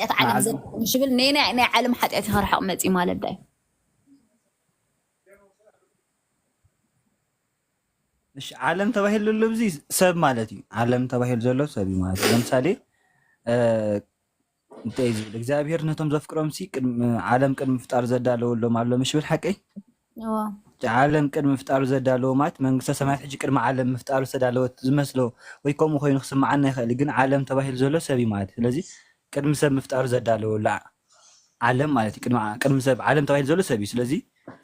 እቲ ዓለም ዘርሕቕ ምሽ ብል ናይ ናይ ናይ ዓለም ሓጢኣት ኢኻ ርሓቕ መጺ ማለት ዳዩ። እሺ፣ ዓለም ተባሂሉ ዘሎ እዚ ሰብ ማለት እዩ። ዓለም ተባሂሉ ዘሎ ሰብ እዩ ማለት እዩ። ለምሳሌ እንታይ እዩ ዝብል እግዚኣብሔር ነቶም ዘፍቅሮም ሲ ዓለም ቅድሚ ምፍጣሩ ዘዳለወሎም ኣሎ ምሽ ብል ሓቀይ ዓለም ቅድሚ ምፍጣሩ ዘዳለዎ ማለት መንግስተ ሰማያት ሕጂ ቅድሚ ዓለም ምፍጣሩ ዝተዳለወት ዝመስሎ ወይ ከምኡ ኮይኑ ክስምዓና ይኽእል። ግን ዓለም ተባሂሉ ዘሎ ሰብ እዩ ማለት እዩ። ስለዚ ቅድሚ ሰብ ምፍጣሩ ዘዳለወላ ዓለም ማለት እዩ። ቅድሚ ዓ- ቅድሚ ሰብ ዓለም ተባሂሉ ዘሎ ሰብ እዩ። ስለዚ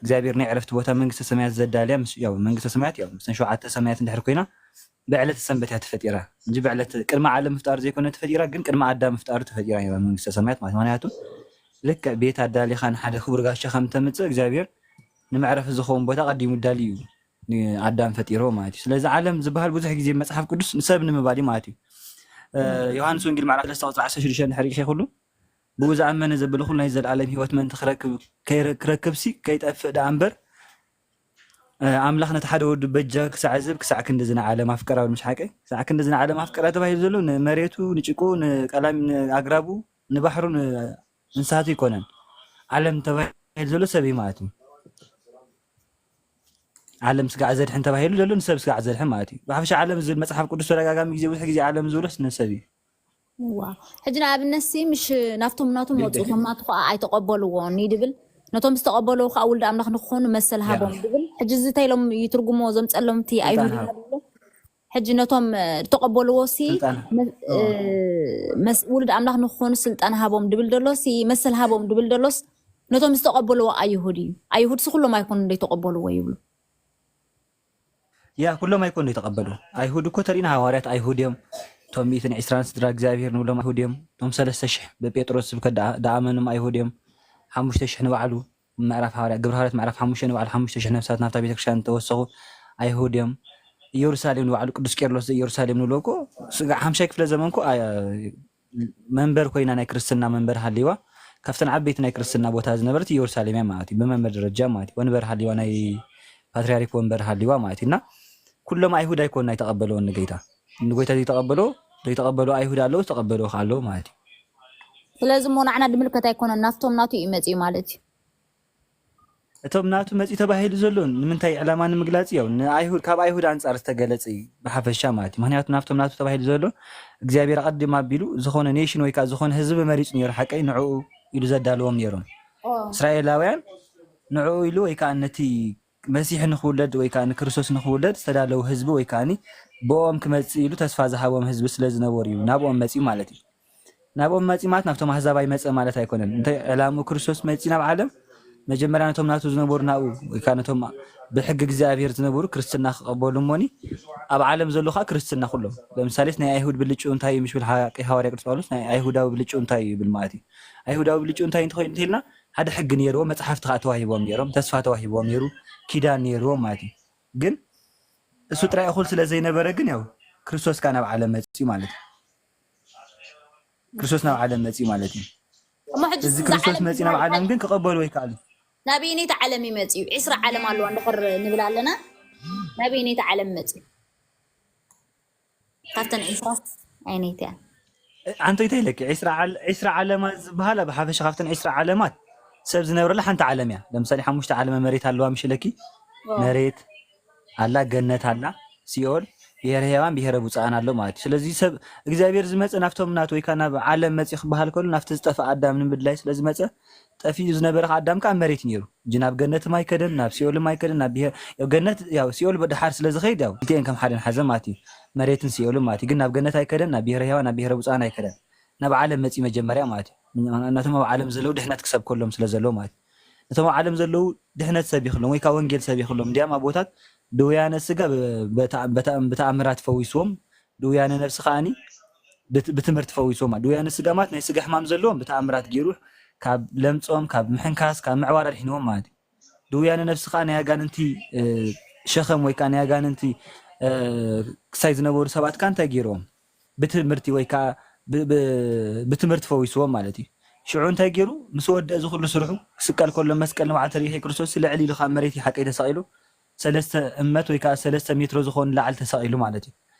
እግዚኣብሔር ናይ ዕረፍቲ ቦታ መንግስተ ሰማያት ዘዳልያ ምስ ያው መንግስተ ሰማያት ያው ምስን ሸውዓተ ሰማያት እንድሕር ኮይና ብዕለተ ሰንበት እያ ተፈጢራ እንጂ ብዕለት ቅድሚ ዓለም ምፍጣሩ ዘይኮነ ተፈጢራ፣ ግን ቅድሚ ኣዳም ምፍጣሩ ተፈጢራ እያ መንግስተ ሰማያት ማለት። ምክንያቱ ልክዕ ቤት ኣዳሊኻ ንሓደ ክቡር ጋሻ ከም ተምፅእ እግዚኣብሔር ንመዕረፊ ዝኸውን ቦታ ቀዲሙ ዳልዩ እዩ ንኣዳም ፈጢሮ ማለት እዩ። ስለዚ ዓለም ዝበሃል ብዙሕ ግዜ መፅሓፍ ቅዱስ ንሰብ ንምባል እዩ ማለት እዩ። እ፣ ዮሃንስ ወንጌል ምዕራፍ ሰለስተ ቁፅሪ ዓሰርተ ሽዱሽተ እንድሕር ርኢኻ ኩሉ ብኡ ዝኣመነ ዘበለ ኩሉ ናይ ዘለኣለም ህይወት ምእንቲ ክረክብ ከይረ- ክረክብ ሲ ከይጠፍእ ደኣ እምበር እ፣ ኣምላኽ ነቲ ሓደ ወዱ በጃ ክሳዕ ዝህብ ክሳዕ ክንድዚ ንዓለም ኣፍቀራ። ምስ ሓቀ ክሳዕ ክንድዚ ንዓለም ኣፍቀራ ተባሂሉ ዘሎ ንመሬቱ ንጭቁ ንቀላሚ ንኣግራቡ ንባሕሩ ንእንስሳቱ ይኮነን። ዓለም ተባሂሉ ዘሎ ሰብ እዩ ማለት እዩ። ዓለም ስጋዕ ዘድሕን ተባሂሉ ዘሎ ንሰብ ስጋዕ ዘድሕን ማለት እዩ። ብሓፈሻ ዓለም ዝብል መፅሓፍ ቅዱስ ተደጋጋሚ ግዜ ብዙሕ ግዜ ዓለም ዝብሎስ ንሰብ እዩ። ዋ ሕጂ ንኣብነት ሲ ምሽ ናብቶም ናቶም ወፁ ግደፍ እቶም ናቱ ከዓ ኣይተቀበልዎን እዩ ድብል። ነቶም ዝተቀበልዎ ከዓ ውልድ ኣምላኽ ንክኾኑ መሰል ሃቦም ያው ድብል። ሕጂ እዚ እንታይ ኢሎም ይትርጉሞ ዘምፀሎም እቲ ስልጣን ኣይሁድ ሃብ ይሃሉ ኣሎ። ሕጂ ነቶም እ፣ ዝተቀበልዎ ሲ ስልጣን መ- እ፣ መስ- ውልድ ኣምላኽ ንክኾኑ ስልጣን ሃቦም ድብል ደሎ ሲ መሰል ሃቦም ድብል ደሎስ ነቶም ዝተቀበልዎ ኣይሁድ እዩ። ኣይሁድ ሲ ኩሎም ኣይኮኑ ዘይተቀበልዎ ይብሉ። ያ ኩሎም ኣይኮኑ የተቀበሉ። ኣይሁድ እኮ ተሪኢና ሃዋርያት ኣይሁድ እዮም። እቶም ሚእትን ዕስራን ስድራ እግዚኣብሔር ንብሎም ኣይሁድ እዮም። እቶም ሰለስተ ሽሕ ብጴጥሮስ ስብከት ደኣ- ደኣመኑም ኣይሁድ እዮም። ሓሙሽተ ሽሕ ንባዕሉ ምዕራፍ ሃዋርያ ግብረ ሃዋርያት ምዕራፍ ሓሙሽተ ንባዕሉ ሓሙሽተ ሽሕ ነፍሳት ናብታ ቤተክርስትያን ዝተወሰኹ ኣይሁድ እዮም። ኢየሩሳሌም ንባዕሉ ቅዱስ ቄርሎስ ዘኢየሩሳሌም ንብሎ እኮ ስጋ ሓምሻይ ክፍለ ዘመን እኮ ኣያ- መንበር ኮይና ናይ ክርስትና መንበር ሃሊዋ ካብተን ዓበይቲ ናይ ክርስትና ቦታ ዝነበረት ኢየሩሳሌም እያ ማለት እዩ። ብመንበር ደረጃ ማለት እዩ። ወንበር ሃሊዋ ናይ ፓትርያርክ ወንበር ሃሊዋ ማለት እዩ። እና ኩሎም ኣይሁድ ኣይኮኑ ኣይተቐበልዎን ንጌታ። ንጎይታ ዘይተቐበሎ ዘይተቐበሎ ኣይሁድ ኣለዉ፣ ዝተቐበልዎ ከዓ ኣለዉ ማለት እዩ። ስለዚ እሞ ንዓና ድምልከት ኣይኮነን ናፍቶም ናቱ እዩ መፅኡ ማለት እዩ። እቶም ናቱ መፂ ተባሂሉ ዘሎ ንምንታይ ዕላማ ንምግላፅ እዩ። ንኣይሁድ ካብ ኣይሁድ ኣንፃር ዝተገለፀ እዩ ብሓፈሻ ማለት እዩ። ምክንያቱ ናፍቶም ናቱ ተባሂሉ ዘሎ እግዚኣብሔር ኣቐዲም ኣቢሉ ዝኾነ ኔሽን ወይ ከዓ ዝኾነ ህዝቢ መሪፁ ነይሩ ሓቀይ ንዕኡ ኢሉ ዘዳልዎም ነይሮም። ኦ፣ እስራኤላውያን ንዕኡ ኢሉ ወይ ከዓ ነቲ መሲሕ ንክውለድ ወይ ከዓ ንክርስቶስ ንክውለድ ዝተዳለዉ ህዝቢ ወይ ከዓ ብኦም ክመፅእ ኢሉ ተስፋ ዝሃቦም ህዝቢ ስለ ዝነበሩ እዩ ናብኦም መፂኡ ማለት እዩ። ናብኦም መፂኡ ማለት ናብቶም ኣህዛብ ኣይመፀ ማለት ኣይኮነን። እንታይ ዕላምኡ ክርስቶስ መፂ ናብ ዓለም መጀመርያ ነቶም ናቱ ዝነበሩ ናብኡ ወይ ከዓ ነቶም ብሕጊ እግዚኣብሔር ዝነበሩ ክርስትና ክቐበሉ እሞኒ ኣብ ዓለም ዘሎ ከዓ ክርስትና ኩሎም ለምሳሌ ናይ ኣይሁድ ብልጭኡ እንታይ እዩ ምሽ ብል ሓቂ ሃዋርያ ቅዱስ ጳውሎስ ናይ ኣይሁዳዊ ብልጭኡ እንታይ እዩ ይብል ማለት እዩ። ኣይሁዳዊ ብልጭኡ እንታይ እንተኮይኑ እንተኢልና ሓደ ሕጊ ነይርዎ፣ መፅሓፍቲ ከዓ ተዋሂቦም ነይሮም፣ ተስፋ ተዋሂቦም ነይሩ፣ ኪዳን ነይርዎም ማለት እዩ። ግን እሱ ጥራይ እኹል ስለ ዘይነበረ ግን ያው ክርስቶስ ከዓ ናብ ዓለም መፅኡ ማለት እዩ። ክርስቶስ ናብ ዓለም መፅኡ ማለት እዩ። እሞ ሕጂ እዚ እዛ ክርስቶስ ዓለም መፅኡ ናብ ዝበሃል ዓለም ግን ክቐበሉ ወይ ከኣሉ ናበየነይቲ ዓለም ይመፅኡ? ዕስራ ዓለም ኣለዋ እንድሕር ንብል ኣለና ናበየነይቲ ዓለም መፅኡ? ካብተን ዕስራ ኣይነይቲ እያ? ኣንቶ ይተይለኪ ዒስራ ዓል- ዒስራ ዓለማት ዝበሃል ኣብ ሓፈሻ ካብተን ዒስራ ዓለማት ሰብ ዝነብረላ ሓንቲ ዓለም እያ። ለምሳሌ ሓሙሽተ ዓለመ መሬት ኣለዋ ምሽለኪ ኦ፣ መሬት ኣላ፣ ገነት ኣላ፣ ሲኦል፣ ብሄረ ሄዋን፣ ብሄረ ብፁዓን ኣሎ ማለት እዩ። ስለዚ ሰብ እግዚኣብሔር ዝመፀ ናብቶም ናት ወይ ከዓ ናብ ዓለም መፂ ክበሃል ከሉ ናብቲ ዝጠፍእ ኣዳም ንምድላይ ስለ ዝመፀ ጠፊኡ ዝነበረ ከዓ ኣዳም ከዓ ኣብ መሬት ነይሩ እንጂ ናብ ገነትም ኣይከደን፣ ናብ ሲኦልም ኣይከደን። ናብ ብሄር ያው ገነት ያው ሲኦል ብድሓር ስለ ዝኸይድ ያው ክልቲኤን ከም ሓደ ንሓዘ ማለት እዩ። መሬትን ሲኦልን ማለት እዩ። ግን ናብ ገነት ኣይከደን፣ ናብ ብሄረ ሄዋን ናብ ብሄረ ብፁዓን ኣይከደን። ናብ ዓለም መፂ መጀመርያ ማለት እዩ። እናቶም ኣብ ዓለም ዘለዉ ድሕነት ክሰብ ከሎም ስለ ዘለዉ ማለት እዩ። ነቶም ኣብ ዓለም ዘለዉ ድሕነት ሰብ ይኽሎም ወይ ከዓ ወንጌል ሰብ ይኽሎም። እንዲያም ኣቦታት ድውያነ ስጋ ብ- በተኣ- በተኣ- ብተኣምራት ፈዊስዎም፣ ድውያነ ነፍሲ ከዓኒ ብት- ብትምህርቲ ፈዊስዎም። ድውያነ ስጋ ማለት ናይ ስጋ ሕማም ዘለዎም ብተኣምራት ገይሩ ካብ ለምፆም ካብ ምሕንካስ ካብ ምዕዋር ኣድሒንዎም ማለት እዩ። ድውያነ ነፍሲ ከዓ ናይ ኣጋንንቲ እ፣ ሸኸም ወይ ከዓ ናይ ኣጋንንቲ እ፣ ክሳይ ዝነበሩ ሰባት ከዓ እንታይ ገይርዎም ብትምህርቲ ወይ ከዓ ብ- ብ- ብትምህርቲ ፈዊስዎም ማለት እዩ። ሽዑ እንታይ ገይሩ ምስ ወደ እዚ ኩሉ ስርሑ ክስቀል ከሎ መስቀል ንባዕሉ ተሪኢኸ ክርስቶስ ልዕል ኢሉ ካብ መሬት ሓቀይ ተሰቒሉ ሰለስተ እመት ወይ ከዓ ሰለስተ ሜትሮ ዝኾኑ ላዕሊ ተሰቒሉ ማለት እዩ።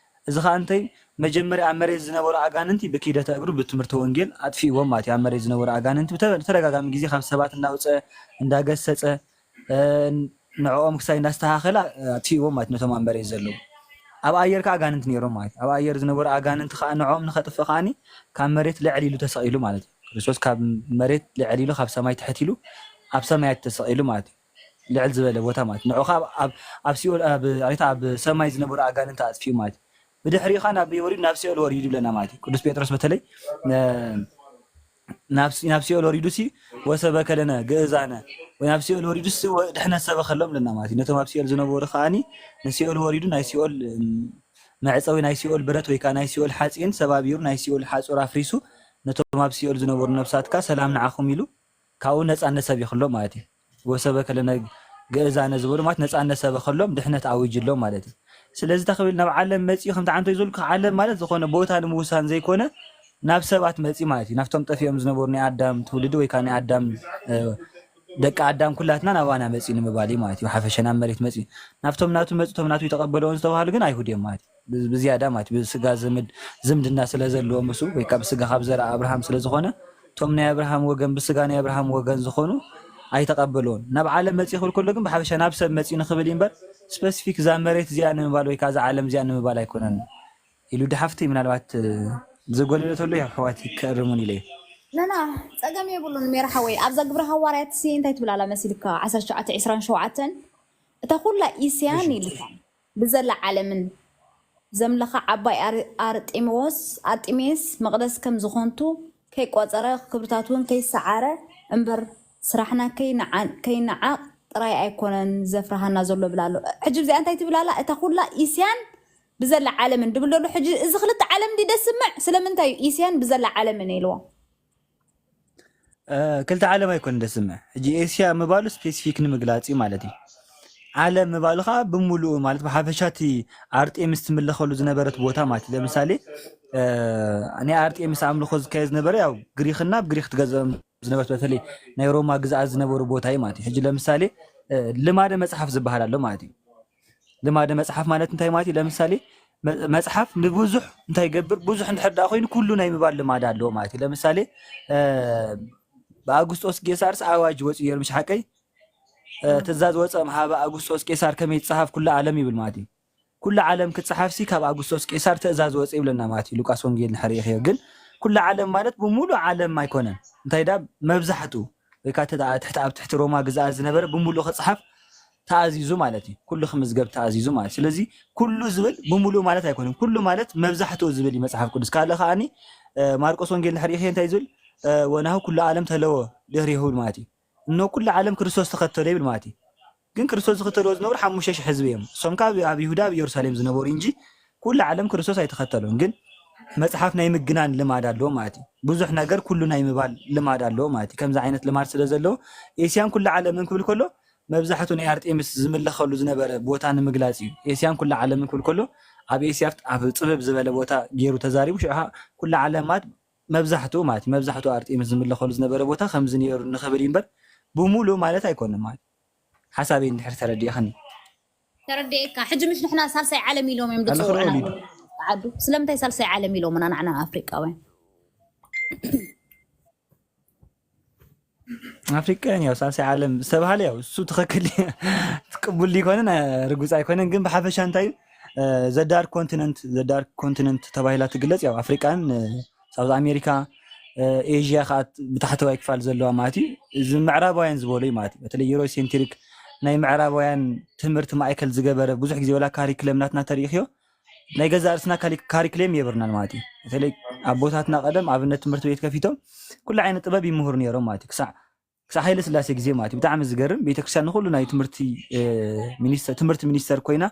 እዚ ከዓ እንታይ መጀመርያ ኣብ መሬት ዝነበሩ ኣጋንንቲ ብኪደተ እግሩ ብትምህርቲ ወንጌል ኣጥፊእዎም ማለት እዩ። ኣብ መሬት ዝነበሩ ኣጋንንቲ ብተ-፣ ብተደጋጋሚ ግዜ ካብ ሰባት እንዳውፀ እንዳገሰፀ፣ እ፣ ንዕኦም ክሳይ እንዳስተኻኸለ ኣጥፊእዎም ማለት እዩ፣ ነቶም ኣብ መሬት ዘለዉ። ኣብ ኣየር ከዓ ኣጋንንቲ ነይሮም ማለት እዩ። ኣብ ኣየር ዝነበሩ ኣጋንንቲ ከዓ ንዕኦም ንኸጥፍእ ከዓኒ ካብ መሬት ልዕል ኢሉ ተሰቒሉ ማለት እዩ። ክርስቶስ ካብ መሬት ልዕል ኢሉ፣ ካብ ሰማይ ትሕት ኢሉ ኣብ ሰማያት ተሰቒሉ ማለት እዩ። ልዕል ዝበለ ቦታ ማለት እዩ። ንዑ ከዓ ኣብ፣ ኣብ፣ ኣብ ሲኦል፣ ኣብ፣ ኣብ ሰማይ ዝነበሩ ኣጋንንቲ ኣጥፊኡ ማለት እዩ። ብድሕሪኡ ከዓ ናብ ወሪዱ፣ ናብ ሲኦል ወሪዱ ይብለና ማለት እዩ። ቅዱስ ጴጥሮስ በተለይ፣ እ፣ ናብ ሲ-፣ ናብ ሲኦል ወሪዱ ሲ ወሰበከ ለነ ግእዛነ፣ ወይ ናብ ሲኦል ወሪዱ ሲ ወ-፣ ድሕነት ሰበኸሎም ይብለና ማለት እዩ። ነቶም ኣብ ሲኦል ዝነበሩ ከዓኒ ንሲኦል ወሪዱ ናይ ሲኦል፣ እም፣ መዕጸዊ ናይ ሲኦል ብረት ወይ ከዓ ናይ ሲኦል ሓፂን ሰባቢሩ፣ ናይ ሲኦል ሓፁር ኣፍሪሱ፣ ነቶም ኣብ ሲኦል ዝነበሩ ነፍሳት ከዓ ሰላም ንዓኹም ኢሉ ካብኡ ነፃነት ሰቢኽሎም ማለት እዩ። ወሰበከ ለነ ግእዛነ ዝበሉ ማለት ነፃነት ሰበኸሎም፣ ድሕነት ኣዊጅሎም ማለት እዩ። ስለዚ እንታይ ክብል ናብ ዓለም መፂኡ ከምቲ ዓንቶ ይዘልኩ ዓለም ማለት ዝኾነ ቦታ ንምውሳን ዘይኮነ ናብ ሰባት መፂ ማለት እዩ። ናብቶም ጠፊኦም ዝነበሩ ናይ ኣዳም ትውልዲ ወይ ከዓ ናይ ኣዳም፣ እ፣ ደቂ ኣዳም ኩላትና ናባና መፂ ንምባል እዩ ማለት እዩ። ሓፈሻ ናብ መሬት መፂ ናብቶም ናቱ መፂ፣ እቶም ናቱ ይተቐበለዎን ዝተባሃሉ ግን ኣይሁድ እዮም ማለት እዩ። ብ-፣ ብዝያዳ ማለት እዩ። ብስጋ ዝምድ-፣ ዝምድና ስለ ዘለዎ ምስ ወይ ካብ ስጋ ካብ ዘርኣ ኣብርሃም ስለ ዝኾነ እቶም ናይ ኣብርሃም ወገን ብስጋ ናይ ኣብርሃም ወገን ዝኾኑ ኣይተቐበልዎን። ናብ ዓለም መፂ ክብል ከሎ ግን ብሓፈሻ ናብ ሰብ መፂ ንኽብል እዩ እምበር ስፐሲፊክ እዛ መሬት እዚኣ ንምባል ወይ ከዓ እዛ ዓለም እዚኣ ንምባል ኣይኮነን። ኢሉ ድሓፍቲ ምናልባት፣ እ፣ ዝጎደለ ተሎ ያው ኣሕዋት ክእርሙን ኢለ እየ። ነና ጸገም የብሉን ሜራ ሓወይ። ኣብዛ ግብረ ሃዋርያት ሲ እንታይ ትብል ኣላ መሲልካ? ዓሰርተ ትሽዓተ ዕስራን ሸውዓተን እታ ኩላ ኢስያን እሺ። ኢልካ ብዘላ ዓለምን ዘምለኻ ዓባይ ኣር-፣ ኣርጢምዎስ፣ ኣርጢሜስ መቕደስ ከም ዝኾንቱ ከይቆጸረ ክብርታት እውን ከይሰዓረ እምበር ስራሕና ከይንዓ-፣ ከይንዓቕ ጥራይ ኣይኮነን ዘፍርሃና ዘሎ ብላ ኣሎ። ሕጂ ብዚኣ እንታይ ትብል ኣላ? እታ ኩላ ኢስያን ብዘላ ዓለምን ድብል ደሎ ሕጂ እዚ ክልተ ዓለም እንዲ ደስምዕ ስለምንታይ እዩ ኢስያን ብዘላ ዓለምን ኢልዎ? እ፣ ክልተ ዓለም ኣይኮን ደስምዕ። ሕጂ ኤስያ ምባሉ ስፔሲፊክ ንምግላጽ እዩ ማለት እዩ። ዓለም ምባሉ ከዓ ብምሉኡ ማለት ብሓፈሻ እቲ ኣርጤምስ ትምለኸሉ ዝነበረት ቦታ ማለት እዩ። ለምሳሌ፣ እ፣ ናይ ኣርጤምስ ኣምልኾ ዝካየድ ዝነበረ ያው ግሪኽና ኣብ ግሪኽ ትገዝኦም ዝነበረት በተለይ ናይ ሮማ ግዝኣት ዝነበሩ ቦታ እዩ ማለት እዩ። ሕጂ ለምሳሌ፣ እ፣ ልማደ መጽሓፍ ዝበሃል ኣሎ ማለት እዩ። ልማደ መጽሓፍ ማለት እንታይ ማለት እዩ? ለምሳሌ መ-፣ መጽሓፍ ንብዙሕ እንታይ ይገብር? ብዙሕ እንድሕር ደኣ ኮይኑ ኩሉ ናይ ምባል ልማድ ኣለዎ ማለት እዩ። ለምሳሌ፣ እ፣ ብኣጉስጦስ ቄሳርስ ኣዋጅ ወፂኡ ነይሩ፣ ምሽ ሓቀይ? እ፣ ትእዛዝ ወፀ እምሃበ ኣጉስጦስ ቄሳር ከመይ ይጸሓፍ ኩሉ ዓለም ይብል ማለት እዩ። ኩሉ ዓለም ክጸሓፍሲ ካብ ኣጉስጦስ ቄሳር ትእዛዝ ወፀ ይብለና ማለት እዩ። ሉቃስ ወንጌል እንድሕር ርኢኽዮ። ግን ኩሉ ዓለም ማለት ብምሉእ ዓለም ኣይኮነን። እንታይ ዳ መብዛሕቱ ወይ ከዓ እቲ ደኣ ትሕቲ፣ ኣብ ትሕቲ ሮማ ግዝኣት ዝነበረ ብምሉእ ክጸሓፍ ተኣዚዙ ማለት እዩ። ኩሉ ክምዝገብ ተኣዚዙ ማለት። ስለዚ ኩሉ ዝብል ብምሉእ ማለት ኣይኮነን። ኩሉ ማለት መብዛሕትኡ ዝብል እዩ መጽሓፍ ቅዱስ። ካልእ ከኣኒ፣ እ፣ ማርቆስ ወንጌል እንድሕር ርኢኽዮ እንታይ ዝብል? እ፣ "ወናሁ ኩሉ ዓለም ተለወ ድሕሬሁ" ይብል ማለት እዩ። እነሆ ኩሉ ዓለም ክርስቶስ ተኸተሎ ይብል ማለት እዩ። ግን ክርስቶስ ዝኽተልዎ ዝነበሩ ሓሙሽተ ሽሕ ህዝቢ እዮም። እሶም ከኣ ኣብ፣ ኣብ ይሁዳ፣ ኣብ ኢየሩሳሌም ዝነበሩ እንጂ ኩሉ ዓለም ክርስቶስ ኣይተኸተሎን። ግን መጽሓፍ ናይ ምግናን ልማድ ኣለዎ ማለት እዩ። ብዙሕ ነገር ኩሉ ናይ ምባል ልማድ ኣለዎ ማለት እዩ። ከምዚ ዓይነት ልማድ ስለ ዘለዎ ኤስያን ኩሉ ዓለምን ክብል ከሎ መብዛሕትኡ ናይ ኣርጤምስ ዝምለኸሉ ዝነበረ ቦታ ንምግላጽ እዩ። ኤስያን ኩሉ ዓለምን ክብል ከሎ ኣብ ኤስያ ኣብ ጽብብ ዝበለ ቦታ ገይሩ ተዛሪቡ፣ ሽዑ ኸኣ ኩሉ ዓለም ማለት መብዛሕትኡ ማለት እዩ። መብዛሕትኡ ኣርጤምስ ዝምለኸሉ ዝነበረ ቦታ ከምዚ ነይሩ ንኽብል እዩ እምበር ብምሉእ ማለት ኣይኮነን ማለት እዩ። ሓሳበይ እንድሕር ተረዲእኽኒ። ተረዲኤካ። ሕጂ ምሽ ንሕና ሳልሳይ ዓለም ኢሎም እዮም ኣለኹ ድጽውዑና ወሊዱ። ዓዱ። ስለምንታይ ሳልሳይ ዓለም ኢሎምና ንዓና ኣፍሪቃውያን? ኣፍሪቃውያን ያው ሳልሳይ ዓለም ዝተባህለ ያው እሱ ትኽክል እዩ። ቅቡል ይኮነን፣ ርጉጽ ኣይኮነን። ግን ብሓፈሻ እንታይ እዩ፣ እ፣ ዘ ዳርክ ኮንቲነንት፣ ዘ ዳርክ ኮንቲነንት ተባሂላ ትግለጽ። ያው ኣፍሪቃን፣ እ፣ ሳውዝ ኣሜሪካ፣ እ፣ ኤዥያ ከዓ ብታሕተዋይ ክፋል ዘለዋ ማለት እዩ። እዚ ምዕራባውያን ዝበሉ እዩ ማለት እዩ። በተለይ ዩሮሴንትሪክ ናይ ምዕራባውያን ትምህርቲ ማእከል ዝገበረ ብዙሕ ግዜ ወላ ካሪክለም ናትና ተሪእኽዮ ናይ ገዛ ርእስና ካሊ-፣ ካሪክለም የብርናን ማለት እዩ። በተለይ ኣቦታትና ቀደም ኣብነት ትምህርቲ ቤት ከፊቶም ኩሉ ዓይነት ጥበብ ይምህሩ ነይሮም ማለት እዩ። ክሳዕ፣ ክሳዕ ሃይለ ስላሴ ግዜ ማለት እዩ። ብጣዕሚ ዝገርም ቤተክርስትያን ንኩሉ ናይ ትምህርቲ፣ እ፣ ሚኒስተር፣ ትምህርቲ ሚኒስተር ኮይና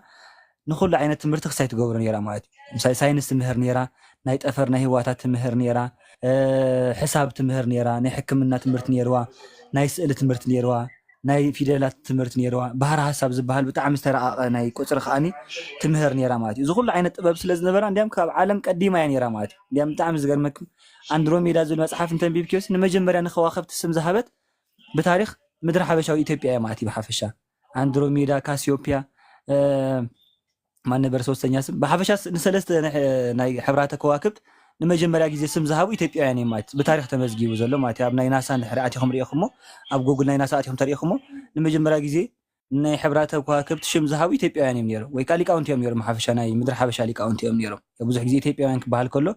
ንኩሉ ዓይነት ትምህርቲ ክሳይ ትገብሮ ነይራ ማለት እዩ። ምሳሌ ሳይንስ ትምህር ነይራ፣ ናይ ጠፈር ናይ ህዋታት ትምህር ነይራ፣ እ፣ ሕሳብ ትምህር ነይራ፣ ናይ ሕክምና ትምህርቲ ነይርዋ፣ ናይ ስእሊ ትምህርቲ ነይርዋ፣ ናይ ፊደላት ትምህርቲ ነይርዋ። ባህሪ ሓሳብ ዝበሃል ብጣዕሚ ዝተረቓቐ ናይ ቁጽሪ ከኣኒ ትምህር ነይራ ማለት እዩ። እዚ ኩሉ ዓይነት ጥበብ ስለ ዝነበራ እንዲያም ካብ ዓለም ቀዲማ እያ ነይራ ማለት እዩ። እንዲያም ብጣዕሚ ዝገርመኩም ኣንድሮሜዳ ዝብል መጽሓፍ እንተንቢብክዮስ ንመጀመርያ ንከዋኽብቲ ስም ዝሃበት ብታሪኽ ምድሪ ሓበሻዊ ኢትዮጵያ እያ ማለት እዩ። ብሓፈሻ ኣንድሮሜዳ፣ ካሲዮፕያ፣ እ፣ ማን ነበር ሶስተኛ ስም? ብሓፈሻ ስ- ንሰለስተ ናይ ሕ- ናይ ሕብራተ ከዋክብት ንመጀመርያ ግዜ ስም ዝሃቡ ኢትዮጵያውያን እዮም ማለት ብታሪክ ተመዝጊቡ ዘሎ ማለት እዩ። ኣብ ናይ ናሳ እንድሕር ኣቲኹም ሪኢኹሞ፣ ኣብ ጉግል ናይ ናሳ ኣቲኹም ተሪኢኹሞ፣ ንመጀመርያ ግዜ ናይ ሕብራተ ከዋክብት ሽም ዝሃቡ ኢትዮጵያውያን እዮም ነይሮም፣ ወይ ከዓ ሊቃውንቲ እዮም ነይሮም። ሓፈሻ ናይ ምድሪ ሓበሻ ሊቃውንቲ እዮም ነይሮም። ብዙሕ ግዜ ኢትዮጵያውያን ክበሃል ከሎ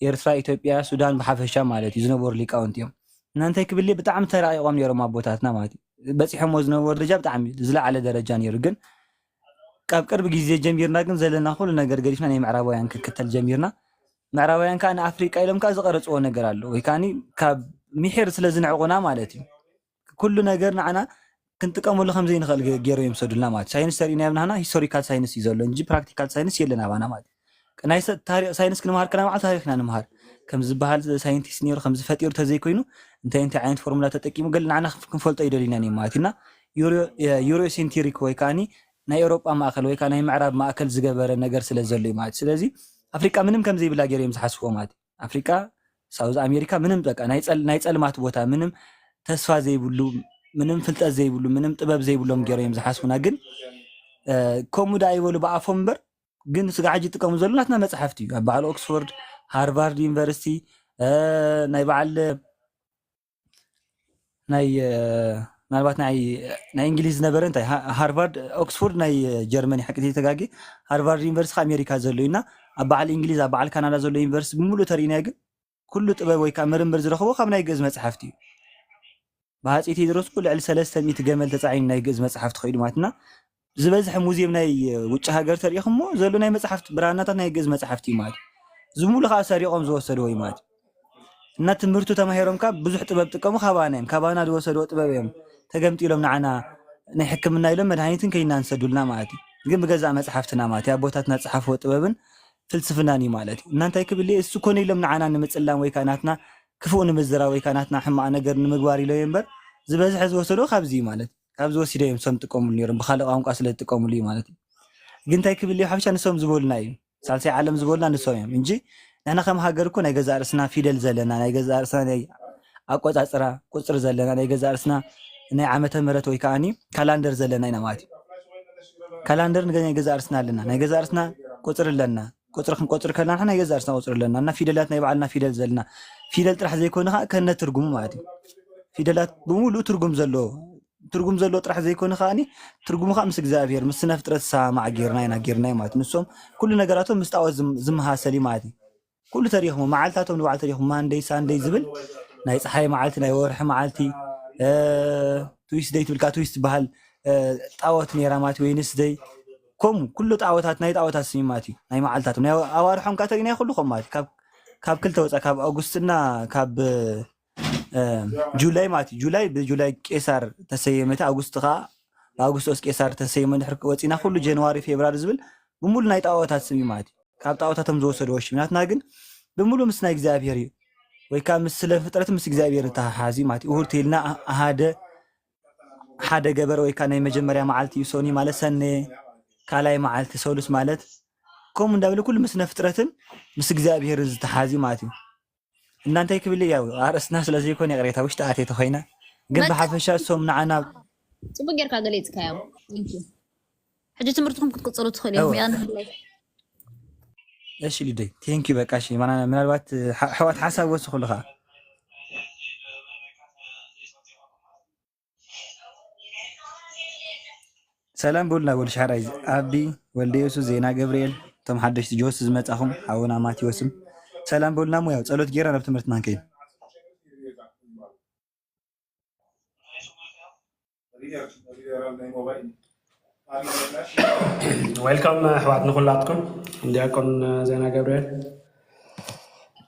ኤርትራ፣ ኢትዮጵያ፣ ሱዳን ብሓፈሻ ማለት እዩ ዝነበሩ ሊቃውንቲ እዮም። እና እንታይ ክብል እየ፣ ብጣዕሚ ተራቂቆም ነይሮም ኣቦታትና ማለት እዩ። በፂሖሞ ዝነበሩ ደረጃ ብጣዕሚ ዝለዓለ ደረጃ ነይሩ። ግን ካብ ቅርብ ግዜ ጀሚርና ግን ዘለና ኩሉ ነገር ገዲፍና ናይ ምዕራባውያን ክክተል ጀሚርና። ምዕራባውያን ከዓ ንኣፍሪቃ ኢሎም ከዓ ዝቀረፅዎ ነገር ኣሎ፣ ወይ ከዓ ካብ ምሒር ስለ ዝንዕቁና ማለት እዩ። ኩሉ ነገር ንዓና ክንጥቀመሉ ከም ዘይንኽእል ገ- ገይሮም እዮም ዝሰዱልና ማለት እዩ። ሳይንስ ተሪእና ብናህና ሂስቶሪካል ሳይንስ እዩ ዘሎ እንጂ ፕራክቲካል ሳይንስ የለን ኣባና ማለት እዩ። ናይ ሰ- ታሪክ ሳይንስ ክንምሃር ከና በዓል ታሪክና ንምሃር ከም ዝበሃል ሳይንቲስት ነይሩ ከም ዝፈጢሩ ተዘይኮይኑ እንታይ እንታይ ዓይነት ፎርሙላ ተጠቂሙ ገለ ንዓና ክንፍ- ክንፈልጦ ይደሊና እዮም ማለት እና ዩሮሴንትሪክ ወይ ከዓኒ ናይ ኤውሮጳ ማእከል ወይ ከዓ ናይ ምዕራብ ማእከል ዝገበረ ነገር ስለ ዘሎ እዩ ማለት እዩ። ስለዚ ኣፍሪቃ ምንም ከም ዘይብላ ገይሮም እዮም ዝሓስብዎ ማለት እዩ። ኣፍሪቃ፣ ሳውዝ ኣሜሪካ ምንም በቃ ናይ ጸል- ናይ ጸልማት ቦታ፣ ምንም ተስፋ ዘይብሉ፣ ምንም ፍልጠት ዘይብሉ፣ ምንም ጥበብ ዘይብሎም ገይሮም እዮም ዝሓስቡና። ግን እ፣ ከምኡ ዳ ይበሉ ብኣፎም እምበር፣ ግን ስጋ ሕጂ ይጥቀሙ ዘሎ ናትና መጽሓፍቲ እዩ። ኣብ በዓል ኦክስፎርድ፣ ሃርቫርድ ዩኒቨርሲቲ፣ እ፣ ናይ በዓል ናይ እ፣ ምናልባት ናይ ናይ እንግሊዝ ዝነበረ እንታይ ሃ- ሃርቫርድ፣ ኦክስፎርድ ናይ ጀርመን እዩ፣ ሓቂ ተጋጊ። ሃርቫርድ ዩኒቨርሲቲ ኣሜሪካ ዘሎ እዩ እና ኣብ በዓል እንግሊዝ ኣብ በዓል ካናዳ ዘሎ ዩኒቨርሲቲ ብምሉእ ተርእናዮ ግን ኩሉ ጥበብ ወይ ከዓ ምርምር ዝረኽቦ ካብ ናይ ግእዝ መጽሓፍቲ እዩ። ብሃፀይ ቴድሮስ እኮ ልዕሊ ሰለስተ ሚእቲ ገመል ተፃዒኑ ናይ ግእዝ መፅሓፍ ተኸይዱ ማለት እና ዝበዝሐ ሙዚየም ናይ ውጭ ሃገር ተሪኢኹሞ ዘሎ ናይ መፅሓፍቲ ብራናታት ናይ ግእዝ መፅሓፍቲ እዩ ማለት እዩ። ዝሙሉ ከዓ ሰሪቖም ዝወሰድዎ እዩ ማለት እዩ። እና ትምህርቱ ተማሂሮም ካብ ብዙሕ ጥበብ ጥቀሙ ካባና እዮም ካባና ዝወሰድዎ ጥበብ እዮም ተገምጢሎም ንዓና ናይ ሕክምና ኢሎም መድሃኒትን ከይና ንሰዱልና ማለት እዩ። ግን ብገዛእ መፅሓፍትና ማለት እዩ ኣቦታትና ዝፀሓፍዎ ጥበብን ፍልስፍናን እዩ ማለት እዩ። እና እንታይ ክብል እየ እሱ ኮነ ኢሎም ንዓና ንምፅላም ወይ ከዓ ናትና ክፉእ ንምዝራብ ወይ ከዓ ናትና ሕማቕ ነገር ንምግባር ኢሎ እየ እምበር ዝበዝሐ ዝወሰዶ ካብዚ እዩ ማለት እዩ። ካብዚ ወሲዶ እዮም ንሶም ዝጥቀሙሉ ነይሮም ብካልእ ቋንቋ ስለ ዝጥቀሙሉ እዩ ማለት እዩ። ግን እንታይ ክብል እየ ሓፈሻ ንሶም ዝበሉና እዩ ሳልሳይ ዓለም ዝበሉና ንሶም እዮም እንጂ ንሕና ከም ሃገር እኮ ናይ ገዛእ ርእስና ፊደል ዘለና ናይ ገዛእ ርእስና ናይ ኣቆፃፅራ ቁፅሪ ዘለና ናይ ገዛእ ርእስና ናይ ዓመተ ምህረት ወይ ከዓኒ ካላንደር ዘለና ኢና ማለት እዩ። ካላንደር ንገ- ናይ ገዛእ ርእስና ኣለና ናይ ገዛእ ርእስና ቁፅሪ ኣለና ቁፅሪ ክንቆፅር ከለና ንሕና ናይ ገዛእ ርእስና ቁፅሪ ኣለና እና ፊደላት ናይ ባዕልና ፊደል ዘለና ፊደል ጥራሕ ዘይኮነ ከዓ ከነ ትርጉሙ ማለት እዩ። ፊደላት ብምሉእ ትርጉም ዘለዎ ትርጉም ዘለዎ ጥራሕ ዘይኮነ ከዓኒ ትርጉሙ ከዓ ምስ እግዚኣብሔር ምስ ስነ ፍጥረት ዝሰማማዕ ጌርና ኢና ጌርናዮ ማለት እዩ። ንሶም ኩሉ ነገራቶም ምስ ጣዖት ዝም- ዝመሳሰል እዩ ማለት እዩ። ኩሉ ተሪኹሞ መዓልታቶም ንባዕሉ ተሪኹም ማንደይ ሳንደይ ዝብል ናይ ፀሓይ መዓልቲ ናይ ወርሒ መዓልቲ ትዊስደይ ትብልካ ትዊስት ዝበሃል ጣዖት ነይራ ማለት ወይንስደይ ከምኡ ኩሉ ጣዖታት ናይ ጣዖታት ስም ማለት እዩ። ናይ መዓልታቶም ናይ ኣዋርሖም ከዓ ተሪእናዮ ኩሉ ከም ማለት እዩ። ካብ ካብ ክልተ ወፃ ካብ ኣጉስትና ካብ ጁላይ ማለት እዩ። ጁላይ ብጁላይ ቄሳር ተሰየመ እቲ ኣጉስቲ ከዓ ብኣጉስጦስ ቄሳር ተሰይመ እንድሕር ወፂና ኩሉ ጀንዋሪ ፌብራሪ ዝብል ብምሉ ናይ ጣዖታት ስም እዩ ማለት እዩ። ካብ ጣዖታቶም ዝወሰድዎ ሽም ናትና ግን ብምሉ ምስ ናይ እግዚኣብሔር እዩ ወይ ከዓ ምስ ስለ ፍጥረት ምስ እግዚኣብሔር ተሓሓዝ እዩ ማለት እዩ። እሁድ ተይልና ሓደ ገበር ወይ ከዓ ናይ መጀመርያ መዓልቲ እዩ ሶኒ ማለት ሰነ ካልኣይ መዓልቲ ሰሉስ ማለት ከምኡ እንዳበለ ኩሉ ምስ ነፍጥረትን ምስ እግዚኣብሔርን ዝተሓዝ እዩ ማለት እዩ። እናንታይ ክብል ያው ኣርእስትና ስለ ዘይኮነ ይቕሬታ ውሽጢ ኣትየ ተኾይነ ግን በቃ ብሓፈሻ እሶም ንዓና ጽቡቅ ጌርካ ገሊጽካዮም። Thank you። ሕጂ ትምህርትኩም ክትቅጽሉ ትኽእሉ እወ። ኢኹም። ያን ህላይ። እሺ ሊደይ ቴንኪ በቃ እሺ ማና ምናልባት ሓ- ኣሕዋት ሓሳብ ወስኹ ኣለኻ። ሰላም በሉና ወልሻራይ ኣቢ ወልደ የሱስ ዜና ገብርኤል እቶም ሓደሽቲ ጆስ ዝመጻኹም ሓውና ማቴዎስም ሰላም በሉና። ሞ ያው ጸሎት ጌራ ናብ ትምህርትና ንከይድ። ዌልካም ኣሕዋት ንኩላትኩም ዲያቆን ዜና ገብርኤል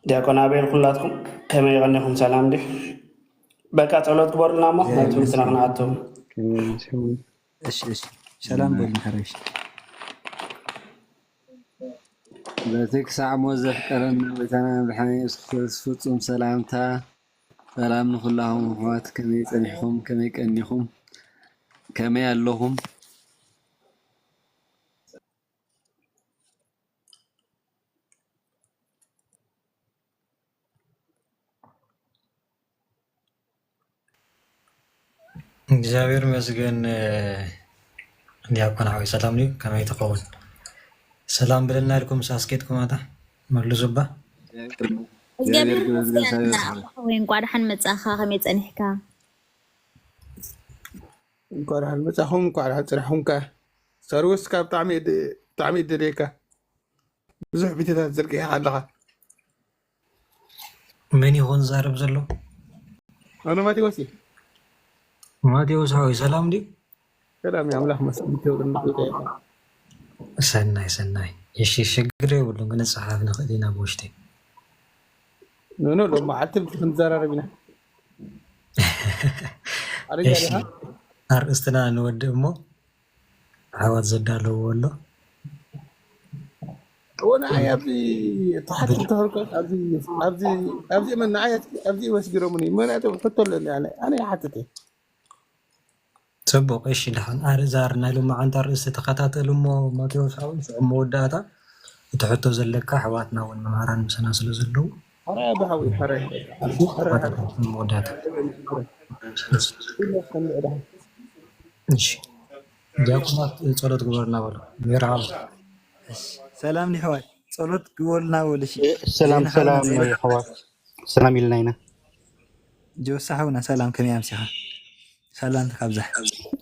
ዲያቆን ኣቤል ኩላትኩም ከመይ ቀኒኹም ሰላም ዲ በቃ ጸሎት ግበሩልና እሞ ናብ ትምህርትና ክንኣቱ እሺ እሺ ሰላም በሉ ሓረሽ በቲ ክሳዕ ሞት ዘፍቀረና ጎይታና መድሓኒ የሱስ ክርስቶስ ፍጹም ሰላምታ ሰላም ንኹላኹም ኣሕዋት ከመይ ጸኒሕኩም ከመይ ቀኒኹም ከመይ ኣለኹም እግዚኣብሔር ይመስገን ዲያቆን ሓወይ ሰላም ድዩ ከመይ ትኸውን ሰላም ብለና ኢልኩም ሳስኬትኩም ኣታ መሉ ዙባ። እግዚኣብሔር ይመስገን። ወይ እንኳዕ ደሓን መጻኻ፣ ከመይ ጸኒሕካ? እንኳዕ ደሓን መጻኹም፣ እንኳዕ ደሓን ጽናሕኩም። ከ ሰርውስካ ብጣዕሚ እየ ድ- ብጣዕሚ እየ ደልየካ። ብዙሕ ቪድዮታት ዘርጊሕካ ኣለኻ። መን ይኾን ዛረብ ዘሎ? ኣነ ማቴዎስ እየ። ማቴዎስ ሓወይ ሰላም ድዩ? ሰላም እየ፣ ኣምላኽ መስገን። ክብሪ ንጎይታ ይኹን። ሰናይ ሰናይ። እሺ፣ ሽግር የብሉን፣ ክንጸሓፍ ንኽእል ኢና ብውሽጢ። ኖ ኖ፣ ሎም መዓልቲ ምስ ክንዘራረብ ኢና። ሓደጋ እሺ፣ ዲኻ? ኣርእስትና ንወድእ እሞ ኣሕዋት ዘዳለውዎ ኣሎ። እዎ ንዓይ ኣብዚ ተሓት እንተህልኮ ኣብዚ ኣብዚ ኣብዚ መን ንዓይ ኣብዚ ወስጊሮምኒ መናቶም ሕቶ ኣለኒ ኣነ ኣነ ይሓትት እየ። ጽቡቕ። እሺ፣ ደሓን ኣርዛር ናይ ሎማዓንቲ ኣርእስቲ ተኸታተሉ እሞ ማቴዎስ ሓወይ፣ ሽዑ መወዳእታ እቲ ሕቶ ዘለካ ኣሕዋትና እውን መምሃራን ምሳና ስለ ዘለዉ ሓራይ ብሓዊ ሓራይ ተኸታተሉ መወዳእታ። እሺ፣ ዲያቆናት ጸሎት ግበሩና በሉ። መርሓባ። ሰላም ንሕዋት ጸሎት ግበሩልና በሉ። እሺ ሰላም ዜና ሓውና ሰላም ዜና የሕዋት፣ ሰላም ኢልና ኢና። ጆሳ ሓውና ሰላም፣ ከመይ ኣምሲኻ? ሰላም ካብዛሕ።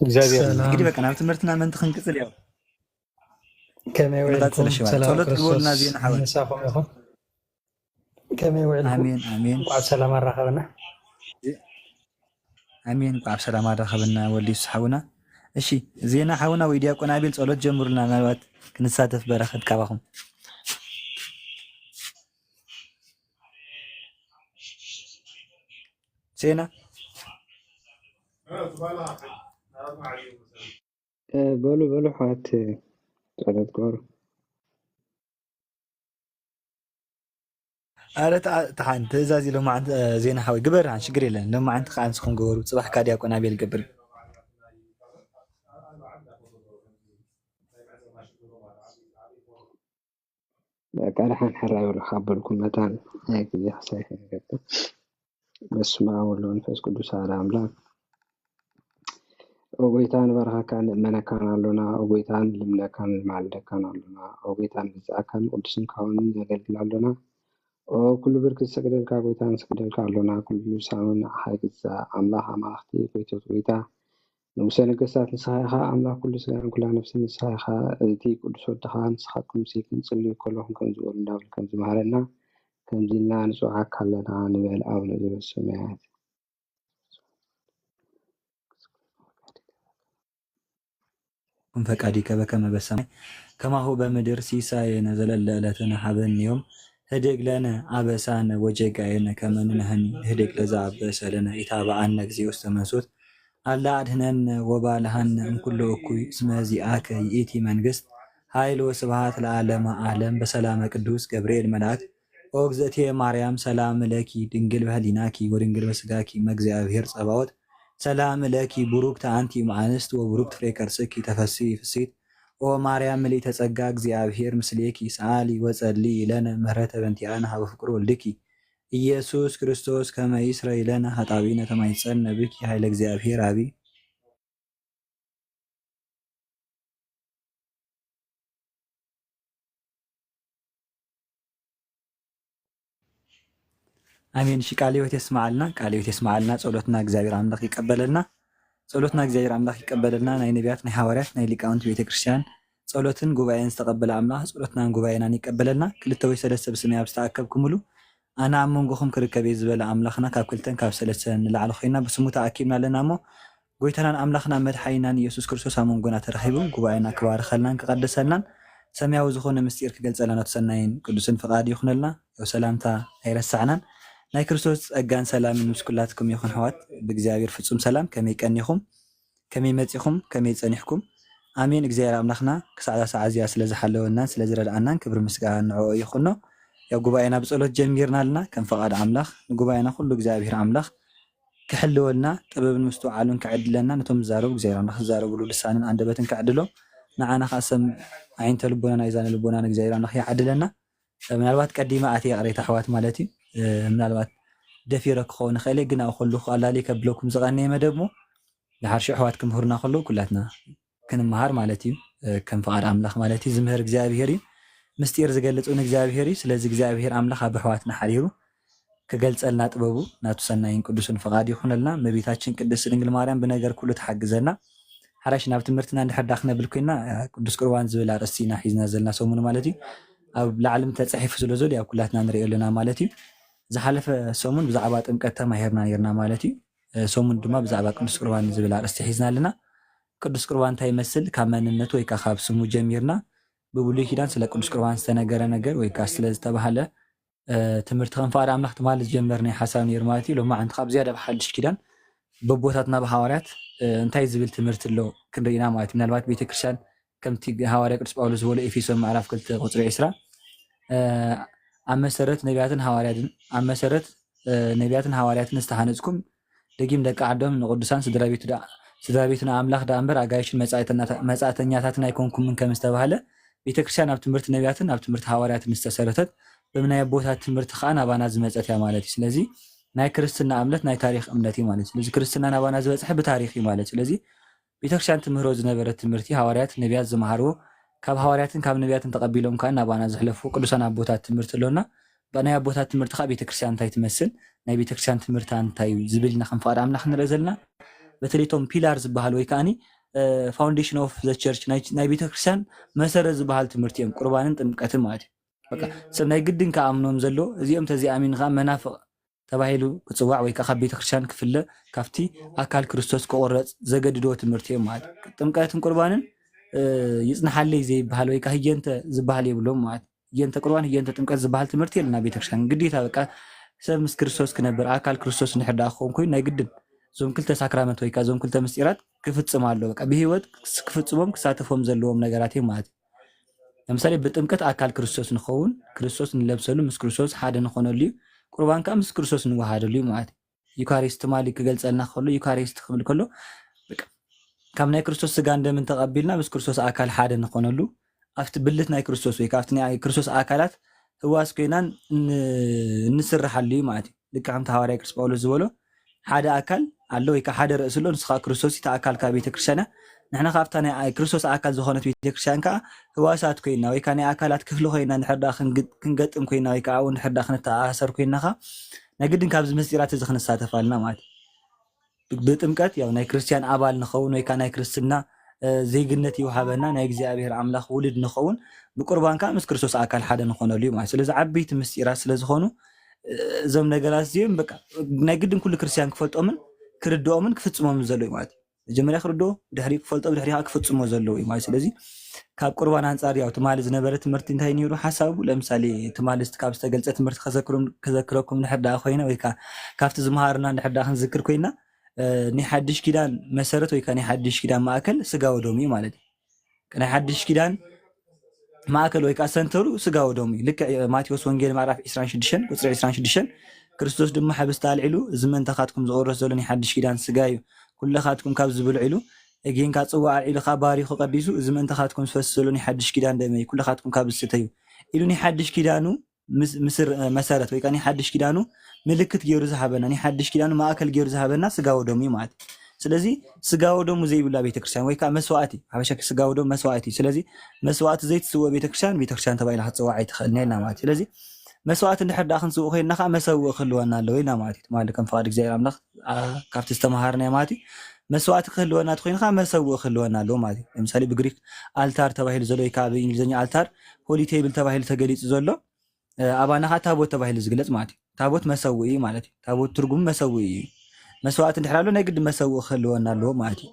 እግዚኣብሔር ሰላም። እንግዲህ በቃ ናብ ትምህርትና ምእንቲ ክንቅጽል ያው ከመይ ንቐጽል ውዒልኩም? እሺ፣ በቃ ሰላም ጸሎት ግበሩልና ክርስቶስ ዜና ሓውና። ምሳኹም ይኹን። ከመይ ውዒልኩም? ኣሜን ኣሜን እንኳዕ ሰላም ኣራኸበና። ኣሜን። እንኳዕ ብሰላም ኣራኸበና ወዲ የሱስ ሓውና። እሺ ዜና ሓውና ወይ ዲያቆን ኣቤል ጸሎት ጀምሩልና፣ ምናልባት ክንሳተፍ በረኸት ካባኹም። ዜና እ፣ በሉ በሉ ኣሕዋት ጸሎት ግበሩ። ኣረ ተዓ- ተሓን ትእዛዝ እዩ ሎማዓንቲ። እ፣ ዜና ሓወይ ግበር ሓን ሽግር የለን። ሎማዓንቲ ከዓ ንስኹም ግበሩ፣ ጽባሕ ከዓ ዲያቆን ኣቤል ገብር። በቃ ደሓን ሕራይ በሉ ካብ በልኩም መታን ናይ ግዜ ክሳይ ከይገጽ። በስመ አብ ወወልድ ወመንፈስ ቅዱስ አሐዱ አምላክ። ኦ ጎይታ ንባርኻካን ንእመነካን ኣሎና። ኦ ጎይታ ንልምነካን ንማልደካን ኣሎና። ኦ ጎይታ ንግዛእካን ንቅዱስንካውን ነገልግል ኣሎና። ኦ ኩሉ ብርክ ዝሰግደልካ ጎይታ ንሰግደልካ ኣሎና። ኩሉ ሳምን ንዓኻ ይግዛእ። ኣምላኽ ኣማልኽቲ ጎይቶት ጎይታ ንጉሰ ነገስታት ንስኻ ኢኻ። ኣምላኽ ኩሉ ስጋን ኩላ ነፍስን ንስኻ ኢኻ። እቲ ቅዱስ ወድኻ ንስኻትኩም ሲ ክንጽልዩ ከለኹም ከምዚ በሉ እንዳበል ከም ዝመሃረና ከምዚ ኢልና ንጽውዓካ ኣለና ንበል። ኣቡነ ዘበሰማያት ኩን ፈቃዲከ በከመ በሰማይ ከማሁ በምድር ሲሳየነ ዘለለ ዕለትነ ሀበነ ዮም ህድግ ለነ አበሳነ ወጌጋየነ ከመ ንሕነኒ ንህድግ ለዘአበሰ ለነ። ኢታብአነ እግዚኦ ውስተ መንሱት አላ አድህነነ ወባልሐነ እምኩሉ እኩይ እስመ ዚአከ ይእቲ መንግስት ኃይል ወስብሐት ለዓለመ ዓለም። በሰላመ ቅዱስ ገብርኤል መልአክ ኦ እግዝእትየ ማርያም ሰላም ለኪ ድንግል በህሊናኪ ወድንግል በስጋኪ እመ እግዚአብሔር ጸባኦት ሰላም ለኪ ቡሩክት አንቲ እምአንስት ወቡሩክ ፍሬ ከርስኪ ተፈሲ ፍሲት ኦ ማርያም ምልዕተ ጸጋ እግዚአብሔር ምስሌኪ ሰአሊ ወጸሊ ለነ ምህረተ በንቲአነ ሀበ ፍቅር ወልድኪ ኢየሱስ ክርስቶስ ከመ ይስረይ ለነ ኃጣውኢነ ተማይጸነ ብኪ ኃይለ እግዚአብሔር አቢ። ኣሜን። እሺ ቃለ ሕይወት የስምዓልና፣ ቃለ ሕይወት የስምዓልና። ጸሎትና እግዚኣብሔር ኣምላኽ ይቀበለልና፣ ጸሎትና እግዚኣብሔር ኣምላኽ ይቀበለልና። ናይ ነቢያት፣ ናይ ሃዋርያት፣ ናይ ሊቃውንቲ ቤተክርስትያን ጸሎትን ጉባኤን ዝተቐበለ ኣምላኽ ጸሎትናን ጉባኤናን ይቀበለልና። ክልተ ወይ ሰለስተ ብስመይ ኣብ ዝተኣከብኩምሉ ኣነ ኣብ መንጎኹም ክርከብ እየ ዝበለ ኣምላኽና ካብ ክልተን ካብ ሰለስተን ንላዕሊ ኮይና ብስሙ ተኣኪብና ኣለና እሞ ጎይታናን ኣምላኽና መድሓኒናን ኢየሱስ ክርስቶስ ኣብ መንጎና ተረኺቡ ጉባኤና ክባርኸልናን ክቐድሰልናን ሰማያዊ ዝኾነ ምስጢር ክገልጸልና ነቲ ሰናይን ቅዱስን ፍቓድ ይኹነልና። ያው ሰላምታ ኣይረሳዕናን። ናይ ክርስቶስ ጸጋን ሰላምን ምስ ኩላትኩም ይኹን ኣሕዋት። ብእግዚኣብሔር ፍጹም ሰላም ከመይ ቀኒኹም? ከመይ መጺኹም? ከመይ ጸኒሕኩም? ኣሜን። እግዚኣብሔር ኣምላኽና ክሳዕ እዛ ሰዓት እዚኣ ስለ ዝሓለወናን ስለ ዝረድኣናን ክብሪ ምስጋና ንዕኡ ይኹኖ። ያው ጉባኤና ብጸሎት ጀሚርና ኣለና። ከም ፍቓድ ኣምላኽ ንጉባኤና ኩሉ እግዚኣብሔር ኣምላኽ ክሕልወልና ጥበብን ምስትውዓሉን ክዕድለና ነቶም ዝዛረቡ እግዚኣብሔር ኣምላኽ ዝዛረብሉ ልሳንን ኣንደበትን ክዕድሎም ንዓና ከዓ ሰም ኣዒንተ ልቦናና ይዛነ ልቦናን እግዚኣብሔር ኣምላኽ ይዓድለና። ምናልባት ቀዲመ ኣትየ ቅሬታ ኣሕዋት ማለት እዩ። ምናልባት ደፊረ ክኸውን ይኽእል እየ፣ ግን ኣብኡ ከለኹ ኣላልየ ከብለኩም ዝቐነየ መደብ እሞ ድሓር ሽዑ ኣሕዋት ክምህሩና ከለዉ ኩላትና ክንመሃር ማለት እዩ። ከም ፍቓድ ኣምላኽ ማለት እዩ። ዝምህር እግዚኣብሔር እዩ። ምስጢር ዝገልጽ እውን እግዚኣብሔር እዩ። ስለዚ እግዚኣብሔር ኣምላኽ ኣብ ኣሕዋትና ሓዲሩ ክገልጸልና ጥበቡ ናቱ ሰናይን ቅዱስን ፍቓድ ይኹነልና። እመቤታችን ቅድስት ድንግል ማርያም ብነገር ኩሉ ትሓግዘና። ሓራሽ ናብ ትምህርትና እንድሕር ዳ ክነብል ኮይና ቅዱስ ቁርባን ዝብል ኣርእስቲ ኢና ሒዝና ዘለና ሰሙን ማለት እዩ። ኣብ ላዕልም ተጻሒፉ ስለ ዘሎ ኣብ ኩላትና ንሪኦ ኣለና ማለት እዩ። ዝሓለፈ ሰሙን ብዛዕባ ጥምቀት ተማሂርና ነርና ማለት እዩ። ሰሙን ድማ ብዛዕባ ቅዱስ ቁርባን ዝብል ኣርእስቲ ሒዝና ኣለና። ቅዱስ ቁርባን እንታይ ይመስል? ካብ መንነቱ ወይ ከዓ ካብ ስሙ ጀሚርና ብብሉይ ኪዳን ስለ ቅዱስ ቁርባን ዝተነገረ ነገር ወይ ከዓ ስለ ዝተባህለ ትምህርቲ ከም ፍቓድ ኣምላኽ ትማሊ ዝጀመርናዮ ሓሳብ ነይሩ ማለት እዩ። ሎማዓንቲ ካብ ዝያዳ ብሓድሽ ኪዳን በቦታትና ብሃዋርያት እንታይ ዝብል ትምህርቲ ኣሎ ክንርኢ ኢና ማለት እዩ። ምናልባት ቤተክርስትያን ከምቲ ሃዋርያ ቅዱስ ጳውሎስ ዝበሎ ኤፌሶን ምዕራፍ ክልተ ቁፅሪ ዕስራ ኣብ መሰረት ነቢያትን ሃዋርያትን ኣብ መሰረት ነቢያትን ሃዋርያትን ዝተሃነፅኩም ደጊም ደቂ ዓዶም ንቅዱሳን ስድራ ቤት ንኣምላኽ ደኣ እምበር ኣጋይሽን መጻእተኛታትን ኣይኮንኩምን ከም ዝተባህለ ቤተክርስትያን ኣብ ትምህርቲ ነቢያትን ኣብ ትምህርቲ ሃዋርያትን ዝተሰረተት በብናይ ኣቦታት ትምህርቲ ከዓ ናባና ዝመፀት እያ ማለት እዩ። ስለዚ ናይ ክርስትና እምነት ናይ ታሪክ እምነት እዩ ማለት እዩ። ስለዚ ክርስትና ናባና ዝበፅሐ ብታሪክ እዩ ማለት እዩ። ስለዚ ቤተክርስትያን ትምህሮ ዝነበረት ትምህርቲ ሃዋርያት ነቢያት ዝመሃርዎ ካብ ሃዋርያትን ካብ ነቢያትን ተቐቢሎም ከዓ ናባና ዘሕለፉ ቅዱሳን ኣቦታት ትምህርቲ ኣሎና። ናይ ኣቦታት ትምህርቲ ከዓ ቤተክርስትያን እንታይ ትመስል፣ ናይ ቤተክርስትያን ትምህርታ እንታይ እዩ ዝብል ኢና ከም ፍቓድ ኣምላኽ ንርኢ ዘለና። በተለይ ቶም ፒላር ዝበሃል ወይ ከዓኒ foundation of the church ናይ ቤተክርስትያን መሰረት ዝበሃል ትምህርቲ እዮም ቁርባንን ጥምቀትን ማለት እዩ። በቃ ሰብ ናይ ግድን ከኣምኖም ዘሎ እዚኦም ተዘይኣሚኑ ከዓ መናፍቕ ተባሂሉ ክፅዋዕ ወይ ከዓ ካብ ቤተክርስትያን ክፍለ ካብቲ ኣካል ክርስቶስ ክቆረፅ ዘገድድዎ ትምህርቲ እዮም ማለት እዩ። ጥምቀትን ቁርባንን ይፅንሓለይ ዘይበሃል ወይ ከዓ ህየንተ ዝበሃል የብሎም ማለት እዩ። ህየንተ ቁርባን ህየንተ ጥምቀት ዝበሃል ትምህርቲ የለና ቤተክርስትያን ግዴታ በቃ ሰብ ምስ ክርስቶስ ክነብር ኣካል ክርስቶስ እንድሕር ደኣ ክኸውን ኮይኑ ናይ ግድን እዞም ክልተ ሳክራመንት ወይ ከዓ እዞም ክልተ ምስጢራት ክፍፅም ኣሎ። በቃ ብህይወት ክፍፅሞም ክሳተፎም ዘለዎም ነገራት እዮም ማለት እዩ። ለምሳሌ ብጥምቀት ኣካል ክርስቶስ ንኸውን ክርስቶስ ንለብሰሉ ምስ ክርስቶስ ሓደ ንኾነሉ እዩ። ቁርባን ከዓ ምስ ክርስቶስ ንወሃደሉ እዩ ማለት እዩ። ዩካሪስት ትማሊ ክገልፀልና ከሎ ዩካሪስት ክብል ከሎ ካብ ናይ ክርስቶስ ስጋ እንደምን ተቐቢልና ምስ ክርስቶስ ኣካል ሓደ ንኾነሉ ኣብቲ ብልት ናይ ክርስቶስ ወይ ካብቲ ናይ ክርስቶስ ኣካላት ህዋስ ኮይናን እንስርሓሉ እዩ ማለት እዩ። ልክዕ ከምቲ ሃዋርያ ቅዱስ ጳውሎስ ዝበሎ ሓደ ኣካል ኣሎ ወይ ከዓ ሓደ ርእሲ ኣሎ፣ ንሱ ከዓ ክርስቶስ እቲ ኣካል ከዓ ቤተክርስትያን እያ። ንሕና ካብታ ናይ ክርስቶስ ኣካል ዝኾነት ቤተክርስትያን ከዓ ህዋሳት ኮይና ወይ ከዓ ናይ ኣካላት ክፍሊ ኮይና እንድሕር ደኣ ክንገጥም ኮይና ወይ ከዓ ኣብኡ እንድሕር ደኣ ክንተኣሳሰር ኮይና ከዓ ናይ ግድን ካብዚ ምስጢራት እዚ ክንሳተፍ ኣለና ማለት እዩ። ብጥምቀት ያው ናይ ክርስትያን ኣባል ንኸውን ወይ ከዓ ናይ ክርስትና ዜግነት ይውሃበና ናይ እግዚኣብሔር ኣምላኽ ውልድ ንኸውን ብቁርባን ከዓ ምስ ክርስቶስ ኣካል ሓደ ንኾነሉ እዩ ማለት። ስለዚ ዓበይቲ ምስጢራት ስለዝኾኑ እዞም ነገራት እዚኦም በቃ ናይ ግድን ኩሉ ክርስትያን ክፈልጦምን ክርድኦምን ክፍጽሞምን ዘሎ እዩ ማለት እዩ። መጀመርያ ክርድኦ ድሕሪ ክፈልጦ ድሕሪ ከዓ ክፍጽሞ ዘለዎ እዩ ማለት። ስለዚ ካብ ቁርባን ኣንጻር ያው ትማሊ ዝነበረ ትምህርቲ እንታይ ነይሩ ሓሳቡ? ለምሳሌ ትማሊ ካብ ዝተገልጸ ትምህርቲ ከዘክረኩም ድሕር ደኣ ኮይነ ወይ ከዓ ካብቲ ዝመሃርና ድሕር ደኣ ክንዝክር ኮይና ናይ ሓድሽ ኪዳን መሰረት ወይ ከዓ ናይ ሓድሽ ኪዳን ማእከል ስጋ ወደሙ እዩ ማለት እዩ። ናይ ሓድሽ ኪዳን ማእከል ወይ ከዓ ሰንተሩ ስጋ ወደሙ እዩ። ልክዕ ማቴዎስ ወንጌል ምዕራፍ ዕስራን ሽዱሽተን ቁፅሪ ዕስራን ሽዱሽተን ክርስቶስ ድማ ሕብስቲ ኣልዒሉ እዚ ምእንታኻትኩም ዝቑረስ ዘሎ ናይ ሓድሽ ኪዳን ስጋ እዩ፣ ኩለኻትኩም ካብ ዝብልዕ ኢሉ እጌንካ ጽዋ ኣልዒሉ ከዓ ባሪኹ ቀዲሱ እዚ ምእንታኻትኩም ዝፈስስ ዘሎ ናይ ሓድሽ ኪዳን ደመ እዩ፣ ኩለኻትኩም ካብ ዝስተዩ ኢሉ ናይ ሓድሽ ኪዳኑ መሰረት ወይ ከዓ ናይ ሓድሽ ኪዳኑ ምልክት ገይሩ ዝሃበና ናይ ሓድሽ ኪዳኑ ማእከል ገይሩ ዝሃበና ስጋ ወደሙ እዩ ማለት እዩ። ስለዚ ስጋ ወደሙ ዘይብላ ቤተክርስትያን ወይ ከዓ መስዋእቲ ሓበሻ ስጋ ወደሙ መስዋእቲ እዩ። ስለዚ መስዋእቲ ዘይትስውእ ቤተክርስትያን ቤተክርስትያን ተባሂላ ክትፅዋዕ ኣይትኽእልን ኢልና ማለት እዩ። ስለዚ መስዋእቲ እንድሕር ደኣ ክንስውእ ኮይንና ከዓ መሰውእ ክህልወና ኣለዎ ኢልና ማለት እዩ። ትማሊ ከም ፍቓድ እግዚኣብሔር ኣምላኽ ካብቲ ዝተምሃርናዮ ማለት እዩ። መስዋእቲ ክህልወና ተኮይኑ ከዓ መሰውእ ክህልወና ኣለዎ ማለት እዩ። ለምሳሌ ብግሪክ ኣልታር ተባሂሉ ዘሎ ወይ ከዓ ብእንግሊዝኛ ኣልታር ሆሊ ቴብል ተባሂሉ ተገሊፁ ዘሎ ኣባና ከዓ ታቦት ተባሂሉ ዝግለፅ ማለት እዩ። ታቦት መሰውኢ ማለት እዩ። ታቦት ትርጉሙ መሰውኢ እዩ። መስዋእቲ እንድሕር ኣሎ ናይ ግዲ መሰውኢ ክህልወና ኣለዎ ማለት እዩ።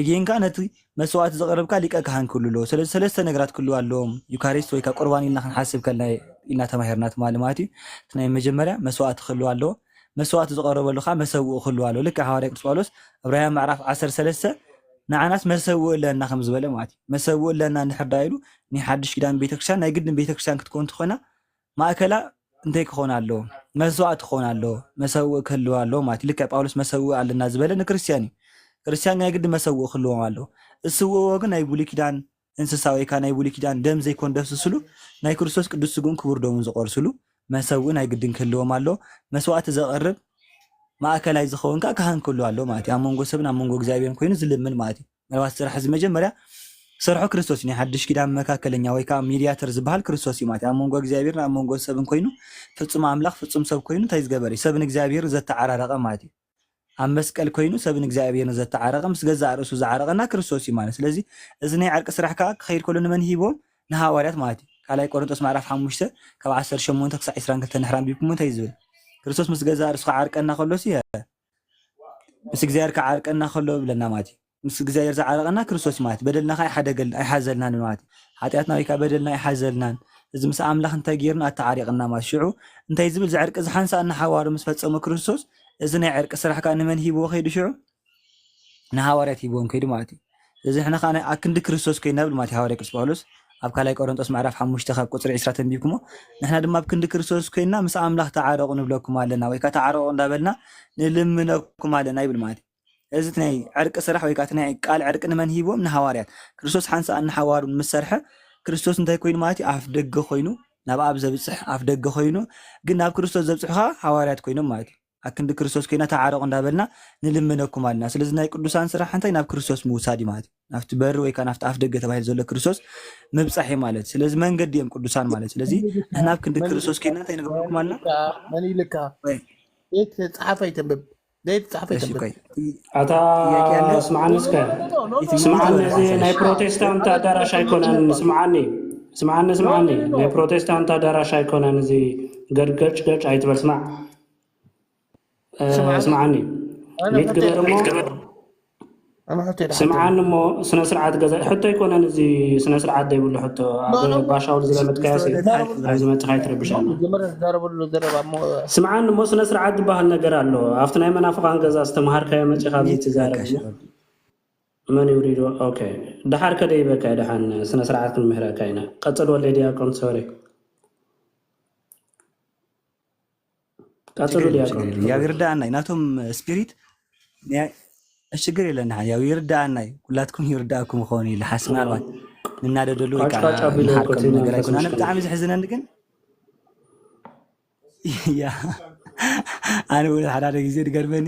እጌንካ ነቲ መስዋእቲ ዘቕረብካ ሊቀ ካህን ክህሉ ኣለዎ። ስለዚ ሰለስተ ነገራት ክህልው ኣለዎም። ዩካሪስት ወይ ከዓ ቁርባን ኢልና ክንሓስብ ከልና ኢልና ተማሂርና ትማሊ ማለት እዩ። እቲ ናይ መጀመርያ መስዋእቲ ክህልው ኣለዎ። መስዋእቲ ዝቐረበሉ ከዓ መሰውኢ ክህልው ኣለዎ። ልክዕ ሃዋርያ ቅዱስ ጳውሎስ ዕብራውያን ምዕራፍ ዓሰርተ ሰለስተ ንዓናስ መሰውኢ ኣለና ከም ዝበለ ማለት እዩ። መሰውኢ ኣለና እንድሕር ዳ ኢሉ ናይ ሓድሽ ኪዳን ቤተክርስትያን ናይ ግድን ቤተክርስትያን ክትከውን እንተኾይና ማእከላ እንታይ ክኾን ኣለዎ? መስዋእቲ ክኾን ኣለዎ። መሰውኢ ክህልው ኣለዎ ማለት እዩ። ልክዕ ጳውሎስ መሰውኢ ኣለና ዝበለ ንክርስትያን እዩ። ክርስትያን ናይ ግዲ መሰውኢ ክህልዎም ኣለዎ። ዝስውእዎ ግን ናይ ብሉይ ኪዳን እንስሳ ወይ ከዓ ናይ ብሉይ ኪዳን ደም ዘይኮን ደፍስስሉ ናይ ክርስቶስ ቅዱስ ስግኡን ክቡር ደሙን ዝቆርስሉ መሰውኢ ናይ ግድን ክህልዎም ኣለዎ። መስዋእቲ ዘቕርብ ማእከላይ ዝኸውን ከዓ ካህን ክህልው ኣለዎ ማለት እዩ። ኣብ መንጎ ሰብን ኣብ መንጎ እግዚኣብሔርን ኮይኑ ዝልምን ማለት እዩ። ምናልባት ስራሕ እዚ መጀመርያ ሰርሖ ክርስቶስ እዩ። ናይ ሓድሽ ኪዳን መካከለኛ ወይ ከዓ ሚድያተር ዝበሃል ክርስቶስ እዩ ማለት እዩ። ኣብ መንጎ እግዚኣብሔርን ኣብ መንጎ ሰብን ኮይኑ፣ ፍጹም ኣምላኽ ፍጹም ሰብ ኮይኑ እንታይ ዝገበረ እዩ? ሰብን እግዚኣብሔር ዘተዓራረቐ ማለት እዩ። ኣብ መስቀል ኮይኑ ሰብን እግዚኣብሔርን ዘተዓረቐ፣ ምስ ገዛእ ርእሱ ዝዓረቐና ክርስቶስ እዩ ማለት። ስለዚ እዚ ናይ ዕርቂ ስራሕ ከዓ ክኸይድ ከሎ ንመን ሂቦም? ንሃዋርያት ማለት እዩ። ካልኣይ ቆሮንቶስ ምዕራፍ ሓሙሽተ ካብ ዓሰርተ ሸሞንተ ክሳዕ ዕስራን ክልተን ድሕሪ ኣንቢብኩሞ እንታይ እዩ ዝብል? ክርስቶስ ምስ ገዛእ ርእሱ ክዓርቀና ከሎስ እዩ፣ ምስ እግዚኣብሔር ክዓርቀና ከሎ ብለና ማለት እዩ። ምስ እግዚኣብሔር ዝዓረቐና ክርስቶስ እዩ ማለት እዩ። በደልና ከዓ ኣይሓደገል-፣ ኣይሓዘልናን ማለት እዩ። ሓጢኣትና ወይ ከዓ በደልና ኣይሓዘልናን። እዚ ምስ ኣምላኽ እንታይ ገይርና? ኣተዓሪቕና ማለት እዩ። ሽዑ እንታይ ዝብል? እዚ ዕርቂ ዝሓንሳእና ሓዋሩ ምስ ፈጸመ ክርስቶስ፣ እዚ ናይ ዕርቂ ስራሕ ከዓ ንመን ሂብዎ ከይዱ? ሽዑ ንሃዋርያት ሂብዎም ከይዱ ማለት እዩ። ስለዚ ንሕና ከዓ ናይ ኣክንዲ ክርስቶስ ኮይና ብል ማለት እዩ ሃዋርያ ቅዱስ ጳውሎስ ኣብ ካልኣይ ቆሮንቶስ ምዕራፍ ሓሙሽተ ካብ ቁጽሪ ዕስራ ተንቢብኩሞ፣ ንሕና ድማ ኣብ ክንዲ ክርስቶስ ኮይና ምስ ኣምላኽ ተዓረቑ ንብለኩም ኣለና፣ ወይ ከዓ ተዓረቑ እንዳበልና ንልምነኩም ኣለና ይብል ማለት እዩ። እዚ እቲ ናይ ዕርቂ ስራሕ ወይ ከዓ እቲ ናይ ቃል ዕርቂ ንመን ሂብዎም? ንሃዋርያት። ክርስቶስ ሓንሳእ ንሓዋሩ ምስ ሰርሐ ክርስቶስ እንታይ ኮይኑ ማለት እዩ? ኣፍ ደገ ኮይኑ፣ ናብ ኣብ ዘብጽሕ ኣፍ ደገ ኮይኑ፣ ግን ናብ ክርስቶስ ዘብጽሑ ከዓ ሃዋርያት ኮይኖም ማለት እዩ። ኣክንዲ ክርስቶስ ኮይና ተዓረቑ እንዳበልና ንልምነኩም ኣለና። ስለዚ ናይ ቅዱሳን ስራሕ እንታይ? ናብ ክርስቶስ ምውሳድ እዩ ማለት እዩ። ናብቲ በሪ ወይ ከዓ ናብቲ ኣፍ ደገ ተባሂሉ ዘሎ ክርስቶስ ምብጻሕ እዩ ማለት። ስለዚ መንገዲ እዮም ቅዱሳን ማለት። ስለዚ ንሕና ኣብ ክንዲ ክርስቶስ ኮይና እንታይ ንገብረኩም ኣለና? መን ኢልካ? ወይ ዘይተጻሓፈ ኣይተንብብ። ዘይተጻሓፈ እሺ ኣይተንብብ። ቆይ ኣታ ጥያቄ ኣለ? ስምዓኒ እስከ ኢቲ ሚኒት ስምዓኒ ወደ እዚ ናይ ሓሳሽ ፕሮቴስታንት ኣዳራሽ ኣይኮነን። ስምዓኒ ስምዓኒ ስምዓኒ ናይ ፕሮቴስታንት ኣዳራሽ ኣይኮነን። እዚ ገርገጭ ገጭ ኣይትበል። ስማዕ እ፣ ስምዓኒ ስምዓኒ ኣነ ሚት ሕቶ ግበር እሞ ኣነ ሕቶ ኢለ ሓቶ ስምዓኒ እሞ ስነ ስርዓት ገዛ ሕቶ ኣይኮነን። እዚ ስነ ስርዓት ዘይብሉ ሕቶ ኣብ ኖ ኖ ባሻውል ዝለመጥካዮ ሲ ሚኒት ወደ ሓሳሽ ኣብዚ መፅኻ ኣይትረብሻና። መጀመርያ ዝዛረበሉ ዘረባ እሞ ስምዓኒ እሞ ስነ ስርዓት ዝበሃል ነገር ኣሎ። ኣብቲ ናይ መናፍቃን ገዛ ዝተምሃርካዮ መፂኻ ኣብዚ ሚኒት ትዛረብ ሓሳሽ እሞ መን ይውሪዶ? ኦኬ ደሓር ከደይበካ ደሓን ስነ ስርዓት ክንምህረካ ኢና። ቀፅል ወለይ ዲያቆን ሶሪ ቀፅሉ ችግር የለም፣ ዲያቆን ችግር የለም። ያው ይርዳእና እዩ ናቶም ስፒሪት። ያ-፣ እሺ፣ ችግር የለን። ንሓ-፣ ያው ይርዳእና እዩ፣ ኩላትኩም ይርዳእኩም ይኸውን እዩ። ልሓስ ምናልባት ንናደደሉ ወይ ቃጭ ከዓ ቃጭ ኣቢሉ እኮ ንሓርቀሉ እቲ ነገር መንፈስ ኣይኮነ። ኣነ ምሽክል ብጣዕሚ ዘሕዝነኒ ግን ያ ኣነ እውን ሓደ ሓደ ግዜ ዝገርመኒ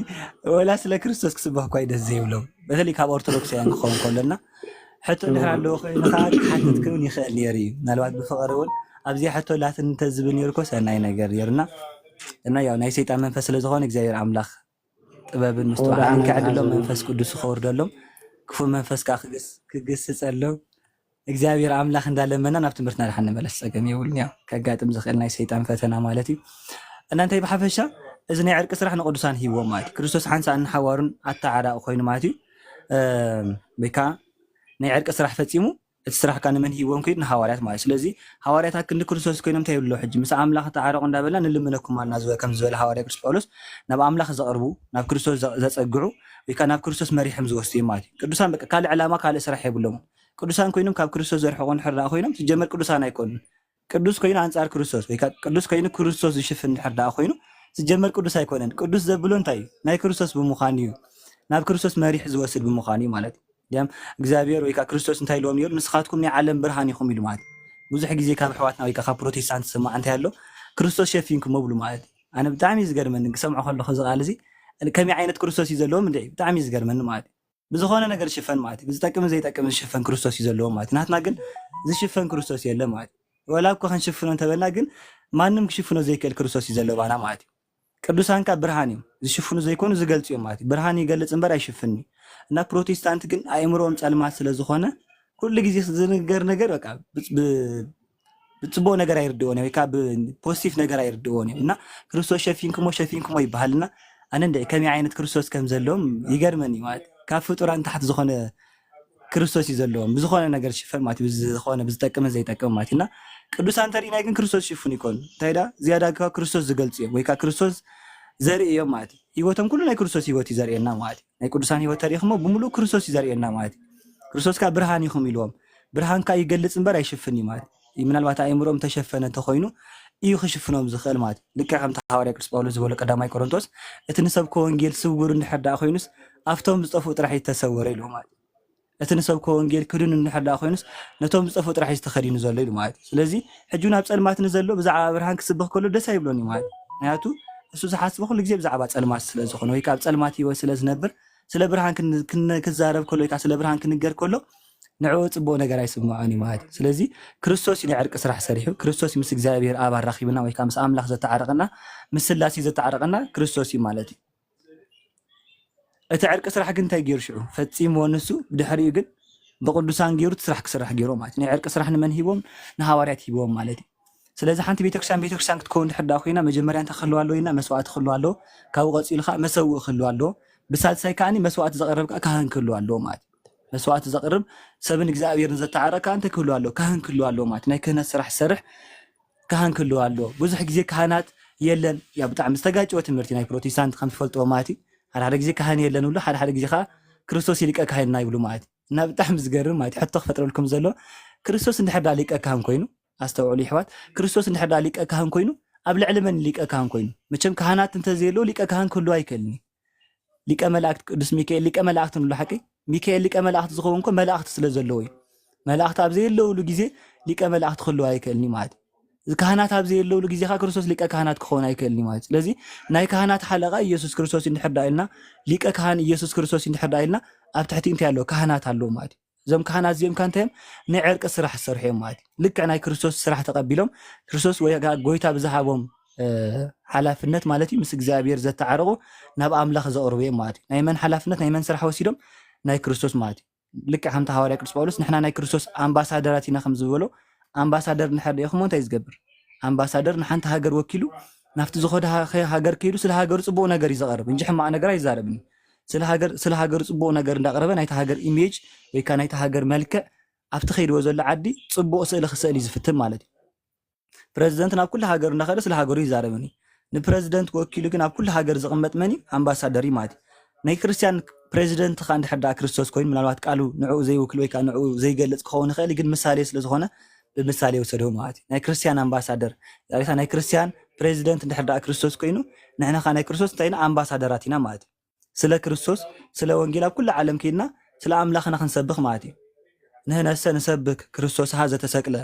ወላ ስለ ክርስቶስ ክስበኽ እኳ እዩ ደስ ዘይብሎም፣ በተለይ ካብ ኦርቶዶክሳውያን ክኸውን ከሎና ሕቶ እንድሕር ኣለዎ ኮይኑ ከዓ ክሓትት ክውን ይኽእል ነይሩ እዩ። ምናልባት ብፍቕሪ እውን ኣብዚኣ ሕቶ ላትን እንተዝብል ነይሩ እኮ ሰናይ ነገር ነይሩና። እና ያው ናይ ሰይጣን መንፈስ ስለ ዝኾነ እግዚኣብሔር ኣምላኽ ጥበብን ምስትውዓልን ወደሓን ከዕድሎም ይሓዘና። መንፈስ ቅዱስ ክወርደሎም ክፉእ መንፈስ ከዓ ክግስ-፣ ክግስጸሎም እግዚኣብሔር ኣምላኽ እንዳለመና ናብ ትምህርትና ድሓን ንመለስ። ጸገም የብሉን። ያው ከጋጥም ዝኽእል ናይ ሰይጣን ፈተና ማለት እዩ። እና እንታይ ብሓፈሻ እዚ ናይ ዕርቂ ስራሕ ንቅዱሳን ሂብዎም ማለት እዩ። ክርስቶስ ሓንሳእን ንሓዋሩን ኣተዓራቂ ኮይኑ ማለት እዩ። እም፣ ወይ ከዓ ናይ ዕርቂ ስራሕ ፈጺሙ እቲ ስራሕ ከዓ ንመን ሂብዎም ከይዱ? ንሃዋርያት ማለት እዩ። ስለዚ ሃዋርያት ኣብ ክንዲ ክርስቶስ ኮይኖም እንታይ ይብሉ ኣለዉ? ሕጂ ምስ ኣምላኽ ተዓረቑ እንዳበልና ንልምነኩም ኣልና ዝበ-፣ ከም ዝበለ ሃዋርያ ቅዱስ ጳውሎስ ናብ ኣምላኽ ዘቕርቡ ናብ ክርስቶስ ዘ-፣ ዘጸግዑ ወይ ከዓ ናብ ክርስቶስ መሪሖም ዝወስዱ እዮም ማለት እዩ። ቅዱሳን በቃ ካልእ ዕላማ ካልእ ስራሕ የብሎምን። ቅዱሳን ኮይኖም ካብ ክርስቶስ ዘርሕቑ እንድሕር ደኣ ኮይኖም ሲጀመር ቅዱሳን ኣይኮኑን። ቅዱስ ኮይኑ ኣንጻር ክርስቶስ ወይ ከዓ ቅዱስ ኮይኑ ክርስቶስ ዝሽፍን እንድሕር ደኣ ኮይኑ ሲጀመር ቅዱስ ኣይኮነን። ቅዱስ ዘብሎ እንታይ እዩ? ናይ ክርስቶስ ብምዃኑ እዩ። ናብ ክርስቶስ መሪሑ ዝወስድ ብምዃኑ እዩ ማለት እዩ። ዲያም እግዚኣብሔር ወይ ከዓ ክርስቶስ እንታይ ኢልዎም ነይሩ? ንስኻትኩም ናይ ዓለም ብርሃን ኢኹም ኢሉ ማለት እዩ። ብዙሕ ግዜ ካብ ኣሕዋትና ወይ ከዓ ካብ ፕሮቴስታንት ዝስማዕ እንታይ ኣሎ? ክርስቶስ ሸፊንኩሞ ብሉ ማለት እዩ። ኣነ ብጣዕሚ እዩ ዝገርመኒ ክሰምዖ ከለኹ እዚ ቃል እዚ ከመይ ዓይነት ክርስቶስ እዩ ዘለዎም እንድዒ ብጣዕሚ እዩ ዝገርመኒ ማለት እዩ። ብዝኾነ ነገር ዝሽፈን ማለት እዩ። ብዝጠቅምን ዘይጠቅምን ዝሽፈን ክርስቶስ እዩ ዘለዎም ማለት እዩ። ናትና ግን ዝሽፈን ክርስቶስ የለን ማለት እዩ። ወላ እኮ ክንሽፍኖ እንተበልና ግን ማንም ክሽፍኖ ዘይክእል ክርስቶስ እዩ ዘለባና ማለት እዩ። ቅዱሳን ከዓ ብርሃን እዮም። ዝሽፍኑ ዘይኮኑ ዝገልጹ እዮም ማለት እዩ። ብርሃን ይገልጽ እምበር ኣይሽፍን እዩ። እና ፕሮቴስታንት ግን ኣእምሮኦም ጸልማት ስለ ዝኾነ ኩሉ ግዜ ዝንገር ነገር በቃ ብ-፣ ብ-፣ ብጽቡቕ ነገር ኣይርድእዎን እዮም፣ ወይ ከዓ ብፖዚቲቭ ነገር ኣይርድእዎን እዮም። እና ክርስቶስ ሸፊንኩሞ ሸፊንኩሞ ይበሃል። እና ኣነ እንደ ከመይ ዓይነት ክርስቶስ ከም ዘለዎም ይገርመኒ ማለት እዩ። ካብ ፍጡራን ታሕቲ ዝኾነ ክርስቶስ እዩ ዘለዎም። ብዝኾነ ነገር ዝሽፈን ማለት እዩ። ብዝኾነ ብዝጠቅምን ዘይጠቅምን ማለት እዩ። እና ቅዱሳን ተሪእና ግን ክርስቶስ ይሽፍኑ ይኮኑ። እንታይ ዳ ዝያዳ ካብ ክርስቶስ ዝገልጹ እዮም፣ ወይ ከዓ ክርስቶስ ዘርኢ እዮም ማለት እዩ። ህይወቶም ኩሉ ናይ ክርስቶስ ህይወት እዩ ዘርእየና ማለት እዩ። ናይ ቅዱሳን ህይወት ተሪእኹሞ ብምሉእ ክርስቶስ እዩ ዘርእየና ማለት እዩ። ክርስቶስ ከዓ ብርሃን ኢኹም ኢልዎም። ብርሃን ከዓ ይገልጽ እምበር ኣይሽፍን እዩ ማለት እዩ። ምናልባት ኣእምሮም ተሸፈነ እንተኾይኑ እዩ ክሽፍኖም ዝኽእል ማለት እዩ። ልክዕ ከምቲ ሃዋርያ ቅዱስ ጳውሎስ ዝበሎ ቀዳማይ ቆሮንቶስ፣ እቲ ንሰብከ ወንጌል ስውር እንድሕር ደኣ ኮይኑስ ኣብቶም ዝጠፍኡ ጥራሕ እዩ ዝተሰወረ ኢልዎ ማለት እዩ። እቲ ንሰብከ ወንጌል ክድኑ እንድሕር ደኣ ኮይኑስ ነቶም ዝጠፍኡ ጥራሕ እዩ ዝተኸዲኑ ዘሎ ኢሉ ማለት እዩ። ስለዚ ሕጂ እውን ኣብ ጸልማት ንዘሎ ብዛዕባ ብርሃን ክስበኽ ከሎ ደስ ኣይብሎን እዩ ማለት እዩ። ምክንያቱ እሱ ዝሓስቦ ኩሉ ግዜ ብዛዕባ ጸልማት ስለ ዝኾነ ወይ ከዓ ኣብ ጸልማት ህይወት ስለ ዝነብር ስለ ብርሃን ክን-፣ ክን-፣ ክዛረብ ከሎ ወይ ከዓ ስለ ብርሃን ክንገር ከሎ ንዕኡ ጽቡቕ ነገር ኣይስምዖን እዩ ማለት እዩ። ስለዚ ክርስቶስ እዩ ናይ ዕርቂ ስራሕ ሰሪሑ። ክርስቶስ እዩ ምስ እግዚኣብሔር ኣብ ኣራኺብና ወይ ከዓ ምስ ኣምላኽ ዘተዓረቐና፣ ምስ ስላሴ ዘተዓረቐና ክርስቶስ እዩ ማለት እዩ። እቲ ዕርቂ ስራሕ ግን እንታይ ገይሩ ሽዑ ፈጺምዎ? ንሱ ብድሕሪኡ ግን ብቅዱሳን ገይሩ እቲ ስራሕ ክስራሕ ገይሩ ማለት እዩ። ናይ ዕርቂ ስራሕ ንመን ሂቦም? ንሃዋርያት ሂቦም ማለት እዩ። ስለዚ ሓንቲ ቤተክርስትያን ቤተክርስትያን ክትከውን ድሕር ዳ ኮይና መጀመርያ እንታይ ክህልዋ ኣለዎ ኢልና? መስዋዕቲ ክህልዋ ኣለዎ። ካብኡ ቀፂሉ ከዓ መሰውኢ ክህልዋ ኣለዎ። ብሳልሳይ ከዓ መስዋዕቲ ዘቕርብ ከዓ ካህን ክህልዋ ኣለዎ ማለት እዩ። መስዋዕቲ ዘቕርብ ሰብን እግዚኣብሔርን ዘተዓረቀ ከዓ እንታይ ክህልዋ ኣለዎ? ካህን ክህልዋ ኣለዎ ማለት እዩ። ናይ ክህነት ስራሕ ዝሰርሕ ካህን ክህልዋ ኣለዎ። ብዙሕ ግዜ ካህናት የለን። ያ ብጣዕሚ ዝተጋጨወ ትምህርቲ ናይ ፕሮቴስታንት ከም ትፈልጥዎ ማለት እዩ። ሓደ ሓደ ግዜ ካህን የለን ይብሉ፣ ሓደ ሓደ ግዜ ከዓ ክርስቶስ እዩ ሊቀ ካህንና ይብሉ ማለት እዩ። እና ብጣዕሚ ዝገርም ማለት እዩ። ሕቶ ክፈጥረልኩም ዘሎ ክርስቶስ እንድሕር ዳ ሊቀ ካህን ኮይኑ ኣስተውዕሉ ይሕዋት። ክርስቶስ እንድሕር ዳ ሊቀ ካህን ኮይኑ ኣብ ልዕሊ መን ሊቀ ካህን ኮይኑ? መቸም ካህናት እንተዘየለዉ ሊቀ ካህን ክህልው ኣይክእልን እዩ። ሊቀ መላእክት ቅዱስ ሚካኤል ሊቀ መላእክት ንብሎ ሓቂ? ሚካኤል ሊቀ መላእክት ዝኸውን እኮ መላእክት ስለ ዘለዎ እዩ። መላእክት ኣብ ዘየለውሉ ግዜ ሊቀ መላእክት ክህልው ኣይክእልን እዩ ማለት እዩ። እዚ ካህናት ኣብ ዘየለውሉ ግዜ ከዓ ክርስቶስ ሊቀ ካህናት ክኸውን ኣይክእልን እዩ ማለት እዩ። ስለዚ ናይ ካህናት ሓለቓ ኢየሱስ ክርስቶስ እንድሕር ዳ ኢልና፣ ሊቀ ካህን ኢየሱስ ክርስቶስ እንድሕር ዳ ኢልና፣ ኣብ ትሕቲ እንታይ ኣለዎ? ካህናት ኣለዎ ማለት እዩ። እዞም ካህናት እዚኦም ከ እንታይ እዮም? ናይ ዕርቂ ስራሕ ዝሰርሑ እዮም ማለት እዩ። ልክዕ ናይ ክርስቶስ ስራሕ ተቐቢሎም ክርስቶስ ወይ ከዓ ጎይታ ብዝሃቦም ሓላፍነት ማለት እዩ ምስ እግዚኣብሔር ዘተዓረቑ ናብ ኣምላኽ ዘቕርቡ እዮም ማለት እዩ። ናይ መን ሓላፍነት ናይ መን ስራሕ ወሲዶም? ናይ ክርስቶስ ማለት እዩ። ልክዕ ከምቲ ሃዋርያ ቅዱስ ጳውሎስ ንሕና ናይ ክርስቶስ ኣምባሳደራት ኢና ከም ዝበሎ ኣምባሳደር እንድሕር ርኢኹሞ እንታይ እዩ ዝገብር? ኣምባሳደር ንሓንቲ ሃገር ወኪሉ ናብቲ ዝኾደ ሃ- ሃገር ከይዱ ስለ ሃገሩ ፅቡቕ ነገር እዩ ዘቐርብ እንጂ ሕማቕ ነገር ኣይዛረብን እዩ። ስለ ሃገር ስለ ሃገሩ ፅቡቕ ነገር እንዳቕረበ ናይቲ ሃገር ኢሜጅ ወይ ከዓ ናይቲ ሃገር መልክዕ ኣብቲ ከይድዎ ዘሎ ዓዲ ፅቡቕ ስእሊ ክስእል እዩ ዝፍትን ማለት እዩ። ፕረዚደንት ናብ ኩሉ ሃገር እንዳኸደ ስለ ሃገሩ ይዛረብን እዩ። ንፕረዚደንት ወኪሉ ግን ኣብ ኩሉ ሃገር ዝቕመጥ መን እዩ? ኣምባሳደር እዩ ማለት እዩ። ናይ ክርስቲያን ፕሬዚደንት ከዓ እንድሕር ደኣ ክርስቶስ ኮይኑ ምናልባት ቃሉ ንዕኡ ዘይውክል ወይ ከዓ ንዕኡ ዘይገልፅ ክኸውን ይኽእል እዩ፣ ግን ምሳሌ ስለ ዝኾነ ብምሳሌ ይውሰዶ ማለት እዩ። ናይ ክርስቲያን ኣምባሳደር ዛሬታ ናይ ክርስቲያን ፕሬዚደንት እንድሕር ደኣ ክርስቶስ ኮይኑ ንሕና ከዓ ናይ ክርስቶስ እንታይ ኢና? ኣምባሳደራት ኢና ማለት እዩ። ስለ ክርስቶስ ስለ ወንጌል ኣብ ኩሉ ዓለም ከይድና ስለ ኣምላኽና ክንሰብኽ ማለት እዩ። ንሕነሰ ንሰብክ ክርስቶስሃ ዘተሰቅለ፣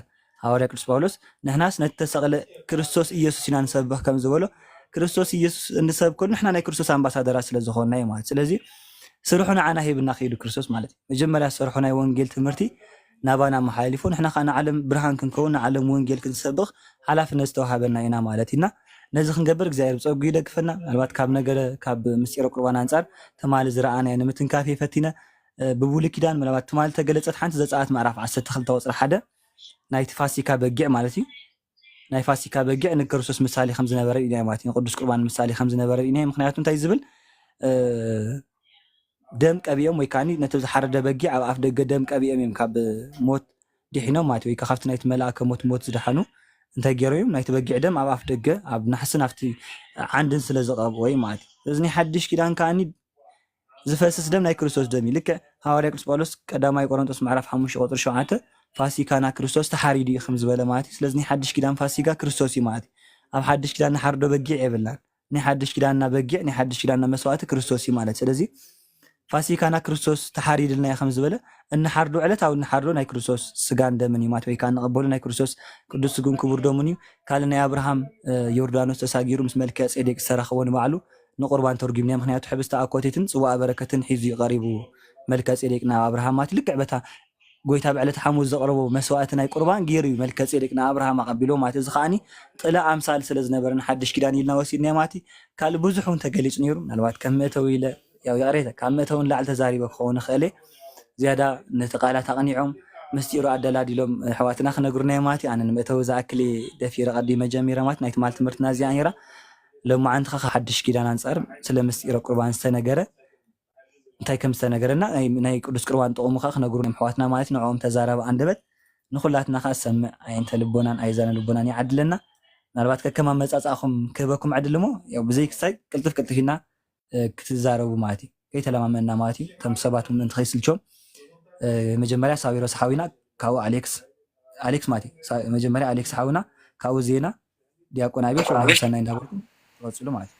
ሃዋርያ ቅዱስ ጳውሎስ ንሕናስ ነቲ ተሰቕለ ክርስቶስ ኢየሱስ ኢና ንሰብኽ ከም ዝበሎ ክርስቶስ ኢየሱስ እንሰብከሉ ንሕና ናይ ክርስቶስ ኣምባሳደራት ስለ ዝኾንና እዩ ማለት። ስለዚ ስርሑ ንዓና ሂብና ከይዱ ክርስቶስ ማለት እዩ። መጀመርያ ዝሰርሖ ናይ ወንጌል ትምህርቲ ናባና መሓላሊፉ ንሕና ከዓ ንዓለም ብርሃን ክንከውን ንዓለም ወንጌል ክንሰብኽ ሓላፍነት ዝተዋሃበና ኢና ማለት ኢና። ነዚ ክንገብር እግዚኣብሔር ብፀጉ ይደግፈና። ምናልባት ካብ ነገረ ካብ ምስጢረ ቁርባን ኣንፃር ትማሊ ዝረኣናዮ ንምትንካፍ እየ ፈቲነ። ብብሉይ ኪዳን ምናልባት ትማሊ ተገለፀት ሓንቲ ዘፀኣት ምዕራፍ ዓሰርተ ክልተ ቁፅሪ ሓደ ናይቲ ፋሲካ በጊዕ ማለት እዩ። ናይ ፋሲካ በጊዕ ንክርስቶስ ምሳሌ ከም ዝነበረ እዩ ማለት እዩ። ቅዱስ ቁርባን ምሳሌ ከም ዝነበረ እዩ። ምክንያቱ እንታይ ዝብል ደም ቀቢኦም ወይ ከዓ ነቲ ዝሓረደ በጊዕ ኣብ ኣፍ ደገ ደም ቀቢኦም እዮም ካብ ሞት ድሒኖም ማለት እዩ። ወይ ከዓ ካብቲ ናይቲ መልኣከ ሞት ሞት ዝደሓኑ እንታይ ገይሮም እዮም? ናይቲ በጊዕ ደም ኣብ ኣፍ ደገ ኣብ ናሕስን ኣብቲ ዓንድን ስለ ዝቐብኦ እዩ ማለት እዩ። እዚ ናይ ሓድሽ ኪዳን ከዓኒ ዝፈስስ ደም ናይ ክርስቶስ ደም እዩ። ልክዕ ሃዋርያ ቅዱስ ጳውሎስ ቀዳማይ ቆሮንጦስ ምዕራፍ ሓሙሽተ ቁፅሪ ሸውዓተ ፋሲካና ክርስቶስ ተሓሪዱ እዩ ከም ዝበለ ማለት እዩ። ስለዚ ናይ ሓድሽ ኪዳን ፋሲካ ክርስቶስ እዩ ማለት እዩ። ኣብ ሓድሽ ኪዳን ንሓርዶ በጊዕ የብልናን። ናይ ሓድሽ ኪዳንና በጊዕ ናይ ሓድሽ ኪዳንና መስዋእቲ ክርስቶስ እዩ ማለት። ስለዚ ፋሲካና ክርስቶስ ተሓሪድልና እዩ ከም ዝበለ እንሓርዶ ዕለታዊ እንሓርዶ ናይ ክርስቶስ ስጋን ደምን እዩ ማለት ወይ ከዓ እንቐበሉ ናይ ክርስቶስ ቅዱስ ስጉን ክቡር ደሙን እዩ። ካልእ ናይ ኣብርሃም ዮርዳኖስ ተሳጊሩ ምስ መልከ ጼዴቅ ዝተራኸቦ ንባዕሉ ንቁርባን ተርጉምና። ምክንያቱ ሕብስቲ ኣኮቴትን ጽዋኣ በረከትን ሒዙ እዩ ቀሪቡ መልከ ጼዴቅ ናብ ኣብርሃም ማለት ልክዕ በታ ጎይታ ብዕለት ሓሙስ ዘቕረቦ መስዋእቲ ናይ ቁርባን ገይሩ እዩ መልከ ጼዴቅ ንኣብርሃም ኣቐቢሎ ማለት። እዚ ከዓኒ ጥላ ኣምሳል ስለ ዝነበረ ንሓድሽ ኪዳን ኢልና ወሲድናዮ ማለት እዩ። ካልእ ብዙሕ እውን ተገሊጹ ነይሩ። ምናልባት ከም መእተዊ ኢለ ያው ይቕሬታ ካብ መእተዊ ንላዕሊ ተዛሪበ ክኸውን ይኽእል እየ። ዝያዳ ነቲ ቃላት ኣቕኒዖም ምስጢሩ ኣደላዲሎም ኣሕዋትና ክነግሩና እዮም ማለት እዩ። ኣነ ንመእተዊ ዝኣክል እየ ደፊረ ቀዲመ ጀሚረ ማለት ናይ ትማሊ ትምህርትና እዚኣ ነይራ። ሎማዓንቲ ኸዓ ሓድሽ ኪዳን ኣንጻር ስለ ምስጢረ ቁርባን ዝተነገረ እንታይ ከም ዝተነገረና ናይ ናይ ቅዱስ ቅርባን ጥቕሙ ኸዓ ክነግሩና እዮም ኣሕዋትና ማለት ንዕኦም ተዛራቢ ኣንደበት ንኹላትና ኸዓ ዝሰምዕ ኣዒንተ ልቦናን ኣእዛነ ልቦናን ይዓድለና። ምናልባት ከከም ኣመጻጽኣኹም ክህበኩም ዕድል እሞ ያው ብዘይ ክሳይ ቅልጥፍ ቅልጥፍ ኢልና ክትዛረቡ ማለት እዩ። ከይተለማመና ማለት እዩ። ከም ሰባት ምእንቲ ከይስልችዎም መጀመርያ ሳዊሮስ ሓዊና ካብኡ ኣሌክስ ኣሌክስ ማለት እዩ። መጀመርያ ኣሌክስ ሓውና ካብኡ ዜና ዲያቆን ኣቤል ሽዑ ሰናይ እንዳበልኩም ትቐፅሉ ማለት እዩ።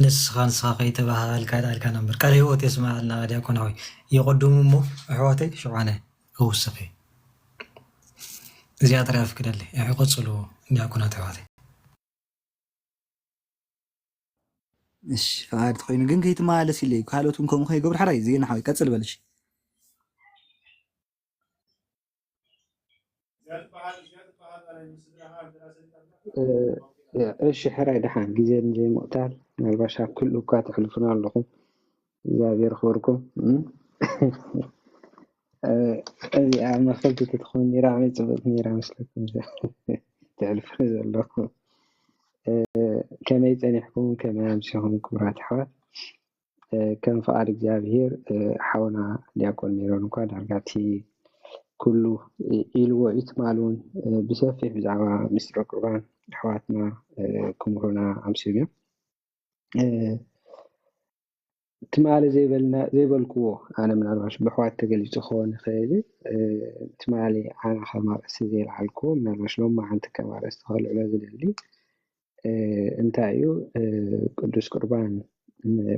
ንስኻ ንስኻ ከይተባሃልካ ይልኣልካ ነበር ቃል ህይወት የስማዕልና ዲያቆን ሓወይ። ይቐድሙ እሞ ኣሕዋተይ ሽዑ ኣነ እውስኽ እየ። እዚኣ ጥራይ ኣፍቅደለይ። እሕ ቀፅሉ ዲያቆናት ኣሕዋተይ። እሺ ፍቓድ ተኾይኑ ግን ከይትመላለስ ኢለ እዩ። ካልኦት እውን ከምኡ ከይገብሩ ሓራይ ዜና ሓወይ ቀፅል በል እሺ። እሺ፣ ሕራይ ደሓን፣ ግዜ ንዘይምቕታል፣ ምናልባሽ ኣብ ኩሉ እኳ ተሕልፉና ኣለኹም። እግዚኣብሔር ክብርኩም። እዚኣ መኸልቲ ትትኾን ነይራ፣ ከመይ ጽብቕቲ ነይራ መስለኩም? ትሕልፉ ዘለኹም። ከመይ ጸኒሕኩም? ከመይ ኣምሲኹም ክቡራት ኣሕዋት? ከም ፍቓድ እግዚኣብሔር፣ ሓውና ዲያቆን ሜሮን እኳ ዳርጋ እቲ ኩሉ ኢልዎ እዩ። ትማል እውን ብሰፊሕ ብዛዕባ ምስጢረ ቁርባን ኣሕዋትና ክምህሩና ኣምስዮም እዮም። ትማሊ ዘይበልና ዘይበልክዎ፣ ኣነ ምናልባሽ ብኣሕዋት ተገሊጹ ክኸውን ይኽእል እዩ። ትማሊ ኣነ ከም ኣርእስቲ ዘይለዓልክዎ፣ ምናልባሽ ሎማዓንቲ ከም ኣርእስቲ ከልዕሎ ዝደሊ እንታይ እዩ? ቅዱስ ቁርባን።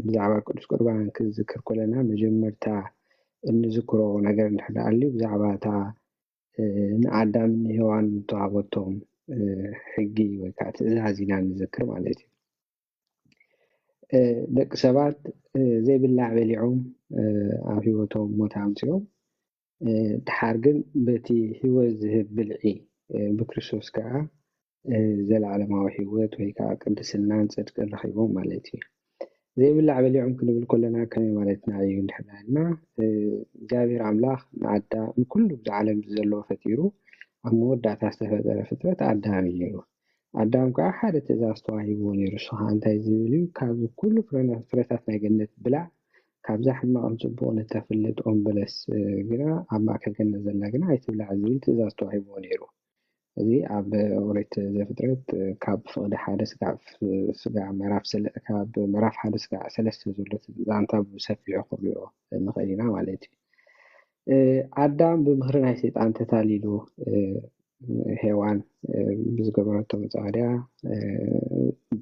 ብዛዕባ ቅዱስ ቁርባን ክንዝክር ከለና፣ መጀመርታ እንዝክሮ ነገር እንድሕር ደኣ ኣልዩ፣ ብዛዕባ እታ ንኣዳምን ንሄዋን ዝተዋህበቶም ሕጊ ወይ ከዓ ትእዛዝ ኢና ንዝክር ማለት እዩ። ደቂ ሰባት ዘይብላዕ በሊዖም ኣብ ህይወቶም ሞት ኣምፅኦም፣ ድሓር ግን በቲ ህይወት ዝህብ ብልዒ ብክርስቶስ ከዓ ዘለዓለማዊ ህይወት ወይ ከዓ ቅድስናን ጽድቅን ረኺቦም ማለት እዩ። ዘይብላዕ በሊዖም ክንብል ከለና ከመይ ማለትና እዩ እንድሕር ኢልና፣ እግዚኣብሔር ኣምላኽ ንኣዳም ንኩሉ ኣብዚ ዓለም ዘሎ ፈጢሩ ኣብ መወዳእታ ዝተፈጠረ ፍጥረት ኣዳም እዩ ነይሩ። ኣዳም ከዓ ሓደ ትእዛዝ ተዋሂብዎ ነይሩ። እሱ ከዓ እንታይ ዝብል እዩ? ካብዚ ኩሉ ፍረታት ናይ ገነት ብላዕ፣ ካብዛ ሕማቕን ጽቡቕን እተፍልጥ ኦም በለስ ግና፣ ኣብ ማእከል ገነት ዘላ ግና ኣይትብላዕ ዝብል ትእዛዝ ተዋሂብዎ ነይሩ። እዚ ኣብ ኦሪት ዘፍጥረት ካብ ፍቕዲ ሓደ ስጋዕ ስጋዕ ምዕራፍ ሰለ- ካብ ምዕራፍ ሓደ ስጋዕ ሰለስተ ዘሎ ዛንታ ብሰፊሑ ክንሪኦ ንኽእል ኢና ማለት እዩ። ኣዳም ብምኽሪ ናይ ሰይጣን ተታሊሉ፣ ሄዋን ብዝገበረቶ መፃወድያ፣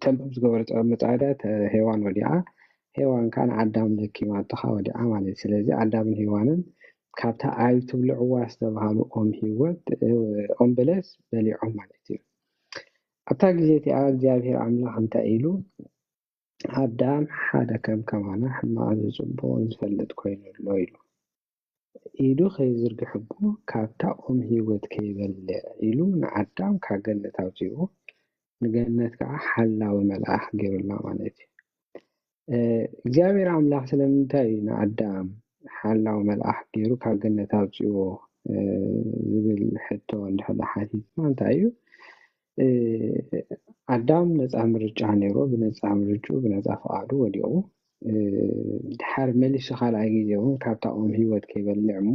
ተንበብ ዝገበረቶ መፃወድያ ተ- ሄዋን ወዲዓ፣ ሄዋን ከዓ ንኣዳም ለኪማቶ ከዓ ወዲዓ ማለት እዩ። ስለዚ ኣዳምን ሄዋንን ካብታ ኣይትብልዕዋ ዝተባሃሉ ኦም ህይወት ኦም በለስ በሊዖም ማለት እዩ። ኣብታ ግዜ እቲኣ እግዚኣብሔር ኣምላኽ እንታይ ኢሉ? ኣዳም ሓደ ከም ከማና ሕማቕን ዝጽቡቕን ዝፈልጥ ኮይኑ ኣሎ ኢሉ። ኢዱ ከይዝርግሕ እሞ ካብታ ኦም ህይወት ከይበልዕ ኢሉ ንኣዳም ካብ ገነት ኣውጺኡ፣ ንገነት ከዓ ሓላዊ መልኣኽ ገይሩላ ማለት እዩ። እግዚኣብሔር ኣምላኽ ስለምንታይ እዩ ንኣዳም ሓላዊ መልኣኽ ገይሩ ካብ ገነት ኣውፂዎ ዝብል ሕቶ እንድሕር ሓቲትና እንታይ እዩ? ኣዳም ነፃ ምርጫ ነይሮ፣ ብነፃ ምርጭኡ ብነፃ ፍቓዱ ወዲቑ። ድሓር መሊሱ ካልኣይ ግዜ እውን ካብታ ኦም ህይወት ከይበልዕ እሞ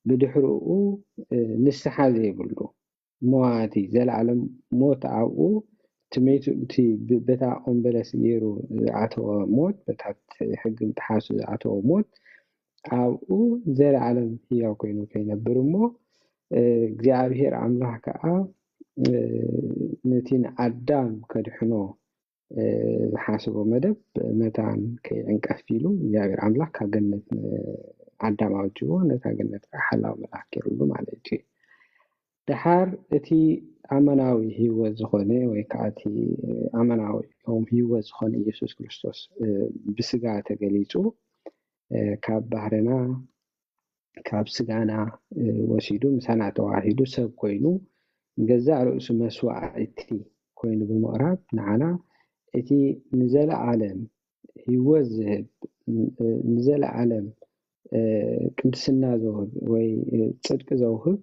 ብድሕርኡ ንስሓ ዘይብሉ ሞዋቲ ዘለዓለም ሞት ኣብኡ ትመይቱ እቲ በታ ኦም በለስ ገይሩ ዝኣተወ ሞት፣ በታ ሕጊ ምጥሓሱ ዝኣተወ ሞት ኣብኡ ዘለዓለም ህያው ኮይኑ ከይነብር እሞ እግዚኣብሔር ኣምላኽ ከዓ ነቲ ንኣዳም ከድሕኖ ዝሓስቦ መደብ መታን ከይዕንቀፍ ኢሉ እግዚኣብሔር ኣምላኽ ካብ ገነት ኣዳም ኣውጅዎ፣ ነታ ገነት ከዓ ሓላዊ መልኣክ ገይሩሉ ማለት እዩ። ደሓር እቲ ኣመናዊ ህይወት ዝኾነ ወይ ከዓ እቲ ኣመናዊ ኦም ህይወት ዝኾነ ኢየሱስ ክርስቶስ ብስጋ ተገሊጹ ካብ ባህርና ካብ ስጋና ወሲዱ ምሳና ተዋሂዱ ሰብ ኮይኑ ንገዛእ ርእሱ መስዋዕቲ ኮይኑ ብምቕራብ ንዓና እቲ ንዘለዓለም ህይወት ዝህብ ንዘለዓለም ቅድስና ዘውህብ ወይ ጽድቂ ዘውህብ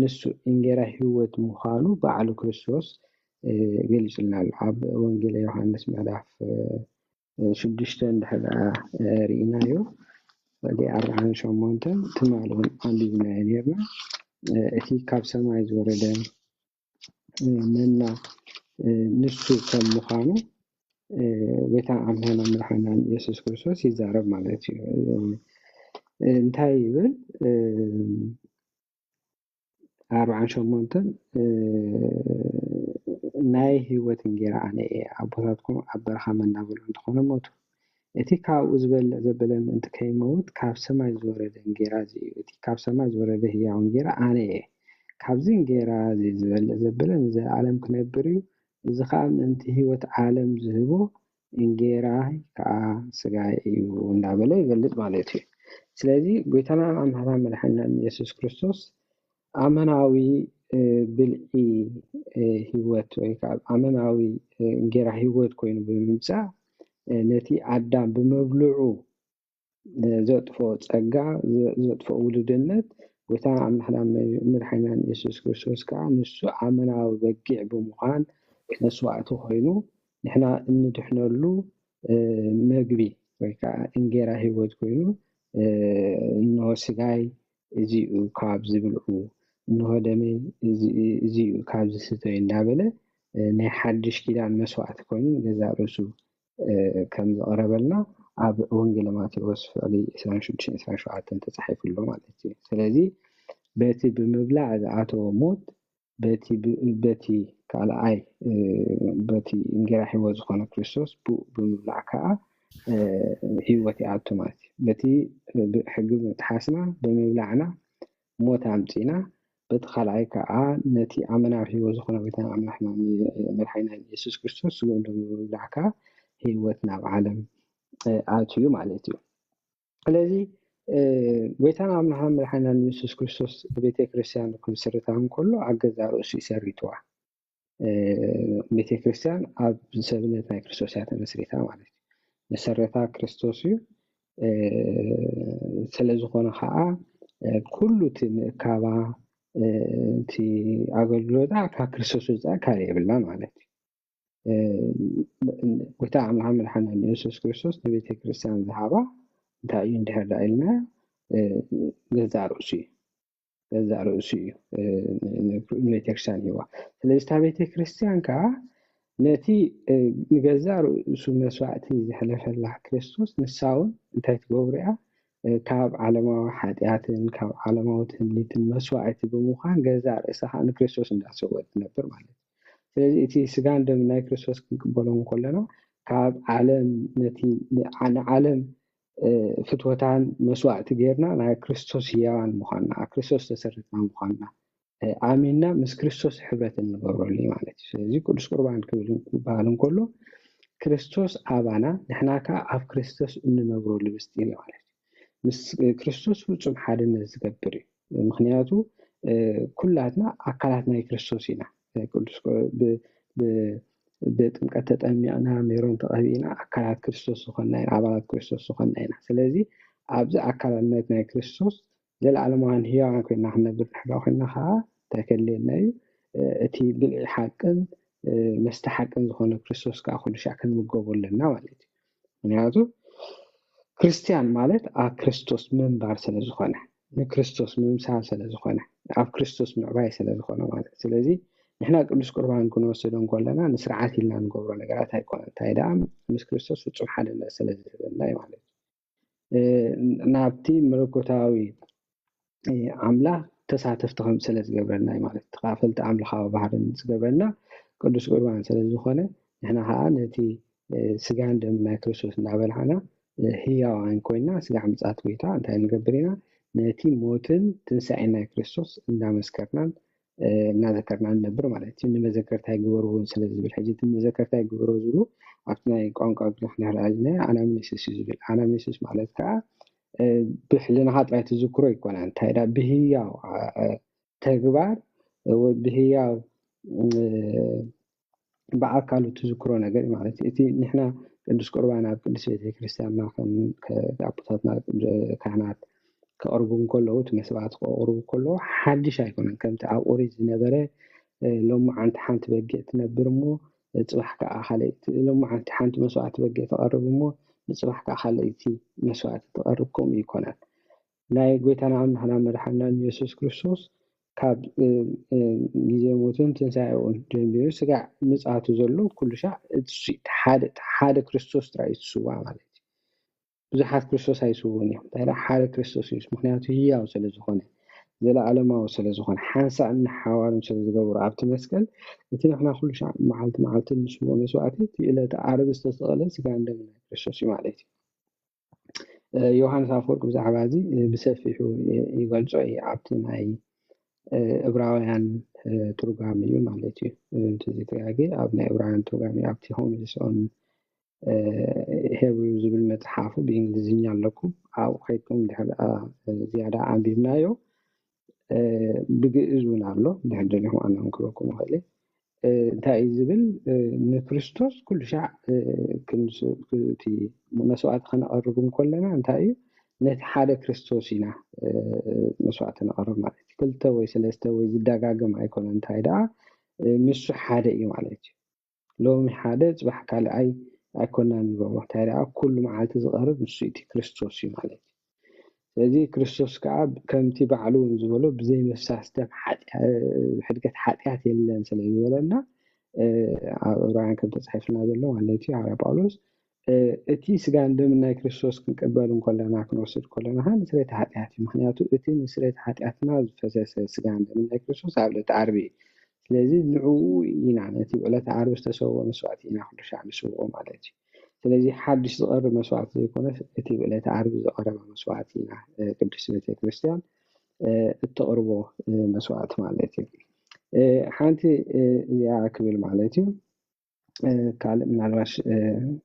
ንሱ እንጌራ ህይወት ምዃኑ ባዕሉ ክርስቶስ ገሊጹልና ኣሎ። ኣብ ወንጌል ዮሃንስ ምዕራፍ ሽዱሽተ እንድሕር ርኢናዮ ወዲ ኣርባዓን ሸሞንተን ትማል እውን ኣንቢብናዮ ነርና። እቲ ካብ ሰማይ ዝወረደ መና ንሱ ከም ምዃኑ ጎይታ ኣምላኽና መድሓና ኢየሱስ ክርስቶስ ይዛረብ ማለት እዩ። እንታይ ይብል? ኣርባዓን ሸሞንተን ናይ ህይወት እንጌራ ኣነ እየ፣ ኣቦታትኩም ኣብ በረኻ መና በልዑ እንተኾነ ሞቱ። እቲ ካብኡ ዝበልዕ ዘበለ ምእንቲ ከይመውት ካብ ሰማይ ዝወረደ እንጌራ እዚ እዩ። እቲ ካብ ሰማይ ዝወረደ ህያው እንጌራ ኣነ እየ። ካብዚ እንጌራ እዚ ዝበልዕ ዘበለ ንዘለኣለም ክነብር እዩ። እዚ ኸኣ ምእንቲ ህይወት ዓለም ዝህቦ እንጌራ ከዓ ስጋይ እዩ እንዳበለ ይገልጽ ማለት እዩ። ስለዚ ጎይታና ኣምላኽና መድሓኒናን ኢየሱስ ክርስቶስ ኣመናዊ ብልዒ ህይወት ወይ ከዓ ኣመናዊ እንጌራ ህይወት ኮይኑ ብምምፃእ ነቲ ኣዳም ብመብልዑ ዘጥፍኦ ፀጋ፣ ዘጥፍኦ ውሉድነት፣ ጎይታና ኣምላኽና መድሓኒናን የሱስ ክርስቶስ ከዓ ንሱ ኣመናዊ በጊዕ ብምዃን መስዋእቲ ኮይኑ ንሕና እንድሕነሉ መግቢ ወይ ከዓ እንጌራ ህይወት ኮይኑ፣ እንሆ ስጋይ እዚኡ ካብ ዝብልዑ፣ እንሆ ደመይ እዚኡ ካብ ዝስተዩ እንዳበለ ናይ ሓድሽ ኪዳን መስዋእቲ ኮይኑ ገዛ ርእሱ ከም ዘቕረበልና ኣብ ወንጌለ ማቴዎስ ፍዕሊ ዕስራን ሽዱሽተን ዕስራን ሸውዓተን ተፃሒፉ ኣሎ ማለት እዩ። ስለዚ በቲ ብምብላዕ ዝኣተወ ሞት በቲ ካልኣይ በቲ እንጌራ ህይወት ዝኾነ ክርስቶስ ብኡ ብምብላዕ ከዓ ህይወት ይኣቱ ማለት እዩ። በቲ ሕጊ ምጥሓስና ብምብላዕና ሞት ኣምፂና፣ በቲ ካልኣይ ከዓ ነቲ ኣመናዊ ህይወት ዝኾነ ጎይታና ኣምላኽና መድሓኒና የሱስ ክርስቶስ ስግኡ ደሙ ብምብላዕ ከዓ ህይወት ናብ ዓለም ኣትዩ ማለት እዩ። ስለዚ ጎይታና ኣምላኽና መድሓኒና የሱስ ክርስቶስ ቤተ ክርስቲያን ክምስርታ እንከሎ ኣብ ገዛ ርእሱ ይሰሪትዋ። ቤተ ክርስቲያን ኣብ ሰብነት ናይ ክርስቶስ እያ ተመስሪታ ማለት እዩ። መሰረታ ክርስቶስ እዩ። ስለዝኾነ ከዓ ኩሉ እቲ ምእካባ እቲ ኣገልግሎታ ካብ ክርስቶስ ወፃኢ ካልእ የብልናን ማለት እዩ። ጎይታ ኣምላኽ መድሓኒና የሱስ ክርስቶስ ንቤተ ክርስቲያን ዝሃባ እንታይ እዩ እንድሕር ዳ ኢልና፣ ገዛእ ርእሱ እዩ። ገዛእ ርእሱ እዩ ንቤተክርስትያን ሂዋ። ስለዚ እታ ቤተክርስትያን ከዓ ነቲ ንገዛእ ርእሱ መስዋእቲ ዘሕለፈላ ክርስቶስ ንሳ እውን እንታይ ትገብር እያ? ካብ ዓለማዊ ሓጢኣትን ካብ ዓለማዊ ትምኒትን መስዋእቲ ብምዃን ገዛእ ርእሳ ከዓ ንክርስቶስ እንዳሰወት ትነብር ማለት እዩ። ስለዚ እቲ ስጋን ደም ናይ ክርስቶስ ክንቅበሎ እንከለና ካብ ዓለም ነቲ ንዓለም ፍትወታን መስዋእቲ ጌርና ናይ ክርስቶስ ህያዋን ምዃንና ኣብ ክርስቶስ ተሰሪትና ምዃንና ኣሚንና ምስ ክርስቶስ ሕብረት እንገብረሉ ማለት እዩ። ስለዚ ቅዱስ ቁርባን ክብል ክበሃል እንከሎ ክርስቶስ ኣባና ንሕና ከዓ ኣብ ክርስቶስ እንነብረሉ ምስጢር እዩ ማለት እዩ። ምስ ክርስቶስ ፍጹም ሓድነት ዝገብር እዩ። ምክንያቱ ኩላትና ኣካላት ናይ ክርስቶስ ኢና። ቅዱስ ብጥምቀት ተጠሚቕና ሜሮን ተቐቢእና ኣካላት ክርስቶስ ዝኾንና ኢና፣ ኣባላት ክርስቶስ ዝኾንና ኢና። ስለዚ ኣብዚ ኣካልነት ናይ ክርስቶስ ዘለኣለማውያን ህያዋን ኮይና ክንነብር ድሕራ ኮይና ከዓ እንታይ ከድልየና እዩ? እቲ ብልዒ ሓቅን መስተ ሓቅን ዝኾነ ክርስቶስ ከዓ ኩሉ ሻዕ ክንምገቦ ኣለና ማለት እዩ። ምክንያቱ ክርስትያን ማለት ኣብ ክርስቶስ ምንባር ስለ ዝኾነ፣ ንክርስቶስ ምምሳል ስለ ዝኾነ፣ ኣብ ክርስቶስ ምዕባይ ስለ ዝኾነ ማለት እዩ። ስለዚ ንሕና ቅዱስ ቁርባን ክንወስድ እንከለና ንስርዓት ኢልና ንገብሮ ነገራት ኣይኮነን። እንታይ ደኣ ምስ ክርስቶስ ፍጹም ሓድነት ስለ ዝህበና እዩ ማለት እዩ። ናብቲ መለኮታዊ ኣምላኽ ተሳተፍቲ ከም ስለ ዝገብረና እዩ ማለት እዩ። ተካፈልቲ ኣምላኻዊ ባህርን ዝገብረና ቅዱስ ቁርባን ስለ ዝኾነ ንሕና ከዓ ነቲ ስጋን ደም ናይ ክርስቶስ እንዳበላዕና ህያዋን ኮይና ስጋዕ ምጽኣት ጎይታ እንታይ ንገብር ኢና? ነቲ ሞትን ትንሳኤን ናይ ክርስቶስ እንዳመስከርናን እናዘከርና ንነብር ማለት እዩ። ንመዘከርታ ይግበርዎ ስለ ዝብል ሕጂ እቲ ንመዘከርታ ይግበርዎ ዝብሉ ኣብቲ ናይ ቋንቋ ግሪክ ንሕረኣልና ኣናምኔሲስ እዩ ዝብል። ኣናምኔሲስ ማለት ከዓ ብሕልናኻ ጥራይ ትዝክሮ ይኮነ እንታይ ዳ ብህያው ተግባር ወይ ብህያው ብኣካሉ ትዝክሮ ነገር ማለት እዩ። እቲ ንሕና ቅዱስ ቁርባን ኣብ ቅዱስ ቤተክርስትያንና ኣቦታትና ካህናት ከቕርቡ እንከለዉ እቲ መስዋዕቲ ከቕርቡ ከለዉ ሓድሽ ኣይኮነን። ከምቲ ኣብ ኦሪት ዝነበረ ሎሚ ዓንቲ ሓንቲ በጊዕ ትነብር እሞ ፅባሕ ከዓ ካልኣይቲ ሎሚ ዓንቲ ሓንቲ መስዋዕቲ በጊዕ ትቐርብ እሞ ንፅባሕ ከዓ ካልኣይቲ መስዋዕቲ ትቐርብ ከምኡ ይኮነን። ናይ ጎይታና ኣምላኽና መድሓንናን የሱስ ክርስቶስ ካብ ግዜ ሞትን ትንሳኤኡን ጀሚሩ ስጋዕ ምጽኣቱ ዘሎ ኩሉ ሻዕ ሓደ ክርስቶስ ጥራይ እዩ ዝስዋዕ ማለት እዩ። ብዙሓት ክርስቶስ ኣይስውኡን እዮም። እንታይ ሓደ ክርስቶስ እዩ። ምክንያቱ ህያው ስለ ዝኾነ ዘለኣለማዊ ስለ ዝኾነ ሓንሳእን ሓዋርን ስለ ዝገበሩ ኣብቲ መስቀል እቲ ንሕና ኩሉ ሻዕ መዓልቲ መዓልቲ ንስውኦ መስዋእቲ እቲ ዕለተ ዓርቢ ዝተሰቐለ ስጋን ደምን ናይ ክርስቶስ እዩ ማለት እዩ። ዮሃንስ ኣፈወርቅ ብዛዕባ እዚ ብሰፊሑ ይገልጾ እዩ ኣብቲ ናይ እብራውያን ትርጓም እዩ ማለት እዩ። እንተዘይተጋጌ ኣብ ናይ እብራውያን ትርጓም እዩ ኣብቲ ሆሚልስ ኦን ሄብሩ ዝብል መጽሓፉ ብእንግሊዝኛ ኣለኩም ኣብኡ ከይድኩም ድሕር ዝያዳ ኣንቢብናዮ ብግእዝ እውን ኣሎ። ድሕር ደሊኹም ኣነ ክንክበኩም ይኽእል እየ። እንታይ እዩ ዝብል? ንክርስቶስ ኩሉ ሻዕ እቲ መስዋዕቲ ክነቐርብ እንከለና እንታይ እዩ? ነቲ ሓደ ክርስቶስ ኢና መስዋዕቲ ነቐርብ ማለት እዩ። ክልተ ወይ ሰለስተ ወይ ዝደጋገም ኣይኮነ። እንታይ ደኣ ንሱ ሓደ እዩ ማለት እዩ። ሎሚ ሓደ ጽባሕ ካልኣይ ኣይኮናን ንገብሮ። እንታይ ደኣ ኩሉ መዓልቲ ዝቐርብ ንሱ እቲ ክርስቶስ እዩ ማለት እዩ። ስለዚ ክርስቶስ ከዓ ከምቲ ባዕሉ እውን ዝበሎ ብዘይ ምፍሳስ ደም ሓጢኣ- ሕድገት ሓጢኣት የለን ስለ ዝበለና ኣብ ዕብራውያን ከም ተጻሒፍና ዘሎ ማለት እዩ። ሃዋርያ ጳውሎስ እቲ ስጋን ደምን ናይ ክርስቶስ ክንቅበል እንከለና ክንወስድ ከለና ከዓ ንስሬት ሓጢኣት እዩ። ምክንያቱ እቲ ንስሬት ሓጢኣትና ዝፈሰሰ ስጋን ደምን ናይ ክርስቶስ ኣብ ዕለት ዓርቢ እዩ። ስለዚ ንዕኡ ኢና ነቲ ብዕለተ ዓርቢ ዝተሰውኦ መስዋእቲ ኢና ኩሉ ሻዕ ንስውኦ ማለት እዩ። ስለዚ ሓድሽ ዝቐርብ መስዋእቲ ዘይኮነስ እቲ ብዕለተ ዓርቢ ዝቐረበ መስዋእቲ ኢና ቅድስቲ ቤተክርስትያን እተቕርቦ መስዋእቲ ማለት እዩ። ሓንቲ እዚኣ ክብል ማለት እዩ። ካልእ ምናልባሽ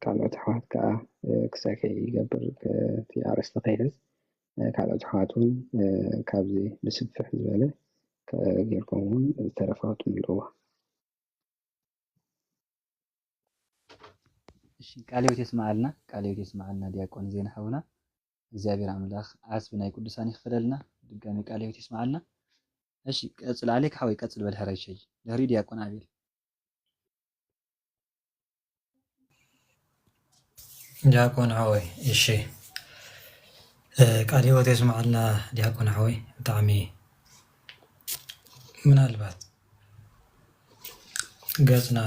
ካልኦት ኣሕዋት ከዓ ክሳይ ከይገብር እቲ ኣርእስቲ ከይሕዝ ካልኦት ኣሕዋት እውን ካብዚ ብስፍሕ ዝበለ ጌርኩም እውን ዝተረፈ ክትምልእዎ። እሺ ቃለ ሕይወት የስምዓልና፣ ቃለ ሕይወት የስምዓልና ዲያቆን ዜና ሓውና። እግዚኣብሔር ኣምላኽ ዓስቢ ናይ ቅዱሳን ይኽፈለልና። ድጋሚ ቃለ ሕይወት የስምዓልና። እሺ ቀጽል ኣሌክ ሓወይ ቀጽል በል ሕራይ ሸይ። ድሕሪ ዲያቆን ኣቤል። ዲያቆን ሓወይ እሺ ቃል ህይወት የስምዓልና ዲያቆን ሓወይ ብጣዕሚ ምናልባት ገጽና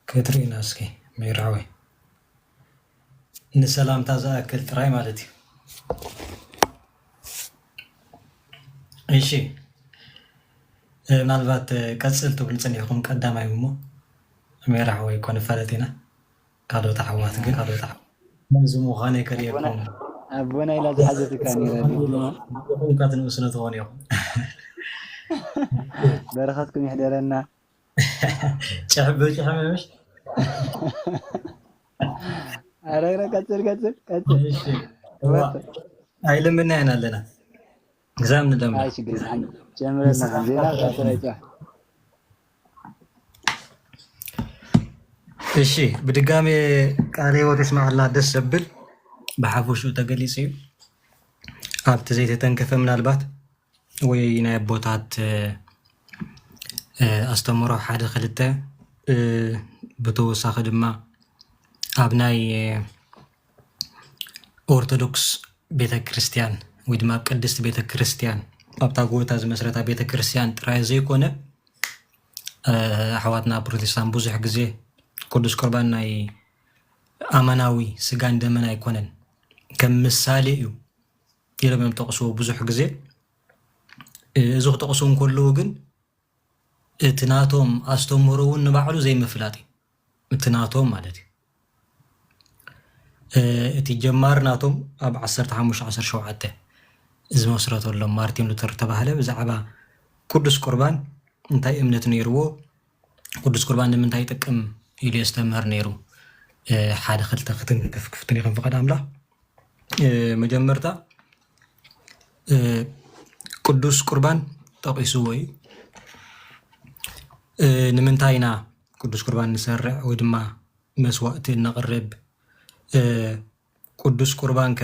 ክትርእዩና እስኪ ሜራ ሓወይ ንሰላምታ ዝኣክል ጥራይ ማለት እዩ እሺ ምናልባት ቀጽል ትብሉ ጸኒሕኩም ቀዳማይ እሞ ሜራ ሓወይ እኮ ንፋለጥ ኢና ካልኦት ኣሕዋት ግን ካልኦት ኣሕዋት ከምዚ ምዃነይ ከርእየኩም ኣቦና ኢላ ዝሓዘትካ ነራ ዲኹምካ ትንእስኑ ትኾኑ ኢኹም በረኸትኩም ይሕደረና ጭሕቢ ጭሕምምሽ ኧረ ቀጽል ቀጽል ቀጽል ኣይልምና ኢና ኣለና ግዛም ንደምና ጀምረና ዜና ተረጫ እሺ ብድጋሜ ቃለ ህይወት ይስማዕልና ደስ ዘብል ብሓፈሽኡ ተገሊፁ እዩ ኣብቲ ዘይተተንከፈ ምናልባት ወይ ናይ ኣቦታት ኣስተምሮ ሓደ ክልተ ብተወሳኺ ድማ ኣብ ናይ ኦርቶዶክስ ቤተክርስትያን ወይ ድማ ኣብ ቅድስቲ ቤተክርስትያን ኣብታ ጎይታ ዝመስረታ ቤተክርስትያን ጥራይ ዘይኮነ ኣሕዋትና ፕሮቴስታንት ብዙሕ ግዜ ቅዱስ ቁርባን ናይ ኣማናዊ ስጋን ደመን ኣይኮነን ከም ምሳሌ እዩ ኢሎም እዮም ጠቕስዎ ብዙሕ ግዜ እዚ ክጠቕሱ እንከለዉ ግን እቲ ናቶም ኣስተምህሮ እውን ንባዕሉ ዘይምፍላጥ እዩ እቲ ናቶም ማለት እዩ እቲ ጀማሪ ናቶም ኣብ ዓሰርተ ሓሙሽተ ዓሰርተ ሸውዓተ ዝመስረተሎም ማርቲን ሉተር ተባህለ ብዛዕባ ቅዱስ ቁርባን እንታይ እምነት ነይርዎ ቅዱስ ቁርባን ንምንታይ ይጠቅም ኢሉ የስተምህር ነይሩ ሓደ ክልተ ክትንክፍ ክፍትን ይኽን ፍቃድ ኣምላኽ መጀመርታ ቅዱስ ቁርባን ጠቂስዎ እዩ ንምንታይ ኢና ቅዱስ ቁርባን ንሰርዕ ወይ ድማ መስዋእቲ እነቕርብ ቅዱስ ቁርባን ከ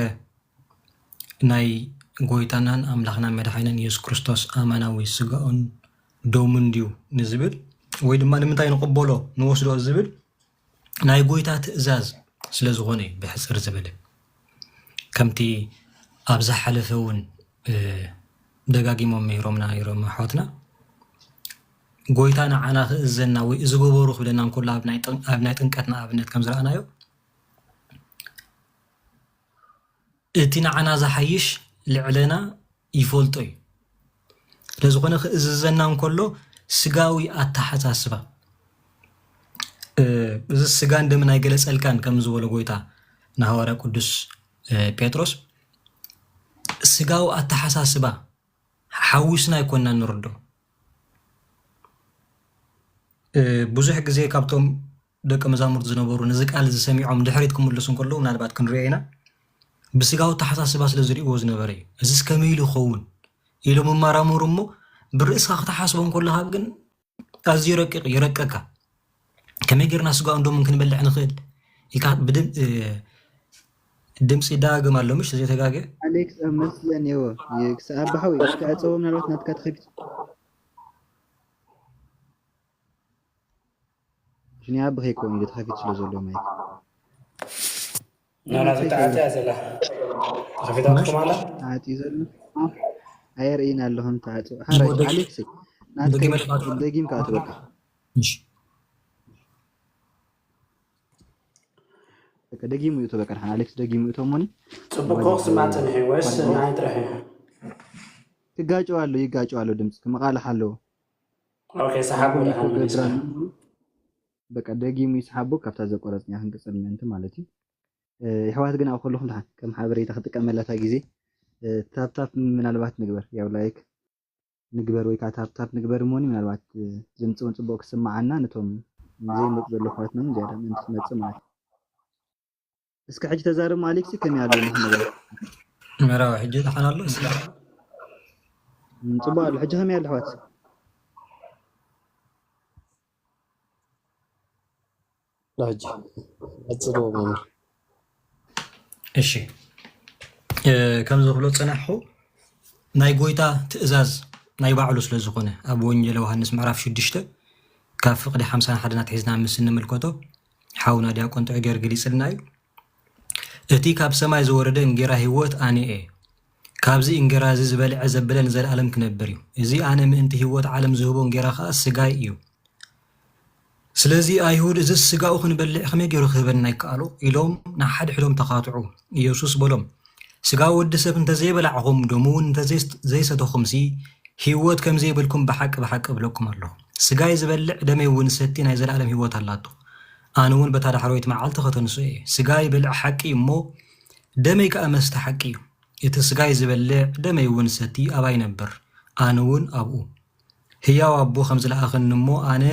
ናይ ጎይታናን ኣምላኽና መድሓኒን የሱስ ክርስቶስ ኣማናዊ ስጋኡን ደሙን ድዩ ንዝብል ወይ ድማ ንምንታይ ንቕበሎ ንወስዶ ዝብል ናይ ጎይታ ትእዛዝ ስለ ዝኾነ እዩ ብሕፅር ዝበለ ከምቲ ኣብ ዝሓለፈ እውን ደጋጊሞም ምሂሮምና ነይሮም ኣሕዋትና ጎይታ ንዓና ክእዘና ወይ እዚ ገበሩ ክብለና እንከሎ ኣብ ናይ ጥምቀትና ኣብነት ከም ዝረኣናዮ እቲ ንዓና ዝሓይሽ ልዕለና ይፈልጦ እዩ። ስለዝኾነ ክእዝዘና እንከሎ ስጋዊ ኣተሓሳስባ እዚ ስጋን ደምን ኣይገለፀልካን ከም ዝበሎ ጎይታ ንሃዋርያ ቅዱስ ጴጥሮስ ስጋዊ ኣተሓሳስባ ሓዊስና ኣይኮንና ንርዶ ብዙሕ ግዜ ካብቶም ደቂ መዛሙርት ዝነበሩ ነዚ ቃል እዚ ሰሚዖም ድሕሪት ክምልሱ እንከለዉ ምናልባት ክንሪኦ ኢና ብስጋዊ ኣተሓሳስባ ስለ ዝርእዎ ዝነበረ እዩ። እዚስ ከመይ ኢሉ ይኸውን? ኢሎም ይመራመሩ እሞ ብርእስኻ ክትሓስቦ እንከለኻ ግን ኣዝዩ ረቂቕ እዩ፣ ይረቀካ። ከመይ ጌርና ስጋኡ እንዶ ምን ክንበልዕ ንኽእል ኢልካ ብድም-፣ እ፣ ድምፂ ይደጋገም ኣሎ፣ ምሽ ዘይተጋገ? ኣሌክስ ኣብ መስለን እዎ። የ-፣ ክስ-፣ ኣባሓዊ፣ እስኪ ዕጸዎ፣ ምናልባት ናትካ ተኸፊቱ። ሽኒ ኣብ ከይከውን ኢሉ ተኸፊቱ ስለ ዘሎ ማይክ። ናላ ተዓጽያ ዘላ። ተኸፊታ ትኩም ኣላ? ተዓጽዩ ዘሎ። ኣየርእይን ኣለኹም ተዓጽዩ። ሓራይ፣ ደጊ-፣ ኣሌክስ፣ ናትካ ደጊመ ይሽ-፣ ተዓጽዩ። ደጊም ከኣ ትበቃ። እሺ። በቃ ደጊሙ እዩ ተበቃ። ደሓን ኣሌክስ ደጊሙ እዩ ተሞኒ። ጽቡቅ ኮክ ስማዕ ጽንሒ ወይስ ንዓይ ጥራሕ እዩ? ይጋጨው ኣሎ፣ ይጋጨው ኣሎ ድምጽ። ክመቃልሕ ኣለዎ። ኦኬ፣ ሰሓቦ ደሓን መሊስካ። በቃ ደጊሙ ይስሓቦ፣ ካብታ ዘቆረጽና ክንቅጽል ምእንቲ ማለት እዩ። እ፣ የሕዋት ግን ኣብ ከለኹም ደሓን ከም ሓበሬታ ክጥቀመላ እታ ግዜ፣ እ፣ ታፕ ታፕ ምናልባት ንግበር፣ ያው ላይክ ንግበር ወይ ከዓ ታፕ ታፕ ንግበር እሞኒ ምናልባት፣ እ፣ ድምፂ እውን ፅቡቅ ክስማዓና ነቶም ዘይመፁ ዘለዉ ኣሕዋትና እውን ዝያዳ ምእንቲ ክመፅእ ማለት እዩ። እስኪ ሕጂ ተዛረብ ኣሌክሲ፣ ከመይ ኣሎ ንኽንብል? መራዊ ሕጂ ደሓን ኣሎ? እም፣ ጽቡቕ ኣሎ። ሕጂ ከመይ ኣሎ ኣሕዋት? ሕጂ ቀጽልዎ መምህር። እሺ፣ እ፣ ከም ዝብሎ ጸናሕኹ ናይ ጎይታ ትእዛዝ ናይ ባዕሉ ስለ ዝኾነ ኣብ ወንጌል ዮሃንስ ምዕራፍ ሽዱሽተ ካብ ፍቕዲ ሓምሳን ሓደን ኣትሒዝና ምስ እንምልከቶ ሓውና ዲያቆን ጥዑይ ገርግል ይጽልና እዩ። እቲ ካብ ሰማይ ዝወረደ እንጌራ ህይወት ኣነ እየ። ካብዚ እንጌራ እዚ ዝበልዐ ዘበለ ንዘለኣለም ክነብር እዩ። እዚ ኣነ ምእንቲ ህይወት ዓለም ዝህቦ እንጌራ ኸኣ ስጋይ እዩ። ስለዚ ኣይሁድ፣ "እዝስ ስጋኡ ክንበልዕ ከመይ ገይሩ ክህበና ይከኣሎ?" ኢሎም ንሓድሕዶም ተኻትዑ። ኢየሱስ በሎም፣ "ስጋ ወዲ ሰብ እንተዘይበላዕኹም፣ ደሙ እውን እንተዘይሰተኹምሲ፣ ህይወት ከም ዘይብልኩም ብሓቂ ብሓቂ እብለኩም ኣለኹ። ስጋይ ዝበልዕ፣ ደመይ እውን ዝሰቲ ናይ ዘለኣለም ህይወት ኣላቶ። ኣነ እውን በታ ዳሕረወይቲ መዓልቲ ከተንስኦ እየ። ስጋይ ብልዕ ሓቂ እዩ እሞ፣ ደመይ ከኣ መስተ ሓቂ እዩ። እቲ ስጋይ ዝበልዕ፣ ደመይ እውን ዝሰቲ ኣባይ ይነብር፣ ኣነ እውን ኣብኡ። ህያው ኣቦ ከም ዝለኣኸኒ እሞ፣ ኣነ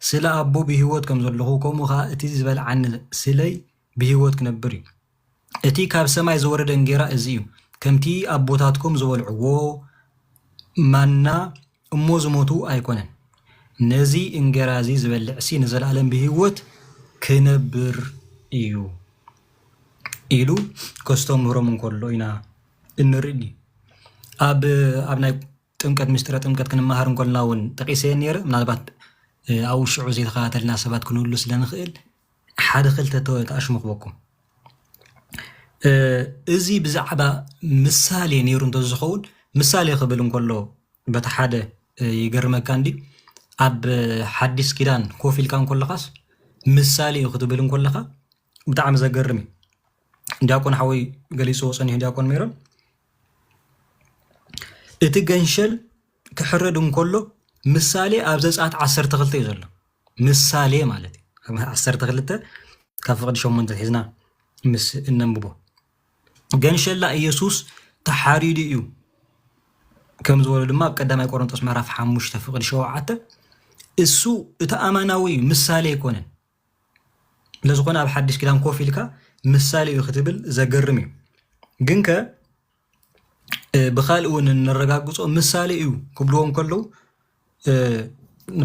ስለ ኣቦ ብህይወት ከም ዘለኹ፣ ከምኡ ኸኣ እቲ ዝበልዓኒ ስለይ ብህይወት ክነብር እዩ። እቲ ካብ ሰማይ ዝወረደ እንጌራ እዚ እዩ። ከምቲ ኣቦታትኩም ዝበልዕዎ ማና እሞ ዝሞቱ ኣይኮነን። ነዚ እንጌራ እዚ ዝበልዕሲ ንዘለኣለም ብህይወት ክነብር እዩ" ኢሉ ከስተምህሮም እንከሎ ኢና እንርኢ። ኣብ፣ ኣብ ናይ ጥምቀት፣ ምስጢረ ጥምቀት ክንመሃር እንከልና እውን ጠቂሰ ነይረ። ምናልባት፣ እ፣ ኣብኡ ሽዑ ዘይተኸታተልና ሰባት ክንህሉ ስለ ንኽእል ሓደ ክልተ ተ-፣ ተኣሽሙ ክበኩም። እ፣ እዚ ብዛዕባ ምሳሌ ነይሩ እንተዝኸውን፣ ምሳሌ ክብል እንከሎ በቲ ሓደ፣ እ፣ ይገርመካ እንዲ ኣብ ሓዲስ ኪዳን ኮፍ ኢልካ እንከለኻስ ምሳሌ እዩ ክትብል እንከለኻ ብጣዕሚ ዘገርም እዩ። ዲያቆን ሓወይ ገሊጽዎ ጸኒሑ፣ ዲያቆን ሜሮን፣ እቲ ገንሸል ክሕረድ እንከሎ ምሳሌ ኣብ ዘጸኣት ዓሰርተ ክልተ እዩ ዘሎ። ምሳሌ ማለት እዩ። ዓሰርተ ክልተ ካብ ፍቕዲ ሸሞንተ ሒዝና ምስ እነንብቦ፣ ገንሸላ ኢየሱስ ተሓሪዱ እዩ ከም ዝበሎ ድማ ኣብ ቀዳማይ ቆሮንጦስ ምዕራፍ ሓሙሽተ ፍቕዲ ሸውዓተ፣ እሱ እቲ ኣማናዊ እዩ፣ ምሳሌ ኣይኮነን። ስለዝኾነ ኣብ ሓድሽ ኪዳን ኮፍ ኢልካ ምሳሌ እዩ ክትብል ዘገርም እዩ። ግንከ፣ እ፣ ብኻልእ እውን እንረጋግጾ ምሳሌ እዩ ክብልዎ እንከለዉ፣ እ፣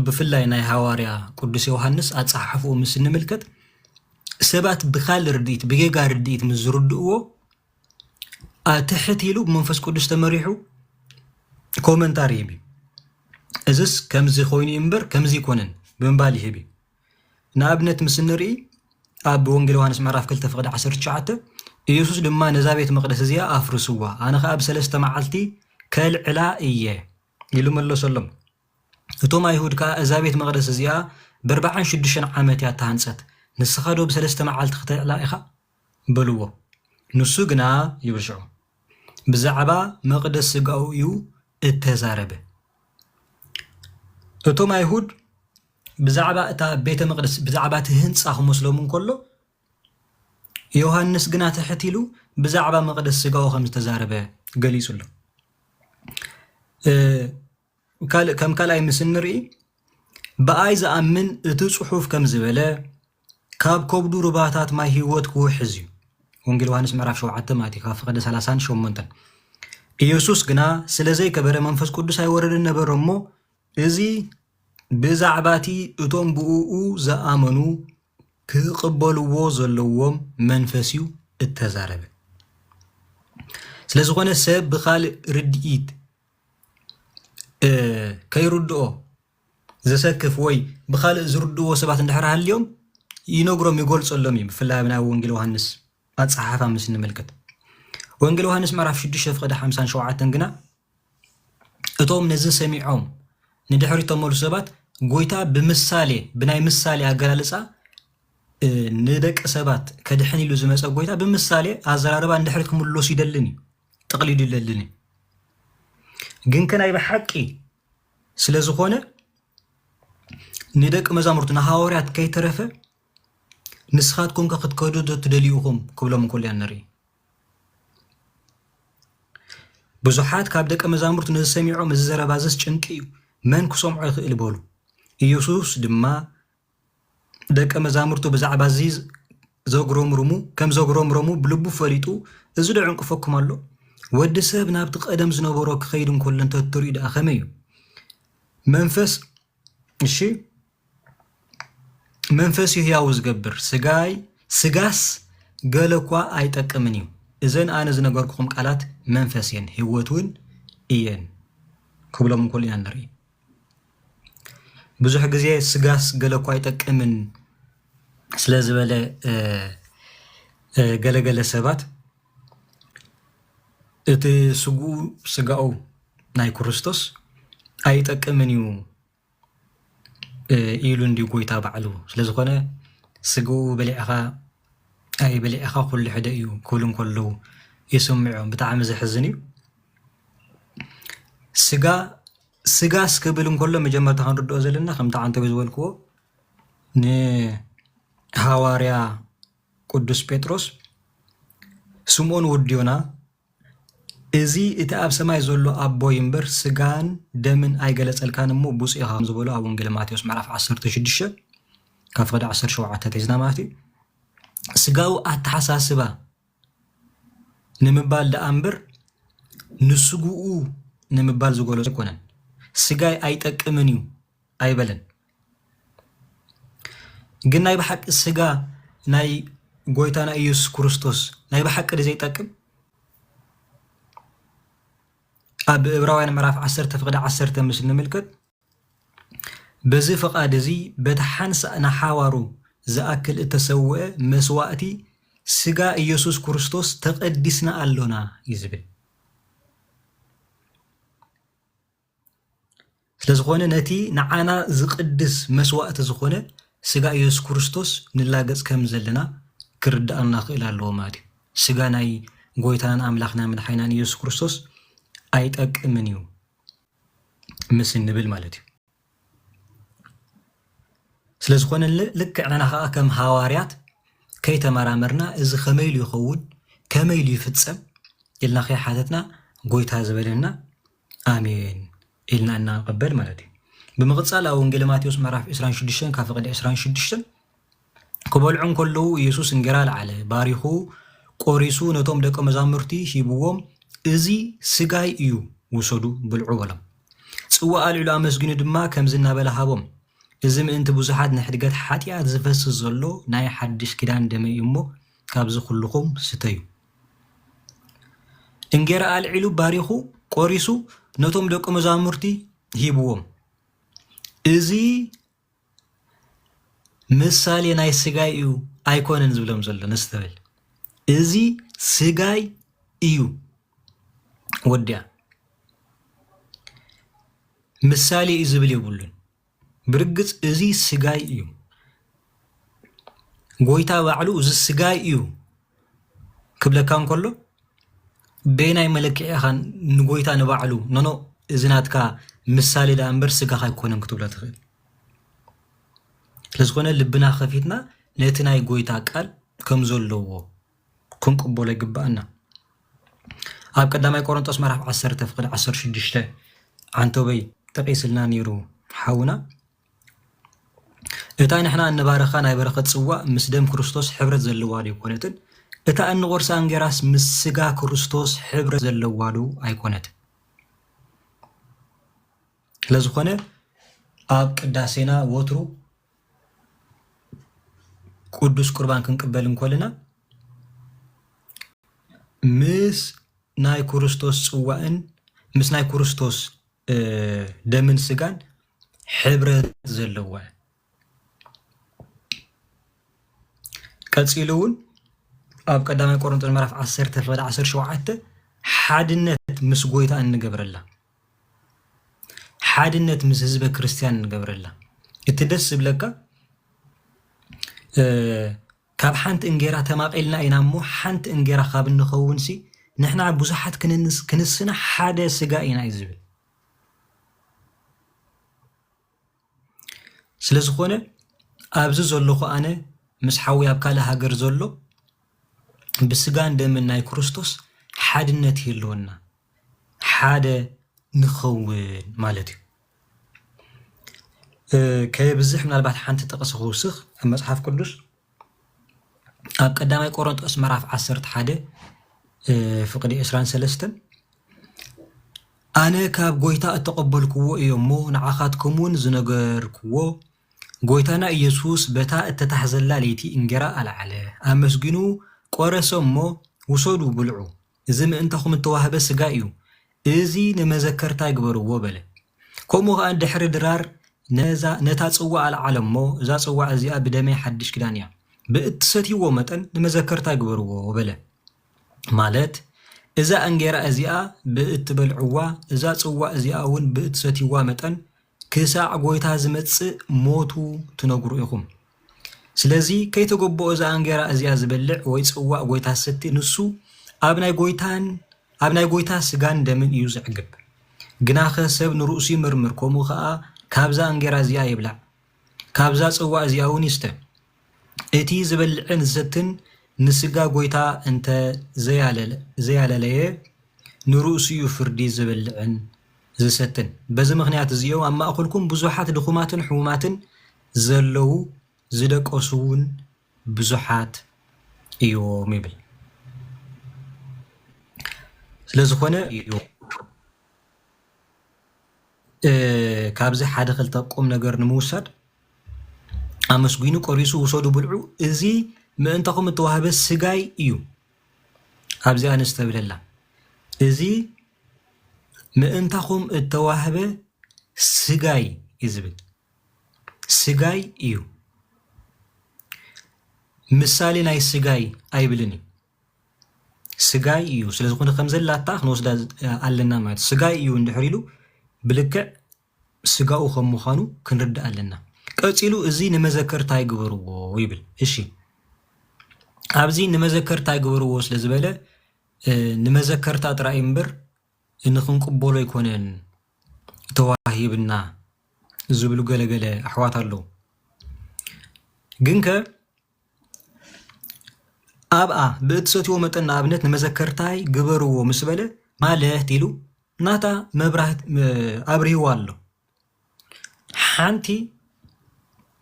ብፍላይ ናይ ሃዋርያ ቅዱስ ዮሃንስ ኣጸሓሕፍኡ ምስ እንምልከት፣ ሰባት ብኻልእ ርድኢት፣ ብጌጋ ርድኢት ምስ ዝርድእዎ፣ ኣ-፣ ትሕት ኢሉ ብመንፈስ ቅዱስ ተመሪሑ ኮመንታሪ ይህብ እዩ። እዝስ ከምዚ ኮይኑ እዩ እምበር ከምዚ ይኮነን ብምባል ይህብ እዩ። ንኣብነት ምስ እንርኢ፣ ኣብ ወንጌል ዮሃንስ ምዕራፍ ክልተ ፍቕዲ ዓሰርተ ትሽዓተ፣ ኢየሱስ ድማ፣ "ነዛ ቤት መቕደስ እዚኣ ኣፍርስዋ፣ ኣነ ኸኣ ብሰለስተ መዓልቲ ከልዕላ እየ" ኢሉ መለሰሎም። እቶም ኣይሁድ ከኣ፣ "እዛ ቤት መቕደስ እዚኣ ብኣርባዓን ሽዱሽተን ዓመት እያ እተሃንጸት፣ ንስኻ ዶ ብሰለስተ መዓልቲ ክተዕላ ኢኻ?" በልዎ። ንሱ ግና ይብል ሽዑ፣ ብዛዕባ መቕደስ ስጋኡ እዩ እተዛረበ። እቶም ኣይሁድ ብዛዕባ እታ ቤተ መቕደስ፣ ብዛዕባ እቲ ህንጻ ክመስሎም እንከሎ፣ ዮሃንስ ግና ትሕት ኢሉ ብዛዕባ መቕደስ ስጋኡ ከም ዝተዛረበ ገሊጹ ኣሎ። እ፣ ካልእ፣ ከም ካልኣይ ምስ እንርኢ፣ ብኣይ ዝኣምን እቲ ጽሑፍ ከም ዝበለ፣ ካብ ከብዱ ሩባታት ማይ ህይወት ክውሕዝ እዩ። ወንጌል ዮሃንስ ምዕራፍ ሸውዓተ ማለት እዩ፣ ካብ ፍቕዲ ሰላሳን ሸሞንተን። ኢየሱስ ግና ስለ ዘይከበረ መንፈስ ቅዱስ ኣይወረደን ነበረ እሞ፣ እዚ ብዛዕባ እቲ እቶም ብእኡ ዝኣመኑ ክቕበልዎ ዘለዎም መንፈስ እዩ እተዛረበ። ስለ ዝኾነ ሰብ ብኻልእ ርድኢት፣ እ፣ ከይርድኦ ዘሰክፍ ወይ ብኻልእ ዝርድእዎ ሰባት እንድሕር ሃልዮም ይነግሮም፣ ይገልጸሎም እዩ። ብፍላይ ኣብ ናይ ወንጌል ዮሃንስ ኣጸሓሕፋ ምስ እንምልከት፣ ወንጌል ዮሃንስ ምዕራፍ ሽዱሽተ ፍቕዲ ሓምሳን ሸውዓተን ግና፣ እቶም ነዚ ሰሚዖም ንድሕሪት ተመልሱ ሰባት፣ ጎይታ ብምሳሌ፣ ብናይ ምሳሌ ኣገላልጻ፣ እ፣ ንደቂ ሰባት ከድሕን ኢሉ ዝመጸ ጎይታ ብምሳሌ ኣዘራርባ ንድሕሪት ክምለሱ ይደልን እዩ፣ ጠቕሊሉ ይደልን እዩ። ግን ከ ናይ ብሓቂ ስለ ዝኾነ ንደቂ መዛሙርቱ ንሃዋርያት ከይተረፈ፣ "ንስኻትኩም ከ ክትከዱ ዶ ትደልዩ ኢኹም?" ክብሎም እንከሎ ኢና ንርኢ። ብዙሓት ካብ ደቀ መዛሙርቱ ነዚ ሰሚዖም፣ "እዚ ዘረባ እዝስ ጭንቂ እዩ፣ መን ክሰምዖ ይኽእል?" በሉ። ኢየሱስ ድማ ደቀ መዛሙርቱ ብዛዕባ እዚ ዘጉረምርሙ፣ ከም ዘጉረምረሙ ብልቡ ፈሊጡ፣ "እዚ ዶ ዕንቅፈኩም ኣሎ? ወዲ ሰብ ናብቲ ቀደም ዝነበሮ ክኸይድ እንከሎ እንተትርእዩ ደኣ ከመይ እዩ? መንፈስ፣ እሺ፣ መንፈስ እዩ ህያው ዝገብር፣ ስጋይ፣ ስጋስ ገለ እኳ ኣይጠቅምን እዩ። እዘን ኣነ ዝነገርኩኹም ቃላት መንፈስ እየን፣ ህይወት እውን እየን" ክብሎም እንከሎ ኢና ንርኢ። ብዙሕ ግዜ ስጋስ ገለ እኳ ኣይጠቅምን ስለ ዝበለ፣ እ፣ እ፣ ገለገለ ሰባት እቲ ስግኡ፣ ስጋኡ ናይ ክርስቶስ ኣይጠቅምን እዩ፣ እ፣ ኢሉ እንድዩ ጎይታ ባዕሉ። ስለ ዝኾነ ስግኡ በሊዕኻ ኣይበሊዕኻ ኩሉ ሕደ እዩ ክብሉ እንከለዉ ይስምዖም። ብጣዕሚ ዘሕዝን እዩ። ስጋ፣ ስጋስ ክብል እንከሎ መጀመርታ ክንርድኦ ዘለና፣ ከምቲ ዓንተቦይ ዝበልክዎ፣ ንሃዋርያ ቅዱስ ጴጥሮስ፣ "ስምዖን ወዲ ዮና፣ እዚ እቲ ኣብ ሰማይ ዘሎ ኣቦይ እምበር ስጋን ደምን ኣይገለጸልካን እሞ ብፁዕ ኢኻ" ከም ዝበሎ ኣብ ወንጌል ማቴዎስ ምዕራፍ ዓሰርተ ሽዱሽተ ካብ ፍቕዲ ዓሰርተ ሸውዓተ ሒዝና ማለት እዩ። ስጋዊ ኣተሓሳስባ ንምባል ደኣ እምበር ንስግኡ ንምባል ዝገለጾ ኣይኮነን። "ስጋይ ኣይጠቅምን እዩ" ኣይበለን። ግን ናይ ብሓቂ ስጋ ናይ ጎይታና ኢየሱስ ክርስቶስ ናይ ብሓቂ ድዩ ዘይጠቅም? ኣብ ዕብራውያን ምዕራፍ ዓሰርተ ፍቕዲ ዓሰርተ ምስ ንምልከት፣ "በዚ ፍቓድ እዚ በቲ ሓንሳእ ንሓዋሩ ዝኣክል እተሰውአ መስዋእቲ ስጋ ኢየሱስ ክርስቶስ ተቐዲስና ኣሎና" እዩ ዝብል። ስለ ዝኾነ ነቲ ንዓና ዝቕድስ መስዋእቲ ዝኾነ ስጋ ኢየሱስ ክርስቶስ ንላገጽ ከም ዘለና ክርድኣና ክእል ኣለዎ ማለት እዩ። ስጋ ናይ ጎይታናን ኣምላኽናን መድሓኒናን ኢየሱስ ክርስቶስ ኣይጠቅምን እዩ ምስ እንብል ማለት እዩ። ስለ ዝኾነ ል-፣ ልክዕ ንሕና ኸዓ ከም ሃዋርያት ከይተመራመርና እዚ ከመይ ኢሉ ይኸውን፣ ከመይ ኢሉ ይፍጸም ኢልና ከይሓተትና ጎይታ ዝበለና ኣሜን ኢልና እናንቐበል ማለት እዩ። ብምቕጻል ኣብ ወንጌል ማቴዎስ ምዕራፍ ዕስራን ሽዱሽተን ካብ ፍቕዲ ዕስራን ሽዱሽተን ክበልዑ እንከለዉ ኢየሱስ እንጌራ ለዓለ፣ ባሪኹ፣ ቆሪሱ ነቶም ደቀ መዛሙርቲ ሂብዎም፣ "እዚ ስጋይ እዩ፣ ውሰዱ፣ ብልዑ" በሎም። ጽዋእ ኣልዒሉ ኣመስጊኑ ድማ ከምዚ እናበለ ሃቦም፣ "እዚ ምእንቲ ብዙሓት ንሕድገት ሓጢኣት ዝፈስስ ዘሎ ናይ ሓድሽ ኪዳን ደመይ እዩ እሞ፣ ካብዚ ኩልኹም ስተዩ።" እንጌራ ኣልዒሉ ባሪኹ ቆሪሱ ነቶም ደቂ መዛሙርቲ ሂብዎም። "እዚ ምሳሌ ናይ ስጋይ እዩ ኣይኮነን ዝብሎም ዘሎ፣ ነስተበል። እዚ ስጋይ እዩ፣ ወዲያ። ምሳሌ እዩ ዝብል የብሉን። ብርግጽ እዚ ስጋይ እዩ። ጎይታ ባዕሉ እዚ ስጋይ እዩ ክብለካ እንከሎ፣ በየናይ መለክዒ ኢኻ ንጎይታ ንባዕሉ፣ ኖኖ፣ እዚ ናትካ ምሳሌ ደኣ እምበር ስጋኻ ኣይኮነን ክትብሎ ትኽእል? ስለዝኾነ ልብና ከፊትና ነቲ ናይ ጎይታ ቃል ከም ዘለዎ ክንቅበሎ ይግብኣና። ኣብ ቀዳማይ ቆሮንጦስ ምዕራፍ ዓሰርተ ፍቕዲ ዓሰርተ ሽዱሽተ ዓንተቦይ ጠቒስልና ነይሩ ሓውና። እታ ንሕና እንባርኻ ናይ በረኸት ጽዋእ ምስ ደም ክርስቶስ ሕብረት ዘለዋ ዶ ኣይኮነትን? እታ እንቖርሳ እንጌራስ ምስ ስጋ ክርስቶስ ሕብረት ዘለዋ ዶ ኣይኮነትን? ስለዝኾነ ኣብ ቅዳሴና ወትሩ ቅዱስ ቁርባን ክንቅበል እንኮልና ምስ ናይ ክርስቶስ ጽዋእን ምስ ናይ ክርስቶስ፣ እ፣ ደምን ስጋን ሕብረት ዘለዋ። ቀጺሉ እውን ኣብ ቀዳማይ ቆሮንቶስ ምዕራፍ ዓሰርተ ፍቕዲ ዓሰርተ ሸውዓተ ሓድነት ምስ ጎይታ እንገብረላ፣ ሓድነት ምስ ህዝበ ክርስቲያን እንገብረላ። እቲ ደስ ዝብለካ፣ እ፣ ካብ ሓንቲ እንጌራ ተማቒልና ኢና እሞ፣ ሓንቲ እንጌራ ካብ እንኸውንሲ፣ ንሕና ብዙሓት ክንንስ-፣ ክንስና ሓደ ስጋ ኢና እዩ ዝብል። ስለ ዝኾነ፣ ኣብዚ ዘለኹ ኣነ ምስ ሓወይ ኣብ ካልእ ሃገር ዘሎ፣ ብስጋን ደምን ናይ ክርስቶስ ሓድነት ይህልወና፣ ሓደ ንኸውን ማለት እዩ። እ፣ ከየብዝሕ ምናልባት ሓንቲ ጥቕሲ ክውስኽ፣ ኣብ መጽሓፍ ቅዱስ ኣብ ቀዳማይ ቆሮንቶስ ምዕራፍ ዓሰርተ ሓደ፣ እ፣ ፍቕዲ ዕስራን ሰለስተን፣ ኣነ ካብ ጎይታ እተቐበልክዎ እየ እሞ፣ ንዓኻትኩም እውን ዝነገርክዎ፣ ጎይታና ኢየሱስ በታ እተታሕዘላ ለይቲ እንጌራ ኣልዓለ፣ ኣመስጊኑ ቆረሰ እሞ፣ ውሰዱ ብልዑ፣ እዚ ምእንታኹም እተዋህበ ስጋ እዩ፣ እዚ ንመዘከርታይ ግበርዎ በለ። ከምኡ ኸኣ ድሕሪ ድራር ነዛ፣ ነታ ጽዋ ኣልዓለ እሞ፣ እዛ ጽዋ እዚኣ ብደመይ ሓድሽ ኪዳን እያ፣ ብእትሰትይዎ መጠን ንመዘከርታይ ግበርዎ በለ። ማለት፣ እዛ እንጌራ እዚኣ ብእትበልዕዋ፣ እዛ ጽዋ እዚኣ እውን ብእትሰትይዋ መጠን፣ ክሳዕ ጐይታ ዝመጽእ ሞቱ ትነግሩ ኢኹም። ስለዚ፣ ከይተገብኦ እዛ እንጌራ እዚኣ ዝበልዕ ወይ ጽዋእ ጐይታ ዝሰቲ፣ ንሱ ኣብ ናይ ጐይታን፣ ኣብ ናይ ጐይታ ስጋን ደምን እዩ ዝዕግብ። ግናኸ ሰብ ንርእሱ ይምርምር፣ ከምኡ ኸኣ ካብዛ እንጌራ እዚኣ ይብላዕ፣ ካብዛ ጽዋ እዚኣ እውን ይስተ። እቲ ዝበልዕን ዝሰትን ንስጋ ጐይታ እንተ ዘያለለ-፣ ዘያለለየ፣ ንርእሱ እዩ ፍርዲ ዝበልዕን ዝሰትን። በዚ ምኽንያት እዚ እዮም ኣብ ማእከልኩም ብዙሓት ድኹማትን ሕሙማትን ዘለዉ፣ ዝደቀሱ እውን ብዙሓት እዮም ይብል። ስለ ዝኾነ እዩ፣ እ፣ ካብዚ ሓደ ክልተ ቁም ነገር ንምውሳድ፣ ኣመስጊኑ ቆሪሱ፣ "ውሰዱ ብልዑ፣ እዚ ምእንታኹም እተዋህበ ስጋይ እዩ።" ኣብዚኣ ነስተብህለላ። "እዚ ምእንታኹም እተዋህበ ስጋይ" እዩ ዝብል። ስጋይ እዩ። ምሳሌ ናይ ስጋይ ኣይብልን እዩ። ስጋይ እዩ። ስለ ዝኾነ ከም ዘላታ ክንወስዳ ኣለና ማለት እዩ። ስጋይ እዩ እንድሕር ኢሉ ብልክዕ ስጋኡ ከም ምዃኑ ክንርዳእ ኣለና። ቀጺሉ እዚ ንመዘከርታ ይግበርዎ ይብል። እሺ፣ ኣብዚ ንመዘከርታ ይግበርዎ ስለ ዝበለ፣ እ፣ ንመዘከርታ ጥራይ እምበር ንኽንቅበሎ ኣይኮነን ተዋሂብና ዝብሉ ገለገለ ኣሕዋት ኣለዉ። ግንከ ኣብኣ ብእትሰትይዎ መጠን ንኣብነት ንመዘከርታይ ግበርዎ ምስ በለ ማለት ኢሉ ናታ መብራህት-፣ ም-፣ ኣብሪህዋ ኣሎ። ሓንቲ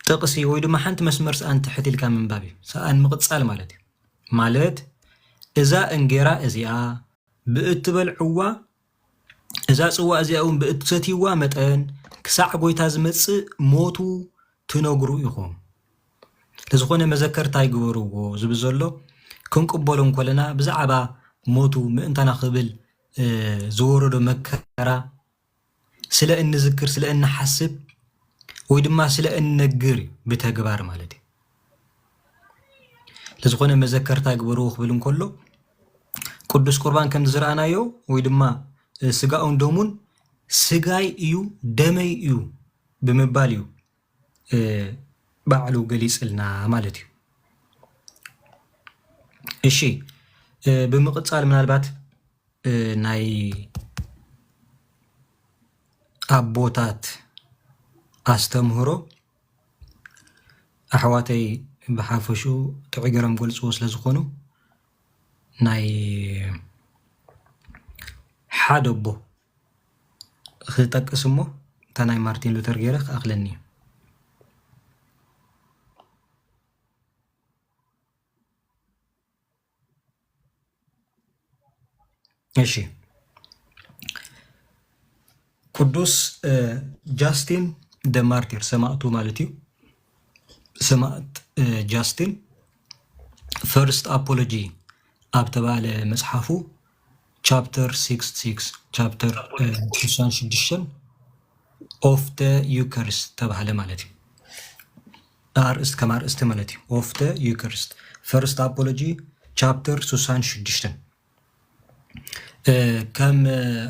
ጥቕሲ ወይ ድማ ሓንቲ መስመር ሰኣን ትሕት ኢልካ ምንባብ እዩ። ሰኣን ምቕጻል ማለት እዩ። ማለት እዛ እንጌራ እዚኣ ብእትበልዕዋ፣ እዛ ጽዋ እዚኣ እውን ብእትሰትይዋ መጠን ክሳዕ ጐይታ ዝመጽእ ሞቱ ትነግሩ ኢኹም። ለዝኾነ መዘከርታ ይግበርዎ ዝብል ዘሎ ክንቅበሎ እንኮለና ብዛዕባ ሞቱ ምእንታና ክብል፣ እ፣ ዝወረዶ መከራ ስለ እንዝክር፣ ስለ እንሓስብ ወይ ድማ ስለ እንነግር እዩ፣ ብተግባር ማለት እዩ። ለዝኾነ መዘከርታ ግበርዎ ክብል እንከሎ ቅዱስ ቁርባን ከም ዝረኣናዮ ወይ ድማ፣ እ፣ ስጋኡን ደሙን ስጋይ እዩ ደመይ እዩ ብምባል እዩ፣ እ፣ ባዕሉ ገሊጽልና ማለት እዩ። እሺ፣ እ፣ ብምቕጻል ምናልባት፣ እ፣ ናይ ኣቦታት ኣስተምህሮ ኣሕዋተይ ብሓፈሽኡ ጥዑይ ገይሮም ገልጽዎ ስለ ዝኾኑ ናይ ሓደ ኣቦ ክጠቅስ እሞ እታ ናይ ማርቲን ሉተር ገይረ ክኣኽለኒ እዩ። እሺ፣ ቅዱስ ጃስቲን ደ ማርቲር ሰማእቱ ማለት እዩ። ሰማእት ጃስቲን ፈርስት ኣፖሎጂ ኣብ ተባለ መጽሓፉ ቻፕተር ሽዱሽተ ቻፕተር ሽዱሽተ ኦፍ ደ ዩከሪስት ተባህለ ማለት እዩ። ኣርእስት ከም ኣርእስቲ ማለት እዩ። ኦፍ ደ ዩከሪስት ፈርስት ኣፖሎጂ ቻፕተር ሽዱሽተ ከም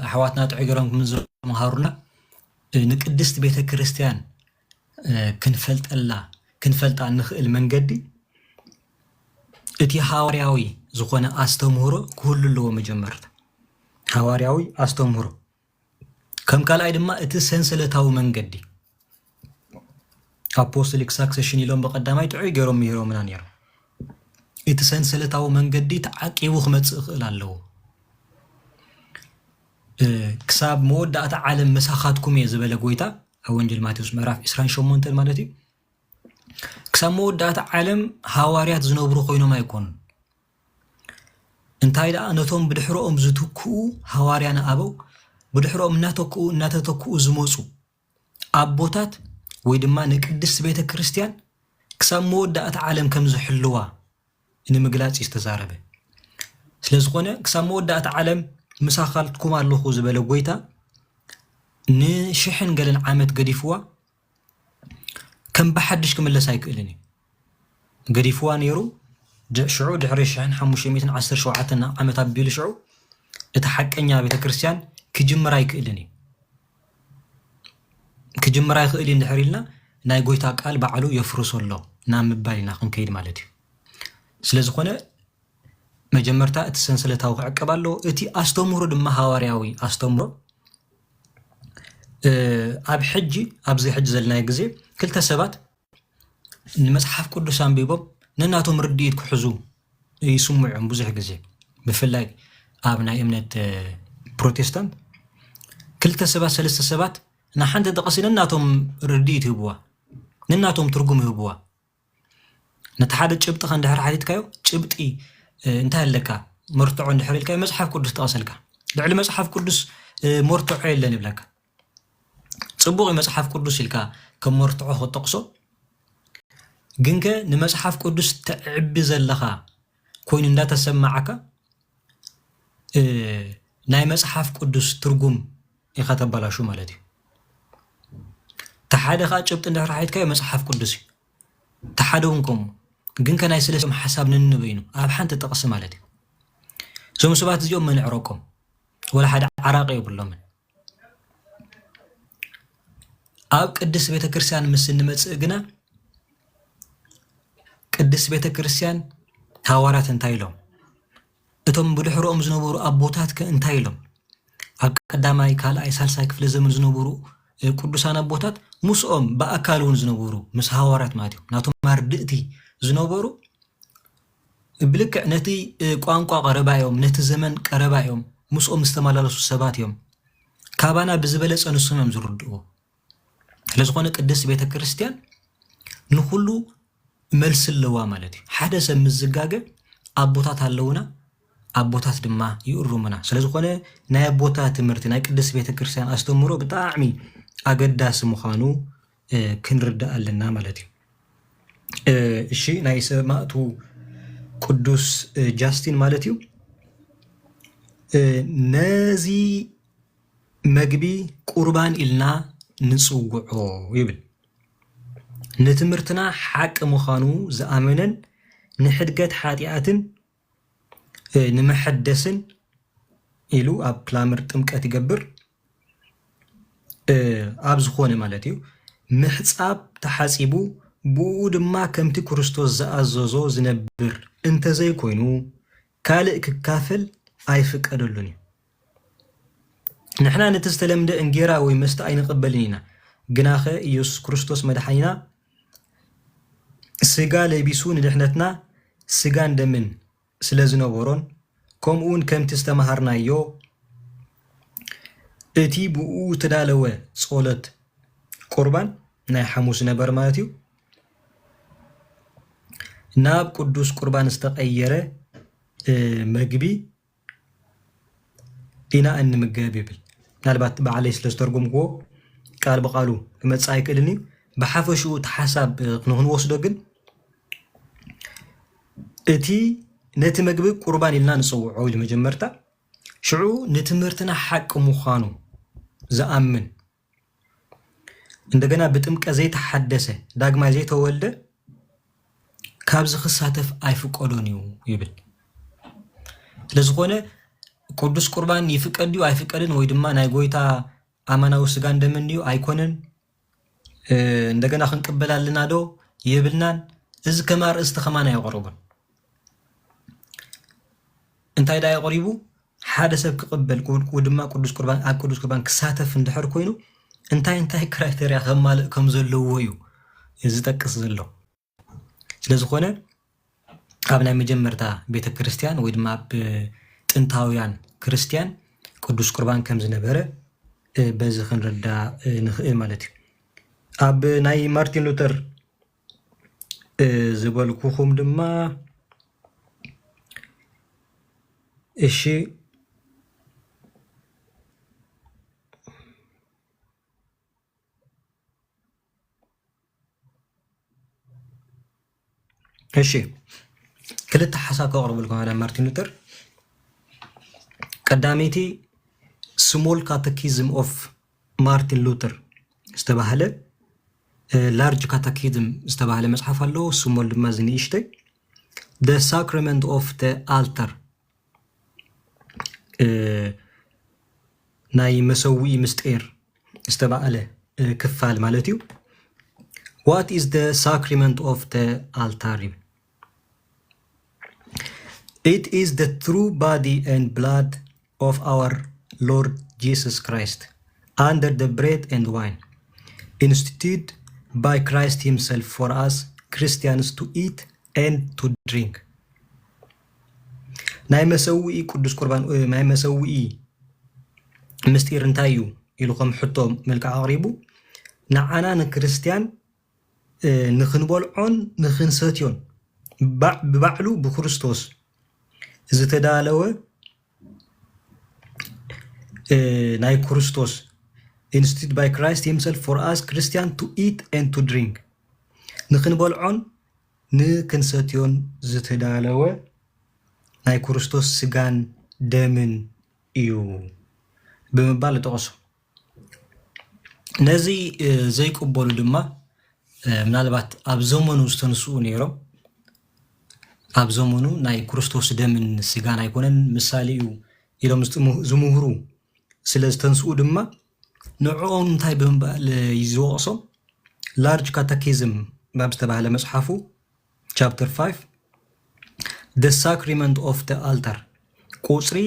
ኣሕዋትና ጥዑይ ገይሮም ምሃሩና ንቅድስት ቤተ ክርስቲያን ክንፈልጠላ ክንፈልጣ እንኽእል መንገዲ እቲ ሃዋርያዊ ዝኾነ ኣስተምህሮ ክህሉ ኣለዎ። መጀመርታ ሃዋርያዊ ኣስተምህሮ፣ ከም ካልኣይ ድማ እቲ ሰንሰለታዊ መንገዲ ኣፖስቶሊክ ሳክሰሽን ኢሎም ብቐዳማይ ጥዑይ ገይሮም ምሂሮምና ነይሮም። እቲ ሰንሰለታዊ መንገዲ ተዓቂቡ ክመጽእ ይኽእል ኣለዎ። ክሳብ መወዳእታ ዓለም ምሳኻትኩም እየ ዝበለ ጎይታ ኣብ ወንጌል ማቴዎስ ምዕራፍ ዕስራን ሸሞንተን ማለት እዩ። ክሳብ መወዳእታ ዓለም ሃዋርያት ዝነብሩ ኮይኖም ኣይኮኑን። እንታይ ደኣ ነቶም ብድሕሮኦም ዝትክኡ ሃዋርያነ ኣበው ብድሕሮኦም እናተክኡ እናተተክኡ ዝመፁ ኣቦታት ወይ ድማ ንቅድስት ቤተ ክርስቲያን ክሳብ መወዳእታ ዓለም ከም ዝሕልዋ ንምግላጽ እዩ ዝተዛረበ። ስለ ዝኾነ ክሳብ መወዳእታ ዓለም ምሳኻትኩም ኣለኹ ዝበለ ጎይታ ንሽሕን ገለን ዓመት ገዲፍዋ ከም ብሓድሽ ክምለስ ኣይክእልን እዩ። ገዲፍዋ ነይሩ። ሽዑ ድሕሪ ሽሕን ሓሙሽተ ሚእትን ዓሰርተ ሸውዓተን ዓመት ኣቢሉ ሽዑ እቲ ሓቀኛ ቤተክርስትያን ክጅምር ኣይክእልን እዩ። ክጅምር ኣይኽእል እዩ እንድሕር ኢልና ናይ ጎይታ ቃል ባዕሉ የፍርሶ ኣሎ ናብ ምባል ኢና ክንከይድ ማለት እዩ። ስለ ዝኾነ መጀመርታ እቲ ሰንሰለታዊ ክዕቀብ ኣለዎ። እቲ ኣስተምህሮ ድማ ሃዋርያዊ ኣስተምህሮ ኣብ ሕጂ ኣብዚ ሕጂ ዘለናዮ ግዜ ክልተ ሰባት ንመጽሓፍ ቅዱስ ኣንቢቦም ነናቶም ርድኢት ክሕዙ ይስምዑ እዮም። ብዙሕ ግዜ ብፍላይ ኣብ ናይ እምነት ፕሮቴስታንት ክልተ ሰባት ሰለስተ ሰባት ንሓንቲ ጥቕሲ ነናቶም ርድኢት ይህብዋ፣ ነናቶም ትርጉም ይህብዋ። ነቲ ሓደ ጭብጢ ከንድሕር ሓቲትካዮ ጭብጢ እንታይ ኣለካ መርትዖ እንድሕር ኢልካዮ መጽሓፍ ቅዱስ ጠቐሰልካ። ልዕሊ መጽሓፍ ቅዱስ መርትዖ የለን ይብለካ። ጽቡቕ እዩ መጽሓፍ ቅዱስ ኢልካ ከም መርትዖ ክትጠቕሶ፣ ግንከ ንመጽሓፍ ቅዱስ ተዕቢ ዘለኻ ኮይኑ እንዳተሰማዓካ ናይ መጽሓፍ ቅዱስ ትርጉም ኢኻ ተባላሹ ማለት እዩ። ተሓደ ከዓ ጭብጢ እንድሕር ሓቲትካዮ መጽሓፍ ቅዱስ እዩ። ተሓደ እውን ከምኡ። ግንከ ናይ ስለስም ሓሳብ ነንበይኑ ኣብ ሓንቲ ጥቕሲ ማለት እዩ። እዞም ሰባት እዚኦም መንዕረቆም ወላ ሓደ ዓራቂ የብሎምን። ኣብ ቅድስት ቤተ ክርስቲያን ምስ እንመጽእ ግና ቅድስት ቤተ ክርስቲያን ሃዋርያት እንታይ ኢሎም? እቶም ብድሕሮኦም ዝነበሩ ኣቦታት ከ እንታይ ኢሎም? ኣብ ቀዳማይ፣ ካልኣይ፣ ሳልሳይ ክፍለ ዘመን ዝነበሩ ቅዱሳን ኣቦታት ምስኦም ብኣካል እውን ዝነበሩ ምስ ሃዋርያት ማለት እዮም ናቶም ኣርድእቲ ዝነበሩ ብልክዕ ነቲ ቋንቋ ቀረባ እዮም፣ ነቲ ዘመን ቀረባ እዮም፣ ምስኦም ዝተመላለሱ ሰባት እዮም። ካባና ብዝበለጸ ንሶም እዮም ዝርድእዎ። ስለዝኾነ ቅድስት ቤተ ክርስቲያን ንኹሉ መልሲ ኣለዋ ማለት እዩ። ሓደ ሰብ ምስ ዝጋገ ኣቦታት ኣለውና፣ ኣቦታት ድማ ይእርሙና። ስለዝኾነ ናይ ኣቦታት ትምህርቲ ናይ ቅድስት ቤተ ክርስቲያን ኣስተምህሮ ብጣዕሚ ኣገዳሲ ምዃኑ ክንርዳእ ኣለና ማለት እዩ። እሺ ናይ ሰማእቱ ቅዱስ ጃስቲን ማለት እዩ። ነዚ መግቢ ቁርባን ኢልና ንጽውዖ ይብል። ንትምህርትና ሓቂ ምዃኑ ዝኣመነን ንሕድገት ሓጢኣትን ንመሐደስን ኢሉ ኣብ ክላምር ጥምቀት ይገብር። ኣብ ዝኾነ ማለት እዩ ምሕጻብ ተሓጺቡ ብኡ ድማ ከምቲ ክርስቶስ ዝኣዘዞ ዝነብር እንተዘይኮይኑ ካልእ ክካፈል ኣይፍቀደሉን እዩ። ንሕና ነቲ ዝተለምደ እንጌራ ወይ መስተ ኣይንቕበልን ኢና። ግናኸ ኢየሱስ ክርስቶስ መድሓኒና ስጋ ለቢሱ ንድሕነትና ስጋን ደምን ስለ ዝነበሮን ከምኡውን ከምቲ ዝተማሃርናዮ እቲ ብኡ ዝተዳለወ ጸሎት ቁርባን ናይ ሓሙስ ነበር ማለት እዩ ናብ ቅዱስ ቁርባን ዝተቐየረ መግቢ ኢና እንምገብ ይብል። ምናልባት ባዕለይ ስለ ዝተርጉምክዎ ቃል ብቃሉ ክመጽእ ኣይክእልን እዩ። ብሓፈሽኡ እቲ ሓሳብ፣ እ፣ ንክንወስዶ ግን እቲ ነቲ መግቢ ቁርባን ኢልና ንጽውዖ ኢሉ መጀመርታ። ሽዑ ንትምህርትና ሓቂ ምዃኑ ዝኣምን እንደገና ብጥምቀት ዘይተሓደሰ ዳግማይ ዘይተወልደ ካብዚ ክሳተፍ ኣይፍቀዶን እዩ ይብል። ስለዝኾነ ቅዱስ ቁርባን ይፍቀድ ድዩ ኣይፍቀድን ወይ ድማ ናይ ጎይታ ኣማናዊ ስጋን ደምን ድዩ ኣይኮነን፣ እ፣ እንደገና ክንቅበል ኣለና ዶ የብልናን፣ እዚ ከም ኣርእስቲ ከማን ኣየቕረቦን። እንታይ ደኣ የቕሪቡ? ሓደ ሰብ ክቕበል ወይ ድማ ቅዱስ ቁርባን፣ ኣብ ቅዱስ ቁርባን ክሳተፍ እንድሕር ኮይኑ እንታይ እንታይ ክራይቴርያ ከማልእ ከም ዘለዎ እዩ ዝጠቅስ ዘሎ። ስለዝኾነ ኣብ ናይ መጀመርታ ቤተ ክርስቲያን ወይ ድማ ኣብ ጥንታውያን ክርስቲያን ቅዱስ ቁርባን ከም ዝነበረ፣ እ፣ በዚ ክንርዳእ፣ እ፣ ንኽእል ማለት እዩ። ኣብ ናይ ማርቲን ሉተር፣ እ፣ ዝበልኩኹም ድማ፣ እሺ፣ እሺ፣ ክልተ ሓሳብ ከቕርበልኩም ኣብ ናይ ማርቲን ሉተር። ቀዳመይቲ ስሞል ካተኪዝም ኦፍ ማርቲን ሉተር ዝተባህለ፣ እ፣ ላርጅ ካተኪዝም ዝተባህለ መጽሓፍ ኣለዎ። ስሞል ድማ እዚ ንእሽተይ The Sacrament of the Altar፣ እ፣ ናይ መሰውኢ ምስጢር ዝተባህለ፣ እ፣ ክፋል ማለት እዩ። What is the sacrament of the altar? It is the true body and blood of our Lord Jesus Christ under the bread and wine instituted by Christ himself for us Christians to eat and to drink። ናይ መሰውኢ ቅዱስ ቁርባን፣ እ፣ ናይ መሰውኢ ምስጢር እንታይ እዩ ኢሉ ከም ሕቶ መልክዕ ኣቕሪቡ፣ ንዓና ንክርስትያን፣ እ፣ ንኽንበልዖን ንኽንሰትዮን ባ-፣ ብባዕሉ ብክርስቶስ ዝተዳለወ፣ እ፣ ናይ ክርስቶስ instituted by Christ himself for us Christian to eat and to drink፣ ንኽንበልዖን ንክንሰትዮን ዝተዳለወ ናይ ክርስቶስ ስጋን ደምን እዩ ብምባል ይጠቕሶ። ነዚ፣ እ፣ ዘይቅበሉ ድማ፣ እ፣ ምናልባት ኣብ ዘመኑ ዝተንስኡ ነይሮም፣ ኣብ ዘመኑ ናይ ክርስቶስ ደምን ስጋን ኣይኮነን፣ ምሳሌ እዩ ኢሎም ዝጥሙ-፣ ዝምህሩ ስለ ዝተንስኡ ድማ፣ ንዕኦም እንታይ ብምባል እዩ ዝወቕሶም? ላርጅ ካተኪዝም ኣብ ዝተባህለ መጽሓፉ፣ ቻፕተር ፋይቭ፣ The Sacrament of the Altar፣ ቁጽሪ፣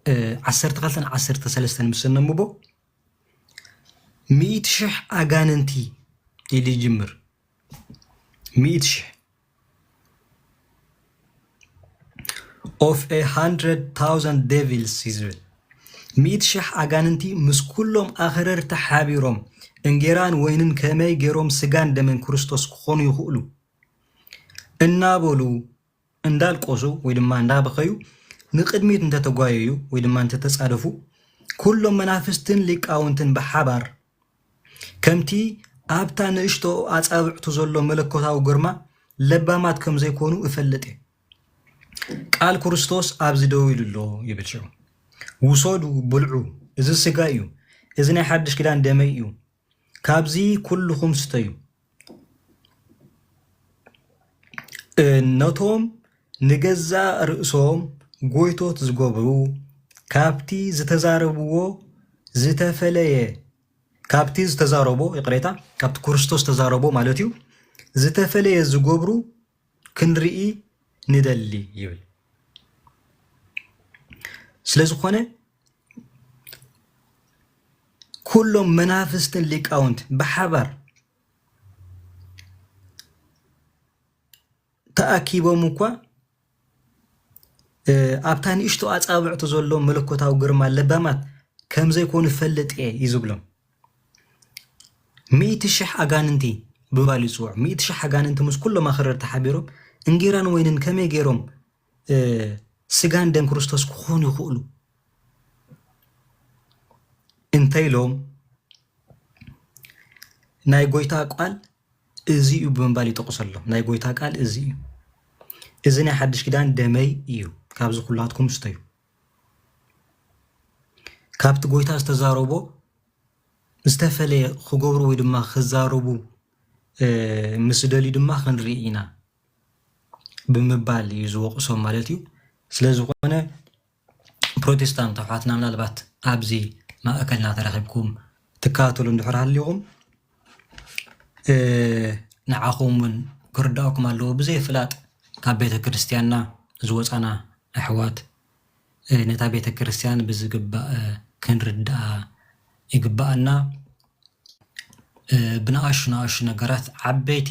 እ፣ ዓሰርተ ክልተን ዓሰርተ ሰለስተን ምስ እነንብቦ፣ ሚእቲ ሽሕ ኣጋንንቲ ኢሉ ይጅምር። ሚእቲ ሽሕ፣ of a hundred thousand devils እዩ ዝብል። ሚእቲ ሽሕ ኣጋንንቲ ምስ ኩሎም ኣኽረርቲ ሓቢሮም እንጌራን ወይንን ከመይ ገይሮም ስጋን ደምን ክርስቶስ ክኾኑ ይኽእሉ እናበሉ እንዳልቆሱ ወይ ድማ እንዳበኸዩ ንቕድሚት እንተተጓየዩ ወይ ድማ እንተተጻደፉ፣ ኩሎም መናፍስትን ሊቃውንትን ብሓባር ከምቲ ኣብታ ንእሽቶ ኣጻብዕቱ ዘሎ መለኮታዊ ግርማ ለባማት ከም ዘይኮኑ እፈልጥ እየ። ቃል ክርስቶስ ኣብዚ ደው ኢሉ ኣሎ ይብል ሽዑ። ውሰዱ፣ ብልዑ፣ እዚ ስጋ እዩ፣ እዚ ናይ ሓድሽ ኪዳን ደመይ እዩ፣ ካብዚ ኩልኹም ስተዩ። እ፣ ነቶም ንገዛእ ርእሶም ጎይቶት ዝገብሩ፣ ካብቲ ዝተዛረብዎ ዝተፈለየ፣ ካብቲ ዝተዛረቦ፣ ይቕሬታ፣ ካብቲ ክርስቶስ ዝተዛረቦ ማለት እዩ፣ ዝተፈለየ ዝገብሩ ክንርኢ ንደሊ ይብል። ስለ ዝኾነ ኩሎም መናፍስትን ሊቃውንት ብሓባር ተኣኪቦም እኳ፣ እ፣ ኣብታ ንእሽቶ ኣጻብዕቱ ዘሎ መለኮታዊ ግርማ ለባማት ከም ዘይኮኑ እፈልጥ እየ እዩ ዝብሎም። ሚእቲ ሽሕ ኣጋንንቲ ብምባል ይጽውዖም። ሚእቲ ሽሕ ኣጋንንቲ ምስ ኩሎም ኣኽረርቲ ሓቢሮም እንጌራን ወይንን ከመይ ገይሮም፣ እ፣ ስጋን ደም ክርስቶስ ክኾኑ ይኽእሉ? እንተ ኢሎም ናይ ጎይታ ቃል እዚ እዩ ብምባል ይጠቕሰሎም። ናይ ጎይታ ቃል እዚ እዩ። እዚ ናይ ሓድሽ ኪዳን ደመይ እዩ፣ ካብዚ ኩላትኩም ስተዩ። ካብቲ ጎይታ ዝተዛረቦ ዝተፈለየ ክገብሩ ወይ ድማ ክዛረቡ ምስ ደልዩ ድማ ክንርኢ ኢና ብምባል እዩ ዝወቕሶም ማለት እዩ። ስለዝኾነ ፕሮቴስታንት ኣሕዋትና ምናልባት ኣብዚ ማእከልና ተረኺብኩም ትከታተሉ እንድሕር ሃሊኹም ንዓኹም እውን ክርዳእኩም ኣለዎ። ብዘይፍላጥ ካብ ቤተ ክርስቲያንና ዝወፃና ኣሕዋት ነታ ቤተ ክርስቲያን ብዝግባእ ክንርድኣ ይግባኣና። ብንኣሹ ንኣሹ ነገራት ዓበይቲ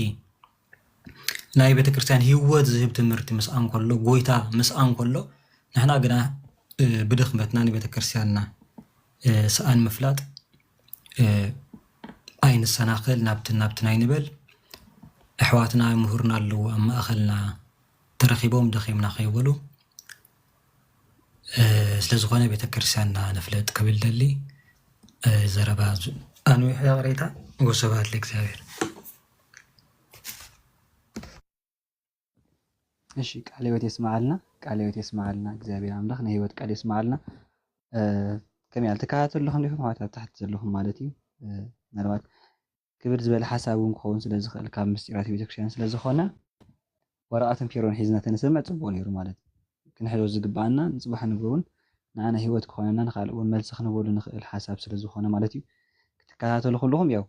ናይ ቤተ ክርስቲያን ህይወት ዝህብ ትምህርቲ ምስኣን ከሎ፣ ጎይታ ምስኣን ከሎ፣ ንሕና ግና ብድኽመትና ንቤተ ክርስቲያንና ስኣን ምፍላጥ ኣይንሰናኸል፣ ናብትን ናብትን ኣይንበል። ኣሕዋትና ምሁርና ኣለዉ ኣብ ማእኸልና ተረኺቦም ደኺምና ከይበሉ። ስለዝኾነ ቤተ ክርስቲያንና ንፍለጥ ክብል ደሊ። ዘረባ ኣንዊሑ ይቕሬታ። ወስብሐት ለእግዚኣብሔር። እሺ፣ ቃለ ህይወት የስምዓልና፣ ቃለ ህይወት የስምዓልና። እግዚኣብሔር ኣምላኽ ናይ ህይወት ቃል የስምዓልና። ከመይ ኣል ትከታተሉ ኣለኹም ዲኹም? ኣሕዋት ኣብ ታሕቲ ዘለኹም ማለት እዩ። ምናልባት ክብድ ዝበለ ሓሳብ እውን ክኸውን ስለ ዝኽእል ካብ ምስጢራት ቤተክርስትያን ስለ ዝኾነ ወረቐትን ፔሮን ሒዝና ተንሰምዕ ጽቡቕ ነይሩ ማለት እዩ። ክንሕዞ ዝግባኣና ንጽባሕ ንግሆ እውን ንዓና ህይወት ክኾነና ንኻልእ እውን መልሲ ክንህበሉ ንኽእል ሓሳብ ስለ ዝኾነ ማለት እዩ። ክትከታተሉ ከለኹም ያው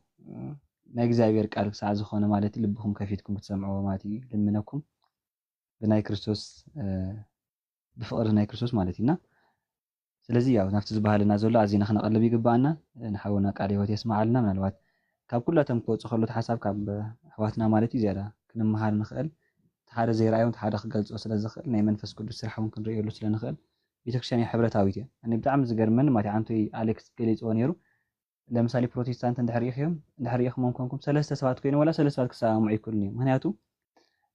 ናይ እግዚኣብሔር ቃል ክሳዕ ዝኾነ ማለት እዩ ልብኹም ከፊትኩም ክትሰምዕዎ ማለት እዩ ልምነኩም ብናይ ክርስቶስ ብፍቕሪ ናይ ክርስቶስ ማለት እዩና። ስለዚ ያው ናብቲ ዝበሃለና ዘሎ ኣዚና ክነቐልብ ይግባኣና። ንሓውና ቃለ ህይወት የስምዓልና። ምናልባት ካብ ኩላቶም ክወፁ ከሎ እቲ ሓሳብ ካብ ኣሕዋትና ማለት እዩ ዝያዳ ክንመሃር ንኽእል። እቲ ሓደ ዘይረኣዮም እቲ ሓደ ክገልፆ ስለ ዝኽእል ናይ መንፈስ ቅዱስ ስራሕ እውን ክንርእየሉ ስለ ንኽእል ቤተክርስትያን እያ ሕብረታዊት እያ። እኔ ብጣዕሚ ዝገርመኒ ማለት ኣንቶይ ኣሌክስ ገሊፅዎ ነይሩ። ለምሳሌ ፕሮቴስታንት እንድሕር ኢኽዮም እንድሕር ኢኽሞም ኮንኩም ሰለስተ ሰባት ኮይኖም ዋላ ሰለስተ ሰባት ክሰማምዑ ኣይክእሉን እዮም። ምክንያቱ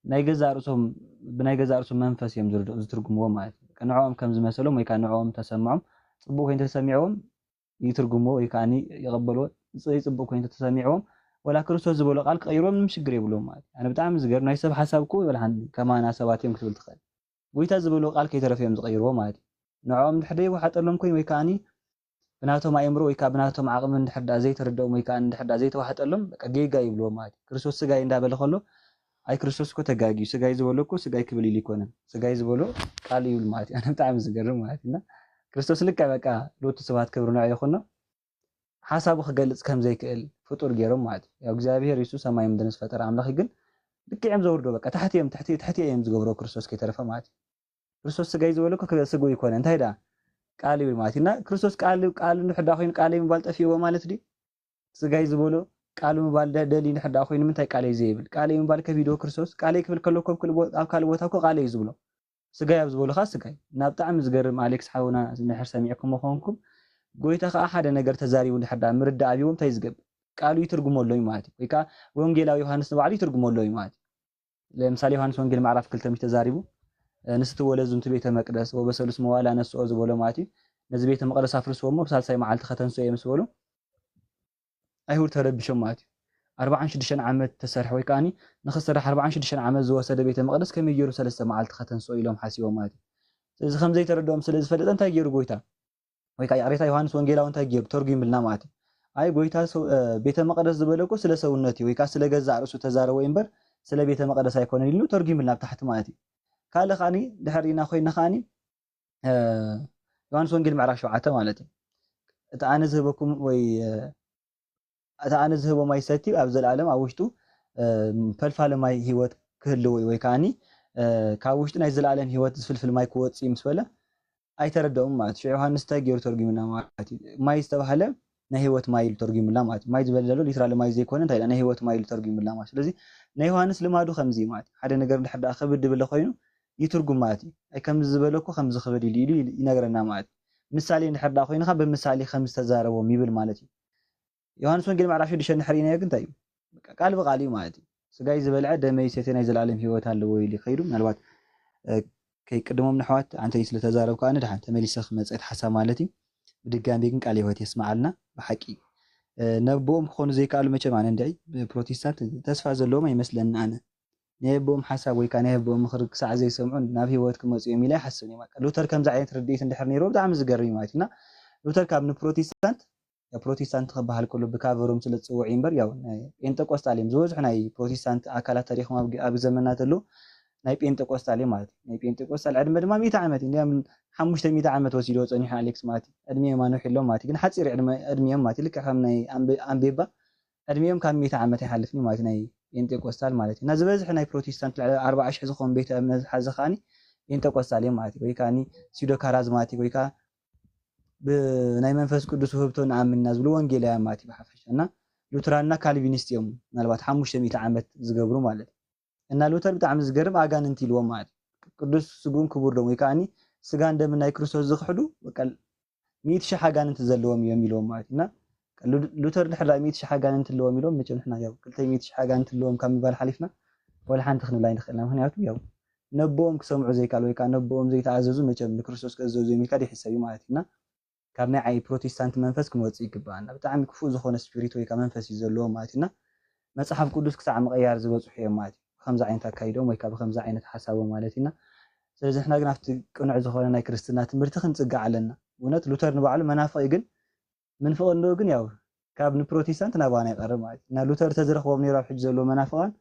ናይ ገዛእ ርእሶም ብናይ ገዛእ ርእሶም መንፈስ እዮም ዝርድኡ ዝትርጉምዎ ማለት እዩ። ንዕኦም ከም ዝመሰሎም ወይ ከዓ ንዕኦም ተሰምዖም ፅቡቅ ኮይኑ ተሰሚዕዎም ይትርጉምዎ ወይ ከዓ ይቐበልዎ። ዘይፅቡቅ ኮይኑ ተሰሚዕዎም ወላ ክርስቶስ ዝበሎ ቃል ክቐይርዎም ምንም ሽግር የብልዎም ማለት እዩ። ኣነ ብጣዕሚ ዝገርም ናይ ሰብ ሓሳብ እኮ ይበልሓን ከማና ሰባት እዮም ክትብል ትኽእል። ጎይታ ዝበሎ ቃል ከይተረፈ እዮም ዝቐይርዎ ማለት እዩ። ንዕኦም እንድሕር ዘይወሓጠሎም ኮይኑ ወይ ከዓ ብናቶም ኣእምሮ ወይ ከዓ ብናቶም ዓቕሚ እንድሕር ዳ ዘይተረድኦም ወይ ከዓ እንድሕር ዳ ዘይተዋሕጠሎም በቃ ጌጋ ይብልዎ ማለት እዩ። ክርስቶስ ስጋይ እንዳበለ ከሎ ኣይ ክርስቶስ እኮ ተጋጊዩ ስጋይ ዝበሎ እኮ ስጋይ ክብል ኢሉ ይኮነን ስጋይ ዝበሎ ቃል ይብል ማለት እዩ። ኣነ ብጣዕሚ ዝገርም ማለት እና ክርስቶስ ልክዕ በቃ ሎቱ ስብሐት ክብሪ ንዑ ይኹኖ ሓሳቡ ክገልፅ ከም ዘይክእል ፍጡር ገይሮም ማለት እዩ። ያው እግዚኣብሔር ኢሱ ሰማይ ምድርን ዝፈጠረ ኣምላኽ ግን ልክዕ እዮም ዘውርዶ በቃ ታሕቲ እዮም ትሕቲ ትሕቲ እዮም ዝገብሮ ክርስቶስ ከይተረፈ ማለት እዩ። ክርስቶስ ስጋይ ዝበሎ እኮ ስግኡ ይኮነ እንታይ ዳ ቃል ይብል ማለት እዩ። እና ክርስቶስ ቃል ቃል እንድሕር ዳ ኮይኑ ቃለይ ምባል ጠፊእዎ ማለት ድዩ? ስጋይ ዝበሎ ቃሉ ምባል ደ- ደልዩ እንድሕር ዳ ኮይኑ ንምንታይ ቃለይ ዘይብል? ቃለይ ምባል ከቢድዎ ክርስቶስ ቃለይ ክብል ከሎ እኮ ኣብ ክል- ኣብ ካልእ ቦታ እኮ ቃለይ እዩ ዝብሎ። ስጋይ ኣብ ዝበሎ ከዓ ስጋይ እና ብጣዕሚ ዝገርም ኣሌክስ ሓውና እንድሕር ሰሚዕኩሞ ኮንኩም ጎይታ ከዓ ሓደ ነገር ተዛሪቡ እንድሕር ዳ ምርዳእ ኣብዎም እንታይ ዝገብር ቃሉ ይትርጉመሎም እዩ ማለት እዩ። ወይ ከዓ ወንጌላዊ ዮሃንስ ንባዕሉ ይትርጉመሎም እዩ ማለት እዩ። ለምሳሌ ዮሃንስ ወንጌል ምዕራፍ ክልተ ምሽ ተዛሪቡ ንስቲ ወለዙ እንቱ ቤተ መቅደስ ወበሰሉስ መዋዕል ኣነስኦ ዝበሎ ማለት እዩ። ነዚ ቤተ መቅደስ ኣፍርስዎ እሞ ብሳልሳይ መዓልቲ ከተንስኦ እየ ምስ በሉ ኣይሁድ ተረቢሾም ማለት እዩ። ኣርባዓን ሽዱሽተን ዓመት ተሰርሐ ወይ ከዓኒ ንኽስራሕ ኣርባዓን ሽዱሽተን ዓመት ዝወሰደ ቤተ መቅደስ ከመይ ገይሩ ሰለስተ መዓልቲ ከተንስኦ ኢሎም ሓሲቦም ማለት እዩ። ስለዚ ከምዘይተረድኦም ስለ ዝፈለጠ እንታይ ገይሩ ጎይታ ወይ ከዓ ይቕሬታ ዮሃንስ ወንጌላዊ እንታይ ገይሩ ተርጉምልና ማለት እዩ። ኣይ ጎይታ ሰው- እ፣ ቤተ መቅደስ ዝበለ እኮ ስለ ሰውነት እዩ ወይ ከዓ ስለ ገዛእ ርእሱ ተዛረቦ እዩ እምበር ስለ ቤተ መቅደስ ኣይኮነን ኢሉ ተርጉምልና ኣብ ታሕቲ ማለት እዩ። ካልእ ከዓኒ ድሕር ርኢና ኮይና ከዓኒ እ፣ ዮሃንስ ወንጌል ምዕራፍ ሸውዓተ ማለት እዩ። እቲ ኣነ ዝህበኩም ወይ እ፣ እቲ ኣነ ዝህቦ ማይ ሰቲ ኣብ ዘለኣለም ኣብ ውሽጡ ፈልፋሊ ማይ ህይወት ክህልዎ እዩ ወይ ከዓኒ ካብ ውሽጡ ናይ ዘለኣለም ህይወት ዝፍልፍል ማይ ክወፅእ እዩ ምስ በለ ኣይተረደኡም ማለት እዩ። ዮሃንስ እንታይ ገይሩ ተርጉምና ማለት እዩ? ማይ ዝተባህለ ናይ ህይወት ማይ ኢሉ ተርጉምላ ማለት እዩ። ማይ ዝበለ ዘሎ ሊትራሊ ማይ ዘይኮነ እንታይ ኢላ ናይ ህይወት ማይ ኢሉ ተርጉምላ ማለት እዩ። ስለዚ ናይ ዮሃንስ ልማዱ ከምዚ እዩ ማለት እዩ። ሓደ ነገር እንድሕር ደኣ ክብድ ድብለ ኮይኑ ይትርጉም ማለት እዩ። ኣይ ከምዚ ዝበለ እኮ ከምዚ ክብል ኢሉ ኢሉ ይነግረና ማለት እዩ። ምሳሌ እንድሕር ደኣ ኮይንካ ብምሳሌ ከምዚ ተዛረቦም ይብል ማለት እዩ። ዮሃንስ ወንጌል ምዕራፍ ሽዱሽተ እንድሕር ኢናዮ ግን እንታይ እዩ? በቃ ቃል ብቃል እዩ ማለት እዩ። ስጋይ ዝበልዐ ደመይ ዝሰትየ ናይ ዘላለም ህይወት ኣለዎ ኢሉ ከይዱ ምናልባት ከይቅድሞም ንሕዋት ኣንተ እዩ ስለተዛረብካ ኣነ ድሓን ተመሊሰ ክመፀት ሓሳብ ማለት እዩ። ብድጋሚ ግን ቃለ ህይወት የስምዓልና። ብሓቂ ነቦኦም ክኾኑ ዘይከኣሉ መቸም ኣነ እንድዒ ፕሮቴስታንት ተስፋ ዘለዎም ኣይመስለኒ ኣነ። ናይ ኣቦኦም ሓሳብ ወይ ከዓ ናይ ኣቦኦም ምኽሪ ክሳዕ ዘይሰምዑ ናብ ህይወት ክመፁ እዮም ኢለ ኣይሓስብን እዮም። ሉተር ከምዚ ዓይነት ርድኢት እንድሕር ነይርዎ ብጣዕሚ ዝገርም እዩ ማለት እዩ። እና ሉተር ካብ ንፕሮቴስታንት ፕሮቴስታንት ክበሃል ከሎ ብካቨሮም ስለ ዝፅውዕ እዩ እምበር ያው ጴንጠቆስጣል እዮም ዝበዝሑ ናይ ፕሮቴስታንት ኣካላት ተሪኽም ኣብ ዘመና ተሎ ናይ ጴንጠቆስጣል እዮም ማለት እዩ። ናይ ጴንጠቆስጣል ዕድመ ድማ ሚእቲ ዓመት እዩ። እንዲያም ሓሙሽተ ሚእቲ ዓመት ወሲዶ ፀኒሑ ኣሌክስ ማለት እዩ። ዕድሜ የማኖ ሒሎም ማለት እዩ። ግን ሓፂር ዕድሚዮም ማለት እዩ። ልክዕ ከም ናይ ኣምቤባ ዕድሚኦም ካብ ሚእቲ ዓመት ኣይሓልፍን ማለት ናይ ጴንጤቆስታል ማለት እዩ። እና ዝበዝሐ ናይ ፕሮቴስታንት ልዕሊ ኣርባዓ ሽሕ ዝኾኑ ቤተ እምነት ዝሓዘ ከዓኒ ጴንጤቆስታል እዮም ማለት እዩ። ወይ ከዓኒ ሲዶ ካራዝማቲክ ወይ ከዓ ብናይ መንፈስ ቅዱስ ውህብቶ ንኣምንና ዝብሉ ወንጌላውያን ማለት እዩ ብሓፈሻ። እና ሉትራንና ካልቪኒስት እዮም ምናልባት ሓሙሽተ ሚእቲ ዓመት ዝገብሩ ማለት እዩ። እና ሉተር ብጣዕሚ ዝገርም ኣጋንንቲ ኢልዎም ማለት እዩ። ቅዱስ ስግኡን ክቡር ደሙ ወይ ከዓኒ ስጋን ደምን ናይ ክርስቶስ ዝኽሕዱ በቃ ሚእቲ ሽሕ ኣጋንንቲ ዘለዎም እዮም ኢልዎም ማለት እዩ። እና ሉተር ድሕር ሚእቲ ሽሕ ኣጋንንቲ ኣለዎም ኢሎም መቸም ንሕና ያው ክልተ ሚእቲ ሽሕ ኣጋንንቲ ኣለዎም ካብ ምባል ሓሊፍና ወላ ሓንቲ ክንብል ኣይንኽእልና። ምክንያቱ ያው ነቦኦም ክሰምዑ ዘይከኣሉ ወይ ከዓ ነቦኦም ዘይተኣዘዙ መቸም ንክርስቶስ ክእዘዙ እዮም ኢልካ ይሕሰብ እዩ ማለት እዩ። እና ካብ ናይ ዓይ ፕሮቴስታንት መንፈስ ክንወፅእ ይግባኣና። ብጣዕሚ ክፉእ ዝኾነ ስፒሪት ወይ ከዓ መንፈስ እዩ ዘለዎ ማለት እዩ። እና መፅሓፍ ቅዱስ ክሳዕ ምቕያር ዝበፅሑ እዮም ማለት እዩ። ብከምዚ ዓይነት ኣካይዶም ወይ ከዓ ብከምዚ ዓይነት ሓሳቦም ማለት እዩ። እና ስለዚ ንሕና ግን ኣብቲ ቅኑዕ ዝኾነ ናይ ክርስትና ትምህርቲ ክንፅጋዕ ኣለና። እውነት ሉተር ንባዕሉ መናፍቕ እዩ፣ ግን ምንፍቕንኡ ግን ያው ካብ ንፕሮቴስታንት ናባና ይቐርብ ማለት እዩ። እና ሉተር ተዝረኽቦም ነይሩ ኣብ ሕጂ ዘለዎ መናፍቓን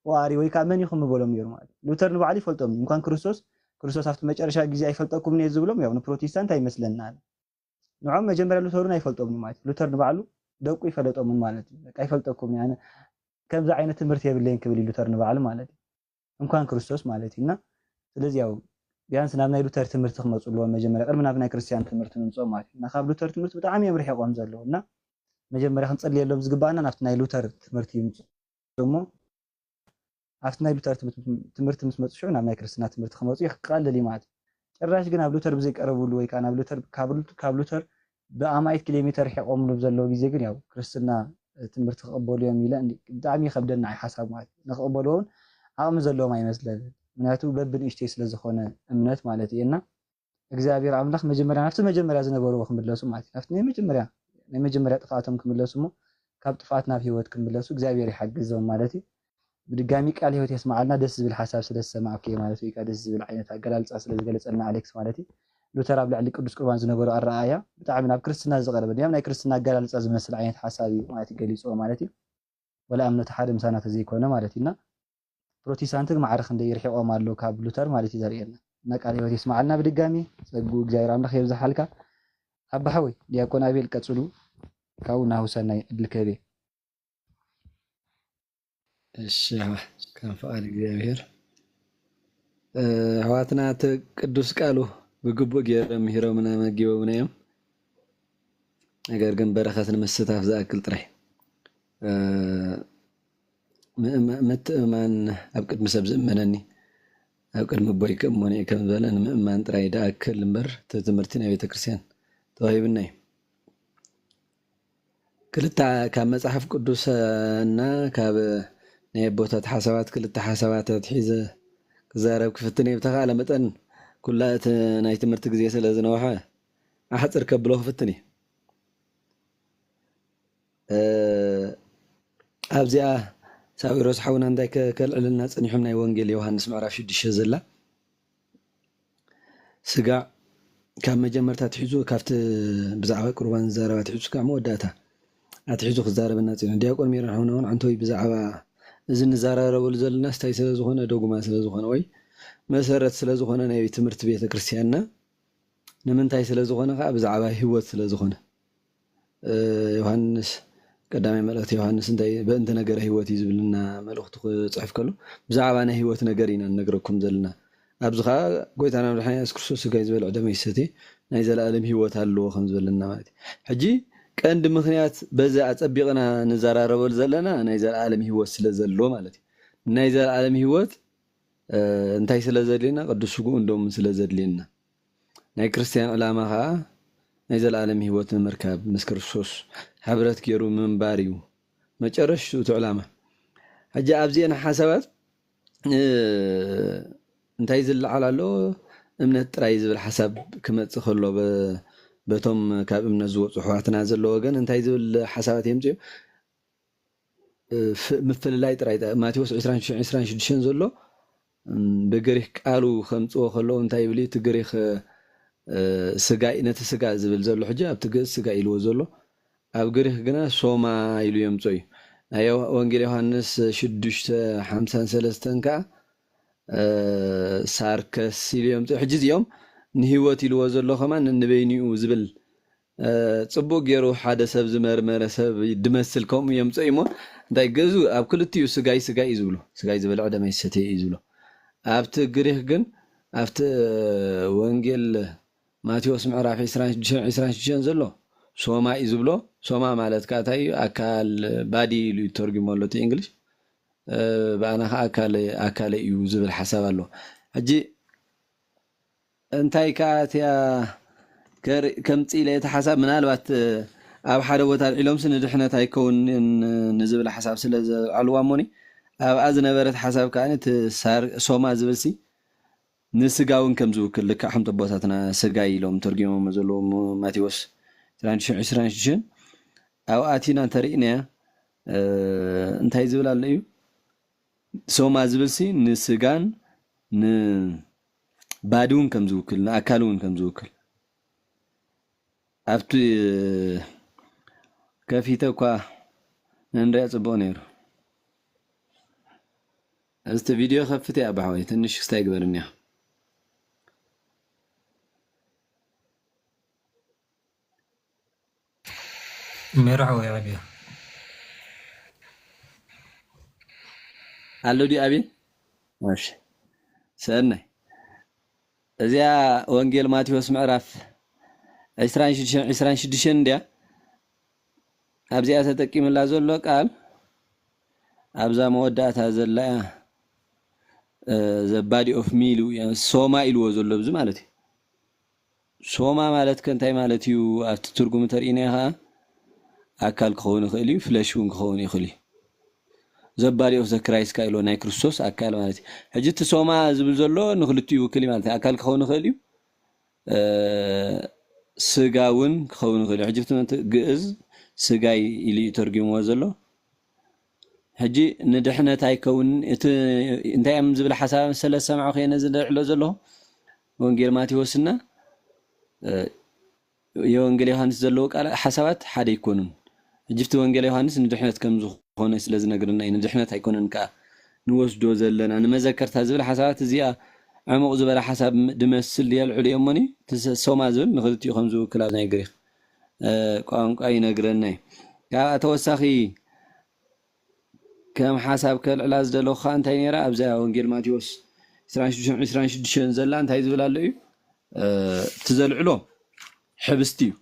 ወኣሪ ወይ ከዓ መን ኢኹም ምበሎም ነይሩ ማለት እዩ። ሉተር ንባዕሉ ይፈልጦም እዩ። እንኳን ክርስቶስ ክርስቶስ ኣብቲ መጨረሻ ግዜ ኣይፈልጠኩም እየ ዝብሎም ያው ንፕሮቴስታንት ኣይመስለና። ንዖም መጀመርያ ሉተሩን ኣይፈልጦምን ማለት እዩ። ሉተር ንባዕሉ ደቁ ይፈለጦምን ማለት እዩ። በቃ ኣይፈልጠኩም ኣነ ከምዚ ዓይነት ትምህርቲ የብለይን ክብል እዩ ሉተር ንባዕሉ ማለት እዩ። እንኳን ክርስቶስ ማለት እዩ። እና ስለዚ ያው ቢያንስ ናብ ናይ ሉተር ትምህርቲ ክመፁ ኣለዎም መጀመርያ ቅድሚ ናብ ናይ ክርስቲያን ትምህርቲ ንምፅኦም ማለት እዩ። እና ካብ ሉተር ትምህርቲ ብጣዕሚ እዮም ርሒቆም ዘለዉ። እና መጀመርያ ክንፅልየሎም ዝግባኣና ናብቲ ናይ ሉተር ትምህርቲ ይምፁ እሞ ኣብቲ ናይ ሉተር ትምህርቲ ምስ መፁ ሽዑ ናብ ናይ ክርስትና ትምህርቲ ክመፁ ይቀልል እዩ ማለት እዩ። ጭራሽ ግን ኣብ ሉተር ብዘይቀረብሉ ወይ ከዓ ናብ ሉተር ካብ ሉተር ብኣማኢት ኪሎ ሜተር ርሒቆምሉ ብዘለዉ ግዜ ግን ያው ክርስትና ትምህርቲ ክቕበሉ እዮም ኢለ ብጣዕሚ ይኸብደኒ ሓሳብ ማለት እዩ። ንክቕበልዎ እውን ዓቕሚ ዘለዎም ኣይመስለንን። ምክንያቱ በብንእሽተይ ስለዝኾነ እምነት ማለት እዩ። እና እግዚኣብሔር ኣምላኽ መጀመርያ ናብቲ መጀመርያ ዝነበርዎ ክምለሱ ማለት እዩ። ናብቲ ናይ መጀመርያ ናይ መጀመርያ ጥፍኣቶም ክምለሱ እሞ ካብ ጥፍኣት ናብ ህይወት ክምለሱ እግዚኣብሔር ይሓግዞም ማለት እዩ። ብድጋሚ ቃል ህይወት የስምዓልና። ደስ ዝብል ሓሳብ ስለ ዝሰማዕኩ ማለት ወይ ከዓ ደስ ዝብል ዓይነት ኣገላልፃ ስለ ዝገለፀልና ኣሌክስ ማለት እዩ። ሉተር ኣብ ልዕሊ ቅዱስ ቁርባን ዝነበሮ ኣረኣእያ ብጣዕሚ ናብ ክርስትና ዝቐረበ ድያም ናይ ክርስትና ኣገላልፃ ዝመስል ዓይነት ሓሳብ እዩ ማለት ገሊፅዎ ማለት እዩ። ወላ እምነቱ ሓደ ምሳና ተዘይኮነ ማለት እዩ። እና ፕሮቴስታንት ግን ማዕረ ክንደይ ይርሕቖም ኣሎ ካብ ሉተር ማለት እዩ ዘርእየና። እና ቃል ህይወት የስምዓልና ብድጋሚ ጸጉ እግዚኣብሔር ኣምላኽ የብዝሓልካ። ኣባ ሓወይ ዲያቆን ኣቤል ቀጽሉ ካብኡ ናሁ ሰናይ ዕድል ከህቤ። እሺ ከም ፍቓድ እግዚኣብሔር ኣሕዋትና እቲ ቅዱስ ቃሉ ብግቡእ ገይሮም ምሂሮምና መጊቦምና እዮም። ነገር ግን በረኸት ንምስታፍ ዝኣክል ጥራይ ምትእምማን ኣብ ቅድሚ ሰብ ዝእመነኒ ኣብ ቅድሚ ኣቦይ ክእመኖ እየ ከም ዝበለ ንምእማን ጥራይ ድኣክል እምበር እቲ ትምህርቲ ናይ ቤተ ክርስቲያን ተዋሂብና እዩ። ክልተ ካብ መጽሓፍ ቅዱስ እና ካብ ናይ ኣቦታት ሓሳባት ክልተ ሓሳባት ኣትሒዘ ክዛረብ ክፍትን እየ። ብተኻእለ መጠን ኩላ እቲ ናይ ትምህርቲ ግዜ ስለ ዝነውሐ ኣሕፅር ከብሎ ክፍትን እየ። ኣብዚኣ ሳዊሮስ ሓውና እንታይ ከልዕልና ፀኒሖም ናይ ወንጌል ዮሃንስ ምዕራፍ ሽዱሽተ ዘላ ስጋዕ ካብ መጀመርታ ኣትሒዙ ካብቲ ብዛዕባ ቁርባን ዝዛረብ ኣትሒዙ ስጋዕ መወዳእታ ኣትሒዙ ክዛረበና ፅኒሑ ዲያቆን ሜሮን ሓውና እውን ዓንተወይ ብዛዕባ እዚ እንዘራረበሉ ዘለና ስታይ ስለ ዝኾነ ደጉማ ስለ ዝኾነ ወይ መሰረት ስለ ዝኾነ ናይ ትምህርቲ ቤተ ክርስቲያንና ንምንታይ ስለ ዝኾነ ከዓ ብዛዕባ ህይወት ስለ ዝኾነ ዮሃንስ ቀዳማይ መልእኽቲ ዮሃንስ እንታይ በእንተ ነገረ ህይወት እዩ ዝብልና መልእኽቱ ክፅሕፍ ከሎ ብዛዕባ ናይ ህይወት ነገር ኢና ንነግረኩም ዘለና ኣብዚ ከዓ ጎይታና መድሓኒ የሱስ ክርስቶስ ስጋይ ዝበልዕ ደመይ ዝሰትየ ናይ ዘለኣለም ህይወት ኣለዎ ከም ዝበለና ማለት እዩ ሕጂ ቀንዲ ምክንያት በዚ ኣፀቢቕና ንዘራረበሉ ዘለና ናይ ዘለኣለም ህይወት ስለ ዘለዎ ማለት እዩ ናይ ዘለኣለም ህይወት እንታይ ስለ ዘድልየና ቅዱስ ስግኡ እንደምን ስለ ዘድልየና ናይ ክርስትያን ዕላማ ከዓ ናይ ዘለኣለም ህይወት ንምርካብ ምስ ክርስቶስ ሕብረት ገይሩ ምንባር እዩ መጨረሽቱ እቲ ዕላማ ሕጂ ኣብዚአን ሓሳባት እንታይ ዝለዓል ኣሎ እምነት ጥራይ ዝብል ሓሳብ ክመፅእ ከሎ በቶም ካብ እምነት ዝወፁ ኣሕዋትና ዘሎ ወገን እንታይ ዝብል ሓሳባት የምፅኡ? እ፣ ፍ-፣ ምፍልላይ ጥራይ ጠ-፣ ማቴዎስ ዕስራን ሽዱሽተን ዘሎ፣ እም፣ ብግሪክ ቃሉ ከምፅዎ ከለዉ እንታይ ይብል እዩ? እቲ ግሪክ፣ እ፣ ስጋ፣ ነቲ ስጋ ዝብል ዘሎ ሕጂ ኣብቲ ግእዝ ስጋ ኢልዎ ዘሎ፣ ኣብ ግሪክ ግና ሶማ ኢሉ የምፅኦ እዩ። ናይ ዮ-፣ ወንጌል ዮሃንስ ሽዱሽተ ሓምሳን ሰለስተን ከዓ፣ እ፣ ሳርከስ ኢሉ የምፅኦ። ሕጂ እዚኦም ንህይወት ኢልዎ ዘሎ ከማን ንበይኒኡ ዝብል፣ እ፣ ፅቡቅ ገይሩ ሓደ ሰብ ዝመርመረ ሰብ ድመስል ከምኡ የምፅኦ እሞ፣ እንታይ ግእዙ ኣብ ክልቲኡ ስጋይ ስጋይ እዩ ዝብሎ። ስጋይ ዝበልዐ ደመይ ዝሰተየ እዩ ዝብሎ። ኣብቲ ግሪክ ግን፣ ኣብቲ ወንጌል ማቴዎስ ምዕራፍ ዕስራን ሽዱሽተን፣ ዕስራን ሽዱሽተን ዘሎ ሶማ እዩ ዝብሎ። ሶማ ማለት ከዓ እንታይ እዩ? ኣካል፣ ባዲ ኢሉ እዩ ተርጉሞ ኣሎ እቲ እንግሊሽ። እ፣ ብኣና ከዓ ኣካለ-፣ ኣካለ እዩ ዝብል ሓሳብ ኣሎ። ሕጂ እንታይ ከዓ እቲያ ከር-፣ ከምፅእ ኢለ እቲ ሓሳብ ምናልባት፣ እ፣ ኣብ ሓደ ቦታ ኣልዒሎምሲ ንድሕነት ኣይከውንን ንዝብል ሓሳብ ስለ ዘልዓልዋ እሞኒ፣ ኣብኣ ዝነበረት ሓሳብ ከዓ እቲ ሳር-፣ ሶማ ዝብልሲ ንስጋ እውን ከም ዝውክል፣ ልክዕ ከምቲ ኣቦታትና ስጋይ ኢሎም ተርጉሞሞ ዘለዉ ም-፣ ማቴዎስ ዕስራን ሽዱሽተን፣ ዕስራን ሽዱሽተን፣ ኣብኣ ኣቲና እንተርኢናያ፣ እ፣ እንታይ ዝብል ኣሎ እዩ? ሶማ ዝብልሲ ንስጋን ንባዲ እውን ከም ዝውክል፣ ንኣካል እውን ከም ዝውክል። ኣብቲ ከፊተ እኳ እንሪኣ ጽቡቕ ነይሩ። እስቲ ቪድዮ ከፍት እያ፣ ኣባሓወይ፣ ትንሽ ክስታይ ግበርንያ። ሜሮ ሓወይ፣ ዓብዮ። ኣሎ ድዩ ኣቤል? እሺ። ሰናይ። እዚኣ ወንጌል ማቴዎስ ምዕራፍ ዕስራን ሽዱሽተን፣ ዕስራን ሽዱሽተን እንድያ። ኣብዚኣ ተጠቂምላ ዘሎ ቃል ኣብዛ መወዳእታ ዘላ እያ። እ፣ the body of me ኢሉ እያ። ሶማ ኢልዎ ዘሎ ኣብዚ ማለት እዩ። ሶማ ማለት ከ እንታይ ማለት እዩ? ኣብቲ ትርጉም እንተርኢናዮ ኸዓ ኣካል ክኸውን ይኽእል እዩ፣ ፍለሽ እውን ክኸውን ይኽእል እዩ። The body of the Christ ከ ኢልዎ፣ ናይ ክርስቶስ ኣካል ማለት እዩ። ሕጂ እቲ ሶማ ዝብል ዘሎ ንክልቲኡ ይውክል እዩ ማለት እዩ። ኣካል ክኸውን ይኽእል እዩ፣ እ፣ ስጋ እውን ክኸውን ይኽእል እዩ። ሕጂ እቲ ግእዝ ስጋይ ኢሉ እዩ ተርጉምዎ ዘሎ። ሕጂ ንድሕነት ኣይከውንን፣ እቲ እንታይ እዮም ዝብል ሓሳብ ስለ ዝሰማዕኹ እየ ነዚ ዘልዕሎ ዘለኹ። ወንጌል ማቴዎስና፣ እ፣ የወንጌል ዮሃንስ ዘለዉ ቃል ሓሳባት ሓደ ኣይኮኑን። ሕጂ እቲ ወንጌል ዮሃንስ ንድሕነት ከም ዝኾነ ስለ ዝነግረና እዩ፣ ንድሕነት ኣይኮነን ከኣ ንወስዶ ዘለና ንመዘከርታ ዝብል ሓሳባት፣ እዚኣ ዕሙቕ ዝበለ ሓሳብ ም-፣ ድመስል የልዕሉ እዮሞኒ፣ እቲ ሰ-፣ ሶማ ዝብል ንክልቲኡ ከም ዝውክል ኣብ ናይ ግሪክ፣ እ፣ ቋንቋ ይነግረና እዩ። ካብኣ ተወሳኺ ከም ሓሳብ ከልዕላ ዝደለኹ ከኣ እንታይ ነይራ? ኣብዛ ወንጌል ማቴዎስ ዕስራን ሽዱሽተን፣ ዕስራን ሽዱሽተን ዘላ እንታይ ዝብል ኣሎ እዩ? እ፣ እቲ ዘልዕሎ ሕብስቲ እዩ።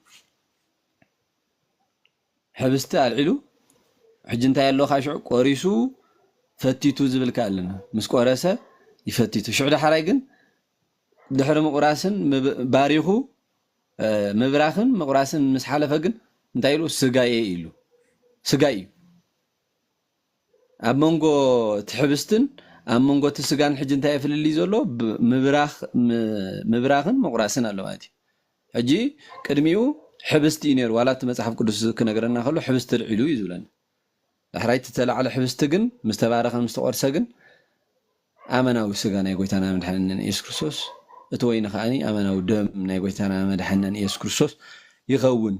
ሕብስቲ ኣልዒሉ፣ ሕጂ እንታይ ኣሎ? ካብ ሽዑ ቆሪሱ ፈቲቱ ዝብል ከኣ ኣለና። ምስ ቆረሰ ይፈቲቱ። ሽዑ ዳሕራይ ግን ድሕሪ ምቑራስን ምብ-፣ ባሪኹ፣ እ፣ ምብራኽን ምቑራስን ምስ ሓለፈ ግን እንታይ ኢሉ? ስጋየ ኢሉ። ስጋይ እዩ። ኣብ መንጎ እቲ ሕብስትን ኣብ መንጎ እቲ ስጋን ሕጂ እንታይ እዩ ፍልልይ ዘሎ? ብ-፣ ምብራኽ፣ ም-፣ ምብራኽን ምቑራስን ኣሎ ማለት እዩ። ሕጂ ቅድሚኡ ሕብስቲ እዩ ነይሩ። ዋላ እቲ መጽሓፍ ቅዱስ ክነግረና ከሎ ሕብስቲ ኣልዒሉ እዩ ዝብለና። ዳሕራይ እቲ ዝተላዕለ ሕብስቲ ግን ምስ ተባረኸ፣ ምስ ተቖርሰ ግን ኣመናዊ ስጋ ናይ ጎይታና መድሓኒና ኢየሱስ ክርስቶስ፣ እቲ ወይኒ ከኣ ኣመናዊ ደም ናይ ጎይታና መድሓኒና ኢየሱስ ክርስቶስ ይኸውን።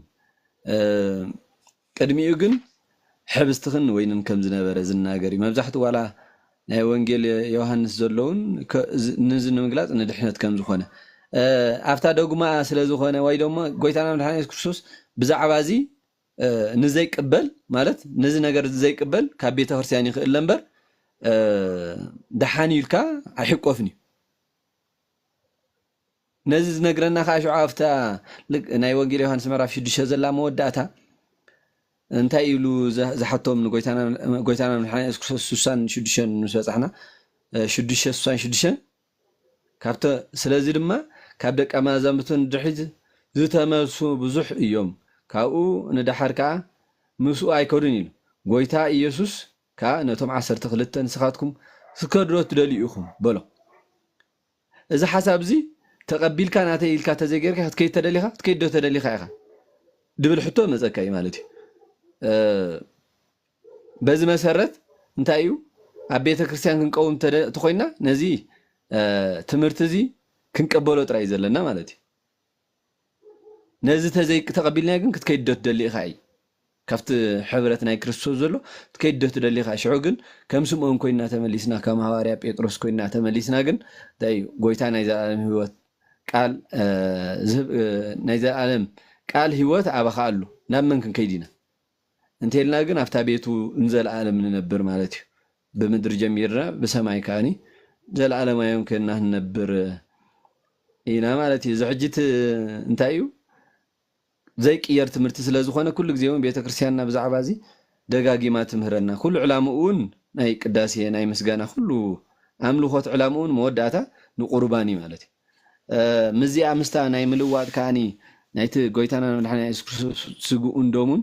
እ፣ ቅድሚኡ ግን ሕብስትኽን ወይንን ከም ዝነበረ ዝናገር እዩ። መብዛሕትኡ ዋላ ናይ ወንጌል ዮሃንስ ዘለውን ከ-፣ ዝ-፣ ነዚ ንምግላጽ ንድሕነት ከም ዝኾነ፣ እ፣ ኣብታ ዶግማ ስለ ዝኾነ ወይ ደሞ ጎይታና መድሓኒና ኢየሱስ ክርስቶስ ብዛዕባ እዚ፣ እ፣ ንዘይቅበል፣ ማለት ነዚ ነገር ዘይቅበል ካብ ቤተ ክርስቲያን ይኽእል እምበር፣ እ፣ ደሓን እዩ ኢልካ ኣይሕቆፍን እዩ። ነዚ ዝነግረና ከኣ ሽዑ ኣብታ ልክ ናይ ወንጌል ዮሃንስ ምዕራፍ ሽዱሽተ ዘላ መወዳእታ እንታይ ኢሉ ዘ-፣ ዝሓቶም ንጎይታና፣ ጎይታና መድሓኒና የሱስ ክርስቶስ ስሳን ሽዱሽተን ምስ በጻሕና፣ እ፣ ሽዱሽተ ስሳን ሽዱሽተን ካብተ-፣ ስለዚ ድማ ካብ ደቀ መዛሙርቱ ንድሕሪት ዝተመልሱ ብዙሕ እዮም። ካብኡ ንደሓር ከኣ ምስኡ ኣይከዱን ኢሉ። ጎይታ ኢየሱስ ከኣ ነቶም ዓሰርተ ክልተ ንስኻትኩም ክትከዱ ዶ ትደልዩ ኢኹም? በሎ። እዚ ሓሳብ እዚ ተቐቢልካ ናተይ ኢልካ ተዘይገርካ ክትከይድ ተደሊኻ ክትከይድ ዶ ተደሊኻ ኢኻ ድብል ሕቶ መፀካ እዩ ማለት እዩ። በዚ መሰረት እንታይ እዩ ኣብ ቤተ ክርስቲያን ክንቀውም ተኾይንና ነዚ ትምህርቲ እዚ ክንቀበሎ ጥራይ ዘለና ማለት እዩ። ነዚ ተዘይ ተቐቢልና ግን ክትከይድ ዶ ትደሊ ኢኻ እዩ ካብቲ ሕብረት ናይ ክርስቶስ ዘሎ ክትከይድ ዶ ትደሊ ኢኻ። ሽዑ ግን ከም ስምዖን ኮይና ተመሊስና ከም ሃዋርያ ጴጥሮስ ኮይና ተመሊስና ግን እንታይ እዩ ጎይታ ናይ ዘላለም ህይወት ቃል ናይ ዘላለም ቃል ህይወት ኣባኻ ኣሎ ናብ መን ክንከይድ ኢና እንተልና ግን ኣብታ ቤቱ ንዘለኣለም ንነብር ማለት እዩ። ብምድሪ ጀሚርና ብሰማይ ከዓኒ ዘለኣለማዮም ኮይንና ንነብር ኢና ማለት እዩ። እዚ ሕጂ እቲ እንታይ እዩ ዘይቅየር ትምህርቲ ስለ ዝኾነ ኩሉ ግዜ እውን ቤተክርስትያንና ብዛዕባ እዚ ደጋጊማ ትምህረና። ኩሉ ዕላምኡ እውን ናይ ቅዳሴ ናይ ምስጋና ኩሉ ኣምልኾት ዕላምኡ እውን መወዳእታ ንቁርባን እዩ ማለት እዩ። ምዚኣ ምስታ ናይ ምልዋጥ ከዓኒ ናይቲ ጎይታና መድሓኒ የሱስ ክርስቶስ ስግኡን ደሙን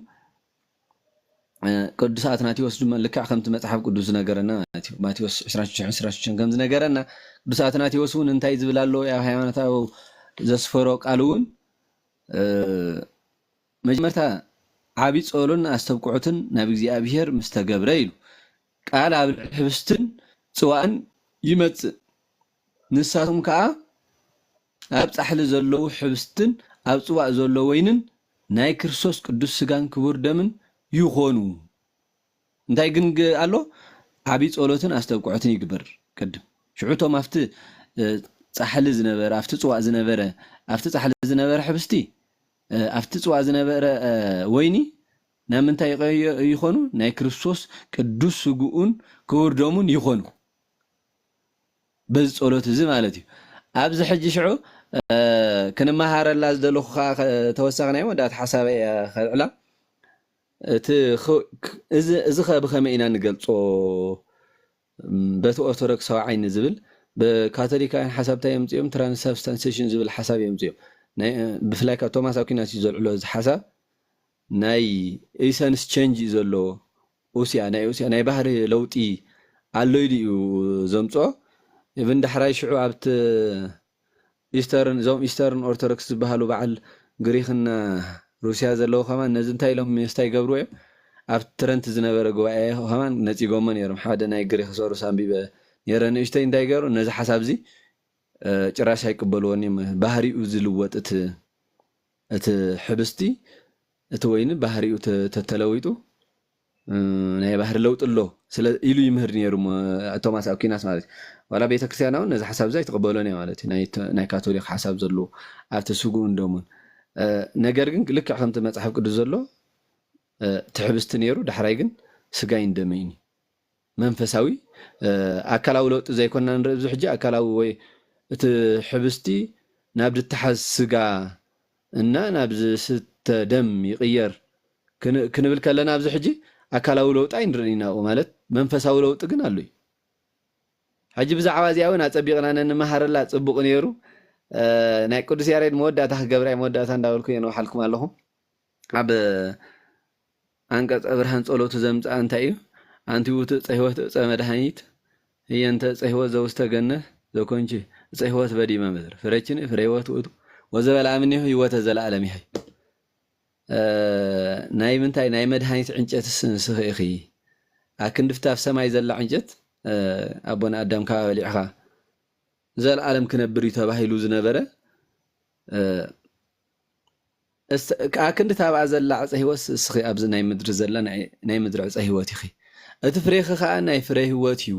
ቅዱስ ኣትናቴዎስ ድማ ልክዕ ከምቲ መጽሓፍ ቅዱስ ዝነገረና ማለት እዩ። ማቴዎስ ዕስራን ሽዱሽተን ዕስራን ሽዱሽተን ከም ዝነገረና ቅዱስ ኣትናቴዎስ እውን እንታይ ዝብል ኣለዎ ኣብ ሃይማኖታዊ ዘስፈሮ ቃል እውን መጀመርታ ዓቢ ጸሎን ኣስተብቅዖትን ናብ እግዚኣብሔር ምስ ተገብረ ኢሉ ቃል ኣብ ልዕሊ ሕብስትን ጽዋእን ይመጽእ። ንሳቶም ከኣ ኣብ ጻሕሊ ዘለዉ ሕብስትን ኣብ ጽዋእ ዘሎ ወይንን ናይ ክርስቶስ ቅዱስ ስጋን ክቡር ደምን ይኾኑ። እንታይ ግን ግ- ኣሎ? ዓቢ ጸሎትን ኣስተብቅዖትን ይግበር ቅድም። ሽዑ እቶም ኣብቲ እ፣ ጻሕሊ ዝነበረ፣ ኣብቲ ጽዋእ ዝነበረ፣ ኣብቲ ጻሕሊ ዝነበረ ሕብስቲ፣ እ፣ ኣብቲ ጽዋእ ዝነበረ እ፣ ወይኒ ናብ ምንታይ ይቐዮ- ይኾኑ? ናይ ክርስቶስ ቅዱስ ስግኡን ክቡር ደሙን ይኾኑ። በዚ ጸሎት እዚ ማለት እዩ። ኣብዚ ሕጂ ሽዑ እ፣ ክንመሃረላ ዝደለኹ ከኣ ከ- ተወሳኺ ናይ መወዳእታ ሓሳበይ እየ ከልዕላ። እቲ ኽ- ክ- እዚ እዚ ኸ ብኸመይ ኢና ንገልጾ? እም፣ በቲ ኦርቶዶክሳዊ ዓይኒ ዝብል ብካቶሊካውያን ሓሳብ እንታይ የምፅኦም? ትራንስሳብስታንሴሽን ዝብል ሓሳብ የምፅኦም። ናይ ብፍላይ ካብ ቶማስ ኣኩናስ እዩ ዘልዕሎ እዚ ሓሳብ። ናይ ኢሰንስ ቸንጅ እዩ ዘለዎ። ኡስያ ናይ ኡስያ ናይ ባህሪ ለውጢ ኣሎ ኢሉ እዩ ዘምፅኦ። ኢቭን ዳሕራይ ሽዑ ኣብቲ ኢስተርን እዞም ኢስተርን ኦርቶዶክስ ዝበሃሉ በዓል ግሪክና ሩስያ ዘለዉ ከማን ነዚ እንታይ ኢሎም ምስታይ ይገብርዎ እዮም። ኣብ ትረንት ዝነበረ ጉባኤ ከማን ነፂጎሞ ነይሮም። ሓደ ናይ ግሪክ ሶሩስ ኣንቢበ ነይረ ንእሽተይ እንታይ ገይሩ ነዚ ሓሳብ እዚ እ፣ ጭራሽ ኣይቅበልዎን እዮም። ባህሪኡ ዝልወጥ እቲ እቲ ሕብስቲ እቲ ወይኒ ባህሪኡ ተ- ተተለዊጡ እ፣ ናይ ባህሪ ለውጢ ኣሎ ስለ ኢሉ ይምህር ነይሩ ሞ- ቶማስ ኣኩናስ ማለት እዩ። ዋላ ቤተክርስትያን እውን ነዚ ሓሳብ እዚ ኣይትቕበሎን እያ ማለት እዩ። ናይ ተ- ናይ ካቶሊክ ሓሳብ ዘለዎ ኣብቲ ስግኡን ደሙን እ፣ ነገር ግን ልክዕ ከምቲ መፅሓፍ ቅዱስ ዘሎ እ፣ እቲ ሕብስቲ ነይሩ ዳሕራይ ግን ስጋይን ደመይን እዩ። መንፈሳዊ እ፣ ኣካላዊ ለውጢ ዘይኮንና ንርኢ ኣብዚ ሕጂ ኣካላዊ ወይ እቲ ሕብስቲ ናብ ድተሓዝ ስጋ እና ናብ ዝስተ ደም ይቕየር ክን- ክንብል ከለና ኣብዚ ሕጂ ኣካላዊ ለውጢ ኣይንርኢ ኢና ኣብኡ ማለት መንፈሳዊ ለውጢ ግን ኣሎ እዩ። ሕጂ ብዛዕባ እዚኣ እውን ኣፀቢቕና ነንመሃረላ ፅቡቕ ነይሩ። እ፣ ናይ ቅዱስ ያሬድ መወዳእታ ክገብራ እየ መወዳእታ እንዳበልኩ እየ ንውሓልኩም ኣለኹ። ኣብ ኣንቀጸ ብርሃን ጸሎቱ ዘምጽኣ እንታይ እዩ? ኣንቲ ውእቱ ዕፀ ሕይወት ዕፀ መድኃኒት ህየንተ ዕፀ ሕይወት ዘውስተ ገነት ዘኮንቺ ዕፀ ሕይወት በዲመ ምድር ፍሬችኒ ፍሬ ሕይወት ውእቱ ወዘበልዐ እምኔሁ ሕይወተ ዘለዓለም ይሐይ። እ፣ ናይ ምንታይ ናይ መድኃኒት ዕንጨትስ ንስኺ ኢኺ። ኣክንድፍቲ ኣብ ሰማይ ዘላ ዕንጨት እ፣ ኣቦና ኣዳም ካብ በሊዕኻ ዘለዓለም ክነብር እዩ ተባሂሉ ዝነበረ እ፣ እስ- ኣክንዲ ታብኣ ዘላ ዕፀ ህይወት እስኺ ኣብዚ ናይ ምድሪ ዘላ ናይ ናይ ምድሪ ዕፀ ህይወት ኢኺ። እቲ ፍሬኺ ከዓ ናይ ፍረ ህይወት እዩ።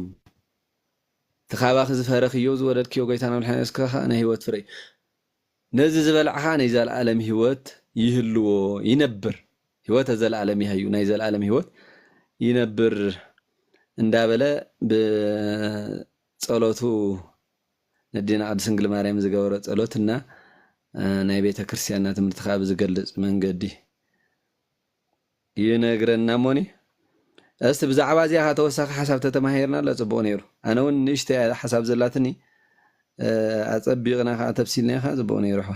እቲ ካባኺ ዝፈረኽዮ ዝወለድክዮ ጎይታና መድሓኒ እስኪ ከዓ ናይ ህይወት ፍረ እዩ። ነዚ ዝበልዓ ከዓ ናይ ዘለዓለም ህይወት ይህልዎ ይነብር። ህይወተ ዘለዓለም ይሃዩ ናይ ዘለዓለም ህይወት ይነብር እንዳበለ ብፀሎቱ ነዴና ቅድስት ድንግል ማርያም ዝገበሮ ጸሎት እና እ፣ ናይ ቤተ ክርስቲያንና ትምህርቲ ከዓ ብዝገልጽ መንገዲ ይነግረና እሞኒ። እስቲ ብዛዕባ እዚኣ ከዓ ተወሳኺ ሓሳብ ተተማሂርና ኣሎ ጽቡቕ ነይሩ። ኣነ እውን ንእሽተይ እያ ሓሳብ ዘላትኒ እ፣ ኣጸቢቕና ከዓ ተብሲልናዮ ከዓ ጽቡቕ ነይሩ። ኣሕዋ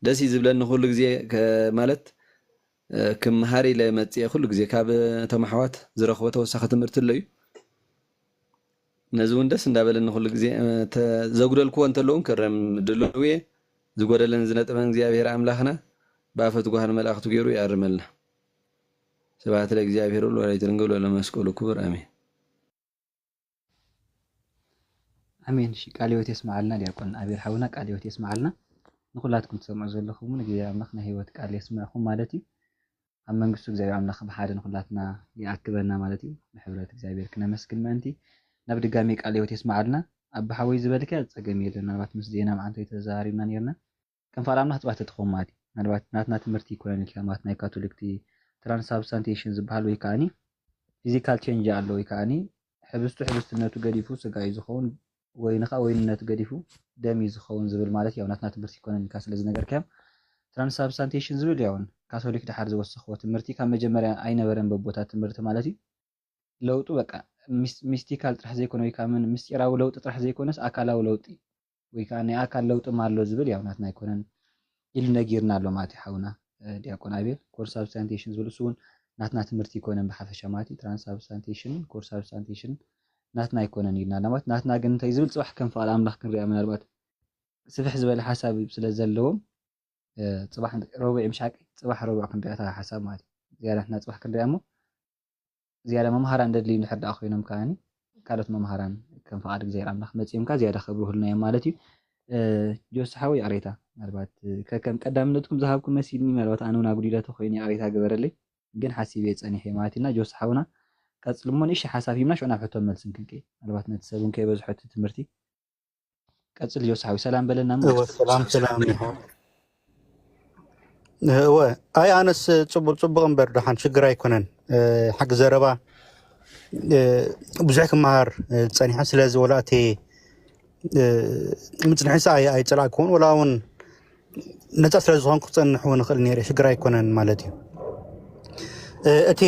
ደስ እዩ ዝብለኒ ኩሉ ግዜ ከ- ማለት እ፣ ክምሃር ኢለ መፅየ ኩሉ ግዜ ካብ እቶም ኣሕዋት ዝረኽቦ ተወሳኺ ትምህርቲ ኣሎ እዩ። ነዚ እውን ደስ እንዳበለኒ ኩሉ ግዜ እ፣ ተ- ዘጉደልክዎ እንተለውን ክረም ድልው እየ። ዝጎደለን ዝነጥበን እግዚኣብሔር ኣምላኽና ብኣፈ ትጉሃን መላእኽቱ ገይሩ ይኣርመልና። ስብሐት ለእግዚኣብሔር ወለወላዲቱ ድንግል ወለመስቀሉ ክቡር፣ ኣሜን። ኣሜን። እሺ፣ ቃለ ሕይወት የስምዓልና ዲያቆን ኣቤል ሓውና፣ ቃለ ሕይወት የስምዓልና። ንኹላትኩም ትሰምዑ ዘለኹም እውን እግዚኣብሔር ኣምላኽ ናይ ሕይወት ቃል የስምዕኹም ማለት እዩ። ኣብ መንግስቱ እግዚኣብሔር ኣምላኽ ብሓደ ንኹላትና ይኣክበና ማለት እዩ። ብሕብረት እግዚኣብሔር ክነመስግን ምእንቲ ናብ ድጋሜ ቃለ ሕይወት የስምዓልና። ኣባ ሓወይ ዝበልካዮ ጸገም የለን። ምናልባት ምስ ዜና መዓንቶ ተዘራሪብና ነርና። ከም ፍቓድ ኣምላኽ ጽባሕ ተትኸውን ማለት እዩ። ምናልባት ናትና ትምህርቲ ይኮነን ኢልካ ማለት ናይ ካቶሊክቲ ትራንስሳብስታንቲሽን ዝበሃል ወይ ከዓኒ ፊዚካል ቼንጅ ኣሎ ወይ ከዓኒ ሕብስቱ ሕብስትነቱ ገዲፉ ስጋ እዩ ዝኸውን፣ ወይኒ ከዓ ወይንነቱ ገዲፉ ደም እዩ ዝኸውን ዝብል ማለት ያው ናትና ትምህርቲ ይኮነን ኢልካ ስለ ዝነገርካዮም ትራንስሳብስታንቲሽን ዝብል ያውን ካቶሊክ ድሓር ዝወሰኽዎ ትምህርቲ ካብ መጀመርያ ኣይነበረን በቦታት ትምህርቲ ማለት እዩ። ለውጡ በቃ ሚስ- ሚስቲካል ጥራሕ ዘይኮነ ወይ ከዓ ምን ምስጢራዊ ለውጢ ጥራሕ ዘይኮነስ ኣካላዊ ለውጢ ወይ ከዓ ናይ ኣካል ለውጢ ኣሎ ዝብል ያው ናትና ኣይኮነን ኢሉ ነጊርና ኣሎ ማለት እዩ ሓውና እ፣ ዲያቆን ኣቤል። ኮርስ ሳብስታንቲሽን ዝብል እሱ እውን ናትና ትምህርቲ ኣይኮነን ብሓፈሻ ማለት እዩ። ትራንስ ሳብስታንቲሽን ኮርስ ሳብስታንቲሽን ናትና ኣይኮነን ኢልና ኣሎ ማለት ናትና ግን እንታይ ዝብል ጽባሕ ከም ፍቓድ ኣምላኽ ክንሪኣ ምናልባት ስፍሕ ዝበለ ሓሳብ ስለ ዘለዎም እ፣ ጽባሕ ረቡዕ ምሻቂ ጽባሕ ረቡዕ ክንሪኣ እታ ሓሳብ ማለት እዩ። ዝያዳ ንሕና ጽባሕ ክንሪኣ እሞ ዝያዳ መምሃራን ደድልዩ እንድሕር ደኣ ኮይኖም ከኣኒ ካልኦት መምሃራን ከም ፍቓድ እግዚኣብሔር ኣምላኽ መጺኦም ከኣ ዝያዳ ከብርሁልና እዮም ማለት እዩ። እ፣ ጆስ ሓወይ ይቕሬታ ምናልባት ከከም ቀዳምነትኩም ዝሃብኩም መሲልኒ ምናልባት ኣነ እውን ኣጉዲለ ተኮይነ ይቕሬታ ግበረለይ ግን ሓሲበ ጸኒሐ ማለት እዩ እና ጆስ ሓውና ቀጽልሞ ንእሽተይ ሓሳብ ሂብና ሽዑ ናብ ሕቶን መልስን ክንከይ ምናልባት ነቲ ሰብ እውን ከይበዝሖ እቲ ትምህርቲ ቀጽል ዮስሓዊ ሰላም በለና እሞ እወ ሰላም ሰላም ይኹን። እወ ኣይ ኣነስ ጽቡቅ ጽቡቅ እምበር ደሓን ሽግር ኣይኮነን። ሓቂ ዘረባ ብዙሕ ክመሃር ጸኒሐ። ስለዚ ወላ እቲ ምጽንሒ ሳ ኣይጸላእክዎን ወላ እውን ነጻ ስለ ዝኾንኩ ክጸንሕ እውን እኽእል ነይረ። ሽግር ኣይኮነን ማለት እዩ። እቲ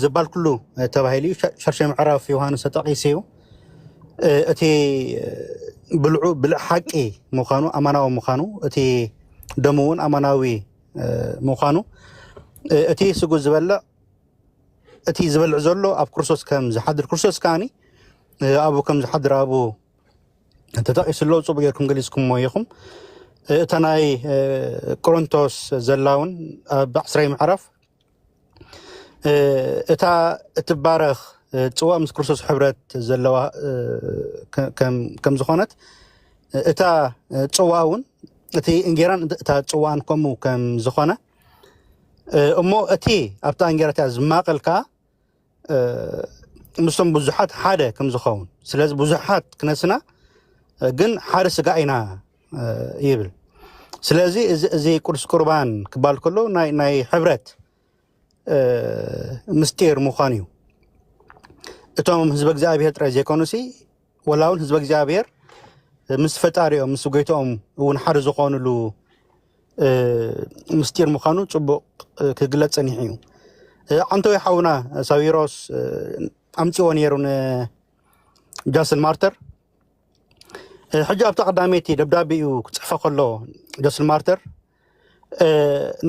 ዝበሃል ኩሉ ተባሂሉ እዩ። ሻርሻይ ምዕራፍ ዮሃንስ ተጠቒሱ እዩ። እቲ ብልዑ ብልዕ ሓቂ ምዃኑ ኣማናዊ ምዃኑ እቲ ደሙ እውን ኣማናዊ ምዃኑ እቲ ስጉ ዝበልዕ እቲ ዝበልዕ ዘሎ ኣብ ክርስቶስ ከም ዝሓድር ክርስቶስ ከዓኒ ኣብኡ ከም ዝሓድር ኣብኡ ተጠቒሱ ኣሎ። ጽቡቕ ጌርኩም ገሊጽኩምዎ ኢኹም። እታ ናይ ቆሮንቶስ ዘላ እውን ኣብ ዓስራይ ምዕራፍ እታ እትባረኽ ጽዋ ምስ ክርስቶስ ሕብረት ዘለዋ ከም ዝኾነት እታ ጽዋ እውን እቲ እንጌራን እታ ጽዋን ከምኡ ከም ዝኾነ እሞ እቲ ኣብታ እንጌራ እቲኣ ዝማቐል ከዓ ምስቶም ብዙሓት ሓደ ከም ዝኸውን ስለዚ ብዙሓት ክነስና ግን ሓደ ስጋ ኢና ይብል። ስለዚ እዚ ቅዱስ ቁርባን ክባል ከሎ ናይ ሕብረት ምስጢር ምዃኑ እዩ። እቶም ህዝበ እግዚኣብሔር ጥራይ ዘይኮኑ ሲ ወላ እውን ህዝበ እግዚኣብሔር ምስ ፈጣሪኦም ምስ ጎይታኦም እውን ሓደ ዝኾኑሉ ምስጢር ምዃኑ ጽቡቕ ክግለጽ ጸኒሑ እዩ። ዓንተዊ ሓውና ሳዊሮስ ኣምጺዎ ነይሩ ንጃስን ማርተር ሕጂ ኣብታ ቀዳመይቲ ደብዳቤኡ ክጽሕፎ ከሎ ጆስል ማርተር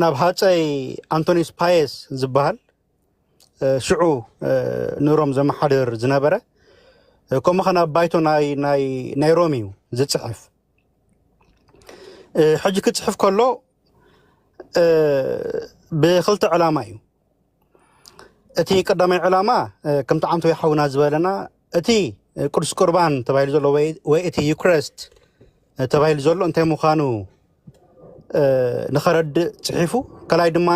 ናብ ሃፀይ ኣንቶኒስ ፓየስ ዝበሃል ሽዑ ንሮም ዘመሓድር ዝነበረ ከምኡ ከ ናብ ባይቶ ናይ ሮም እዩ ዝፅሕፍ። ሕጂ ክፅሕፍ ከሎ ብክልተ ዕላማ እዩ። እቲ ቀዳማይ ዕላማ ከምቲ ዓንተዊ ሓውና ዝበለና እቲ ቅዱስ ቁርባን ተባሂሉ ዘሎ ወይ እቲ ዩክረስት ተባሂሉ ዘሎ እንታይ ምዃኑ ንኸረድእ ፅሒፉ፣ ካልኣይ ድማ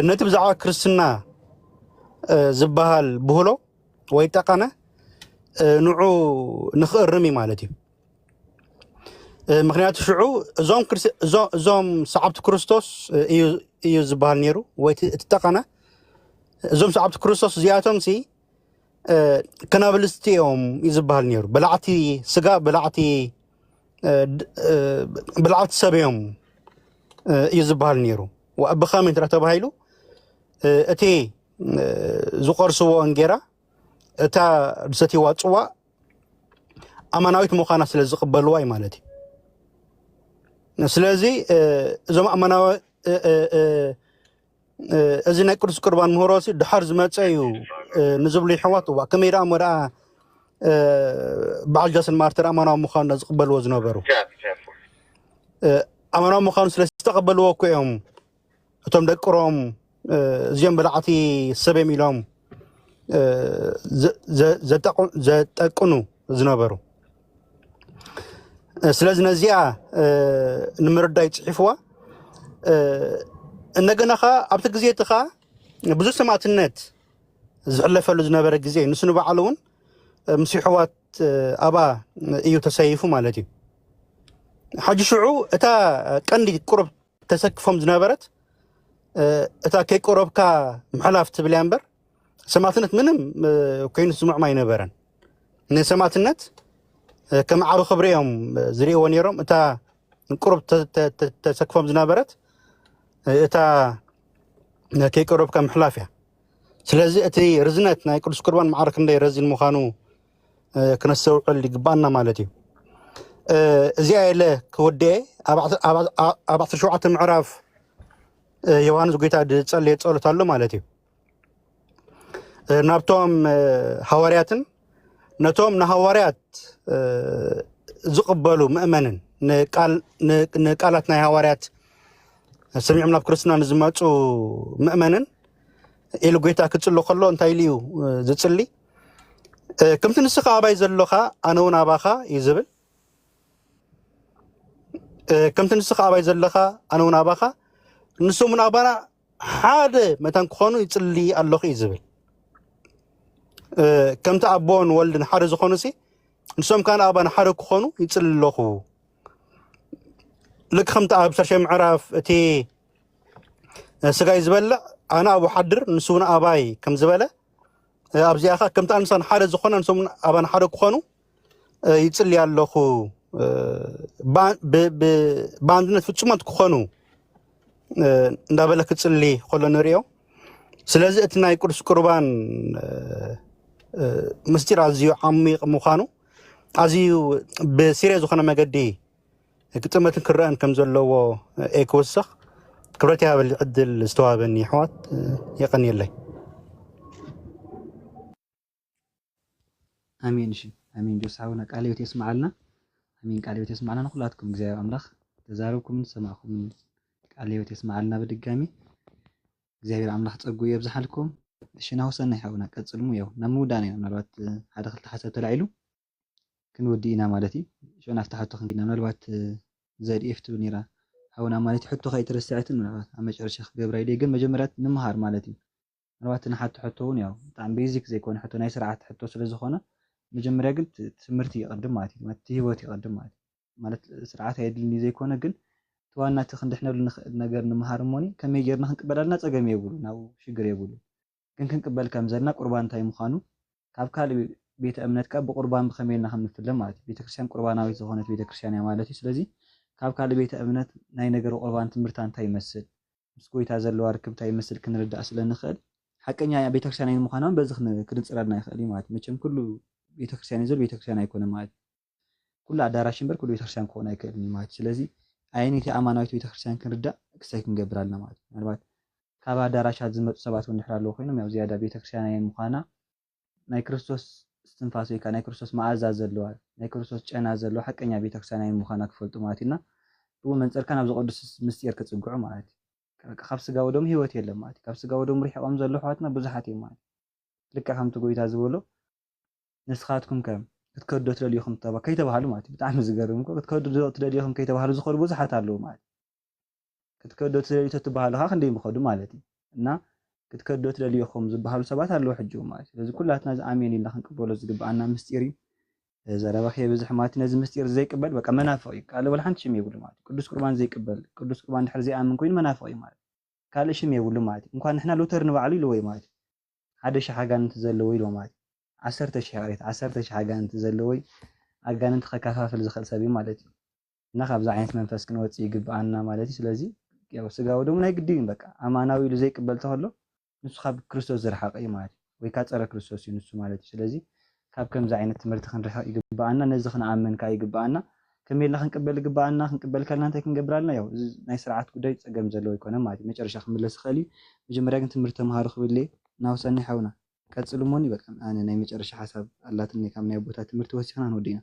ነቲ ብዛዕባ ክርስትና ዝበሃል ብህሎ ወይ ጠቐነ ንዑ ንኽእርም እዩ ማለት እዩ። ምክንያቱ ሽዑ እዞም ሰዓብቲ ክርስቶስ እዩ ዝበሃል ነይሩ ወይ እቲ ጠቐነ እዞም ሰዓብቲ ክርስቶስ እዚኣቶም ሲ ከናብልስቲ እዮም እዩ ዝበሃል ነይሩ። በላዕቲ ስጋ በላዕቲ በላዕቲ ሰብ እዮም እዩ ዝበሃል ነይሩ። ብኸመይ እንተ ተባሂሉ እቲ ዝቆርስዎ እንጌራ እታ ዝሰትይዋ ጽዋእ ኣማናዊት ምዃና ስለ ዝቕበልዋ እዩ ማለት እዩ። ስለዚ እዞም ኣማናዊ እዚ ናይ ቅዱስ ቁርባን ምህሮ ሲ ድሓር ዝመፀ እዩ ንዝብሉ ይሕዋት እዋ ከመይ ደኣ እሞ ደኣ በዓል ጃስን ማርተር ኣማናዊ ምዃኑ ዝቕበልዎ ዝነበሩ ኣማናዊ ምዃኑ ስለ ዝተቐበልዎ እኮ እዮም እቶም ደቂ ሮም እዚኦም በላዕቲ ሰብ እዮም ኢሎም ዘጠቅኑ ዝነበሩ። ስለዚ ነዚኣ ንምርዳይ ፅሒፍዋ። እንደገና ኸ ኣብቲ ግዜ እቲ ኸ ብዙ ሰማዕትነት ዝሕለፈሉ ዝነበረ ግዜ፣ ንሱ ንባዕሉ እውን ምስ ይሕዋት ኣባ እዩ ተሰይፉ ማለት እዩ። ሓጂ ሽዑ እታ ቀንዲ ቁሩብ ተሰክፎም ዝነበረት እታ ከይቆረብካ ምሕላፍ ትብል እያ እምበር ሰማዕትነት ምንም ኮይኑ ዝስምዖም ኣይነበረን። ንሰማዕትነት ከም ዓቢ ክብሪ እዮም ዝርእይዎ ነይሮም። እታ ቁሩብ ተሰክፎም ዝነበረት እታ ከይቆረብካ ምሕላፍ እያ። ስለዚ እቲ ርዝነት ናይ ቅዱስ ቁርባን ማዕረ ክንደይ ረዚን ምዃኑ ክነስተውዕል ይግባኣና ማለት እዩ። እዚኣ የለ ክወደኤ ኣብ ዓሰርተ ሸውዓተ ምዕራፍ ዮሃንስ ጎይታ ዝጸለየ ጸሎት ኣሎ ማለት እዩ። ናብቶም ሃዋርያትን ነቶም ንሃዋርያት ዝቕበሉ ምእመንን ንቃላት ናይ ሃዋርያት ሰሚዖም ናብ ክርስትና ንዝመፁ ምእመንን ኢሉ ጎይታ ክፅሉ ከሎ እንታይ ኢሉ እዩ ዝፅሊ? ከምቲ ንስኻ ኣባይ ዘለኻ ኣነ እውን ኣባኻ እዩ ዝብል። ከምቲ ንስኻ ኣባይ ዘለኻ ኣነ እውን ኣባኻ ንሶም እውን ኣባና ሓደ መታን ክኾኑ ይፅሊ ኣለኹ እዩ ዝብል። ከምቲ ኣቦን ወልድን ሓደ ዝኾኑ ሲ ንሶም ካን ኣባና ሓደ ክኾኑ ይፅሊ ኣለኹ። ልክ ከምቲ ኣብ ሻድሻይ ምዕራፍ እቲ ስጋይ ዝበልዕ ኣነ ኣብኡ ሓድር ንሱ እውን ኣባይ ከም ዝበለ ኣብዚኣ ኸ ከምቲ ኣንሳን ሓደ ዝኾነ ንሶም ኣባን ሓደ ክኾኑ ይፅሊ ኣለኹ። ብኣንድነት ፍፁማት ክኾኑ እንዳበለ ክፅሊ ከሎ ንሪኦ። ስለዚ እቲ ናይ ቅዱስ ቁርባን ምስጢር ኣዝዩ ዓሚቕ ምዃኑ ኣዝዩ ብሲርየ ዝኾነ መገዲ ክጥመትን ክረአን ከም ዘለዎ እየ ክውስኽ። ክብረት ይሃበሊ ዕድል ዝተዋህበኒ ኣሕዋት የቐንየለይ። ኣሜን። እሺ ኣሜን። ጆስ ሓውና ቃለ ህይወት የስምዓልና። ኣሜን። ቃለ ህይወት የስምዓልና ንኩላትኩም እግዚኣብሔር ኣምላኽ ተዛረብኩምን ዝሰማዕኩምን ቃለ ህይወት የስምዓልና ብድጋሚ እግዚኣብሔር ኣምላኽ ጸጉ የብዝሓልኩም። እሺ ናሁሰናይ ሓውና ቀጽልሙ ያው ናብ ምውዳእና ኢና ምናልባት ሓደ ክልተ ሓሳብ ተላዒሉ ክንወዲ ኢና ማለት እዩ። ሽዑ ናብቲ ሕቶ ክንኪና ምናልባት ዘድኤፍ ትብል ነራ ሓውና ማለት እዩ። ሕቶ ከይትርስዕትን ምናልባት ኣብ መጨረሻ ክገብራ ኢለ ግን መጀመርያ ንምሃር ማለት እዩ። ምናልባት ንሓቶ ሕቶ እውን ያው ብጣዕሚ ቤዚክ ዘይኮነ ሕቶ ናይ ስርዓት ሕቶ ስለ ዝኾነ መጀመርያ ግን ትምህርቲ ይቐድም ማለት እዩ። እቲ ህይወት ይቐድም ማለት እዩ። ማለት ስርዓት ኣየድልን እዩ ዘይኮነ ግን እቲ ዋና እቲ ክንድሕነሉ ንኽእል ነገር ንምሃር እሞኒ ከመይ ጌርና ክንቅበል ኣለና ጸገም የብሉ ናብ ሽግር የብሉ። ግን ክንቅበል ከም ዘለና ቁርባን እንታይ ምዃኑ ካብ ካልእ ቤተ እምነት ካብ ብቁርባን ብኸመይ ኢልና ከም ንፍለ ማለት እዩ። ቤተክርስትያን ቁርባናዊት ዝኾነት ቤተክርስትያን እያ ማለት እዩ። ስለዚ ካብ ካልእ ቤተ እምነት ናይ ነገረ ቁርባን ትምህርታ እንታይ ይመስል፣ ምስ ጎይታ ዘለዋ ርክብ እንታይ ይመስል ክንርዳእ ስለ ንኽእል ሓቀኛ ቤተክርስትያን ኣይን ምዃና እውን በዚ ክን- ክንጽረልና ይኽእል እዩ ማለት እዩ። መቸም ኩሉ ቤተክርስትያን እዩ ዝብል ቤተክርስትያን ኣይኮነ ማለት እዩ። ኩሉ ኣዳራሽ እምበር ኩሉ ቤተክርስትያን ክኾን ኣይክእልን እዩ ማለት እዩ። ስለዚ ኣየነይቲ ኣማናዊት ቤተክርስትያን ክንርዳእ ክሳይ ክንገብር ኣለና ማለት እዩ። ምናልባት ካብ ኣዳራሻት ዝመፁ ሰባት እውን ድሕር ኣለዉ ኮይኖም ያው ዝያዳ ቤተክርስትያን ኣየን ምዃና ናይ ክርስቶስ እስትንፋስ ወይ ከዓ ናይ ክርስቶስ መኣዛ ዘለዋ ናይ ክርስቶስ ጨና ዘለዋ ሓቀኛ ቤተክርስትያን ኣየን ምዃና ክፈልጡ ማለት ኢና ብኡ መንፀርካ ናብ ዝቅዱስ ምስጢር ክፅግዑ ማለት እዩ። በቃ ካብ ስጋ ወደሙ ህይወት የለን ማለት እዩ። ካብ ስጋ ወደሙ ርሒቆም ዘለዉ ኣሕዋትና ብዙሓት እዮም ማለት እዩ። ልክዕ ከምቲ ጎይታ ዝበሎ ንስኻትኩም ከ ክትከዱ ዶ ትደልዩ ኢኹም ተባ- ከይተባህሉ ማለት እዩ። ብጣዕሚ ዝገርም እኮ ክትከዱ ዶ ትደልዩ ኢኹም ከይተባህሉ ዝኸዱ ብዙሓት ኣለዉ ማለት እዩ። ክትከዱ ዶ ትደልዩ ተትበሃሉ ከዓ ክንደይ ምኸዱ ማለት እዩ። እና ክትከዱ ዶ ትደልዩ ኢኹም ዝበሃሉ ሰባት ኣለዉ ሕጂ እውን ማለት እዩ። ስለዚ ኩላትና እዚ ኣሜን ኢልና ክንቅበሎ ዝግበኣና ምስጢር እዩ። ዘረባ ከየብዝሕ ማለት እዩ። ነዚ ምስጢር እዚ ዘይቅበል በቃ መናፍቕ እዩ። ካልእ ወላ ሓንቲ ሽም የብሉ ማለት እዩ። ቅዱስ ቁርባን ዘይቅበል ቅዱስ ቁርባን ድሕር ዘይኣምን ኮይኑ መናፍቕ እዩ ማለት እዩ። ካልእ ሽም የብሉ ማለት እዩ። እንኳን ንሕና ሉተር ንባዕሉ ኢልዎ እዩ ማለት እዩ። ሓደ ሺሕ ኣጋንንቲ ዘለዎ ኢልዎ ማለት እዩ። ዓሰርተ ሺሕ ይቕሬታ ዓሰርተ ሺሕ ኣጋንንቲ ዘለዎ እዩ። ኣጋንንቲ ከከፋፍል ዝኽእል ሰብ እዩ ማለት እዩ። እና ካብዚ ዓይነት መንፈስ ክንወፅእ ይግበኣና ማለት እዩ። ስለዚ ያው ስጋ ወደሙ ናይ ግዲ እዩ በቃ ኣማናዊ ኢሉ ዘይቅበል ተኸሎ ንሱ ካብ ክርስቶስ ዝረሓቐ እዩ ማለት እዩ። ወይ ከዓ ፀረ ክርስቶስ እዩ ንሱ ማለት እዩ። ስለዚ ካብ ከምዚ ዓይነት ትምህርቲ ክንርሕቕ ይግበኣና። ነዚ ክንኣምን ከዓ ይግበኣና። ከመይ ኢልና ክንቅበል ይግበኣና? ክንቅበል ከለና እንታይ ክንገብር ኣለና? ያው እዚ ናይ ስርዓት ጉዳይ ፀገም ዘለዎ ኣይኮነን ማለት እዩ። መጨረሻ ክምለስ ይኽእል እዩ። መጀመርያ ግን ትምህርቲ ተምሃሩ ክብል እየ። ናሁሰናይ ሓውና ቀፅል እሞኒ በቃ ኣነ ናይ መጨረሻ ሓሳብ ኣላትኒ ካብ ናይ ኣቦታት ትምህርቲ ወሲኽና ንወዲ ኢና።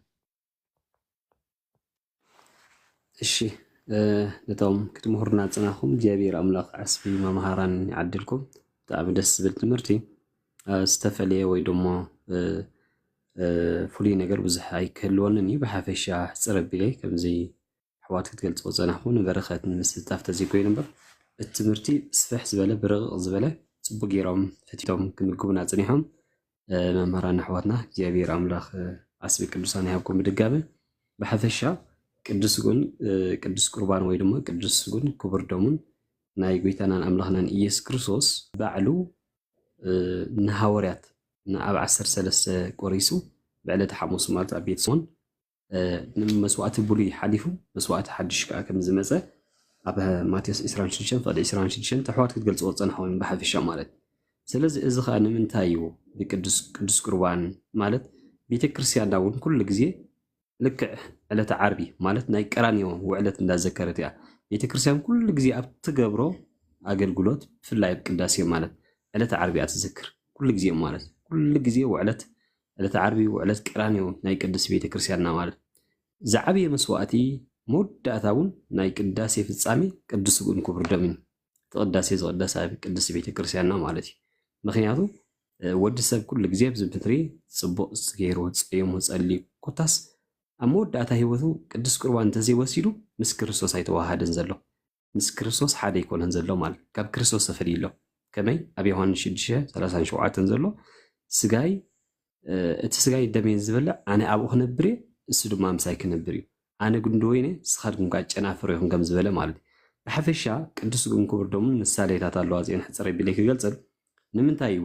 እሺ ነቶም ክትምህሩና ጽናኹም እግዚኣብሔር ኣምላኽ ዓስቢ መምሃራን ይዓድልኩም። ብጣዕሚ ደስ ዝብል ትምህርቲ። ዝተፈለየ ወይ ደሞ ፍሉይ ነገር ብዙሕ ኣይክህልወንን እዩ። ብሓፈሻ ሕጽር ኣቢለይ ከምዚ ኣሕዋት ክትገልጽዎ ዝጸናሕኩ ንበረኸት ንምስታፍ ተዘይኮይኑ እምበር፣ እቲ ትምህርቲ ስፍሕ ዝበለ ብርቕቕ ዝበለ ጽቡቕ ገይሮም ፈቲቶም ክምግቡና ጽኒሖም። መምህራን ኣሕዋትና እግዚኣብሔር ኣምላኽ ዓስቢ ቅዱሳን ይሃብኩም። ብድጋሚ ብሓፈሻ ቅዱስ ግን ቅዱስ ቁርባን ወይ ድማ ቅዱስ ግን ክቡር ደሙን ናይ ጎይታናን ኣምላኽናን ኢየሱስ ክርስቶስ ባዕሉ ንሃወርያት ንኣብ ዓሰርተ ሰለስተ ቆሪሱ ብዕለተ ሓሙስ ማለት ኣብ ቤት ስምዖን ንመስዋእቲ ብሉይ ሓሊፉ መስዋእቲ ሓድሽ ከዓ ከም ዝመፀ ኣብ ማቴዎስ ዕስራን ሽዱሽተን ፍቕዲ ዕስራን ሽዱሽተን ተሕዋት ክትገልፅዎ ዝፀናሕኩም ብሓፈሻ ማለት። ስለዚ እዚ ከዓ ንምንታይ እዩ ብቅዱስ ቅዱስ ቁርባን ማለት ቤተ ክርስቲያንና እውን ኩሉ ግዜ ልክዕ ዕለተ ዓርቢ ማለት ናይ ቀራንዮ ውዕለት እንዳዘከረት እያ። ቤተ ክርስቲያን ኩሉ ግዜ ኣብ ትገብሮ ኣገልግሎት ብፍላይ ኣብ ቅዳሴ ማለት ዕለተ ዓርቢ እያ ትዝክር ኩሉ ግዜ ማለት ኩሉ ግዜ ውዕለት ዕለተ ዓርቢ ውዕለት ቀራንዮ ናይ ቅድስት ቤተ ክርስቲያንና ማለት ዝዓበየ መስዋእቲ መወዳእታ እውን ናይ ቅዳሴ ፍጻሜ ቅዱስ ስግኡን ክቡር ደሙን ትቕዳሴ ዝቕደሳ ቅድስት ቤተ ክርስቲያንና ማለት እዩ። ምክንያቱ ወዲ ሰብ ኩሉ ግዜ ኣብዚ ምድሪ ጽቡቕ ገይሩ ጸይሙ ጸልዩ ኮታስ ኣብ መወዳእታ ህይወቱ ቅዱስ ቁርባን እንተዘይወሲዱ ምስ ክርስቶስ ኣይተዋሃደን ዘሎ። ምስ ክርስቶስ ሓደ ኣይኮነን ዘሎ ማለት ካብ ክርስቶስ ተፈልዩ ኣሎ። ከመይ ኣብ ዮሃንስ ሽዱሽተ ሰላሳን ሸውዓተን ዘሎ ስጋይ እቲ ስጋይ ደሜን ዝበልዕ ኣነ ኣብኡ ክነብር እየ፣ እሱ ድማ ምሳይ ክነብር እዩ። ኣነ ጉንዲ ወይነ ስኻትኩም ከዓ ጨናፍር ኢኹም ከም ዝበለ ማለት እዩ። ብሓፈሻ ቅዱስ ስግኡን ክቡር ደሙን ምሳሌታት ኣለዋ። እዚአን ሕፅር ቢለይ ክገልፀን ንምንታይ እዩ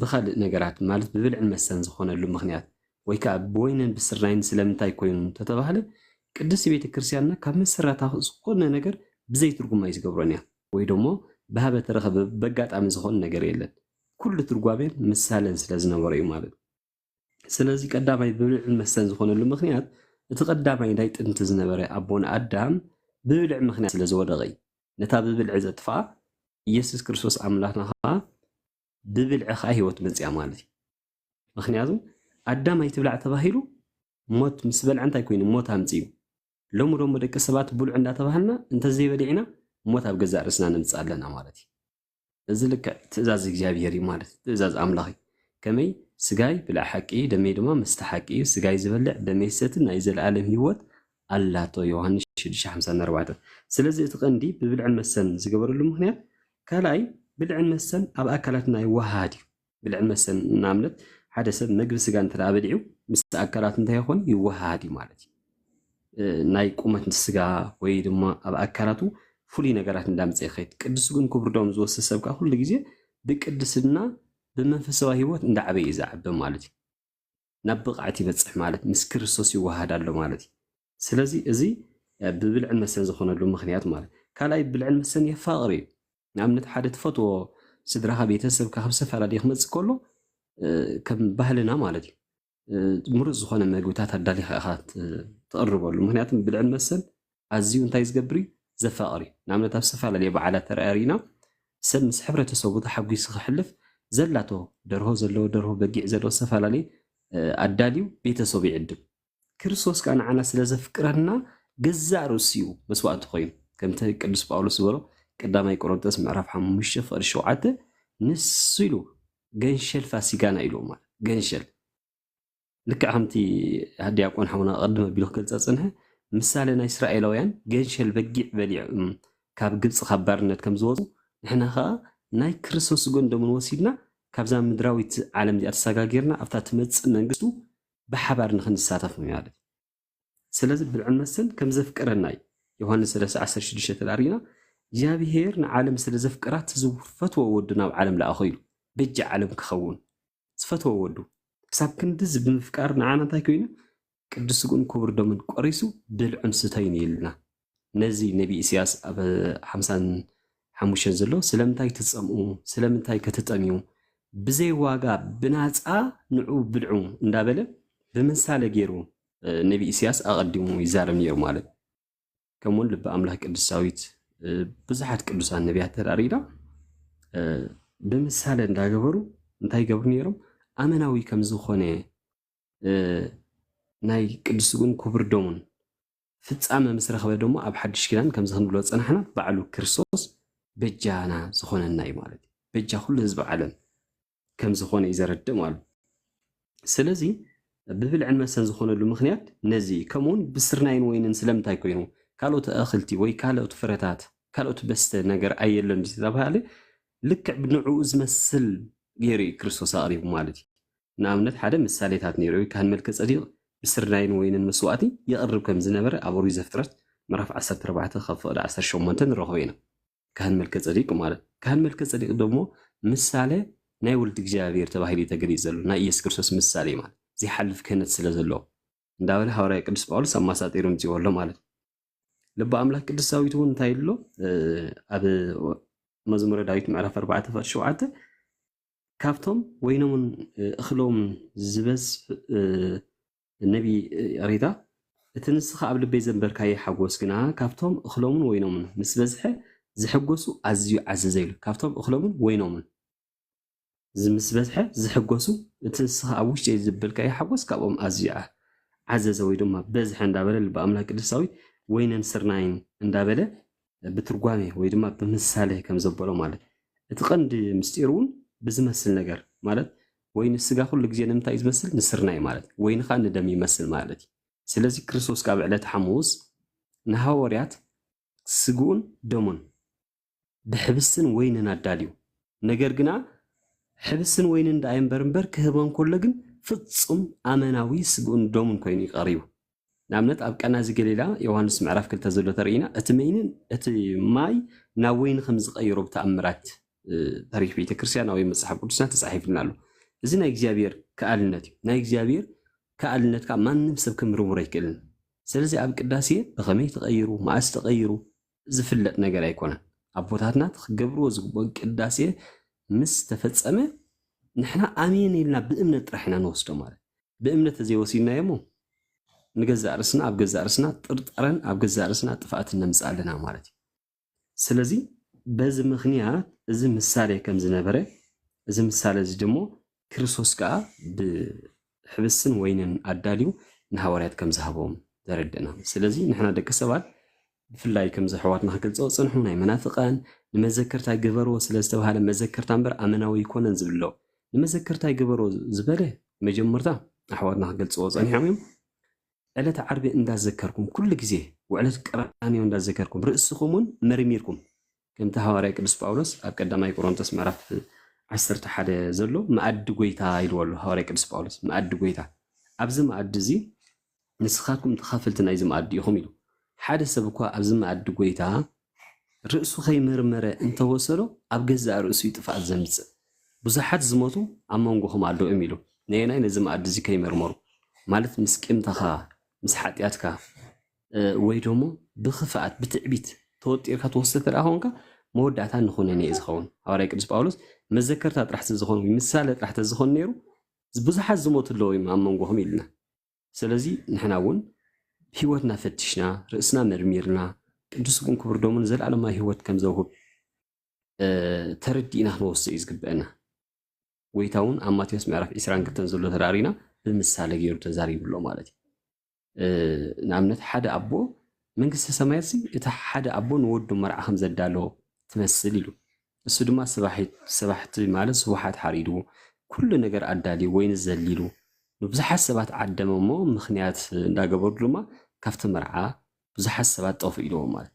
ብኻልእ ነገራት ማለት ብብልዕን መስተን ዝኾነሉ ምኽንያት ወይ ከዓ ብወይንን ብስርናይን ስለምንታይ ኮይኑ ተተባህለ ቅድስቲ ቤተ ክርስቲያንና ካብ መሰረታ ዝኾነ ነገር ብዘይ ትርጉም ኣይዝገብሮን እያ ወይ ደሞ ብሃበ ተረኸበ በጋጣሚ ዝኾነ ነገር የለን። ኩሉ ትርጓሜን ምሳለን ስለ ዝነበሮ እዩ ማለት። ስለዚ ቀዳማይ ብብልዕን መስተን ዝኾነሉ ምኽንያት እቲ ቀዳማይ ናይ ጥንቲ ዝነበረ ኣቦን ኣዳም ብብልዕ ምኽንያት ስለ ዝወደቐ እዩ። ነታ ብብልዒ ዘጥፍኣ ኢየሱስ ክርስቶስ ኣምላኽና ኸዓ ብብልዒ ኸዓ ህይወት መጽያ ማለት እዩ። ምኽንያቱ ኣዳም ኣይትብላዕ ተባሂሉ ሞት ምስ በልዐ እንታይ ኮይኑ ሞት ኣምጽኡ። ሎሚ ደሞ ደቂ ሰባት ብልዑ እንዳተባህልና እንተዘይበሊዕና ሞት ኣብ ገዛእ ርእስና ነምጽእ ኣለና ማለት እዩ። እዚ ልክዕ ትእዛዝ እግዚኣብሔር እዩ ማለት ትእዛዝ ኣምላኽ እዩ። ከመይ ስጋይ ብልዕ ሓቂ ደመይ ድማ መስተ ሓቂ እዩ። ስጋይ ዝበልዕ ደመይ ዝሰቲ ናይ ዘለኣለም ህይወት ኣላቶ። ዮሃንስ ሽዱሽተ ሓምሳ ኣርባዕተ። ስለዚ እቲ ቀንዲ ብብልዕን መስተን ዝገበረሉ ምኽንያት ካልኣይ ብልዕን መስተን ኣብ ኣካላትና ይወሃሃድ እዩ። ብልዕን መስተን ንኣብነት ሓደ ሰብ መግቢ ስጋ እንተ በሊዑ ምስ ኣካላት እንታይ ይኾን ይወሃሃድ እዩ ማለት እዩ። ናይ ቁመት ስጋ ወይ ድማ ኣብ ኣካላቱ ፍሉይ ነገራት እንዳምፀ ይኸይድ። ቅዱስ ግን ክቡር ደም ዝወስድ ሰብ ከዓ ኩሉ ግዜ ብቅድስና ብመንፈሳዊ ህይወት እንዳዓበየ እዩ ዝዓበ ማለት እዩ። ናብ ብቕዓት ይበፅሕ ማለት ምስ ክርስቶስ ይወሃድ ኣሎ ማለት እዩ። ስለዚ እዚ ብብልዕን መስተን ዝኾነሉ ምኽንያት ማለት ካልኣይ ብልዕን መስተን የፋቕር እዩ። ንኣብነት ሓደ ትፈትዎ ስድራኻ ቤተሰብካ ካብ ዝተፈላለየ ክመፅእ ከሎ ከም ባህልና ማለት እዩ ምሩፅ ዝኾነ መግብታት ኣዳሊኻ ኢኻ ትቕርበሉ። ምክንያቱ ብልዕን መስተን ኣዝዩ እንታይ ዝገብር እዩ ዘፋቕር እዩ። ንኣብነት ኣብ ዝተፈላለየ በዓላት ተረኣሪና ሰብ ምስ ሕብረተሰቡ ተሓጒሱ ክሕልፍ ዘላቶ ደርሆ ዘለዎ ደርሆ በጊዕ ዘለዎ ዝተፈላለየ ኣዳልዩ ቤተሰቡ ይዕድም። ክርስቶስ ከዓ ንዓና ስለ ዘፍቅረና ገዛእ ርእሱ እዩ መስዋእቲ ኮይኑ ከምቲ ቅዱስ ጳውሎስ ዝበሎ ቀዳማይ ቆሮንቶስ ምዕራፍ ሓሙሽተ ፍቕዲ ሸውዓተ ንሱ ኢሉ ገንሸል ፋሲጋና ኢሉ ማለት ገንሸል ልክዕ ከምቲ ዲያቆን ሓውና ቀድም ኣቢሉ ክገልጸ ዝጸንሐ ምሳሌ ናይ እስራኤላውያን ገንሸል በጊዕ በሊዖም ካብ ግብፂ ካብ ባርነት ከም ዝወፁ ንሕና ከዓ ናይ ክርስቶስ ስግኡን ደሙን ወሲድና ካብዛ ምድራዊት ዓለም እዚኣ ተሰጋጊርና ኣብታ ትመፅእ መንግስቱ ብሓባር ንክንሳተፍ ማለት እዩ። ስለዚ ብልዕን መስተን ከም ዘፍቀረና እዩ ዮሃንስ ሰለስተ ዓሰርተ ሽዱሽተ ተዳሪና እግዚኣብሔር ንዓለም ስለ ዘፍቀራ እቲ ዝፈትዎ ወዱ ናብ ዓለም ለኣኾ ኢሉ በጃ ዓለም ክኸውን ዝፈትዎ ወዱ ክሳብ ክንድዚ ብምፍቃር ንዓና እንታይ ኮይኑ ቅዱስ ስግኡን ክቡር ደሙን ቆሪሱ ብልዑን ስተዩን ኢልና። ነዚ ነቢ ኢሳያስ ኣብ ሓምሳን ሓሙሽተን ዘሎ ስለምንታይ ትጸምኡ ስለምንታይ ክትጠምዩ ብዘይ ዋጋ ብናጻ ንዑ ብልዑ እንዳበለ ብምሳሌ ገይሩ ነቢ ኢሳያስ ኣቐዲሙ ይዛረብ ነይሩ ማለት ከምኡውን ልቢ ኣምላኽ ቅዱስ ዳዊት ብዙሓት ቅዱሳን ነቢያት ተራሪና ብምሳሌ እንዳገበሩ እንታይ ይገብሩ ነይሮም ኣመናዊ ከም ዝኾነ ናይ ቅዱስ ስግኡን ክቡር ደሙን ፍጻመ ምስ ረኸበ ደሞ ኣብ ሓድሽ ኪዳን ከምዚ ክንብሎ ዝጸናሕና ባዕሉ ክርስቶስ በጃና ዝኾነና እዩ ማለት እዩ። በጃ ኩሉ ህዝቢ ዓለም ከም ዝኾነ እዩ ዘረድእ ማለት እዩ። ስለዚ ብብልዕን መስተን ዝኾነሉ ምኽንያት ነዚ እዩ። ከምኡውን ብስርናይን ወይንን ስለምንታይ ኮይኑ ካልኦት ኣእኽልቲ ወይ ካልኦት ፍረታት ካልኦት በስተ ነገር ኣየለን ዝተባሃለ ልክዕ ብንዕኡ ዝመስል ገይሩ እዩ ክርስቶስ ኣቕሪቡ ማለት እዩ። ንኣብነት ሓደ ምሳሌታት ነይሩ እዩ። ካህን መልከ ጸዲቕ ብስርናይን ወይንን መስዋእቲ የቕርብ ከም ዝነበረ ኣብ ኦሪት ዘፍጥረት ምዕራፍ ዓሰርተ ኣርባዕተ ካብ ፍቕዲ ዓሰርተ ሸሞንተ ንረኽቦ ኢና። ካህን መልከ ጸዲቅ ማለት ካህን መልከ ጸዲቅ ደግሞ ምሳሌ ናይ ወልድ እግዚኣብሔር ተባሂሉ እዩ ተገሊጹ ዘሎ ናይ ኢየሱስ ክርስቶስ ምሳሌ ማለት ዘይሓልፍ ክህነት ስለ ዘለዎ እንዳበለ ሃዋርያ ቅዱስ ጳውሎስ ኣማሳጢሩ ምጽዎ ኣሎ ማለት እዩ። ልበ ኣምላክ ቅዱስ ዳዊት እውን እንታይ ኣሎ ኣብ መዝሙረ ዳዊት ምዕራፍ ኣርባዕተ ፍቕዲ ሸውዓተ ካብቶም ወይኖምን እኽሎም ዝበዝሕ ነቢ ሬታ እቲ ንስኻ ኣብ ልበይ ዘንበርካዮ ሓጎስ ግና ካብቶም እኽሎምን ወይኖምን ምስ በዝሐ ዝሕጎሱ ኣዝዩ ዓዘዘ ኢሉ። ካብቶም እኽሎምን ወይኖምን ምስ በዝሐ ዝሕጎሱ እቲ ንስኻ ኣብ ውሽጢ ዘበልካዮ ሓጎስ ካብኦም ኣዝዩ ዓዘዘ ወይ ድማ በዝሐ እንዳበለ ልበ ኣምላክ ቅዱስ ዳዊት ወይንን ስርናይን እንዳበለ ብትርጓሜ ወይ ድማ ብምሳሌ ከም ዘበሎ ማለት እቲ ቀንዲ ምስጢር እውን ብዝመስል ነገር ማለት ወይኒ ስጋ ኩሉ ግዜ ንምንታይ እዩ ዝመስል ንስርናይ ማለት ወይኒ ከዓ ንደም ይመስል ማለት እዩ። ስለዚ ክርስቶስ ካብ ዕለት ሓሙስ ንሃወርያት ስግኡን ደሙን ብሕብስትን ወይንን ኣዳልዩ ነገር ግና ሕብስን ወይንን ደኣ እምበር እምበር ክህበን ከሎ ግን ፍጹም ኣመናዊ ስግኡን ደሙን ኮይኑ እዩ ቀሪቡ። ንኣብነት ኣብ ቀና እዚ ገሊላ ዮሃንስ ምዕራፍ ክልተ ዘሎ ተርእይና እቲ መይንን እቲ ማይ ናብ ወይኒ ከም ዝቀይሮ ብተኣምራት ታሪክ ቤተክርስትያን ወይ መፅሓፍ ቅዱስና ተፃሒፍልና ኣሎ። እዚ ናይ እግዚኣብሔር ከኣልነት እዩ። ናይ እግዚኣብሔር ከኣልነት ከዓ ማንም ሰብ ክምርምሮ ኣይክእልን። ስለዚ ኣብ ቅዳሴ ብኸመይ ተቐይሩ መዓስ ተቐይሩ ዝፍለጥ ነገር ኣይኮነን። ኣቦታትና ክገብርዎ ዝግብኦም ቅዳሴ ምስ ተፈጸመ ንሕና ኣሜን ኢልና ብእምነት ጥራሕ ኢና ንወስዶ ማለት ብእምነት ተዘይወሲድናዮ እሞ ንገዛእ ርእስና ኣብ ገዛእ ርእስና ጥርጣረን ኣብ ገዛእ ርእስና ጥፍኣትን ነምፅእ ኣለና ማለት እዩ። ስለዚ በዚ ምኽንያት እዚ ምሳሌ ከም ዝነበረ እዚ ምሳሌ እዚ ደሞ ክርስቶስ ከዓ ብሕብስን ወይንን ኣዳልዩ ንሃዋርያት ከም ዝሃቦም ዘረድእና። ስለዚ ንሕና ደቂ ሰባት ብፍላይ ከምዚ ኣሕዋትና ክገልፅኦ ዝፀንሑ ናይ መናፍቃን ንመዘከርታ ግበርዎ ስለ ዝተባሃለ መዘከርታ እምበር ኣመናዊ ኣይኮነን ዝብሎ ንመዘከርታ ይግበርዎ ዝበለ መጀመርታ ኣሕዋትና ክገልፅዎ ፀኒሖም እዮም። ዕለተ ዓርቢ እንዳዘከርኩም ኩሉ ግዜ ውዕለት ቀራንዮ እንዳዘከርኩም ርእስኹም እውን መርሚርኩም ከምቲ ሃዋርያ ቅዱስ ጳውሎስ ኣብ ቀዳማይ ቆሮንቶስ ምዕራፍ ዓሰርተ ሓደ ዘሎ መኣዲ ጎይታ ኢልዎ ኣሎ ሃዋርያ ቅዱስ ጳውሎስ መኣዲ ጎይታ ኣብዚ መኣዲ እዚ ንስኻትኩም ተኻፈልቲ ናይዚ መኣዲ ኢኹም ኢሉ ሓደ ሰብ እኳ ኣብዚ መኣዲ ጎይታ ርእሱ ከይመርመረ እንተወሰዶ ኣብ ገዛእ ርእሱ እዩ ጥፍኣት ዘምፅእ ብዙሓት ዝሞቱ ኣብ መንጎኹም ኣለዎም ኢሉ ነየናይ ነዚ መኣዲ እዚ ከይመርመሩ ማለት ምስ ቂምታኻ ምስ ሓጢኣትካ ወይ ደሞ ብኽፍኣት ብትዕቢት ተወጢርካ ትወስድ ተደኣ ኮንካ መወዳእታ ንኹነኔ እዩ ዝኸውን። ሃዋርያ ቅዱስ ጳውሎስ መዘከርታ ጥራሕ ተዝኾን ወይ ምሳለ ጥራሕ ተዝኾን ነይሩ ብዙሓት ዝሞቱ ኣለዉ እዮም ኣብ መንጎኹም ኢልና። ስለዚ ንሕና እውን ህይወትና ፈቲሽና ርእስና መርሚርና ቅዱስ ስግኡን ክቡር ደሙን ዘለኣለማዊ ህይወት ከም ዘውህብ ተረዲእና ክንወስዶ እዩ ዝግበአና። ጎይታ እውን ኣብ ማቴዎስ ምዕራፍ ዒስራን ክልተን ዘሎ ተራሪና ብምሳሌ ገይሩ ተዛሪቡ ኣሎ ማለት እዩ። ንኣብነት ሓደ ኣቦ መንግስተ ሰማያት እዚ እቲ ሓደ ኣቦ ንወዱ መርዓ ከም ዘዳለዎ ትመስል ኢሉ። እሱ ድማ ሰባሕቲ ማለት ስቡሓት ሓሪዱ ኩሉ ነገር ኣዳልዩ ወይኒ ዘሊሉ ንብዙሓት ሰባት ዓደመ እሞ ምኽንያት እንዳገበሩ ድማ ካብቲ መርዓ ብዙሓት ሰባት ጠፉ ኢልዎም ማለት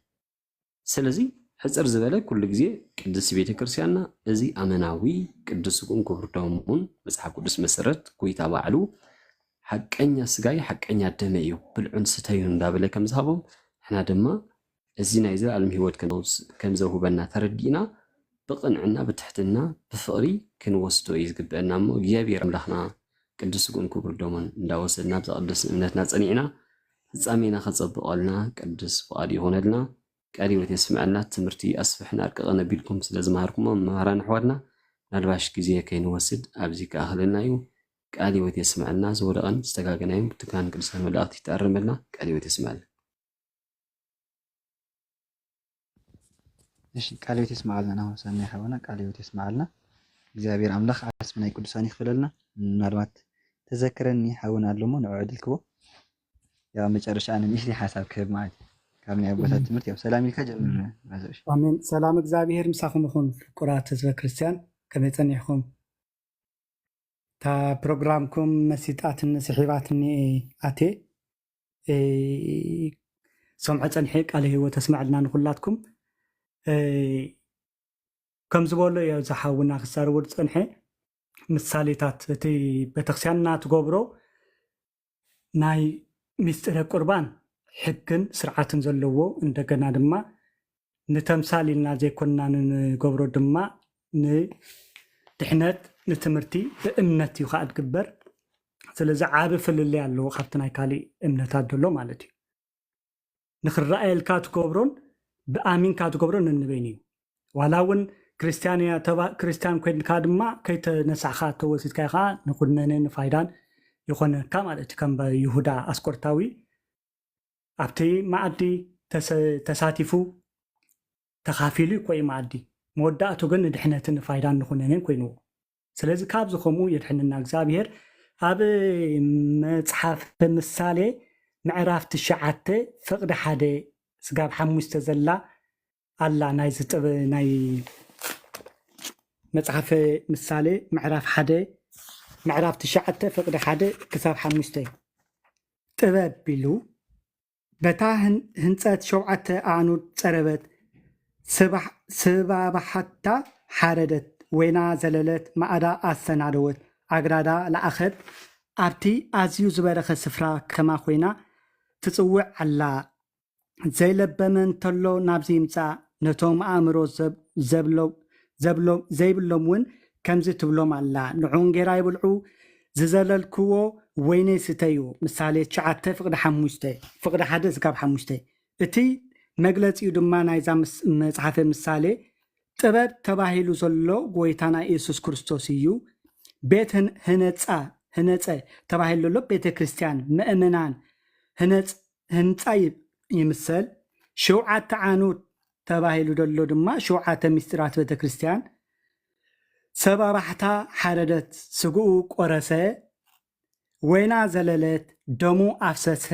ስለዚ ሕፅር ዝበለ ኩሉ ግዜ ቅድስቲ ቤተ ክርስቲያንና እዚ ኣመናዊ ቅዱስ ስግኡን ክቡር ደሙን መፅሓፍ ቅዱስ መሰረት ጎይታ ባዕሉ ሓቀኛ ስጋይ ሓቀኛ ደመ እዩ ብልዑን ስተዩን እንዳበለ ከም ዝሃቦም ንሕና ድማ እዚ ናይ ዘለኣለም ህይወት ከም ዘውህበና ተረዲእና ብቕንዕና ብትሕትና ብፍቕሪ ክንወስዶ እዩ ዝግበአና እሞ እግዚኣብሔር ኣምላኽና ቅዱስ ስግኡን ክቡር ደሙን እንዳወሰድና ብዛ ቅድስቲ እምነትና ጸኒዕና ፍጻሜና ከጸብቐልና ቅዱስ ፍቓዱ ይኹነልና። ቃል ህይወት የስምዐልና። ትምህርቲ ኣስፍሕን ኣርቅቕን ኣቢልኩም ስለ ዝመሃርኩሞ መምህራን ኣሕዋትና ናልባሽ ግዜ ከይንወስድ ኣብዚ ክኣኽለና እዩ። ቃል ህይወት የስምዐልና። ዝወደቐን ዝተጋገናዮን ብትካን ቅዱሳን መላእኽቲ ይተኣረመልና። ቃል ህይወት የስምዐልና። እሺ ቃል ህይወት የስምዓልና ናሆም ሰናይ ሓውና ቃል ህይወት የስምዓልና እግዚኣብሔር ኣምላኽ ዓስቢ ናይ ቅዱሳን ይኽፈለልና ምናልባት ተዘክረኒ ሓውና ኣሎ እሞ ንዑ ዕድል ክቦ ያው መጨረሻ ኣነ ንእሽተይ ሓሳብ ክህብ ማለት እዩ። ካብ ናይ ኣቦታት ትምህርቲ ያው ሰላም ኢልካ ጀምር። ኣሜን። ሰላም እግዚኣብሔር ምሳኹም ይኹን። ፍቁራት ህዝበ ክርስቲያን ከመይ ጸኒሕኩም? እታ ፕሮግራምኩም መሲጣትኒ ስሒባትኒ ኣቴ ሰምዐ ጸኒሐ። ቃለ ህይወት ኣስምዐልና ንኹላትኩም። ከም ዝበሎ እዮ ዝሓውና ክዛረቦ ዝጸንሐ ምሳሌታት እቲ ቤተክርስቲያንና ትገብሮ ናይ ሚስጢረ ቁርባን ሕግን ስርዓትን ዘለዎ፣ እንደገና ድማ ንተምሳል ኢልና ዘይኮንና ንገብሮ ድማ ንድሕነት ንትምህርቲ ብእምነት እዩ ከዓ ዝግበር። ስለዚ ዓቢ ፍልልይ ኣለዎ ካብቲ ናይ ካሊእ እምነታት ዘሎ ማለት እዩ። ንክረኣየልካ ትገብሮን ብኣሚንካ ትገብሮን ነንበይኑ እዩ። ዋላ እውን ክርስቲያን እያ ተባ- ክርስቲያን ኮይንካ ድማ ከይተነሳሕካ ተወሲድካ ከዓ ንኩነነ ንፋይዳን ይኾነካ ማለት እዩ። ከም ይሁዳ ኣስቆርታዊ ኣብቲ መኣዲ ተሰ- ተሳቲፉ ተኻፊሉ ይኮ እዩ መኣዲ። መወዳእቱ ግን ንድሕነትን ንፋይዳን ንኩነኔን ኮይንዎ። ስለዚ ካብዚ ከምኡ የድሕንና እግዚኣብሔር። ኣብ መጽሓፍ ምሳሌ ምዕራፍ ትሽዓተ ፍቕዲ ሓደ ስጋብ ሓሙሽተ ዘላ ኣላ ናይ ዝጥብ ናይ መጽሓፍ ምሳሌ ምዕራፍ ሓደ ምዕራፍ ትሽዓተ ፍቕዲ ሓደ ክሳብ ሓሙሽተ ጥበብ ቢሉ በታ ህን- ህንጸት ሸውዓተ ኣዕኑድ ጸረበት፣ ስባሕ- ስባባሓታ ሓረደት፣ ወይና ዘለለት፣ ማዕዳ ኣሰናደወት፣ ኣግራዳ ለኣኸት፣ ኣብቲ ኣዝዩ ዝበረኸ ስፍራ ከተማ ኮይና ትጽውዕ ኣላ። ዘይለበመ እንተሎ ናብዚ ይምጻእ፣ ነቶም ኣእምሮ ዘብ- ዘብሎ- ዘብሎ- ዘይብሎም እውን ከምዚ ትብሎም ኣላ፣ ንዑ እንጌራ ይብልዑ፣ ዝዘለልክዎ ወይነይ ስተዩ። ምሳሌ ትሽዓተ ፍቕዲ ሓሙሽተ ፍቕዲ ሓደ ስጋብ ሓሙሽተ። እቲ መግለጺኡ ድማ ናይዛ ምስ- መጽሓፈ ምሳሌ ጥበብ ተባሂሉ ዘሎ ጎይታና ኢየሱስ ክርስቶስ እዩ። ቤት ህን- ህነጻ ህነጸ ተባሂሉ ዘሎ ቤተ ክርስቲያን ምእመናን ህነጽ ህንጻ ይ- ይምሰል። ሸውዓተ ዓኑድ ተባሂሉ ዘሎ ድማ ሸውዓተ ምስጢራት ቤተ ክርስቲያን። ሰባባሕታ ሓረደት፣ ስግኡ ቆረሰ፣ ወይና ዘለለት፣ ደሙ ኣፍሰሰ፣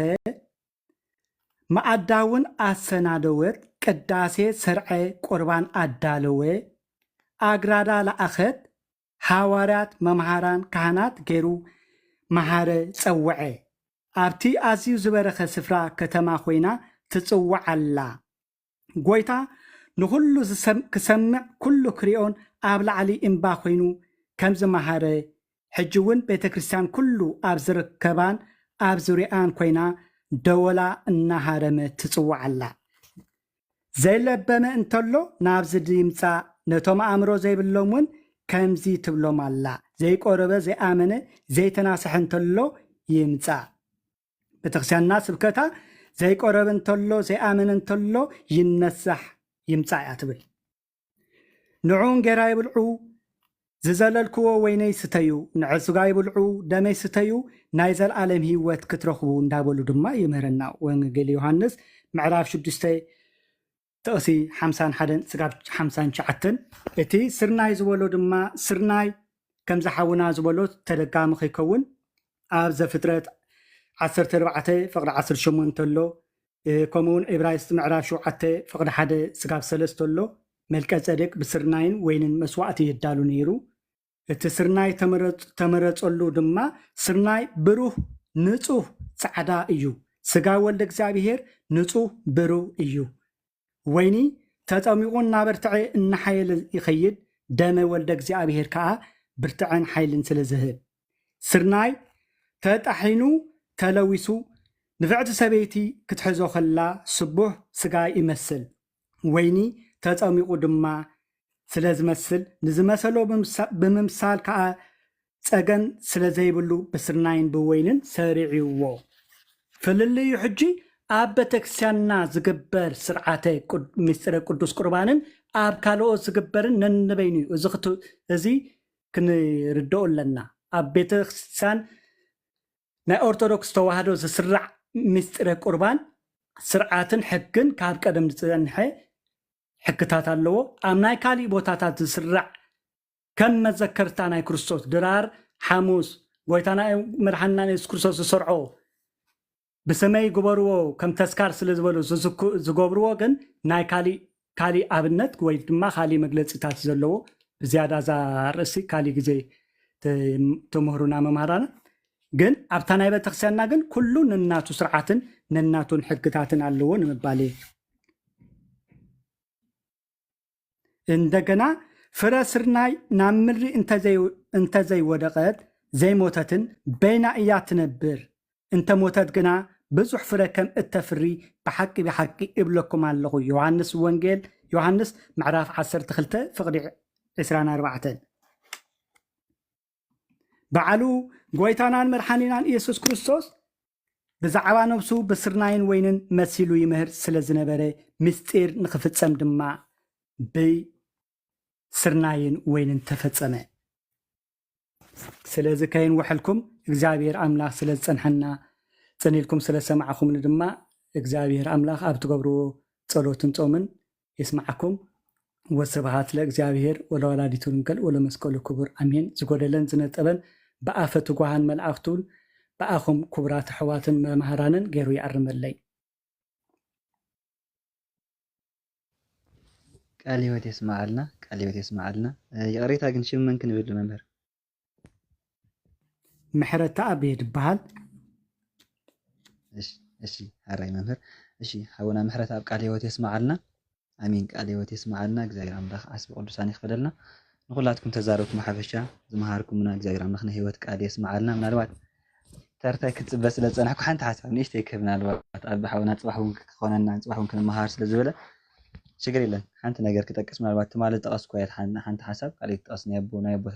መኣዳ እውን ኣሰናደወት፣ ቅዳሴ ሰርዐ፣ ቁርባን ኣዳለወ፣ ኣግራዳ ለኣኸት፣ ሃዋርያት መምሃራን ካህናት ገይሩ መሃረ፣ ጸውዐ። ኣብቲ ኣዝዩ ዝበረኸ ስፍራ ከተማ ኮይና ትጽውዓላ። ጎይታ ንኹሉ ዝሰም- ክሰምዕ ኩሉ ክሪኦን ኣብ ላዕሊ እምባ ኮይኑ ከም ዝመሃረ ሕጂ እውን ቤተ ክርስቲያን ኩሉ ኣብ ዝርከባን ኣብ ዙሪኣን ኮይና ደወላ እናሃረመ ትጽውዓላ። ዘይለበመ እንተሎ ናብዚ ድምጻ ነቶም ኣእምሮ ዘይብሎም እውን ከምዚ ትብሎም ኣላ፣ ዘይቆረበ ዘይኣመነ ዘይተናስሐ እንተሎ ይምጻእ። ቤተክርስትያንና ስብከታ ዘይቆረበ እንተሎ ዘይኣመነ እንተሎ ይነሳሕ ይምጻእ እያ ትብል። ንዑ እንጌራይ ብልዑ፣ ዝዘለልክዎ ወይነይ ስተዩ፣ ንዕስጋይ ብልዑ፣ ደመይ ስተዩ፣ ናይ ዘለኣለም ህይወት ክትረኽቡ እንዳበሉ ድማ ይምህረና። ወንጌል ዮሃንስ ምዕራፍ ሽዱሽተ ጥቕሲ ሓምሳን ሓደን ስጋብ ሓምሳን ትሽዓተን። እቲ ስርናይ ዝበሎ ድማ ስርናይ ከምዚ ሓውና ዝበሎ ተደጋሚ ከይከውን ኣብ ዘፍጥረት ዓሰርተ ኣርባዕተ ፍቕዲ ዓሰርተ ሸሞንተ ኣሎ። ከምኡውን ዕብራይስጥ ምዕራፍ ሸውዓተ ፍቕዲ ሓደ ስጋብ ሰለስተ ኣሎ። መልቀ ጸዴቅ ብስርናይን ወይንን መስዋእቲ የዳሉ ነይሩ። እቲ ስርናይ ተመረጸሉ ድማ ስርናይ ብሩህ ንጹህ ጻዕዳ እዩ። ስጋ ወልደ እግዚኣብሔር ንጹህ ብሩህ እዩ። ወይኒ ተጠሚቑ እናበርትዐ እናሓየለ ይኸይድ፣ ደመ ወልደ እግዚኣብሔር ከኣ ብርትዐን ሓይልን ስለ ዝህብ። ስርናይ ተጣሒኑ ተለዊሱ ንፍዕቲ ሰበይቲ ክትሕዞ ከላ ስቡሕ ስጋ ይመስል። ወይኒ ተጠሚቑ ድማ ስለ ዝመስል ንዝመሰሎ ብምምሳል ከኣ ጸገም ስለ ዘይብሉ ብስርናይን ብወይንን ሰሪዕዎ። ፍልልዩ ሕጂ ኣብ ቤተክርስትያንና ዝግበር ስርዓተ ምስጢረ ቅዱስ ቁርባንን ኣብ ካልኦት ዝግበርን ነንበይኑ እዩ። እዚ ክንርድኦ ኣለና። ኣብ ቤተክርስትያን ናይ ኦርቶዶክስ ተዋህዶ ዝስራዕ ምስጢረ ቁርባን ስርዓትን ሕግን ካብ ቀደም ዝጸንሐ ሕግታት ኣለዎ። ኣብ ናይ ካሊእ ቦታታት ዝስራዕ ከም መዘከርታ ናይ ክርስቶስ ድራር ሓሙስ ጎይታና መድሓንና የሱስ ክርስቶስ ዝሰርዖ ብስመይ ግበርዎ ከም ተስካር ስለ ዝበሉ ዝዝኩ-፣ ዝገብርዎ ግን ናይ ካሊእ፣ ካሊእ ኣብነት ወይ ድማ ካሊእ መግለፂታት ዘለዎ ብዝያዳ እዛ ርእሲ ካሊእ ግዜ ት-፣ ትምህሩና መምሃራና። ግን ኣብታ ናይ ቤተክርስትያንና ግን ኩሉ ነናቱ ስርዓትን ነናቱን ሕግታትን ኣለዎ ንምባል እየ። እንደገና ፍረ ስርናይ ናብ ምድሪ እንተዘይ-፣ እንተዘይወደቐት ዘይሞተትን በይና እያ ትነብር፣ እንተሞተት ግና ብዙሕ ፍረ ከም እተፍሪ ብሓቂ ብሓቂ እብለኩም ኣለኹ። ዮሃንስ ወንጌል፣ ዮሃንስ ምዕራፍ ዓሰርተ ክልተ ፍቕዲ ዕስራን ኣርባዕተን። በዓሉ ጎይታናን መድሓኒናን ኢየሱስ ክርስቶስ ብዛዕባ ነብሱ ብስርናይን ወይንን መሲሉ ይምህር ስለ ዝነበረ፣ ምስጢር ንኽፍጸም ድማ ብስርናይን ወይንን ተፈጸመ። ስለዚ ከይንውሐልኩም እግዚኣብሔር ኣምላኽ ስለ ዝጸንሐና፣ ጽን ኢልኩም ስለ ሰማዕኹምኒ ድማ እግዚኣብሔር ኣምላኽ ኣብ ትገብርዎ ጸሎትን ጾምን ይስማዓኩም። ወስብሐት ለእግዚኣብሔር ወለወላዲቱ ድንግል ወለመስቀሉ ክቡር ኣሜን። ዝጎደለን ዝነጠበን ብኣፈ ትጉሃን መላእኽቱን ብኣኹም ክቡራት ኣሕዋትን መምሃራንን ገይሩ ይኣርመለይ። ቃለ ሕይወት የስምዓልና፣ ቃለ ሕይወት የስምዓልና። እ፣ ይቕሬታ ግን ሽም መን ክንብል መምህር? ምሕረተኣብ እየ ድበሃል። እሺ፣ እሺ፣ ሓራይ መምህር። እሺ፣ ሓውና ምሕረተኣብ ቃለ ሕይወት የስምዓልና። ኣሜን። ቃለ ሕይወት የስምዓልና። እግዚኣብሔር ኣምላኽ ዓስቢ ቅዱሳን ይኽፈለልና። ንኹላትኩም ተዛረብኩም ሓፈሻ ዝመሃርኩምና እግዚኣብሔር ኣምላኽ ናይ ሕይወት ቃል የስምዓልና። ምናልባት ተርታይ ክትጽበ ስለ ዝጸናሕኩ ሓንቲ ሓሳብ ንእሽተይ ክህብ፣ ምናልባት ኣብ ሓውና ጽባሕ እውን ክኾነና ጽባሕ እውን ክንመሃር ስለ ዝበለ ሽግር የለን። ሓንቲ ነገር ክጠቅስ ምናልባት ትማሊ ዝጠቐስኩ እያ ሓን-፣ ሓንቲ ሓሳብ ካልእ ትጠቕስ ናይ ኣቦ-፣ ናይ ኣቦ-፣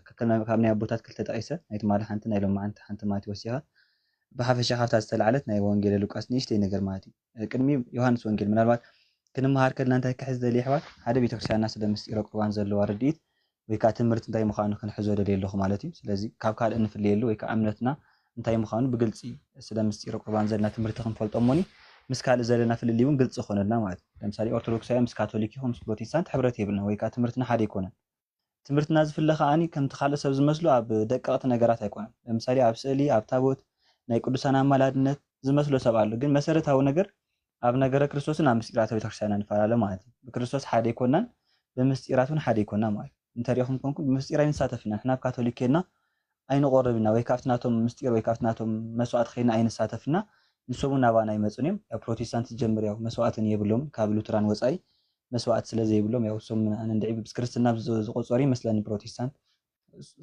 ካብ ናይ ኣቦታት ክልተ ጠቒሰ ናይ ትማሊ ሓንቲ ናይ ሎማዓንቲ ሓንቲ ማለት ወሲኻ ብሓፈሻ ካብታ ዝተላዕለት ናይ ወንጌለ ሉቃስ ንእሽተይ ነገር ማለት እዩ። ቅድሚ ዮሃንስ ወንጌል ምናልባት ክንመሃር ከለና እንታይ ክሕዝ ደልየ ኣሕዋት፣ ሓደ ቤተክርስትያንና ስለ ምስጢረ ቁርባን ዘለዋ ርድኢት ወይ ከዓ ትምህርቲ እንታይ ምዃኑ ክንሕዞ ደልየ ኣለኹ ማለት እዩ። ስለዚ ካብ ካልእ እንፍለየሉ ወይ ከዓ እምነትና እንታይ ምዃኑ ብግልፂ ስለ ምስጢረ ቁርባን ዘለና ትምህርቲ ክንፈልጦ እሞኒ ምስ ካልእ ዘለና ፍልልይ እውን ግልፂ ይኾነልና ማለት እዩ። ለምሳሌ ኦርቶዶክሳውያን ምስ ካቶሊክ ይኹን ምስ ፕሮቴስታንት ሕብረት የብልና ወይ ከዓ ትምህርትና ሓደ ኣይኮነን። ትምህርትና ዝፍለ ከዓኒ ከምቲ ካልእ ሰብ ዝመስሎ ኣብ ደቀቕቲ ነገራት ኣይኮነን። ለምሳሌ ኣብ ስእሊ፣ ኣብ ታቦት፣ ናይ ቅዱሳን ኣማላድነት ዝመስሎ ሰብ ኣሎ። ግን መሰረታዊ ነገር ኣብ ነገረ ክርስቶስን ኣብ ምስጢራተ ቤተክርስትያንና ንፈላለ ማለት እዩ። ብክርስቶስ ሓደ ኣይኮናን፣ ብምስጢራት እውን ሓደ ኣይኮና ማለት እዩ። እንተሪእኹም ኮንኩም ብምስጢር ኣይንሳተፍና። ንሕና ኣብ ካቶሊክ ከድና ኣይንቆርብና ወይ ካብቲ ናቶም ምስጢር ወይ ካብቲ ናቶም መስዋዕት ከይና ኣይንሳተፍና። ንሶም እውን ናባና ኣይመፁን እዮም። ያው ፕሮቴስታንት ዝጀምር ያው መስዋዕትን የብሎም ካብ ሉትራን ወፃኢ መስዋዕት ስለ ዘይብሎም ያው እሶም ኣነ እንድዒ ምስ ክርስትና ዝቆፀሩ ይመስለኒ ፕሮቴስታንት።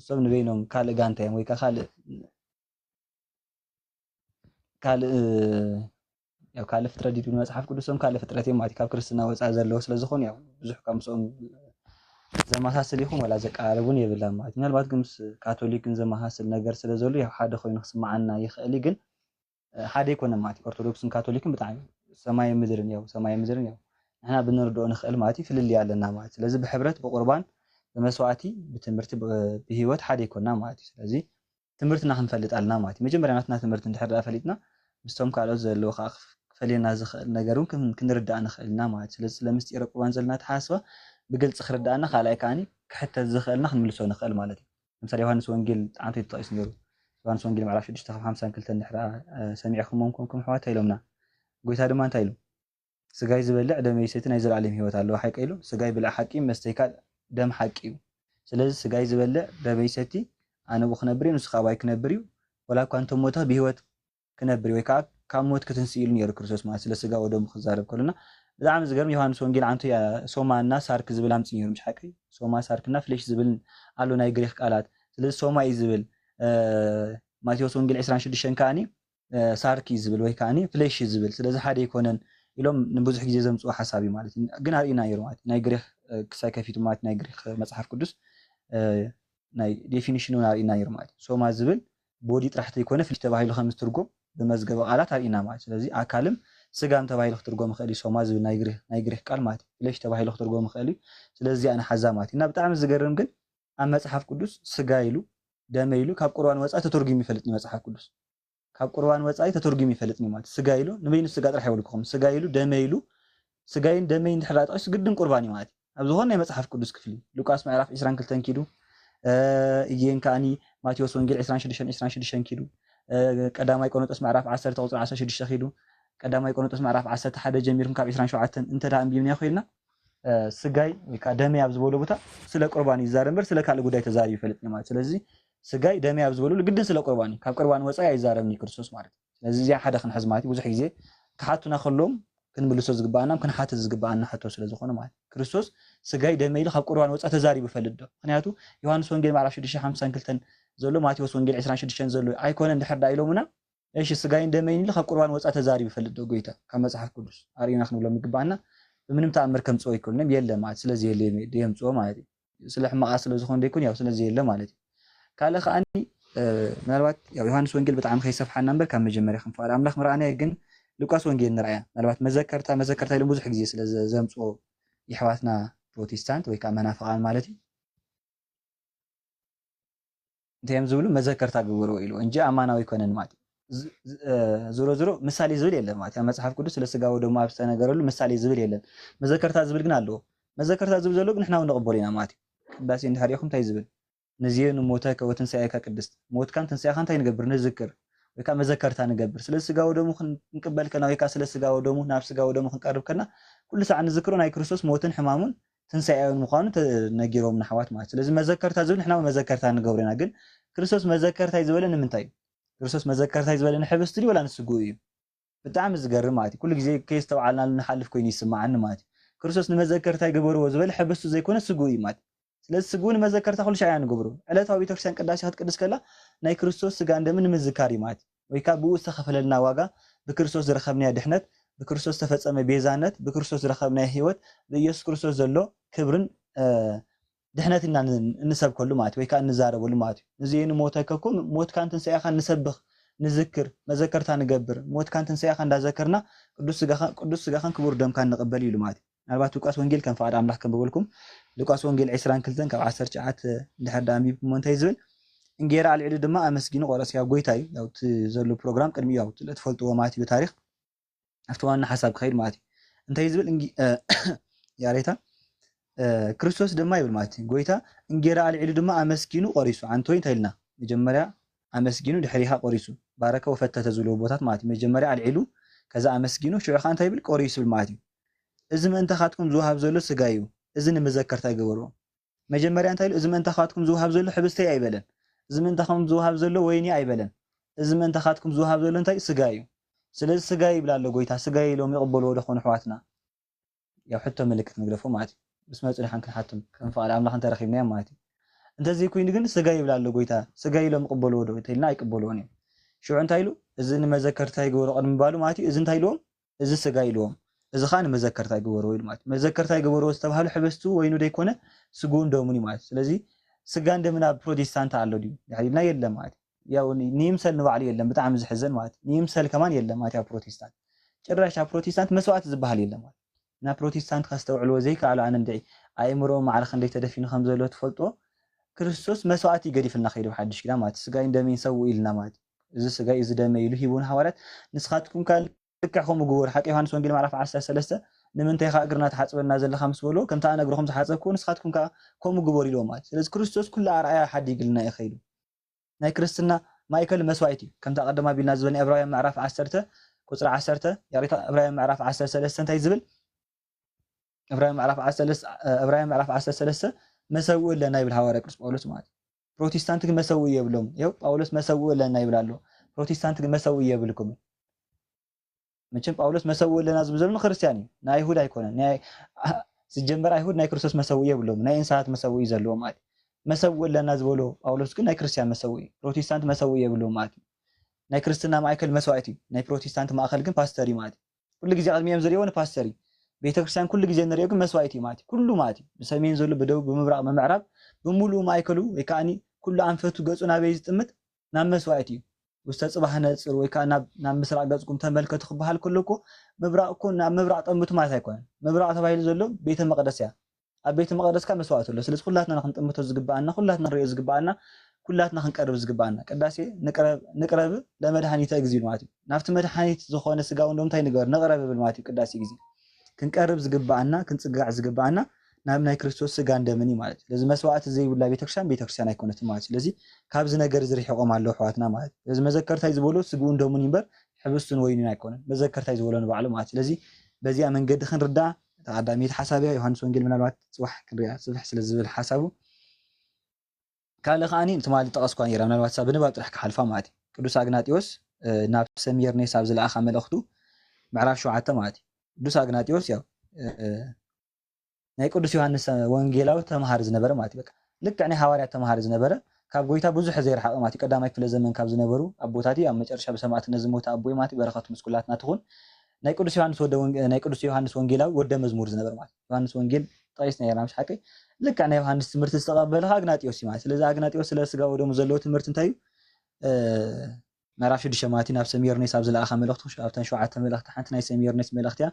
እሶም ንበይኖም ካልእ ጋንታ እዮም ወይ ከዓ ካልእ ካልእ ያው ካልእ ፍጥረት ድዩ መፅሓፍ ቅዱሶም ካልእ ፍጥረት እዮም ማለት እዩ። ካብ ክርስትና ወፃኢ ዘለዉ ስለ ዝኾኑ ያው ብዙሕ ካብ ምስኦም ዘመሳስል ይኹን ወላ ዘቀራርብ እውን የብላን ማለት እዩ። ምናልባት ግን ምስ ካቶሊክ ግን ዘመሳስል ነገር ስለ ዘሎ ያው ሓደ ኮይኑ ክስምዓና ይኽእል እዩ። ግን ሓደ ኣይኮነን ማለት እዩ። ኦርቶዶክስን ካቶሊክን ብጣዕሚ ሰማይ ምድርን ያው ሰማይ ምድርን ያው ንሕና ብንርድኦ ንኽእል ማለት እዩ ፍልልይ ኣለና ማለት እዩ። ስለዚ ብሕብረት ብቁርባን ብመስዋዕቲ ብትምህርቲ ብ- ብህይወት ሓደ ኣይኮና ማለት እዩ። ስለዚ ትምህርትና ክንፈልጥ ኣለና ማለት እዩ። መጀመርያ ናትና ትምህርቲ እንድሕር ደኣ ፈሊጥና ምስቶም ካልኦት ዘለዉ ከዓ ክፍ- ክፈልየና ዝኽእል ነገር እውን ክን- ክንርዳእ ንኽእል ኢና ማለት እዩ። ስለዚ ስለ ምስጢረ ቁርባን ዘለና ተሓስባ ብግልፂ ክርዳእና ካልኣይ ከዓኒ ክሕተት ዝኽእልና ክንምልሶ ንኽእል ማለት እዩ። ለምሳሌ ዮሃንስ ወንጌል ጣዕምቶ ተጠቂሱ ነይሩ። ዮሃንስ ወንጌል ምዕራፍ ሽዱሽተ ካብ ሓምሳን ክልተን እንድሕር ደኣ ሰሚዕኹሞም ኮንኩም ኣሕዋት እንታይ ኢሎምና? ጎይታ ድማ እንታይ ኢሉ? ስጋይ ዝበልዕ ደመይ ዝሰቲ ናይ ዘለኣለም ህይወት ኣለዎ ሓቂ ኢሉ። ስጋይ ብልዕ ሓቂ መስተይ ከዓ ደም ሓቂ እዩ። ስለዚ ስጋይ ዝበልዕ ደመይ ዝሰቲ ኣነ ብኡ ክነብር እዩ ንሱ ከዓ ባይ ክነብር እዩ። ወላ እኳ እንተሞተ ብህይወት ክነብር እዩ ወይ ከዓ ካብ ሞት ክትንስእ ኢሉ ነይሩ ክርስቶስ ማለት ስለ ስጋ ወደሙ ክዛረብ ከሎና ብጣዕሚ ዝገርም ዮሃንስ ወንጌል ዓንቶ ያ ሶማ እና ሳርክ ዝብል ኣምፂ ነይሩ ምሽ ሓቂ ሶማ ሳርክ እና ፍሌሽ ዝብል ኣሎ ናይ ግሪክ ቃላት ስለዚ ሶማ እዩ ዝብል ማቴዎስ ወንጌል ዕስራን ሽዱሽተን ከዓኒ ሳርክ እዩ ዝብል ወይ ከዓኒ ፍሌሽ እዩ ዝብል ስለዚ ሓደ ኣይኮነን ኢሎም ንብዙሕ ግዜ ዘምፅኡ ሓሳብ እዩ ማለት እዩ ግን ኣርእና ነይሩ ማለት ናይ ግሪክ ክሳይ ከፊቱ ማለት ናይ ግሪክ መፅሓፍ ቅዱስ ናይ ዴፊኒሽን እውን ኣርእና ነይሩ ማለት እዩ ሶማ ዝብል ቦዲ ጥራሕ ተይኮነ ፍሊሽ ተባሂሉ ከም ዝትርጎም ብመዝገበ ቃላት ኣርእና ማለት ስለዚ ኣካልም ስጋም ተባሂሉ ክትርጎም ይኽእል እዩ ሶማ ዝብል ናይ ግሪክ ቃል ማለት እዩ ፍሌሽ ተባሂሉ ክትርጎም ይኽእል እዩ ስለዚ ኣነ ሓዛ ማለት እዩ እና ብጣዕሚ ዝገርም ግን ኣብ መፅሓፍ ቅዱስ ስጋ ኢሉ ደመ ኢሉ ካብ ቁርባን ወፃኢ ተተርጉሙ ይፈልጥ እዩ መፅሓፍ ቅዱስ ካብ ቁርባን ወፃኢ ተተርጉሙ ይፈልጥ እዩ ማለት ስጋ ኢሉ ንበይኑ ስጋ ጥራሕ ይበልኩኹም ስጋ ኢሉ ደመ ኢሉ ስጋይን ደመይን ድሕር ጠቂሱ ግድን ቁርባን እዩ ማለት እዩ ኣብ ዝኾነ ናይ መፅሓፍ ቅዱስ ክፍሊ ሉቃስ ምዕራፍ ዕስራን ክልተን ኪዱ እየን ከዓኒ ማቴዎስ ወንጌል ዕስራን ሽዱሽተን ዕስራን ሽዱሽተን ኪዱ ቀዳማይ ቆሮንጦስ ምዕራፍ ዓሰርተ ቁፅሪ ዓሰርተ ሽዱሽተ ኪዱ፣ ቀዳማይ ቆሮንጦስ ምዕራፍ ዓሰርተ ሓደ ጀሚርኩም ካብ ዕስራን ሸውዓተን እንተ ደኣ ኣንቢብናዮ ኮይንና፣ ስጋይ ወይ ከዓ ደመይ ኣብ ዝበሎ ቦታ ስለ ቁርባን ይዛረብ እምበር ስለ ካልእ ጉዳይ ተዛሪቡ ይፈልጥ ማለት። ስለዚ ስጋይ ደመይ ኣብ ዝበለሉ ግድን ስለ ቁርባን እዩ። ካብ ቁርባን ወፃኢ ኣይዛረብን እዩ ክርስቶስ ማለት እዩ። ስለዚ እዚኣ ሓደ ክንሕዝ ማለት እዩ። ብዙሕ ግዜ ክሓቱና ከለዎም ክንምልሶ ዝግባኣና ክንሓትት ዝግባኣና ሕቶ ስለ ዝኾነ ማለት እዩ። ክርስቶስ ስጋይ ደመይ ኢሉ ካብ ቁርባን ወፃኢ ተዛሪቡ ይፈልጥ ዶ? ምክንያቱ ዮሃንስ ወንጌል ምዕራፍ ሽዱሽተ ሓምሳን ክልተን ዘሎ፣ ማቴዎስ ወንጌል ዕስራን ሽዱሽተን ዘሎ ኣይኮነ እንድሕር ዳ ኢሎምና፣ እሺ ስጋይን ደመይን ኢሉ ካብ ቁርባን ወፃኢ ተዛሪቡ ይፈልጥ ዶ ጎይታ? ካብ መፅሓፍ ቅዱስ ኣርእዩና ክንብሎም ይግባኣና። ብምንም ተኣምር ከምፅኦ ኣይኮልንም የለ ማለት ስለዚ የለ የምፅኦ ማለት እዩ። ስለ ሕማቃ ስለ ዝኾነ ደይኮን ያው ስለዚ የለ ማለት እዩ። ካልእ ከዓኒ ምናልባት ያው ዮሃንስ ወንጌል ብጣዕሚ ከይሰፍሓና እምበር ካብ መጀመርያ ከም ፍቓድ ኣምላኽ ምርኣናዮ ግን ሉቃስ ወንጌል ንርኣያ። ምናልባት መዘከርታ መዘከርታ ኢሎም ብዙሕ ግዜ ስለ ዘምፅኦ የሕዋትና ፕሮቴስታንት ወይ ከዓ መናፍቓን ማለት እዩ እንታይ እዮም ዝብሉ መዘከርታ ግበርዎ ኢሉ እንጂ ኣማናዊ ኣይኮነን ማለት እዩ። ዝሮ ዝሮ ምሳሌ ዝብል የለን ማለት እዩ። መጽሓፍ ቅዱስ ስለ ስጋ ወደሙ ኣብ ዝተነገረሉ ምሳሌ ዝብል የለን። መዘከርታ ዝብል ግን ኣለዎ። መዘከርታ ዝብል ዘሎ ግን ንሕና እውን ንቕበሎ ኢና ማለት እዩ። ቅዳሴ እንድሕር ኢኹም እንታይ ዝብል ንዝየ ንሞተከ ወትንሳኤካ ቅድስት ሞትካን ትንሳኤኻ እንታይ ንገብር ንዝክር ወይ ከዓ መዘከርታ ንገብር ስለ ስጋ ወደሙ ክንቅበል ከና ወይ ከዓ ስለ ስጋ ወደሙ ናብ ስጋ ወደሙ ክንቀርብ ከና ኩሉ ሳዕ ንዝክሮ ናይ ክርስቶስ ሞትን ሕማሙን ትንሳኤውን ምዃኑ ተነጊሮም ንሓዋት ማለት ስለዚ መዘከርታ ዝብል ንሕና መዘከርታ ንገብሮ ኢና ግን ክርስቶስ መዘከርታ እዩ ዝበለ ንምንታይ እዩ ክርስቶስ መዘከርታ እዩ ዝበለ ንሕብስቲ ድዩ ወላ ንስግኡ እዩ ብጣዕሚ ዝገርም ማለት እዩ ኩሉ ግዜ ከየስተውዓልናሉ ንሓልፍ ኮይኑ ይስማዓኒ ማለት እዩ ክርስቶስ ንመዘከርታ ይገበርዎ ዝበለ ሕብስቱ ዘይኮነ ስግኡ እዩ ማለት ስለዚ ስግኡ ንመዘከርታ ኩሉ ሻዕ ኢና ንገብሮ ዕለታዊ ቤተክርስትያን ቅዳሴ ክትቅድስ ከላ ናይ ክርስቶስ ስጋን ደምን ንምዝካር እዩ ማለት እዩ ወይ ከዓ ብኡ ዝተኸፈለልና ዋጋ ብክርስቶስ ዝረኸብናዮ ድሕነት ብክርስቶስ ዝተፈጸመ ቤዛነት ብክርስቶስ ዝረኸብናዮ ህይወት ብኢየሱስ ክርስቶስ ዘሎ ክብርን ድሕነት ኢና እንሰብከሉ ማለት ወይ ከዓ እንዛረበሉ ማለት እዩ። ንዝየ ንሞተከ እኮ ሞትካን ትንሳኤኻን ንሰብኽ ንዝክር መዘከርታ ንገብር ሞትካን ትንሳኤኻ እንዳዘከርና ቅዱስ ስጋኻን ክቡር ደምካን ንቕበል ኢሉ ማለት እዩ። ምናልባት ሉቃስ ወንጌል ከም ፍቓድ ኣምላኽ ከንብበልኩም ሉቃስ ወንጌል ዕስራን ክልተን ካብ ዓሰርተ ትሽዓተ እንድሕር ዳ ኣንቢብኩሞ እንታይ ዝብል እንጌራ ኣልዒሉ ድማ ኣመስጊኑ ቆረስ ያው ጎይታ እዩ ያው እቲ ዘሎ ፕሮግራም ቅድሚ ያው ትፈልጥዎ ማለት እዩ ታሪክ ኣብቲ ዋና ሓሳብ ክኸይድ ማለት እዩ እንታይ ዝብል ያሬታ ክርስቶስ ድማ ይብል ማለት እዩ ጎይታ እንጌራ ኣልዒሉ ድማ ኣመስጊኑ ቆሪሱ ኣንቶይ እንታይ ኢልና መጀመርያ ኣመስጊኑ ድሕሪኻ ቆሪሱ ባረከ ወፈተተ ዝብልዎ ቦታት ማለት እዩ መጀመርያ ኣልዒሉ ከዛ ኣመስጊኑ ሽዑ ከዓ እንታይ ይብል ቆሪሱ ይብል ማለት እዩ እዚ ምእንታኻትኩም ዝወሃብ ዘሎ ስጋ እዩ እዚ ንመዘከርታ ይገበርዎ መጀመርያ እንታይ ኢሉ እዚ ምእንታኻትኩም ዝወሃብ ዘሎ ሕብስተይ ኣይበለን እዚ ምእንታኹም ዝወሃብ ዘሎ ወይኒ ኣይበለን እዚ ምእንታኻትኩም ዝወሃብ ዘሎ እንታይ ስጋ እዩ ስለዚ ስጋ ይብላ ኣሎ ጎይታ ስጋ ኢሎም ይቕበልዎ ዶ ኾኑ ኣሕዋትና ያው ሕቶ ምልክት ንግደፎ ማለት እዩ ምስ መፁ ድሓን ክንሓቶም ከም ፍቓድ ኣምላኽ እንተረኺብናዮም ማለት እዩ እንተዘይ ኮይኑ ግን ስጋ ይብላ ኣሎ ጎይታ ስጋ ኢሎም ይቕበልዎ ዶ እንተኢልና ኣይቅበልዎን እዮም ሽዑ እንታይ ኢሉ እዚ ንመዘከርታ ይግበሩ ቅድሚ ባሉ ማለት እዩ እዚ እንታይ ኢልዎም እዚ ስጋ ኢልዎም እዚ ከዓ ንመዘከርታ ይግበርዎ ኢሉ ማለት መዘከርታ ይግበርዎ ዝተባሃሉ ሕብስቱ ወይኑ ደይኮነ ስግውን ደሙን እዩ ማለት ስለዚ ስጋን ደምን ኣብ ፕሮቴስታንት ኣሎ ድዩ ድሕሪልና የለ ማለት ያው ንይምሰል ንባዕሉ የለን ብጣዕሚ ዝሕዘን ማለት ንይምሰል ከማን የለ ማለት ኣብ ፕሮቴስታንት ጭራሽ ኣብ ፕሮቴስታንት መስዋዕቲ ዝበሃል የለ ማለት ናብ ፕሮቴስታንት ከስተውዕልዎ ዘይከኣሉ ኣነ እንድዒ ኣእምሮ ማዕረ ክንደይ ተደፊኑ ከም ዘሎ ትፈልጦ ክርስቶስ መስዋዕቲ ገዲፍልና ከይዱ ሓድሽ ኪዳን ማለት ስጋይን ደመይን ሰውኡ ኢልና ማለት እዚ ስጋይ እዚ ደመይ ኢሉ ሂቡ ንሃዋርያት ንስኻትኩም ከ ልክዕ ከምኡ ግበሩ ሓቂ ዮሃንስ ወንጌል ምዕራፍ ዓሰርተ ሰለስተ ንምንታይ ኻ እግርና ትሓጽበና ዘለኻ ምስ በልዎ ከምቲ ኣነ እግርኹም ዝሓጸብክዎ ንስኻትኩም ከ ከምኡ ግበሩ ኢልዎ ማለት ስለዚ ክርስቶስ ኩሉ ኣርኣያ ሓዲግልና እዩ ኸይዱ ናይ ክርስትና ማእከል መስዋእቲ እዩ ከምቲ ኣቐደም ኣቢልና ዝበልና ዕብራውያን ምዕራፍ ዓሰርተ ቁፅሪ ዓሰርተ ይቕሬታ ዕብራውያን ምዕራፍ ዓሰርተ ሰለስተ እንታይ ዝብል ዕብራውያን ምዕራፍ ዓሰርተ ሰለስተ ዕብራውያን ምዕራፍ ዓሰርተ ሰለስተ መሰውኢ ኣለና ይብል ሃዋርያ ቅዱስ ጳውሎስ ማለት እዩ ፕሮቴስታንት ግን መሰውኢ የብሎም ይው ጳውሎስ መሰውኢ ኣለና ይብል ኣሎ ፕሮቴስታንት ግን መሰውኢ የብልኩም መቸም ጳውሎስ መሰውኢ ኣለና ዝብል ዘሎ ንክርስትያን እዩ ንኣይሁድ ኣይኮነን ዝጀመር ኣይሁድ ናይ ክርስቶስ መሰውኢ የብሎም ናይ እንስሳት መሰውኢ ዘለዎ ማለት እዩ መሰውኢ ኣለና ዝበሎ ጳውሎስ ግን ናይ ክርስትያን መሰውኢ ፕሮቴስታንት መሰውኢ የብሎም ማለት እዩ ናይ ክርስትና ማእከል መስዋዕት እዩ ናይ ፕሮቴስታንት ማእከል ግን ፓስተር እዩ ማለት እዩ ኩሉ ግዜ ቅድሚኦም ዝሪእዎ ንፓስተር እዩ ቤተክርስትያን ኩሉ ግዜ ንሪኦ ግን መስዋዕት እዩ ማለት እዩ ኩሉ ማለት እዩ ብሰሜን ዘሎ ብደቡብ ብምብራቕ ብምዕራብ ብምሉኡ ማእከሉ ወይ ከዓኒ ኩሉ ኣንፈቱ ገፁ ናበይ ዝጥምት ናብ መስዋዕት እዩ ውስተ ፅባሕ ነፅር ወይ ከዓ ናብ ምስራቅ ገፅኩም ተመልከቱ ክበሃል ከሎ እኮ ምብራቅ እኮ ናብ ምብራቅ ጠምቱ ማለት ኣይኮነን ምብራቅ ተባሂሉ ዘሎ ቤተ መቅደስ እያ ኣብ ቤተ መቅደስካ መስዋዕት ኣሎ ስለዚ ኩላትና ክንጥምቶ ዝግበኣና ኩላትና ክንሪኦ ዝግበኣና ኩላትና ክንቀርብ ዝግበኣና ቅዳሴ ንቅረብ ለመድሃኒተ እግዚ ማለት እዩ ናብቲ መድሃኒት ዝኾነ ስጋውን ዶ እንታይ ንግበር ንቅረብ ብል ማለት እዩ ቅዳሴ ግዜ ክንቀርብ ዝግበኣና ክንፅጋዕ ዝግበኣና ናብ ናይ ክርስቶስ ስጋን ደምን እዩ ማለት እዩ። ስለዚ መስዋዕቲ ዘይብላ ቤተክርስትያን ቤተክርስትያን ኣይኮነትን ማለት እዩ። ስለዚ ካብዚ ነገር እዚ ርሒቖም ኣለዉ ኣሕዋትና ማለት እዩ። ስለዚ መዘከርታይ ዝበሎ ስግኡን ደሙን እዩ እምበር ሕብስቱን ወይኑን ኣይኮነን። መዘከርታይ ዝበሎ ንባዕሉ ማለት እዩ። ስለዚ በዚኣ መንገዲ ክንርዳእ ተቐዳሚት ሓሳብ እያ። ዮሃንስ ወንጌል ምናልባት ጽባሕ ክንሪኣ ስፍሕ ስለ ዝብል ሓሳቡ ካልእ ከዓኒ ትማሊ ጠቐስኳ ነይረ ምናልባት እሳ ብንባብ ጥራሕ ክሓልፋ ማለት እዩ። ቅዱስ ኣግናጢዎስ ናብ ሰሚርኔስ ኣብ ዝለኣኻ መልእኽቱ ምዕራፍ ሸውዓተ ማለት እዩ። ቅዱስ ኣግናጢዎስ ያው ናይ ቅዱስ ዮሃንስ ወንጌላዊ ተምሃሪ ዝነበረ ማለት እዩ። በቃ ልክዕ ናይ ሃዋርያት ተምሃሪ ዝነበረ ካብ ጎይታ ብዙሕ ዘይረሓቐ ማለት እዩ። ቀዳማይ ክፍለ ዘመን ካብ ዝነበሩ ኣቦታት እዩ። ኣብ መጨረሻ ብሰማዕትነት ዝሞተ ኣቦ እዩ ማለት እዩ። በረኸቱ ምስ ኩላትና ትኹን። ናይ ቅዱስ ዮሃንስ ወደ ወንጌ- ናይ ቅዱስ ዮሃንስ ወንጌላዊ ወደ መዝሙር ዝነበረ ማለት እዩ። ዮሃንስ ወንጌል ጠቂስና ነርና ምስ ሓቀይ ልክዕ ናይ ዮሃንስ ትምህርቲ ዝተቐበለ ኣግናጢዎስ እዩ ማለት። ስለዚ ኣግናጢዎስ ስለ ስጋ ወደሙ ዘለዎ ትምህርቲ እንታይ እዩ? ምዕራፍ ሽዱሽተ ማለት እዩ። ናብ ሰሚርኔስ ኣብ ዝለኣኻ መልእኽቱ ኣብተን ሸውዓተ መልእኽቲ ሓንቲ ናይ ሰሚርኔስ መልእኽቲ እያ።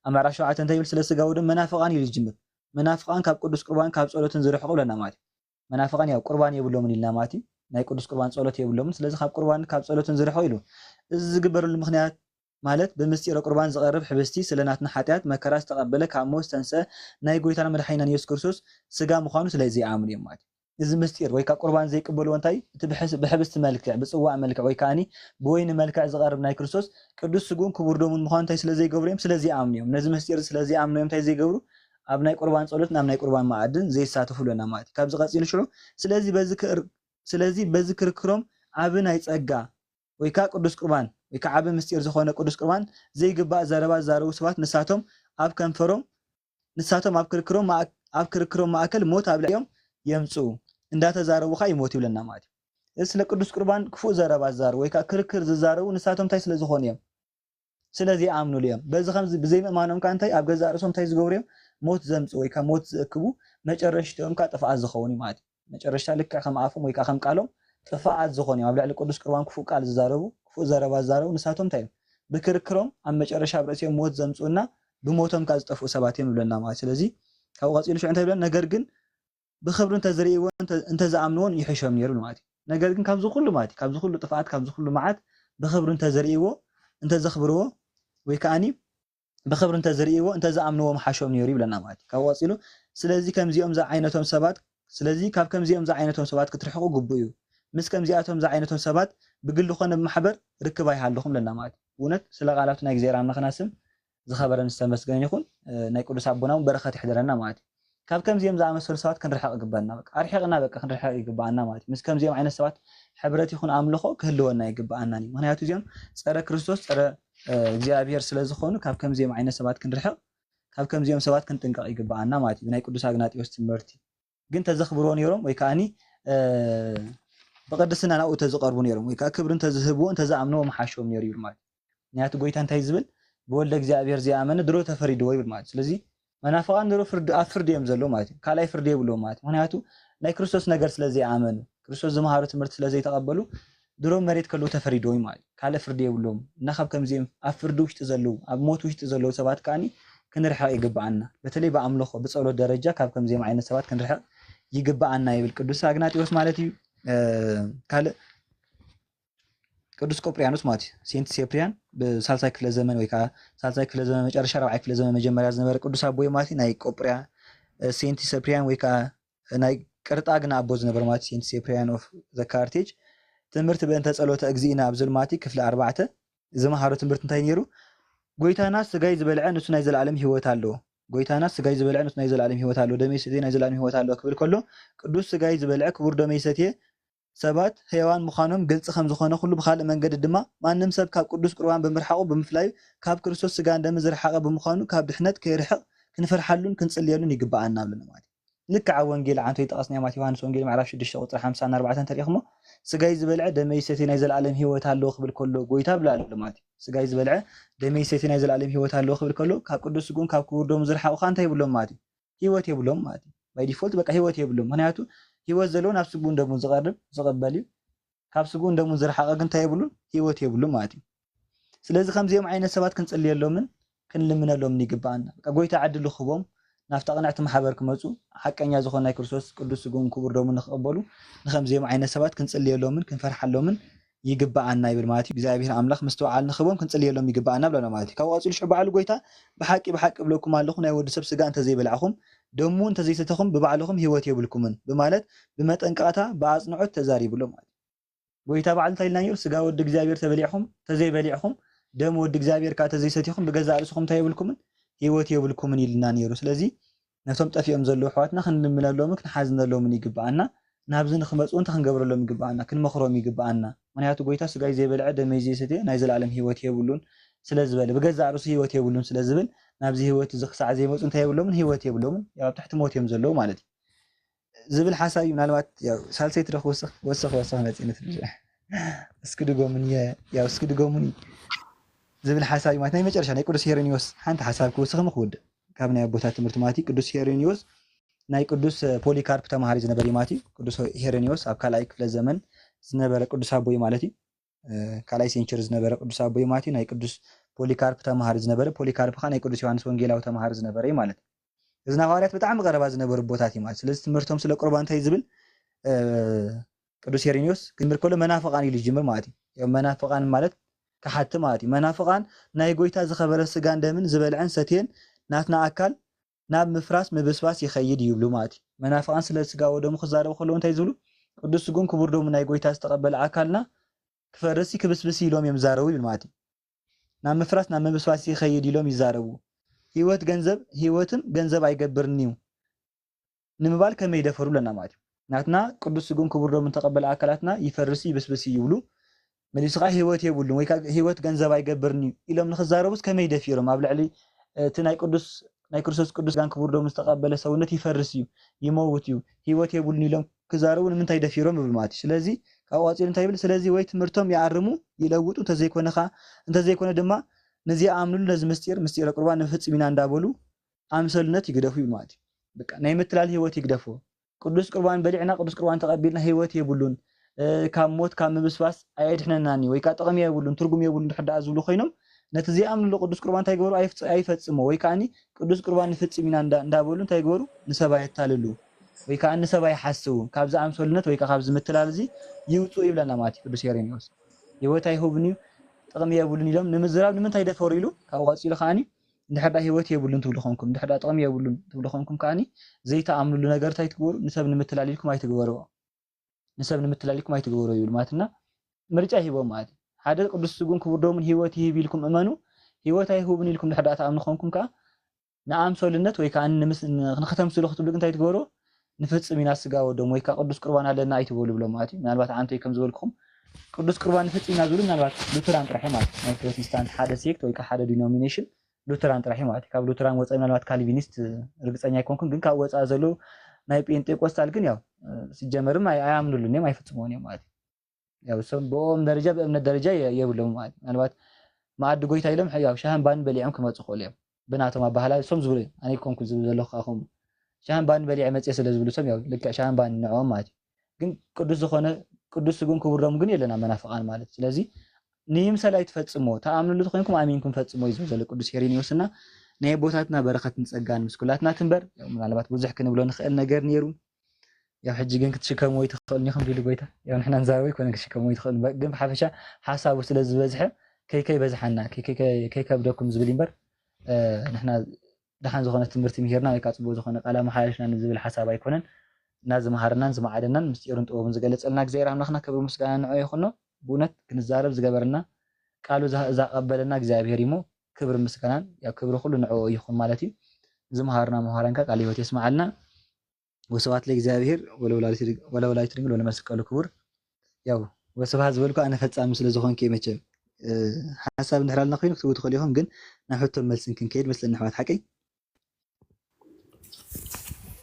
ኣብ ምዕራፍ ሸውዓተ እንታይ ይብል? ስለ ስጋ ወደሙ መናፍቓን ኢሉ ይጅምር። መናፍቓን ካብ ቅዱስ ቁርባን ካብ ጸሎትን ዝርሕቑ ብለና ማለት እዩ። መናፍቓን ያው ቁርባን የብሎምን ኢልና ማለት እዩ። ናይ ቅዱስ ቁርባን ጸሎት የብሎምን። ስለዚ ካብ ቁርባን ካብ ጸሎትን ዝርሕቑ ኢሉ። እዚ ዝግበረሉ ምኽንያት ማለት ብምስጢረ ቁርባን ዝቐርብ ሕብስቲ ስለ ናትና ሓጢኣት መከራ ዝተቐበለ ካብ ሞት ዝተንስአ ናይ ጎይታና መድሓኒናን ኢየሱስ ክርስቶስ ስጋ ምዃኑ ስለ ዘይኣምኑ እዮም ማለት እዩ። እዚ ምስጢር ወይ ከዓ ቁርባን ዘይቅበልዎ እንታይ እቲ ብሕስ- ብሕብስቲ መልክዕ ብፅዋዕ መልክዕ ወይ ከዓኒ ብወይኒ መልክዕ ዝቐርብ ናይ ክርስቶስ ቅዱስ ስግኡን ክቡር ደሙን ምዃኑ እንታይ ስለ ዘይገብሩ እዮም? ስለ ዘይኣምኑ እዮም። ነዚ ምስጢር ስለ ዘይኣምኑ እዮም እንታይ ዘይገብሩ? ኣብ ናይ ቁርባን ጸሎት ናብ ናይ ቁርባን መኣድን ዘይሳተፉ ኣለና ማለት እዩ። ካብዚ ቀፂሉ ሽዑ ስለዚ በዚ ክር- ስለዚ በዚ ክርክሮም ዓቢ ናይ ጸጋ ወይ ከዓ ቅዱስ ቁርባን ወይ ከዓ ዓቢ ምስጢር ዝኾነ ቅዱስ ቁርባን ዘይግባእ ዘረባ ዝዛረቡ ሰባት ንሳቶም ኣብ ከንፈሮም ንሳቶም ኣብ ክርክሮም ማእ- ኣብ ክርክሮም ማእከል ሞት ኣብ ልዕዮም የምጽኡ እንዳተዛረቡ ከዓ ይሞቱ ይብለና ማለት እዩ። እዚ ስለ ቅዱስ ቁርባን ክፉእ ዘረባ ዝዛረቡ ወይ ከዓ ክርክር ዝዛረቡ ንሳቶም እንታይ ስለ ዝኾኑ እዮም? ስለ ዘይኣምኑሉ እዮም። በዚ ከምዚ ብዘይምእማኖም ከዓ እንታይ ኣብ ገዛእ ርእሶም እንታይ ዝገብሩ እዮም? ሞት ዘምጽኡ ወይ ከዓ ሞት ዝእክቡ መጨረሽትኦም ከዓ ጥፍኣት ዝኸውን እዩ ማለት እዩ። መጨረሽታ ልክዕ ከም ኣፎም ወይ ከዓ ከም ቃሎም ጥፍኣት ዝኾኑ እዮም። ኣብ ልዕሊ ቅዱስ ቁርባን ክፉእ ቃል ዝዛረቡ ክፉእ ዘረባ ዝዛረቡ ንሳቶም እንታይ እዮም? ብክርክሮም ኣብ መጨረሻ ኣብ ርእሲኦም ሞት ዘምጽኡና ብሞቶም ከዓ ዝጠፍኡ ሰባት እዮም ይብለና ማለት እዩ። ስለዚ ካብኡ ቀፂሉ ሽዑ እንታይ ይብለና? ነገር ግን ብኽብሪ እንተዝርእይዎ እንተ- እንተዝኣምንዎን ይሕሾም ነይሩ ማለት እዩ። ነገር ግን ካብዚ ኩሉ ማለት እዩ ካብዚ ኩሉ ጥፍኣት ካብዚ ኩሉ መዓት ብኽብሪ እንተዝርእይዎ እንተዘኽብርዎ ወይ ከዓኒ ብኽብሪ እንተዝርእይዎ እንተዝኣምንዎ ምሓሾም ነይሩ ይብለና ማለት እዩ። ካብኡ ቀፂሉ ስለዚ ከምዚኦም ዝዓይነቶም ሰባት ስለዚ ካብ ከምዚኦም ዝዓይነቶም ሰባት ክትርሕቑ ግቡእ እዩ። ምስ ከምዚኣቶም ዝዓይነቶም ሰባት ብግሊ ኮነ ብማሕበር ርክብ ኣይሃልኹም ይብለና ማለት እዩ። እውነት ስለ ቃላቱ ናይ እግዚኣብሔር ኣምላኽና ስም ዝኸበረን ዝተመስገነ ይኹን። ናይ ቅዱስ ኣቦና እውን በረኸት ይሕደረና ማለት እዩ። ካብ ከምዚኦም ዝኣመሰሉ ሰባት ክንርሕቕ ይግበኣና። በቃ ኣርሒቕና በቃ ክንርሕቕ ይግበኣና ማለት እዩ። ምስ ከምዚኦም ዓይነት ሰባት ሕብረት ይኹን ኣምልኾ ክህልወና ይግበኣና እዩ። ምክንያቱ እዚኦም ጸረ ክርስቶስ ጸረ እግዚኣብሔር ስለ ዝኾኑ ካብ ከምዚኦም ዓይነት ሰባት ክንርሕቕ ካብ ከምዚኦም ሰባት ክንጥንቀቕ ይግበኣና ማለት እዩ። ናይ ቅዱስ ኣግናጢዎስ ትምህርቲ ግን ተዘኽብርዎ ነይሮም ወይ ከዓኒ ብቅድስና ናብኡ ተዝቐርቡ ነይሮም ወይ ከዓ ክብሪ እንተዝህብዎ እንተዝኣምንዎ ምሓሾም ነይሩ ይብል ማለት እዩ። ምክንያቱ ጎይታ እንታይ ዝብል ብወልደ እግዚኣብሔር ዘይኣመነ ድሮ ተፈሪድዎ ይብል ማለት እዩ። ስለዚ መናፍቓን ድሮ ፍርዲ ኣብ ፍርዲ እዮም ዘለዉ ማለት እዩ። ካልኣይ ፍርዲ የብልዎም ማለት እዩ። ምክንያቱ ናይ ክርስቶስ ነገር ስለ ዘይኣመኑ ክርስቶስ ዝመሃሮ ትምህርቲ ስለ ዘይተቐበሉ ድሮ መሬት ከለዉ ተፈሪድዎም ማለት እዩ። ካልእ ፍርዲ የብልዎም እና ካብ ከምዚኦም ኣብ ፍርዲ ውሽጢ ዘለዉ ኣብ ሞት ውሽጢ ዘለዉ ሰባት ከዓኒ ክንርሕቕ ይግበኣና። በተለይ ብኣምልኾ ብጸሎት ደረጃ ካብ ከምዚኦም ዓይነት ሰባት ክንርሕቕ ይግበኣና ይብል ቅዱስ ኣግናጢዎስ ማለት እዩ። ካልእ ቅዱስ ቆጵርያኖስ ማለት እዩ። ሴንት ሴፕሪያን ብሳልሳይ ክፍለ ዘመን ወይ ከዓ ሳልሳይ ክፍለ ዘመን መጨረሻ ራብዓይ ክፍለ ዘመን መጀመርያ ዝነበረ ቅዱስ ኣቦ እዩ ማለት እዩ። ናይ ቆጵርያ ሴንት ሴፕሪያን ወይ ከዓ ናይ ቅርጣግና ኣቦ ዝነበረ ማለት ሴንት ሴፕሪያን ኦፍ ዘ ካርቴጅ ትምህርቲ ብእንተ ጸሎተ እግዚእነ ኣብ ዝብል ማለት ክፍሊ ኣርባዕተ ዝመሃሮ ትምህርቲ እንታይ ነይሩ? ጎይታና ስጋይ ዝበልዐ ንሱ ናይ ዘላለም ህይወት ኣለዎ። ጎይታና ስጋይ ዝበልዐ ንሱ ናይ ዘላለም ህይወት ኣለዎ፣ ደመይ ሰትየ ናይ ዘላለም ህይወት ኣለዎ ክብል ከሎ ቅዱስ ስጋይ ዝበልዐ ክቡር ደመይ ሰትየ ሰባት ሕያዋን ምዃኖም ግልጺ ከም ዝኾነ ኩሉ ብኻልእ መንገዲ ድማ ማንም ሰብ ካብ ቅዱስ ቁርባን ብምርሓቑ ብምፍላዩ ካብ ክርስቶስ ስጋን ደምን ዝረሓቐ ብምዃኑ ካብ ድሕነት ከይርሕቕ ክንፈርሓሉን ክንጽልየሉን ይግበኣና ብለና ማለት እዩ። ልክዕ ኣብ ወንጌል ዓንቶ ይጠቐስናዮ ማለት ዮሃንስ ወንጌል ምዕራፍ ሽዱሽተ ቁፅሪ ሓምሳ ኣርባዕተ እንተሪእኹሞ ስጋይ ዝበልዐ ደመይ ዝሰትየ ናይ ዘለኣለም ህይወት ኣለዎ ክብል ከሎ ጎይታ ብላ ኣሎ ማለት እዩ። ስጋይ ዝበልዐ ደመይ ዝሰትየ ናይ ዘለኣለም ህይወት ኣለዎ ክብል ከሎ ካብ ቅዱስ ስግኡን ካብ ክቡር ደሙ ዝረሓቑ ከዓ እንታይ ይብሎም ማለት እዩ? ህይወት የብሎም ማለት እዩ። ባይ ዲፎልት በቃ ህይወት የብሎም። ምክንያቱ ህይወት ዘለዎ ናብ ስግኡን ደሙን ዝቐርብ ዝቕበል እዩ። ካብ ስግኡን ደሙን ዝረሓቐ ግን እንታይ የብሉን? ህይወት የብሉን ማለት እዩ። ስለዚ ከምዚኦም ዓይነት ሰባት ክንጽልየሎምን ክንልምነሎምን ይግብኣና። በቃ ጎይታ ዕድል ክህቦም ናብታ ቅንዕቲ ማሕበር ክመጹ ሓቀኛ ዝኾነ ናይ ክርስቶስ ቅዱስ ስግኡን ክቡር ደሙን ንክቕበሉ ንከምዚኦም ዓይነት ሰባት ክንጽልየሎምን ክንፈርሓሎምን ይግብኣና ይብል ማለት እዩ። እግዚኣብሔር ኣምላኽ ምስትውዓል ንክህቦም ክንጽልየሎም ይግብኣና ብለና ማለት እዩ። ካብኡ ቀጺሉ ሽዑ በዓሉ ጎይታ ብሓቂ ብሓቂ እብለኩም ኣለኹ ናይ ወዲ ሰብ ስጋ እንተዘይበላዕኹም ደሙ እንተዘይሰተኹም ብባዕልኹም ህይወት የብልኩምን ብማለት ብመጠንቀቕታ ብኣጽንዖት ተዛሪብሎም ማለት እዩ። ጎይታ ባዕሉ እንታይ ኢልና ነይሩ? ስጋ ወዲ እግዚኣብሔር ተበሊዕኹም ተዘይበሊዕኹም ደም ወዲ እግዚኣብሔር ከዓ ተዘይሰቲኹም ብገዛእ ርእስኹም እንታይ የብልኩምን? ህይወት የብልኩምን ኢልና ነይሩ። ስለዚ ነቶም ጠፊኦም ዘለዉ ኣሕዋትና ክንልምነሎምን ክንሓዝነሎምን ይግብኣና። ናብዚ ንክመፁ እንታይ ክንገብረሎም ይግብኣና? ክንመኽሮም ይግብኣና። ምክንያቱ ጎይታ ስጋይ ዘይበልዐ ደመይ ዘይሰትየ ናይ ዘለኣለም ህይወት የብሉን ስለ ዝበለ ብገዛእ ርእሱ ህይወት የብሉን ስለ ዝብል ናብዚ ህይወት እዚ ክሳዕ ዘይመፁ እንታይ የብሎምን? ህይወት የብሎምን። ያው ኣብ ትሕቲ ሞት እዮም ዘለዉ ማለት እዩ። ዝብል ሓሳብ እዩ። ምናልባት ያው ሳልሰይቲ ዶ ክውስኽ ወስኽ ወስኽ መፂእነት እስኪ ድጎሙኒ ያው እስኪ ድጎሙኒ ዝብል ሓሳብ እዩ ማለት ናይ መጨረሻ ናይ ቅዱስ ሄሬኒዎስ ሓንቲ ሓሳብ ክውስኽ ምክውድ ካብ ናይ ኣቦታት ትምህርቲ ማለት እዩ። ቅዱስ ሄሬኒዎስ ናይ ቅዱስ ፖሊካርፕ ተማሃሪ ዝነበረ እዩ ማለት እዩ። ቅዱስ ሄሬኒዎስ ኣብ ካልኣይ ክፍለ ዘመን ዝነበረ ቅዱስ ኣቦ እዩ ማለት እዩ። ካልኣይ ሴንቸሪ ዝነበረ ቅዱስ ኣቦ እዩ ማለት እዩ። ናይ ቅዱስ ፖሊካርፕ ተማሃሪ ዝነበረ ፖሊካርፕ ከዓ ናይ ቅዱስ ዮሃንስ ወንጌላዊ ተማሃሪ ዝነበረ እዩ ማለት እዩ። እዚ ናብ ሃዋርያት ብጣዕሚ ቀረባ ዝነበሩ ኣቦታት እዩ ማለት ስለዚ ትምህርቶም ስለ ቁርባን እንታይ ዝብል ቅዱስ ሄሬኒዮስ ክምር ከሎ መናፍቃን ኢሉ ይጅምር ማለት እዩ። መናፍቃን ማለት ከሓቲ ማለት እዩ። መናፍቃን ናይ ጎይታ ዝኸበረ ስጋን ደምን ዝበልዐን ሰትየን ናትና ኣካል ናብ ምፍራስ ምብስባስ ይኸይድ ይብሉ ማለት እዩ። መናፍቃን ስለ ስጋ ወደሙ ክዛረቡ ከለዉ እንታይ ዝብሉ ቅዱስ ስጉን ክቡር ደሙ ናይ ጎይታ ዝተቐበለ ኣካልና ክፈርስ ክብስብስ ኢሎም እዮም ዝዛረቡ ይብል ማለት እዩ። ናብ ምፍራስ ናብ ምብስባስ ይኸይድ ኢሎም ይዛረቡ። ህይወት ገንዘብ ህይወትን ገንዘብ ኣይገብርን እዩ ንምባል ከመይ ይደፈሩ ኣለና ማለት እዩ። ናትና ቅዱስ ስጉን ክቡር ደሙን ተቐበለ ኣካላትና ይፈርስ ይብስብስ ይብሉ መሊሱ ከዓ ህይወት የብሉን ወይ ከዓ ህይወት ገንዘብ ኣይገብርን እዩ ኢሎም ንክዛረቡስ ከመይ ደፊሮም ኣብ ልዕሊ እቲ ናይ ቅዱስ ናይ ክርስቶስ ቅዱስ ጋን ክቡር ደሙ ዝተቐበለ ሰውነት ይፈርስ እዩ ይመውት እዩ ህይወት የብሉን ኢሎም ክዛረቡ ንምንታይ ደፊሮም ይብል ማለት እዩ። ስለዚ ካብኡ ቀፂሉ እንታይ ይብል? ስለዚ ወይ ትምህርቶም ይኣርሙ ይለውጡ እንተዘይኮነ ከዓ እንተዘይኮነ ድማ ንዚ ኣምንሉ ነዚ ምስጢር ምስጢረ ቁርባን ንፍፅም ኢና እንዳበሉ ኣምሰሉነት ይግደፉ ይብል ማለት እዩ። በቃ ናይ ምትላል ህይወት ይግደፎ። ቅዱስ ቁርባን በሊዕና ቅዱስ ቁርባን ተቐቢልና ህይወት የብሉን፣ ካብ ሞት ካብ ምብስባስ ኣየድሕነናን እዩ ወይ ከዓ ጥቕሚ የብሉን ትርጉም የብሉን ድሕር ደኣ ዝብሉ ኮይኖም ነቲ ዘይኣምንሉ ቅዱስ ቁርባን እንታይ ግበሩ ኣይፍጽ- ኣይፈጽሞ ወይ ከዓ ቅዱስ ቁርባን ንፍጽም ኢና እንዳ- እንዳበሉ እንታይ ግበሩ ንሰብ ኣየታልሉ ወይ ከዓ ንሰብ ኣይሓስቡ ካብዚ ኣምሰሉነት ወይ ከዓ ካብዚ ምትላል እዚ ይውፅኡ ይብለና ማለት እዩ ቅዱስ ሄሬኒዎስ። ህይወት ኣይህቡን እዩ ጥቕሚ የብሉን ኢሎም ንምዝራብ ንምንታይ ደፈሩ ኢሉ ካብኡ ቀፂሉ ከዓ እንድሕር ደኣ ህይወት የብሉን ትብሉ ኾንኩም፣ እንድሕር ደኣ ጥቕሚ የብሉን ትብሉ ኾንኩም ከዓኒ ዘይትኣምኑሉ ነገር እንታይ ትግበሩ? ንሰብ ንምትላል ኢልኩም ኣይትግበርዎ። ንሰብ ንምትላል ኢልኩም ኣይትግበርዎ ይብል ማለት እና ምርጫ ይህቦም ማለት እዩ። ሓደ ቅዱስ ስጉን ክቡር ደሙን ህይወት ይህብ ኢልኩም እመኑ። ህይወት ኣይህቡን ኢልኩም እንድሕር ደኣ ትኣምኑ ኾንኩም ከዓ ንኣምሰሉነት ወይ ከዓ ንምስ- ን- ንክተምስሉ ክትብሉ ግን እንታይ ትግበርዎ? ንፍጽም ኢና ስጋ ወደሙ ወይ ከዓ ቅዱስ ቁርባን ኣለና ኣይትበሉ ብሎም ማለት እዩ። ምናልባት ዓንተይ ከም ዝበልኩኹም ቅዱስ ቁርባን ንፍጽም ኢና ዝብሉ ምናልባት ሉተራን ጥራሕ እዮም ማለት እዩ። ናይ ፕሮቴስታንት ሓደ ሴክት ወይ ከዓ ሓደ ዲኖሚኔሽን ሉተራን ጥራሕ እዩ ማለት እዩ። ካብ ሉተራን ወፃኢ ምናልባት ካልቪኒስት ርግፀኛ ኣይኮንኩን፣ ግን ካብ ወፃኢ ዘለዉ ናይ ጴንጤቆስታል ግን ያው ሲጀመርም ኣይ- ኣይኣምኑሉን እዮም ኣይፍፅምዎን እዮም ማለት እዩ። ያው እሶም ብኦም ደረጃ ብእምነት ደረጃ የ- የብሎም ማለት እዩ። ምናልባት መኣዲ ጎይታ ኢሎም ያው ሻህን ባን በሊዖም ክመፁ ክእሉ እዮም ብናቶም ኣባህላ እሶም ዝብሉ እዮም። ኣነ ኮንኩ ዝብል ዘለኹ ካብኹም ሻህን ባን በሊዐ መፅየ ስለ ዝብሉ እሶም ያው ልክዕ ሻህን ባን ንዕኦም ማለት እዩ። ግን ቅዱስ ዝኾነ ቅዱስ ስጉን ክቡር ደሙ ግን የለና መናፍቃን ማለት ስለዚ ንይምሰል ኣይትፈጽሞ ተኣምንሉ ተኮይንኩም ኣሚንኩም ፈጽሞ እዩ ዝብል ዘሎ ቅዱስ ሄሬኒዎስ እና ናይ ኣቦታትና በረኸትን ጸጋን ምስ ኩላትና ትንበር። ያው ምናልባት ብዙሕ ክንብሎ ንኽእል ነገር ነይሩ። ያው ሕጂ ግን ክትሽከምዎ ኣይትኽእሉን ኢኹም ቢሉ ጎይታ። ያው ንሕና ንዛረቦ ኣይኮነን ክትሽከምዎ ኣይትኽእሉን። በ- ግን ብሓፈሻ ሓሳቡ ስለ ዝበዝሐ ከይከይ በዝሓና ከይከይ- ከይከብደኩም ዝብል እምበር እ፣ ንሕና ደሓን ዝኾነ ትምህርቲ ምሂርና ወይ ከዓ ፅቡቅ ዝኾነ ቃል ኣመሓላልፍና ንዝብል ሓሳብ ኣይኮነን። እና ዝመሃረናን ዝመዓደናን ምስጢሩን ጥበቡን ዝገለፀልና እግዚኣብሔር ኣምላኽና ክብሪ ምስጋና ንዑ ይኹኖ። ብእውነት ክንዛረብ ዝገበረና ቃሉ ዛ- ዛቀበለና እግዚኣብሔር እሞ ክብሪ ምስጋናን ያው ክብሪ ኩሉ ንዑ ይኹን ማለት እዩ። ዝመሃርና መሃራንካ ቃል ህይወት የስመዓልና። ወስብሐት ለእግዚኣብሔር ወለወላዲቱ ድንግል ወለመስቀሉ ክቡር። ያው ወስብሐት ዝበልኩ ኣነ ፈጻሚ ስለ ዝኾንኩ እየ መቸም። እ፣ ሓሳብ እንድሕር ኣለና ኮይኑ ክትህቡ ትኽእሉ ኢኹም፣ ግን ናብ ሕቶን መልስን ክንከይድ መስለኒ ኣሕዋት ሓቀይ።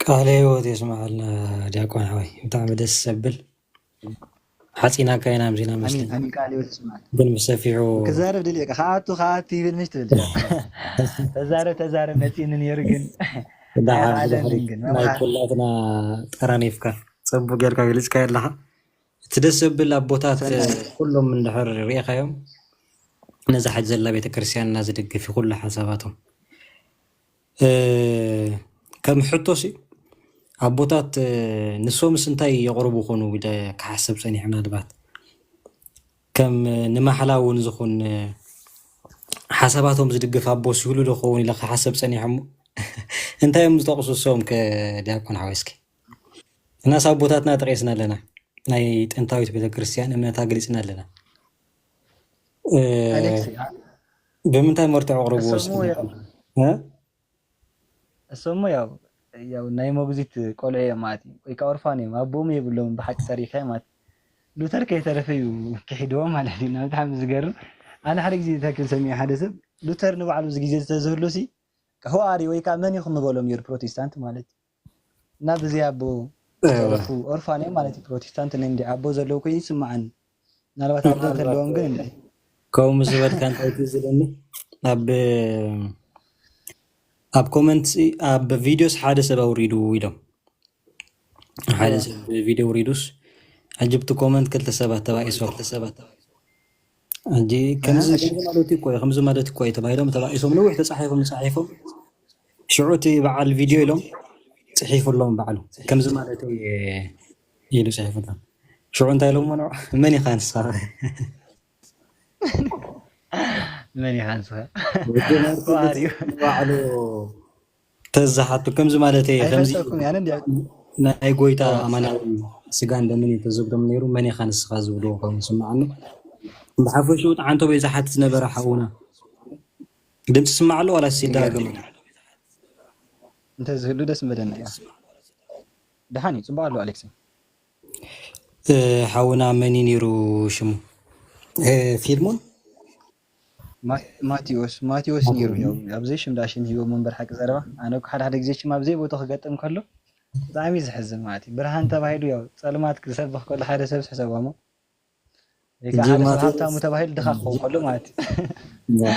ቃለ ህይወት የስምዓልና ዲያቆን ሓወይ፣ ብጣዕሚ ደስ ዘብል ሓፂናካ ኢና ምዚና መስለኒ፣ ኣሚን ቃል ህይወት ይስማል። ግን ብሰፊሑ ክዛረብ ድልየ ከኣቱ ከኣቱ ይብል ምሽ ትብል ተዛረብ ተዛረብ መፂኒ ነይሩ ግን ደሓር ኣይረኣለንን ዝኾነ ግን ናይ መምሃር ኩላትና ጠረኒፍካ ፅቡቅ ጌርካ ገሊፅካ ኣለካ። እቲ ደስ ዘብል ኣቦታት ሰናይ ኩሎም እንድሕር ርኢኻዮም ነዛ ሕጂ ዘላ ቤተክርስትያንና ዝድግፍ እዩ ኩሉ ሓሳባቶም። እ፣ ከም ሕቶሲ ኣቦታት እ፣ ንሶምስ እንታይ የቕርቡ ይኾኑ ኢለ ክሓስብ ፀኒሐ ምናልባት ከም ንማሕላ እውን ዝኹን ሓሳባቶም ዝድግፍ ኣቦ ሲህሉ ዶ ክኸውን ኢለ ክሓሰብ ፀኒሐ እሞ እንታይ እዮም ዝጠቕሱ እሶም ከ ዲያቆን ሓወይ? እስኪ እናስ ኣቦታትና ጠቒስና ኣለና፣ ናይ ጥንታዊት ቤተክርስትያን እምነታ ገሊጽና ኣለና። እ፣ ኣሌክስ፣ ኣ-፣ ብምንታይ መርትዖ ኣቕርብዎ እሶም እስኪ? ያው፣ እ? እሶም ያው፣ ያው ናይ ሞግዚት ቆልዑ እዮም ማለት እዩ። ወይ ከዓ ኦርፋን እዮም፣ ኣቦም የብሎም ብሓቂ ተሪኸ ማለት እዩ። ሉተር ከይተረፈ እዩ ክሒድዎ ማለት እዩ። እና ብጣዕሚ ዝገርም። ኣነ ሓደ ግዜ እንታይ ክብል ሰሚዐ ሓደ ሰብ፣ ሉተር ንባዕሉ እዚ ግዜ ዝተዘህሎ ሲ፣ ህዋሪ ወይ ከዓ መን ኢኹም ምበሎም ነይሩ ፕሮቴስታንት ማለት እዩ። እና ብዚ ኣቦ እወ። ዝተረፉ ኦርፋን እዮም ማለት እዩ። ፕሮቴስታንት ናይ እንዲ ኣቦ ዘለዉ ኮይኑ ይስምዓኒ። ምናልባት ኣቦ እንተለዎም ግን እንዲ ከምኡ ምስ ዝበልካ እንታይ ትዝ ኢለኒ? ኣብ፣ ኣብ ኮመንት፣ ኣብ ቪድዮስ ሓደ ሰብ ኣውሪዱ ኢሎም። ሓደ እወ። ሰብ ቪድዮ ኣውሪዱስ፣ ሕጂ ብቲ ኮመንት ክልተ ሰባት ተባኢሶም። ሕጂ ከምዚ፣ ኣሃ። ከምዚ ማለት እኮ እዩ፣ ከምዚ ማለት እኮ እዩ ተባሂሎም ተባኢሶም፣ ነዊሕ ተጻሒፎም፣ ተጻሒፎም። ሽዑ እቲ በዓል ቪድዮ ኢሎም ጽሒፉሎም ባዕሉ። ከምዚ ማለት እዩ ኢሉ ጽሒፉሎም። ሽዑ እንታይ ኢሎሞ ንዑ? መን ኢኻ ንስኻ? መን ኢኻ ንስኻ? ወዲ ማርቲን ዋሪ። ባዕሉ ተዝሓቱ ከምዚ ማለት እየ፣ ከምዚ ኣይፈተኩም ያነ እንዲ ናይ ጎይታ ኣዎ። ኣማናዊ ስጋን ደምን እዩ ተዘግዶም ነይሩ። መን ኢኻ ንስኻ ዝብልዎ ኮይኑ ስምዓኒ። ብሓፈሽኡ ጥዓንቶ በይ ዝሓትት ዝነበረ ሓውና። ድምፂ ስማዕ ኣሎ ዋላ ይደጋገም? እንተ ዝህሉ ደስ ምበለና። እያ። ደሓን እዩ፣ ጽቡቕ ኣሎ ኣሌክስ። እ፣ ሓውና መን እዩ ነይሩ ሽሙ? እ፣ ፊልሞን? ማ-፣ ማቴዎስ፣ ማቴዎስ ነይሩ። ያው፣ ኣብ ዘይሽም ደኣ ሽም ሂቦም እምበር ሓቂ ዘረባ። ኣነ እኮ ሓደ ሓደ ግዜ ሽም ኣብ ዘይቦታኡ ክገጥም ከሎ ብጣዕሚ እዩ ዘሕዝን ማለት እዩ። ብርሃን ተባሂሉ ያው ጸልማት ክሰብኽ ከሎ ሓደ ሰብ ዝሕሰቦ እሞ፣ ወይ ከዓ እንጂ ሓደ ሰብ ማቴዎስ ሃብታሙ ተባሂሉ ድኻ ክኸውን ከሎ ማለት እዩ። ያ።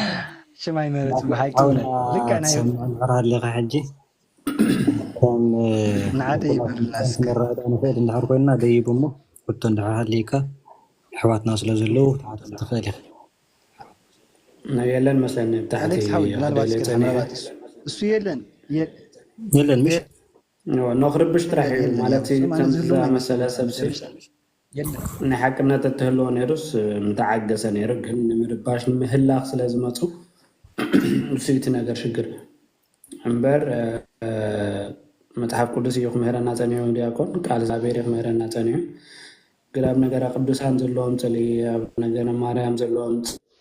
ሽም ኣይመረጽን ብሓቂ ሓውና እውነት። ልክዕ ናይ ሰምዖ እንድሕር ሃሊኻ ሕጂ፣ ከም፣ ንዓደይ ይበሉና እስከ። ክንረዳዳ ንኽእል እንድሕር ኮይንና ደይቡ እሞ፣ ሕቶ እንድሕር ሃልይካ፣ ኣሕዋትና ስለ ዘለዉ ክትሓቶም ትኽእል ኢኻ። ናይ የለን መስለኒ፣ ብታሕቲ ኣሌክስ ሓወይ፣ ምናልባት ደልየ እስከ ጸኒሐ። ምናልባት እሱ፣ እሱ የለን፣ የ-፣ የለን፣ ምሽ? የ-፣ ኖ፣ ኖ ክርብሽ ጥራሕ እዩ የለን፣ ማለት፣ የለን። ስማ፣ ከምዚ ዝህሉ ዝኣመሰለ ሰብ ሲ የለን። ናይ ሓቅነት እትህልዎ ነይሩስ ምተዓገሰ ነይሩ፣ ግን ንምርባሽ ንምህላኽ ስለ ዝመፁ እሱ እቲ ነገር ሽግር እምበር፣ እ፣ መጽሓፍ ቅዱስ እዩ ክምህረና ጸኒሑ፣ ዲያቆን ቃል እግዚኣብሔር እዩ ክምህረና ጸኒሑ። ግን ኣብ ነገረ ቅዱሳን ዘለዎም ጽልኢ፣ ኣብ ነገረ ማርያም ዘለዎም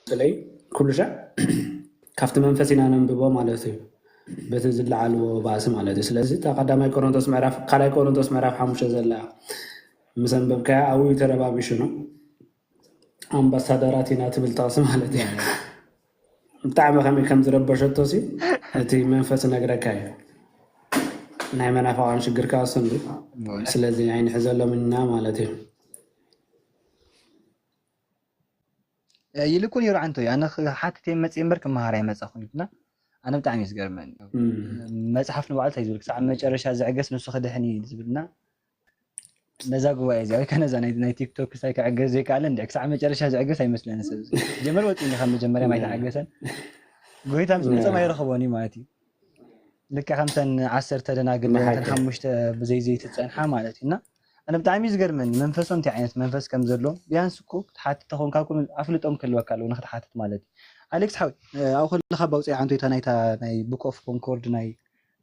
ጽልኢ ኩሉ ሻዕ ካብቲ መንፈስ ኢና ነንብቦ ማለት እዩ። በቲ ዝለዓልዎ ባእሲ ማለት እዩ። ስለዚ እታ ቀዳማይ ቆሮንቶስ ምዕራፍ፣ ካልኣይ ቆሮንቶስ ምዕራፍ ሓሙሽተ ዘላ ምስ ኣንበብካያ ኣብኡ እዩ ተረባቢሹ ነው። ኣምባሳደራት ኢና ትብል ጥቕሲ ማለት እዩ። ብጣዕሚ ከመይ ከም ዝረበሸቶ ሲ እቲ መንፈስ ነግረካ እዩ። ናይ መናፍቓን ሽግር ከዓ እሱ እንዱ። እውነት። ስለዚ ኣይንሕዘሎም ኢና ማለት እዩ። እ፣ ይልኩ ነይሩ ዓንቶ እዩ። ኣነ ክሓትት እየ መፅእ እምበር ክመሃር ኣይመፃኹን ኢሉና። ኣነ ብጣዕሚ እዩ ዝገርመኒ። እም። መፅሓፍ ንባዕሉ እንታይ ዝብል ክሳዕ መጨረሻ ዝዕገስ ንሱ ክድሕን እዩ ዝብልና። ነዛ ጉባኤ እዚኣ ወይ ከ ነዛ ናይ፣ ናይ ቲክቶክ ክሳይ ክዕገስ ዘይከኣለ እንድዒ ክሳዕ መጨረሻ ዝዕገስ ኣይመስለኒ ሰብ እዚ። ጀመር ወፂእኒ ካብ መጀመርያ ማይ እም። ተዓገሰን። ጎይታ ምስ መፀ እም። ማይ ረኸቦኒ ማለት እዩ። ልክዕ ከምተን ዓሰርተ ደናግል መሓቂ። ተን ሓሙሽተ ብዘይ ዘይትጸንሓ ማለት እዩ። እና ኣነ ብጣዕሚ እዩ ዝገርመኒ መንፈሶም እንታይ ዓይነት መንፈስ ከም ዘሎ። ቢያንስ እኮ ክትሓትት ተኾንካ እኮ ኣፍልጦም ክህልወካ ኣለዎ ንክትሓትት ማለት እዩ። ኣሌክስ ሓወይ፣ እ፣ ኣብኡ ከለኻ ባውፅኣ ሓንቲ እታ ናይታ ናይ ቡክ ኦፍ ኮንኮርድ ናይ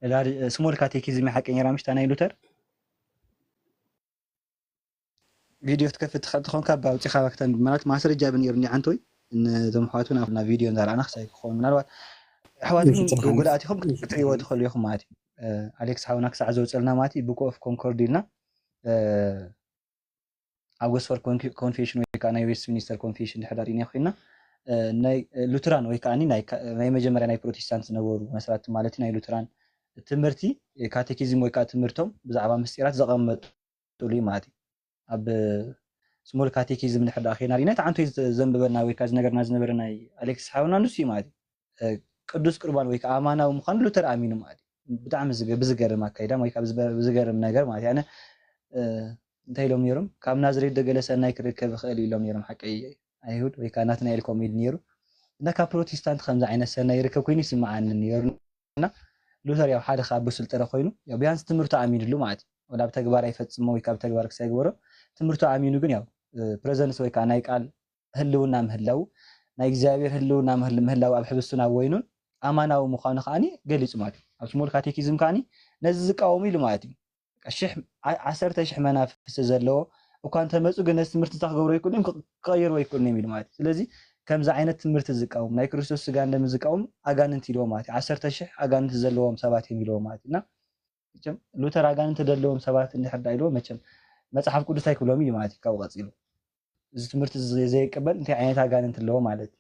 ላር-፣ ስሞል ካቴኪዝም ሓቀኛ ራምሽታ ናይ ሉተር ቪድዮ ክትከፍት ትኽእል ተኾንካ፣ ብኣውፂኻ ከተንብብ ማለት ማስረጃ ብነይሩ እኒ ዓንቶይ፣ ነዞም ኣሕዋት እውን ኣብና ቪድዮ እንዳረኣና ክሳይ ክኸውን ምናልባት ኣሕዋት እውን ይፍትሓና። ጉድኣት ኢኹም ክትሪእዎ ትኽእሉ ኢኹም ማለት እዩ። እ፣ ኣሌክስ ሓውና ክሳዕ ዘውፅልና ማለት እዩ፣ ቡክ ኦፍ ኮንኮርድ ኢልና፣ እ፣ ኣብ ኦክስፎርድ ኮንፊ-፣ ኮንፌሽን ወይ ከዓ ናይ ዌስትሚኒስተር ኮንፌሽን ድሕር ዳር ኢና ኮይንና፣ እ፣ ናይ ሉትራን ወይ ከዓ ናይ ካ-፣ ናይ መጀመርያ ናይ ፕሮቴስታንት ዝነበሩ መስራቲ ማለት እዩ፣ ናይ ሉትራን ትምህርቲ፣ ካቴኪዝም ወይ ከዓ ትምህርቶም ብዛዕባ ምስጢራት ዘቐመጡ ይመፅእሉ እዩ ማለት እዩ። ኣብ ስሞል ካቴኪዝም እንድሕር ደኣ ኬና ርኢና፣ እቲ ዓንቶ ዘንበበና ወይ ከዓ ዝነገርና ዝነበረ ናይ ኣሌክስ ሓውና ንሱ እዩ ማለት እዩ። እ፣ ቅዱስ ቁርባን ወይ ከዓ ኣማናዊ ምዃኑ ሉተር ኣሚኑ ማለት እዩ። ብጣዕሚ ዝገ-፣ ብዝገርም ኣካይዳ ወይ ከዓ ብዝበ-፣ ብዝገርም ነገር ማለት እዩ። ኣነ፣ እ፣ እንታይ ኢሎም ነይሮም? "ካብ ናዝሬት ዶ ገለ ሰናይ ክርከብ ይኽእል?" ኢሎም ነይሮም። ሓቀይ ኣይሁድ ወይ ከዓ ናትናኤል ከምኡ ኢሉ ነይሩ። እና ካብ ፕሮቴስታንት ከምዚ ዓይነት ሰናይ ይርከብ ኮይኑ ይስምዓኒ ነይሩ። እና ሉተር ያው ሓደ ካብ ብሱል ጥረ ኮይኑ፣ ያው ቢያንስ ትምህርቱ ኣሚንሉ ማለት እዩ። ወላ ኣብ ተግባር ኣይፈጽሞ ወይ ካብ ተግባር ክሳይ ግበሮ፣ ትምህርቱ ኣሚኑ ግን ያው፣ እ፣ ፕረዘንስ ወይ ከዓ ናይ ቃል ህልውና ምህላው፣ ናይ እግዚኣብሔር ህልውና ምህል-፣ ምህላው ኣብ ሕብስቱን ኣብ ወይኑን ኣማናዊ ምዃኑ ከዓኒ ገሊጹ ማለት እዩ። ኣብ small catechism ከዓኒ ነዚ ዝቃወሙ ኢሉ ማለት እዩ። በቃ ሽሕ ዓ- ዓሰርተ ሽሕ መናፍስቲ ዘለዎ እኳ እንተመፁ ግን ነዚ ትምህርቲ እንታይ ክገብሩ ኣይክእሉን እዮም፣ ክቐይርዎ ኣይክእሉን እዮም ኢሉ ማለት እዩ። ስለዚ ከምዚ ዓይነት ትምህርቲ ዝቃወሙ፣ ናይ ክርስቶስ ስጋ እንደም ዝቃወሙ ኣጋንንቲ ኢልዎም ማለት እዩ። ዓሰርተ ሽሕ ኣጋንንቲ ዘለዎም ሰባት እዮም ኢልዎም ማለት እዩ። እና መቸም ሉተር ኣጋንንቲ ዘለዎም ሰባት እንድሕር ዳ ኢልዎም፣ መቸም መፅሓፍ ቅዱስ ኣይክብሎም እዩ ማለት እዩ ካብኡ ቀፂሉ። እዚ ትምህርቲ እዚ ዘየቅበል እንታይ ዓይነት ኣጋንንቲ ኣለዎ ማለት እዩ።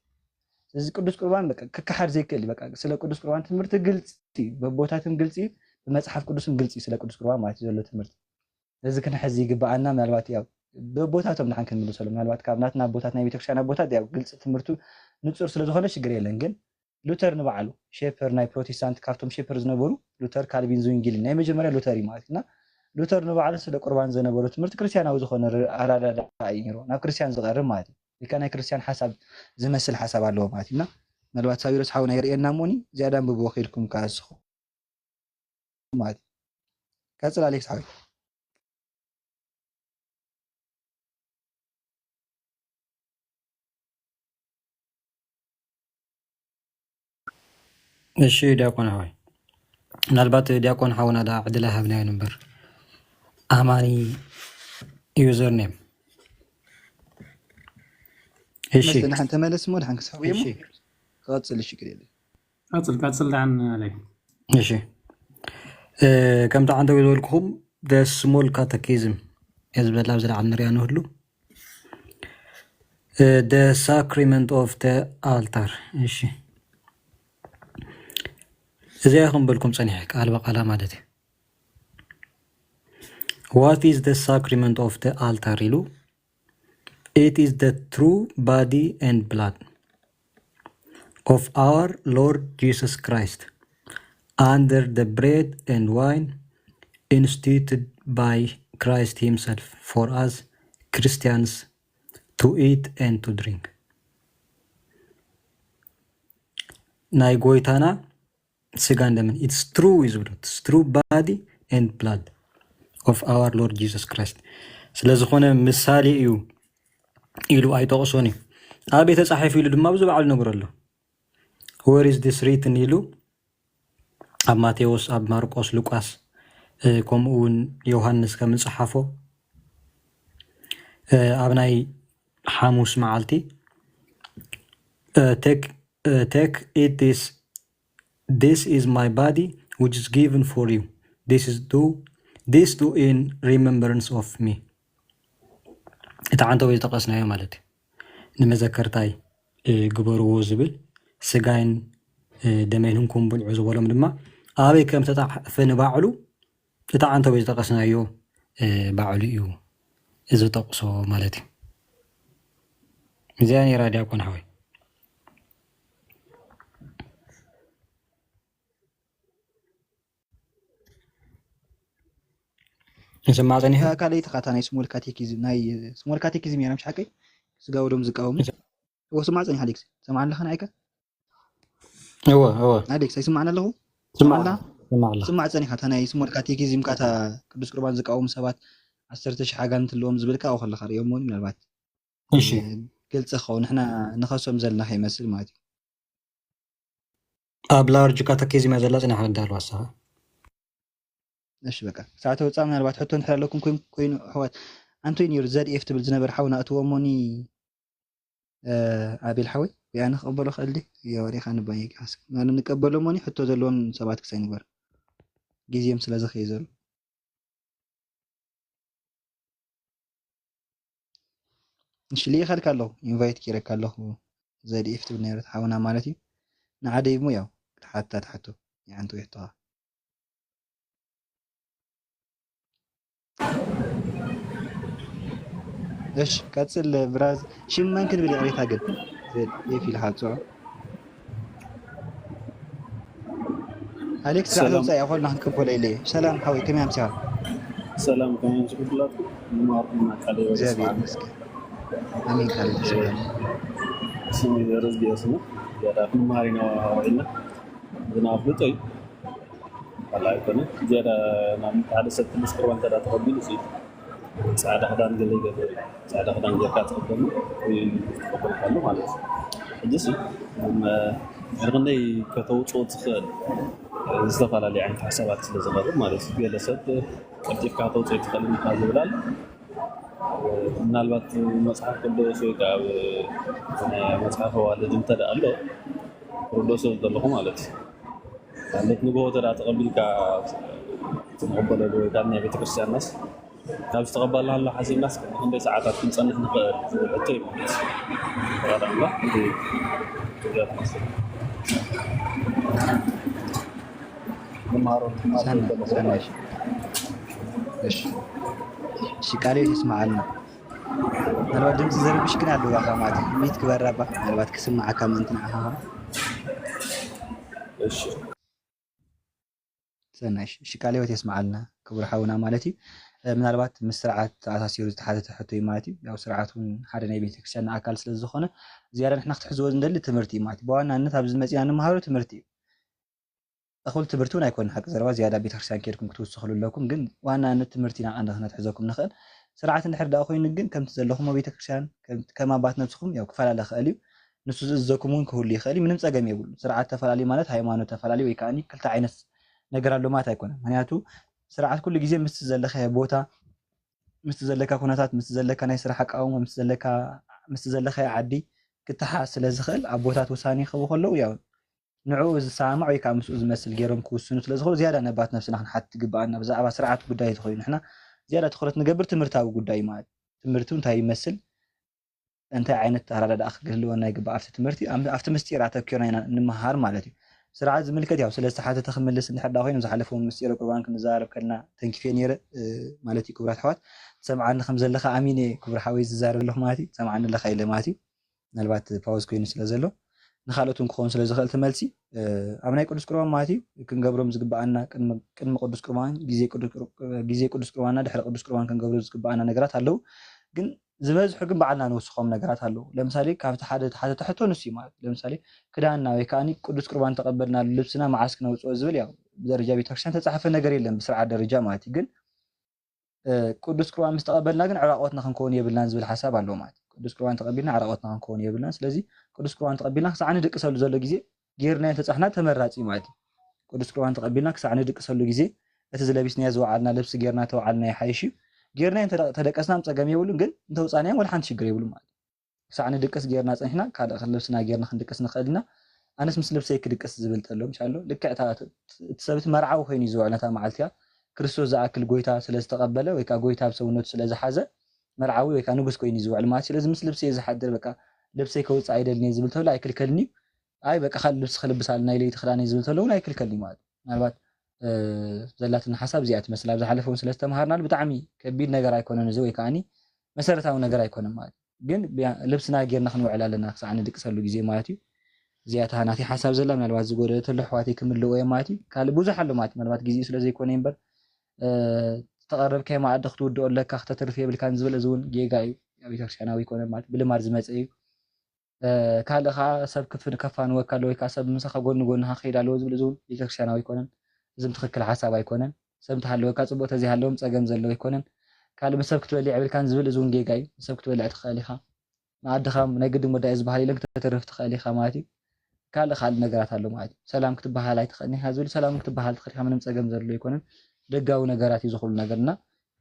እዚ ቅዱስ ቁርባን በቃ ክከሓድ ዘይክእል እዩ። በቃ ስለ ቅዱስ ቁርባን ትምህርቲ ግልፂ እዩ፣ በቦታትን ግልፂ እዩ፣ ብመፅሓፍ ቅዱስን ግልፂ እዩ ስለ ቅዱስ ቁርባን ማለት እዩ ዘሎ ትምህርቲ። እዚ ክንሕዝ ይግበኣና። ምናልባት ያው በቦታቶም ድሓን ክንምልሰሉ፣ ምናልባት ካብ ናትና ኣቦታት ናይ ቤተክርስትያን ኣቦታት ያው ግልፂ ትምህርቱ ንፁር ስለዝኾነ ሽግር የለን። ግን ሉተር ንባዕሉ ሼፐር ናይ ፕሮቴስታንት ካብቶም ሼፐር ዝነበሩ ሉተር፣ ካልቪን፣ ዙንጊልን ናይ መጀመርያ ሉተር እዩ ማለት እና ሉተር ንባዕሉ ስለ ቁርባን ዘነበሩ ትምህርቲ ክርስቲያናዊ ዝኾነ ር- ኣረዳድኣ እዩ ነይሩ ናብ ክርስቲያን ዝቐርብ ማለት እዩ። ልካ ናይ ክርስቲያን ሓሳብ ዝመስል ሓሳብ ኣለዎ ማለት እዩ። እና ምናልባት ሳዊሮስ ሓውና የርእየና እሞኒ ዝያዳ ኣንብብዎ ከይልኩም ከኣስኹ ማለት እዩ። ቀፅል ኣሌክስ ሓወይ። እሺ ዲያቆን ሓወይ፣ ምናልባት ዲያቆን ሓውና ዳ ዕድል ሃብናዮ ነበር። ኣማኒ ዩዘር ኔም። እሺ መስለኒ ሓን ተመለስ ሞ ድሓን ክሳብ እሞ እሺ ክቐፅል ሽግር የለ። ቀፅል ቀፅል ዳን ላይ እሺ እ፣ ከምቲ ዓንተው ዝበልኩኹም the small catechism እየ ዝበላ ኣብዚ ላዕሊ ንሪኣ ንህሉ the sacrament of the altar። እሺ እዚኣ ይኹም በልኩም ፀኒሐ ቃል በቃላ ማለት እዩ። What is the sacrament of the altar ኢሉ? It is the true body and blood of our Lord Jesus Christ under the bread and wine instituted by Christ Himself for us Christians to eat and to drink. ናይ ጎይታና ስጋን ደምን it's true እዩ ዝብሉ it's true body and blood of our Lord Jesus Christ ስለዝኾነ ምሳሌ እዩ ኢሉ ኣይጠቕሶን እዩ ኣበይ ተፃሒፉ ኢሉ ድማ ኣብዚ ባዕሉ ነግሮ ኣሎ where is this written ኢሉ ኣብ ማቴዎስ ኣብ ማርቆስ ሉቃስ ከምኡ እውን ዮሃንስ ከም ዝፀሓፎ ኣብ ናይ ሓሙስ መዓልቲ take take eat this this is my body which is given for you this is do this do in remembrance of me እቲ ዓንተቦ ዝጠቀስናዮ ማለት እዩ ንመዘከርታይ ግበርዎ ዝብል ስጋይን ደመይን ህንኩም ብልዑ ዝበሎም ድማ ኣበይ ከም ተጣዕፈ ንባዕሉ እቲ ዓንተቦ ዝጠቀስናዮ ባዕሉ እዩ እዚ ጠቅሶ ማለት እዩ እዚኣ ነይራ ዲያቆን ሓወይ ንስማዕ ፀኒሐ ካልኣይቲ ካታ ናይ ስሞል ካቴኪዝም ናይ ስሞል ካቴኪዝም እያ ምሽ ሓቀይ ስጋ ወዶም ዝቃወሙ እዎ ስማዕ ፀኒሕ ኣሌክስ ሰማዕ ኣለኻ ንዓይካ እወ እወ ኣሌክስ ኣይስማዕን ኣለኹ ስማዕ ስማዕ ኣላ ስማዕ ፀኒኻ እታ ናይ ስሞል ካቴኪዝም ካታ ቅዱስ ቁርባን ዝቃወሙ ሰባት ዓሰርተ ሽሕ ኣጋንንቲ ኣለዎም ዝብልካ ኣብኡ ከለኻ ሪኦሞ ምናልባት እሺ ግልፂ ክኸውን ንሕና ንኸሶም ዘለና ከይመስል ማለት እዩ ኣብ ላርጅ ካተኪዝም እያ ዘላ ፅናሕ እንዳሉ ኣሳኻ እሺ በቃ ሰዓት ወፃ ምናልባት ሕቶ እንድሕር ኣለኩም ኮይኑ ኣሕዋት ኣንቶይ ነይሩ ዘድኤፍ ትብል ዝነበር ሓውና እትዎ ሞኒ ኣቤል ሓወይ ወይ ኣነ ክቐበሎ ክእል ዲ ወሪኻ ንባይ ንቀበሎ ሞኒ ሕቶ ዘለዎም ሰባት ክሳይ ንግበር ግዜም ስለ ዝኸይ ዘሎ እሺ ልኢኸልካ ኣለኹ ኢንቫይት ጌረካ ኣለኹ ዘድኤፍ ትብል ነይረት ሓውና ማለት እዩ ንዓደ ይሞ ያው ክትሓታ ትሓቶ ይዓንቱ ይሕቶኻ እሺ ቀፅል ብራዝ ሽም መን ክንብል ይቕሬታ ግን ዘድኤፍ ኢልካ ትፅዖ ኣሌክስ ራዕዶ ሰላም። ውፃኢ ኣኾልና ክንቀበሎ ኢለ እየ ሰላም ሓወይ ከመይ ኣምሲኻ ሰላም ከመይ ኣምሲኹም ኩላትኩም ንማርኩም ኣካል እግዚኣብሔር ይመስገን ኣሜን ቃል ተስፋ ስሚ ረዝጊ ስሙ ያዳ ክንማር ኢና ውዒልና ዝና ኣፍልጦ እዩ ካላ ኣይኮነ ዝያዳ ናብ ሓደ ሰብ ቅዱስ ቅርባን ተዳ ተቐቢሉ ሲ ፃዕዳ ክዳን ገለ ይገብር እዩ ፃዕዳ ክዳን ጌርካ ትቕበሉ ይቕበልካሉ ማለት እዩ ሕጂ ሲ ድርክነይ ከተውፅኦ ትኽእል ዝተፈላለዩ ዓይነት ሓሳባት ስለ ዝቐርብ ማለት እዩ። ገለ ሰብ ቀልጢፍካ ተውፅኦ ትኽእል ኢኻ ዝብል ኣሎ። ምናልባት መፅሓፍ ቅዱስ ወይ ከዓ ኣብ ናይ መፅሓፍ ኣዋልድ እንተ ደኣ ኣሎ ክርድኦ ስለ ዘለኹ ማለት እዩ። ማለት ንግሆ ተዳ ተቐቢልካ ትቕበለሉ ወይ ከዓ ናይ ቤተክርስትያንናስ ካብ ዝተቐበልናሉ ሓሲብናስ ክንደይ ሰዓታት ክንፀንሕ ንኽእል ዝብል ሕቶ እዩ ማለት እዩ። ፈቓድ ኣምላኽ ክንደይ ክብረት መስል ንመሃሮ ንመሃሮ ሰናይ፣ ዘለኹ ሰናይ። ማለት እዩ። እሺ። እሺ፣ ቃለ ሕይወት የስምዓልና። ምናልባት ድምፂ ዝርብሽ ግን ኣለዋ፣ ካብ ማለት ሚት ክበራባ ምናልባት ክስምዓካ ምእንቲ ንዓኻ። እሺ። ሰናይ፣ እሺ፣ እሺ፣ ቃለ ሕይወት የስምዓልና ክቡር ሓውና ማለት እዩ። እ፣ ምናልባት ምስ ስርዓት ተኣሳሲሩ ዝተሓተተ ሕቶ እዩ ማለት እዩ። ያው ስርዓት እውን ሓደ ናይ ቤተክርስትያን ኣካል ስለ ዝኾነ ዝያዳ ንሕና ክትሕዝዎ ንደሊ ትምህርቲ እዩ ማለት እዩ። ብዋናነት ኣብዚ መፂና እንመሃሮ ትምህርቲ እዩ። እኹል ትምህርቲ እውን ኣይኮነን፣ ሓቂ ዘረባ ዝያዳ ቤተክርስትያን ከይድኩም ክትውስኽሉ ኣለኩም። ግን ዋናነት ትምህርቲ ኢና ቀንዲ ክነትሕዘኩም ንኽእል። ስርዓት እንድሕር ደኣ ኮይኑ ግን ከምቲ ዘለኹሞ ቤተክርስትያን ከም፣ ከም ኣባት ነብስኹም ያው ክፈላለ ይኽእል እዩ። ንሱ ዝእዘኩም እውን ክህሉ ይኽእል እዩ። ምንም ጸገም የብሉ። ስርዓት ተፈላለዩ ማለት ሃይማኖት ተፈላለዩ ወይ ከኣኒ ክልተ ዓይነት ነገር ኣሎ ማለት ኣይኮነን። ምክንያቱ ስርዓት ኩሉ ግዜ ምስቲ ዘለኻዮ ቦታ፣ ምስቲ ዘለካ ኩነታት፣ ምስቲ ዘለካ ናይ ስራሕ ኣቃውማ፣ ምስቲ ዘለካ፣ ምስቲ ዘለኻዮ ዓዲ ክተሓዝ ስለ ዝኽእል ኣብ ቦታት ውሳኔ ክህቡ ከለዉ ያው ንዕኡ ዝሰማማዕ ወይ ከዓ ምስኡ ዝመስል ገይሮም ክውስኑ ስለ ዝኽእሉ ዝያዳ ነባት ነብስና ክንሓትት ይግበኣና። ብዛዕባ ስርዓት ጉዳይ ተኾይኑ ንሕና ዝያዳ ትኹረት ንገብር ትምህርታዊ ጉዳይ እዩ ማለት እዩ። ትምህርቲ እንታይ ይመስል፣ እንታይ ዓይነት ኣረዳድኣ ክህልወና ይግባእ ኣብቲ ትምህርቲ፣ ኣብ-፣ ኣብቲ ምስጢር ኣተኪርና ኢና ንምሃር ማለት እዩ። ስርዓት ዝምልከት ያው ስለ ዝተሓተተ ክምልስ እንድሕር ዳ ኮይኑ ዝሓለፈ እውን ምስጢረ ቁርባን ክንዘራረብ ከለና ተንኪፈ ነይረ፣ እ፣ ማለት እዩ። ክቡራት ኣሕዋት ትሰምዓኒ ከም ዘለኻ ኣሚነ ክቡር ሓወይ ዝዛረብ ኣለኹ ማለት እዩ። ትሰምዓኒ ኣለኻ ኢለ ማለት እዩ። ምናልባት ፓውዝ ኮይኑ ስለ ዘሎ ንኻልኦት እውን ክኸውን ስለ ዝኽእል እቲ መልሲ፣ እ፣ ኣብ ናይ ቅዱስ ቁርባን ማለት እዩ ክንገብሮም ዝግበኣና ቅድሚ፣ ቅድሚ ቅዱስ ቁርባን፣ ግዜ ቅዱስ ቁር-፣ ግዜ ቅዱስ ቁርባንና ድሕሪ ቅዱስ ቁርባን ክንገብሮ ዝግበኣና ነገራት ኣለዉ። ግን ዝበዝሑ ግን ባዕልና ንውስኾም ነገራት ኣለዉ። ለምሳሌ ካብቲ ሓደ ተሓተተ ሕቶ ንሱ እዩ ማለት እዩ። ለምሳሌ ክዳንና ወይ ከኣኒ ቅዱስ ቁርባን ተቐበልናሉ ልብስና መዓስ ክነውፅኦ ዝብል ያው ብደረጃ ቤተክርስትያን ተፃሕፈ ነገር የለን ብስርዓት ደረጃ ማለት እዩ። ግን እ፣ ቅዱስ ቁርባን ምስ ተቐበልና ግን ዕራቆትና ክንከውን የብልናን ዝብል ሓሳብ ኣለዎ ማለት እዩ። ቅዱስ ቁርባን ተቐቢልና ዕራቆትና ክንከውን የብልናን። ስለዚ ቅዱስ ቁርባን ተቐቢልና ክሳዕ ንድቅሰሉ ዘሎ ግዜ ጌርናዮ እንተፀሕና ተመራፂ እዩ ማለት እዩ። ቅዱስ ቁርባን ተቐቢልና ክሳዕ ንድቅሰሉ ግዜ እቲ ዝለቢስናዮ ዝወዓልና ልብሲ ጌርና ተወዓልና ይሓይሽ እዩ። ጌርናዮ እንተ ተደቀስና ጸገም የብሉን፣ ግን እንተውፃናዮም ወላ ሓንቲ ሽግር የብሉን ማለት እዩ። ክሳዕ ንድቅስ ጌርና ጸኒሕና፣ ካልእ ልብስና ጌርና ክንድቅስ ንኽእል ኢና። ኣነስ ምስ ልብሰይ ክድቅስ ዝብል ተሎ፣ ምሻሎ፣ ልክዕ እታ፣ እቲ ሰብ እቲ መርዓዊ ኮይኑ እዩ ዝውዕል ነታ መዓልቲ እያ። ክርስቶስ ዝኣክል ጎይታ ስለ ዝተቐበለ፣ ወይ ከኣ ጎይታ ኣብ ሰውነቱ ስለ ዝሓዘ፣ መርዓዊ ወይ ከኣ ንጉስ ኮይኑ እዩ ዝውዕል ማለት እዩ። ስለዚ ምስ ልብሰይ ዝሓድር፣ በቃ፣ ልብሰይ ከውጽእ ኣይደልን እየ ዝብል ተሎ ኣይክልከልን እዩ። ኣይ፣ በቃ፣ ካልእ ልብሲ ክልብስ ኣለና፣ ኢለ እቲ ክዳነይ ዝብል ተሎ እውን ኣይክልከልን እዩ ማለት እዩ። ምናልባት፣ እ፣ ዘላትና ሓሳብ እዚኣ ትመስል። ኣብ ዝሓለፈ እውን ስለ ዝተምሃርናሉ ብጣዕሚ ከቢድ ነገር ኣይኮነን እዚ፣ ወይ ከኣኒ መሰረታዊ ነገር ኣይኮነን ማለት እዩ። ግን ብያ-፣ ልብስና ጌርና ክንውዕል ኣለና ክሳዕ ንድቅሰሉ ግዜ ማለት እዩ። እዚኣ እታ ናተይ ሓሳብ ዘላ፣ ምናልባት ዝጎደለት ኣሎ ኣሕዋተይ ክምልእዎ እዮም ማለት እዩ። ካልእ ብዙሕ ኣሎ ማለት እዩ። ምናልባት ግዜኡ ስለ ዘይኮነ እምበር፣ እ፣ ዝተቐረብካዮ መኣዲ ክትውድኦ ኣለካ፣ ክተትርፍ የብልካን ዝብል እዚ እውን ጌጋ እዩ። ኣብ ቤተክርስትያናዊ ኣይኮነን ማለት ብልማድ ዝመጸ እዩ። እ፣ ካልእ ከኣ ሰብ ክፍ-፣ ከፋንወካ ኣለዎ ወይ ከኣ ሰብ ምሳኻ ጎኒ ጎንኻ ክኸይድ ኣለዎ ዝብል እዚ እውን ቤተክርስትያናዊ ኣይኮነን። እዚ እውን ትኽክል ሓሳብ ኣይኮነን። ሰብ እንተሃለወካ ጽቡቕ፣ ተዘይሃለዎም ጸገም ዘለዎ ኣይኮነን። ካልእ ምስ ሰብ ክትበልዕ የብልካን ዝብል እዚ እውን ጌጋ እዩ። ምስ ሰብ ክትበልዕ ትኽእል ኢኻ። መኣድኻ ናይ ግድን ወዳኢ ዝበሃል የለን፣ ክተተርፍ ትኽእል ኢኻ ማለት እዩ። ካልእ ካልእ ነገራት ኣሎ ማለት እዩ። ሰላም ክትበሃል ኣይትኽእልን ኢኻ ዝብል፣ ሰላም ክትበሃል ትኽእል ኢኻ፣ ምንም ጸገም ዘሎ ኣይኮነን። ደጋዊ ነገራት እዩ ዝኹሉ ነገር እና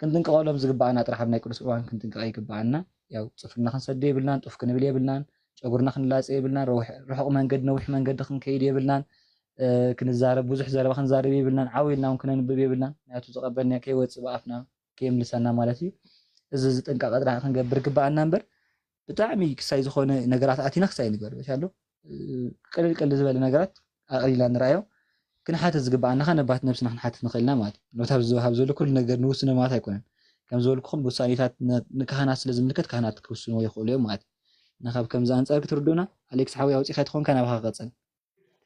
ክንጥንቀቐሎም ዝግባኣና ጥራሕ ኣብ ናይ ቅዱስ ቁርባን ክንጥንቀቕ ይግባኣና። ያው ጽፍርና ክንሰዶ የብልናን፣ ጡፍ ክንብል የብልናን፣ ጨጉርና ክንላጸ የብልናን፣ ረውሕ-፣ ርሑቕ መንገዲ ነዊሕ መንገዲ ክንከይድ የብልናን። እ፣ ክንዛረብ ብዙሕ ዘረባ ክንዛረብ የብልናን፣ ዓው ኢልና እውን ክነንብብ የብልናን። ምክንያቱ ዝቐበልናዮ ከይወጽእ ብኣፍና ከየምልሰና ማለት እዩ። እዚ፣ እዚ ጥንቃቐ ጥራሕ ክንገብር ግባኣና እምበር ብጣዕሚ ክሳይ ዝኾነ ነገራት ኣቲና ክሳይ ንግበር። በሻሎ፣ እ፣ ቅልል ቅልል ዝበለ ነገራት ኣቕሊልና ንርኣዮ። ክንሓትት ዝግባኣና ኸዓ ነባት ነብስና ክንሓትት ንኽእል ኢና ማለት እዩ። ነታ ኣብዚ ዝወሃብ ዘሎ ኩሉ ነገር ንውስኖ ማለት ኣይኮነን። ከም ዝበልኩኹም ውሳኔታት ነ-፣ ንካህናት ስለ ዝምልከት ካህናት ክውስንዎ ይኽእሉ እዮም ማለት እዩ። እና ካብ ከምዚ ኣንጻር ክትርድኡና፣ ኣሌክስ ሓወይ ኣውጺእካ ትኾንካ ናባኻ ክቐጽል።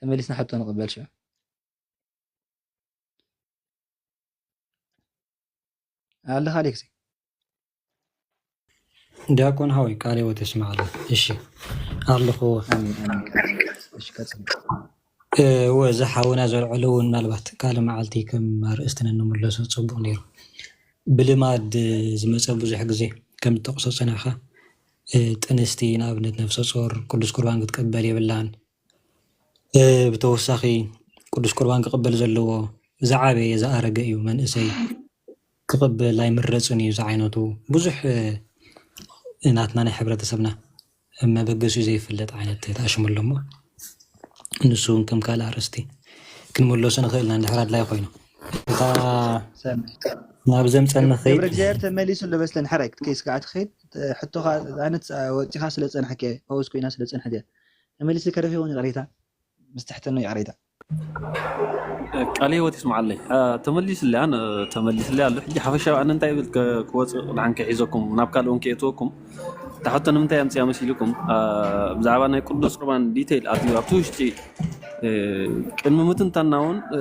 ተመሊስና ሕቶ ንቕበል ሽዑ። ኣለኻ ኣሌክስ? ዲያቆን ሓወይ ቃለ ሕይወት የስምዓልና። እሺ ኣለኹ። ኣሜን፣ ኣሜን። እሺ ቀጽል። እ፣ እወ፣ እዚ ሓውና ዘልዐሎ እውን ምናልባት ካልእ መዓልቲ ከም ኣርእስቲ ነንምለሶ ጽቡቕ ነይሩ። ብልማድ ዝመጸ ብዙሕ ግዜ ከም ትጠቕሶ ጸኒሕካ፣ እ፣ ጥንስቲ ንኣብነት ነፍሰ ጾር ቅዱስ ቁርባን ክትቅበል የብላን። እ፣ ብተወሳኺ ቅዱስ ቁርባን ክቕበል ዘለዎ ዝዓበየ ዝኣረገ እዩ። መንእሰይ ክቕበል ኣይምረጽን እዩ። ዝዓይነቱ ብዙሕ ናትና ናይ ሕብረተሰብና መበገሲኡ ዘይፍለጥ ዓይነት ተኣሽሙ ኣሎ እሞ ንሱ እውን ከም ካልእ ኣርእስቲ ክንምለሶ ንኽእል ኢና እንድሕር ኣድላይ ኮይኑ። እታ ናብ ዘምጸኒ ገብረ ክኸይድ እግዚኣብሔር ተመሊሱ ኣለበስለን ሕራይ ክትከይ ስጋዕ ትኸይድ ሕቶኻ ኣነት ወፂኻ ስለ ፀንሐክ ፓውዝ ኮይና ስለ ፀንሐት እያ ተመሊሱ ከረፊ ይኸውን ይቕሬታ ምስ ትሕተኖ ይቕሬታ ቃለ ህይወት ይስምዓለይ። አ፣ ተመሊስለይ፣ ኣነ ተመሊስለይ ኣሎ። ሕጂ ሓፈሻዊ ኣነ እንታይ ይብል ከ-፣ ክወፅእ ድሓን ከሒዘኩም ናብ ካልእ እውን ከየእትወኩም እታ ሕቶ ንምንታይ ኣምፅያ መሲልኩም፣ አ፣ ብዛዕባ ናይ ቅዱስ ቁርባን ዲቴይል ኣትዩ ኣብቲ ውሽጢ፣ እ፣ ቅድሚ ምትንታና እውን፣ እ፣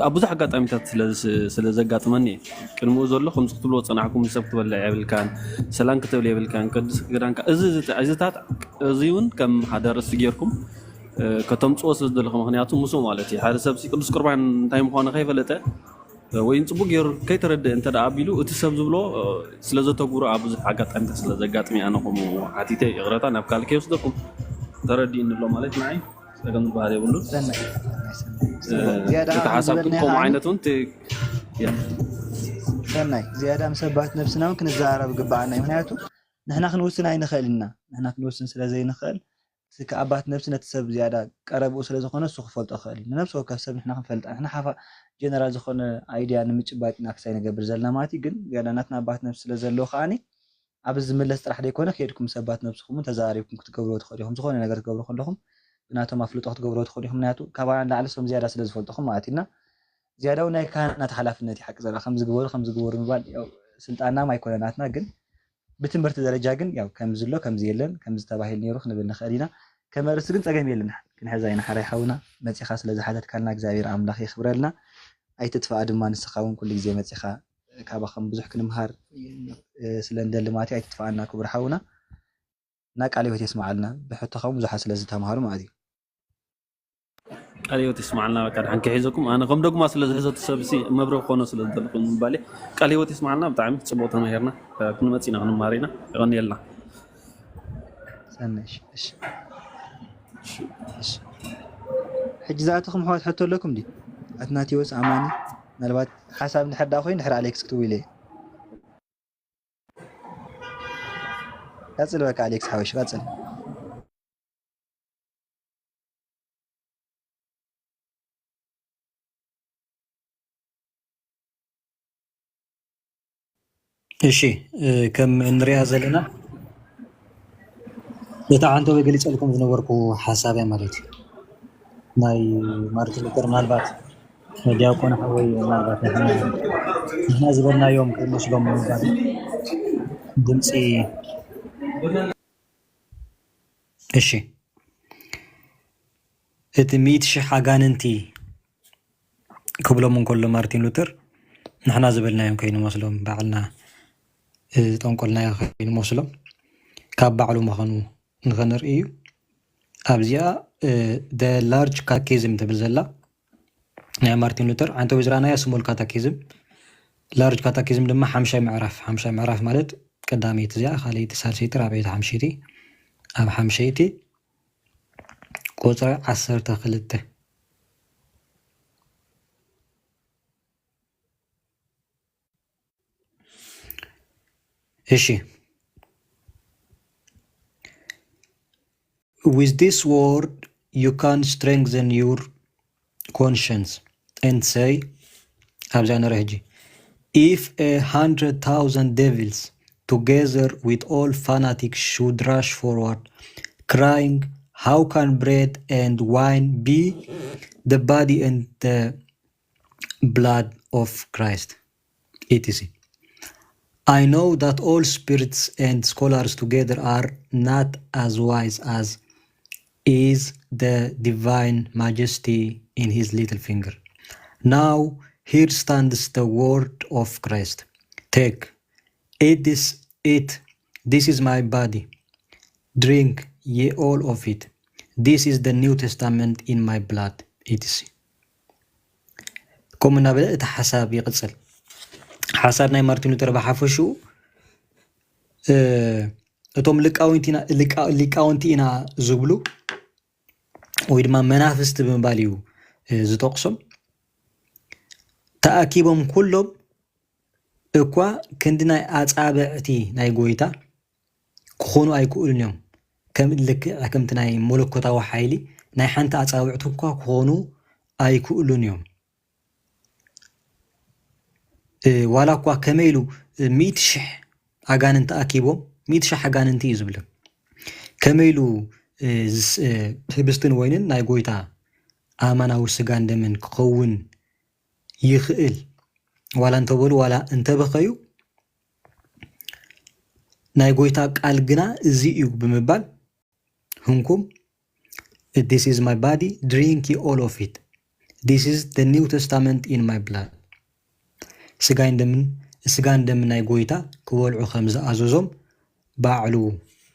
ኣብ ብዙሕ ኣጋጣሚታት ስለ ዝ-፣ ስለ ዘጋጥመኒ እዩ። ቅድሚኡ ዘሎ ከምዚ ክትብሎ ዝፀናሕኩም ሰብ ክትበልዕ የብልካን፣ ሰላም ክትብል የብልካን፣ ቅዱስ ክዳንካ፣ እዚ፣ እዚ፣ እዚታት፣ እዚ እውን ከም ሓደ ርእሲ ጌርኩም እ፣ ከተምፅኦ ስለ ዝደለኹ፣ ምኽንያቱ ምስኡ ማለት እዩ። ሓደ ሰብ ቅዱስ ቁርባን እንታይ ምዃኑ ከይፈለጠ፣ እ፣ ወይ ጽቡቅ ገይሩ ከይተረድአ እንተ ደኣ ኣቢሉ፣ እቲ ሰብ ዝብሎ፣ እ፣ ስለ ዘተግብሮ ኣብ ብዙሕ ኣጋጣሚታት ስለ ዘጋጥም እዩ። ኣነ ከምኡ ሓቲተ ይቕረታ ናብ ካልእ ከይወስደኩም። ተረዲእኒ ኣሎ ማለት ንዓይ ጸገም ዝበሃል የብሉን። ሰናይ፣ ሰናይ፣ ሰናይ። እ፣ ዝያዳ እቲ ካብ ሓሳብ ዝበልና ከምኡ ኢኻ ዓይነት እውን ት-፣ ያ። ሰናይ፣ ዝያዳ ምስ ኣባት ነብስና እውን ክንዘራረብ ግባኣና እዩ። ምኽንያቱ ንሕና ክንውስን ኣይንኽእል ኢና። ንሕና ክንውስን ስለ ዘይንኽእል፣ እቲ ከኣባት ነብሲ ነቲ ሰብ ዝያዳ ቀረብኡ ስለ ዝኾነ እሱ ክፈልጦ ክኽእል እዩ። ንነብሲ ወከፍ ሰብ ንሕና ክንፈልጣ፣ ንሕና ሓፋ ጀነራል ዝኾነ ኣይድያ ንምጭባጥ ኢና ክሳይ ንገብር ዘለና ማለት እዩ። ግን ዝያዳ ናትና ኣባት ነብሲ ስለ ዘለዎ ከኣኒ ኣብዚ ዝምለስ ጥራሕ ደይኮነ ከይድኩም ምስ ኣባት ነብስኹም እውን ተዘራሪብኩም ክትገብርዎ ትኽእሉ ኢኹም። ዝኾነ ነገር ክትገብሩ ከለኹም ብናቶም ኣፍልጦ ክትገብርዎ ትኽእሉ ኢኹም። ምክንያቱ ካባና ንላዕሊ እሶም ዝያዳ ስለ ዝፈልጡኹም ማለት እዩ። እና ዝያዳ እውን ናይ ካህናት ሓላፍነት እዩ። ሓቂ ዘረባ ከምዚ ግበሩ ከምዚ ግበሩ ምባል ያው ስልጣንና ኣይኮነ ናትና ግን ብትምህርቲ ደረጃ ግን ያው ከምዚ ኣሎ ከምዚ የለን ከምዚ ተባሂሉ ነይሩ ክንብል ንኽእል ኢና። ከም ኣርእስቲ ግን ጸገም የለን ክንሕዛ ኢና። ሓራይ ሓውና መጺኻ ስለ ዝሓተትካልና እግዚኣብሔር ኣምላኽ የኽብረልና። ኣይትጥፋኣ ድማ ንስኻ እውን ኩሉ ግዜ መጺኻ ካባኸም ብዙሕ ክንምሃር እ፣ ስለ እንደሊ ማለት እዩ። ኣይትጥፋኣና ክቡር ሓውና እና ቃለ ሕይወት የስምዓልና ብሕቶኻ እውን ብዙሓት ስለ ዝተምሃሩ ማለት እዩ። ቃለ ህይወት ይስማዓልና። በቃ ድሓን ከሒዘኩም ኣነ ከም ደግማ ስለ ዝሕዘቱ ሰብ ሲ መብርህ ክኾኖ ስለ ዝደለኹ ምባል እየ። ቃለ ህይወት ይስማዓልና። ብጣዕሚ ጽቡቕ ተማሂርና ክንመጽእ ኢና ክንማር ኢና። የቐንየልና። ሰናይ እሺ እሺ እሺ እሺ ሕጂ ዝኣተኹም ኣሕዋት ሕቶ ኣለኩም ድዩ? ኣትናቴዎስ ኣማኒ ምናልባት ሓሳብ እንድሕር ደኣ ኮይኑ ድሕሪ ኣሌክስ ክትብሉ እየ። ቀጽል በቃ ኣሌክስ ሓወሽ ቀጽል። እሺ እ፣ ከም እንሪኣ ዘለና እታ ዓንተወይ ገሊፀልኩም ዝነበርኩ ሓሳብ እያ ማለት እዩ። ናይ ማርቲን ሉተር ምናልባት ዲያቆን ሓወይ ምናልባት ንሕና ንሕና ዝበልናዮም ከይመስሎም ምናልባት ድምፂ እሺ እቲ ሚእቲ ሽሕ ኣጋንንቲ ክብሎም እንከሎ ማርቲን ሉተር ንሕና ዝበልናዮም ከይንመስሎም ባዕልና ዝጠንቆልናዮ ከይንመስሎም ካብ ባዕሉ ምዃኑ ንኸነርኢ እዩ። ኣብዚኣ ደ ላርጅ ካቴኪዝም ትብል ዘላ ናይ ማርቲን ሉተር ዓንተዊ ዝረኣናያ ስሞል ካታኪዝም ላርጅ ካታኪዝም ድማ ሓምሻይ ምዕራፍ ሓምሻይ ምዕራፍ ማለት ቀዳመይቲ እዚኣ ካልኣይቲ ሳልሰይቲ ራብዐይቲ ሓምሸይቲ ኣብ ሓምሸይቲ ቁፅሪ ዓሰርተ ክልተ እሺ With this word, you can strengthen your conscience and say, ኣብዚኣ ንርኢ ሕጂ, if a hundred thousand devils together with all fanatics should rush forward, crying, how can bread and wine be the body and the blood of Christ, et cetera. I know that all spirits and scholars together are not as wise as is the divine majesty in his little finger. Now here stands the word of Christ. Take, eat this, eat, this is my body. Drink ye all of it. This is the New Testament in my blood, et cetera. ከምኡ እናበለ እቲ ሓሳብ ይቕፅል። ሓሳብ ናይ ማርቲን ሉተር ብሓፈሽኡ እ፣ እቶም ሊቃውንቲ ኢና- ሊቃ- ሊቃውንቲ ኢና ዝብሉ ወይ ድማ መናፍስቲ ብምባል እዩ እ፣ ዝጠቕሶም፣ ተኣኪቦም ኩሎም እኳ ክንዲ ናይ ኣጻብዕቲ ናይ ጎይታ ክኾኑ ኣይክእሉን እዮም። ከም ልክዕ ከምቲ ናይ መለኮታዊ ሓይሊ ናይ ሓንቲ ኣጻብዕቲ እኳ ክኾኑ ኣይክእሉን እዮም። እ፣ ዋላ እኳ ከመይ ኢሉ፣ እ፣ ሚእቲ ሽሕ ኣጋንንቲ ኣኪቦም፣ ሚእቲ ሽሕ ኣጋንንቲ እዩ ዝብልን። ከመይ ኢሉ፣ እ፣ ዝስ-፣ እ፣ ህብስትን ወይንን ናይ ጎይታ ኣማናዊ ስጋን ደምን ክኸውን ይኽእል? ዋላ እንተበሉ፣ ዋላ እንተበኸዩ፣ ናይ ጎይታ ቃል ግና እዚ እዩ ብምባል፣ ህንኩም፣ "This is my body, drink ye all of it. This is the New Testament in my blood." ስጋይን ደምን፣ ስጋን ደምን ናይ ጎይታ ክበልዑ ከም ዝኣዘዞም ባዕሉ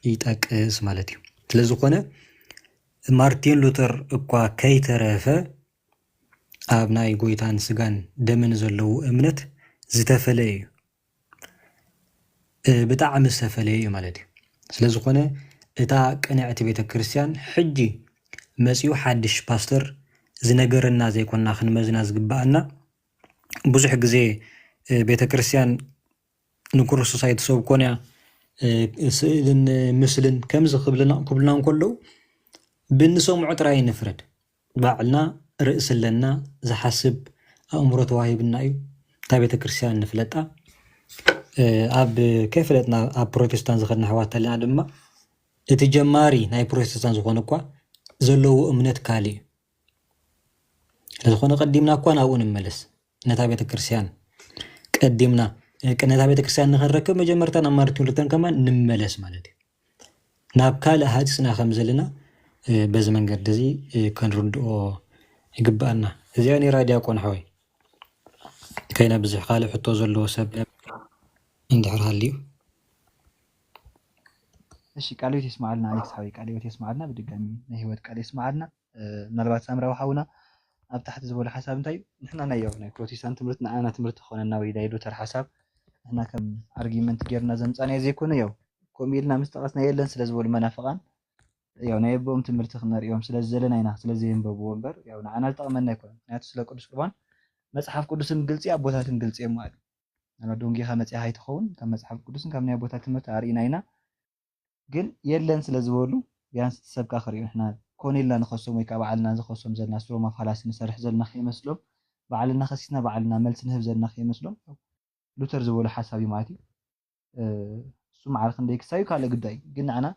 ይጠቅስ ማለት እዩ። ስለ ዝኾነ፣ ማርቲን ሉተር እኳ ከይተረፈ ኣብ ናይ ጎይታን ስጋን ደምን ዘለዉ እምነት ዝተፈለየ እዩ። እ፣ ብጣዕሚ ዝተፈለየ እዩ ማለት እዩ። ስለ ዝኾነ፣ እታ ቅንዕቲ ቤተ ክርስቲያን ሕጂ መጺኡ ሓድሽ ፓስተር ዝነገረና ዘይኮንና ክንመዝና ዝግብኣና፣ ብዙሕ ግዜ፣ እ፣ ቤተ ክርስቲያን ንክርስቶስ ኣይትሰብኮን እያ፣ እ፣ ስእልን ምስልን ከምዚ ክብልና፣ ክብሉና እንከለዉ፣ ብንሰምዖ ጥራይ ንፍረድ። ባዕልና ርእሲ ኣለና፣ ዝሓስብ ኣእምሮ ተዋሂብና እዩ። እታ ቤተ ክርስቲያን ንፍለጣ። እ፣ ኣብ ከይፈለጥና ኣብ ፕሮቴስታንት ዝኸድና ኣሕዋት ኣለና ድማ፣ እቲ ጀማሪ ናይ ፕሮቴስታንት ዝኾነ እኳ ዘለዎ እምነት ካልእ እዩ። ስለዝኾነ ቀዲምና እኳ ናብኡ ንመለስ። ነታ ቤተ ክርስቲያን ቀዲምና፣ እ፣ ነታ ቤተ ክርስቲያን ንኽንረክብ መጀመርታ ናብ ማርቲን ሉተር ከማን ንመለስ ማለት እዩ። ናብ ካልእ ሃፂፅና ከም ዘለና፣ እ፣ በዚ መንገዲ እዚ፣ እ፣ ክንርድኦ ይግብኣና። እዚኣ ነይራ ዲያቆን ሓወይ። ከይነብዝሕ ካልእ ሕቶ ዘለዎ ሰብ እንድሕር ሃልዩ። እሺ፣ ቃለ ሕይወት የስምዓልና ኣሌክስ ሓወይ፣ ቃለ ሕይወት የስምዓልና፣ ብድጋሚ ናይ ህይወት ቃል የስምዓልና። እ፣ ምናልባት ሳምራዊ ሓውና ኣብ ታሕቲ ዝበሎ ሓሳብ እንታይ እዩ? ንሕና ናይ፣ ያው፣ ናይ ፕሮቴስታንት ትምህርቲ ንዓና ትምህርቲ ክኾነና ወይ ናይ ሉተር ሓሳብ ንሕና ከም ኣርጊመንት ጌርና ዘምጻናዮ ዘይኮነ፣ ያው፣ ከምኡ ኢልና ምስ ጠቐስና የለን ስለ ዝበሉ መናፍቓን፣ ያው፣ ናይ ኣቦኦም ትምህርቲ ክነርእዮም ስለ ዝደለና ኢና፣ ስለ ዘየንበብዎ እምበር፣ ያው፣ ንዓና ዝጠቕመና ኣይኮነን። ምክንያቱ ስለ ቅዱስ ቁርባን መጽሓፍ ቅዱስን ግልጺ፣ ኣቦታትን ግልጺ እዮም ማለት እዩ። ምናልባት ደንጊኻ መጺኻ ኣይትኸውን፣ ካብ መጽሓፍ ቅዱስን ካብ ናይ ኣቦታት ትምህርቲ ኣርኢና ኢና። ግን የለን ስለ ዝበሉ፣ ቢያንስ እቲ ሰብካ ክርእዩ፣ ንሕና ኮነ ኢልና ንኸሶም ወይ ከዓ ባዕልና ንኸሶም ዘለና ስትሮማ ፋላሲ ንሰርሕ ዘለና ከይመስሎም፣ ባዕልና ከሲስና ባዕልና መልሲ ንህብ ዘለና ከይመስሎም፣ ሉተር ዝበሎ ሓሳብ እዩ ማለት እዩ። እ፣ እሱ ማዕረ ክንደይ ክሳዩ ካልእ ጉዳይ። ግን ንዓና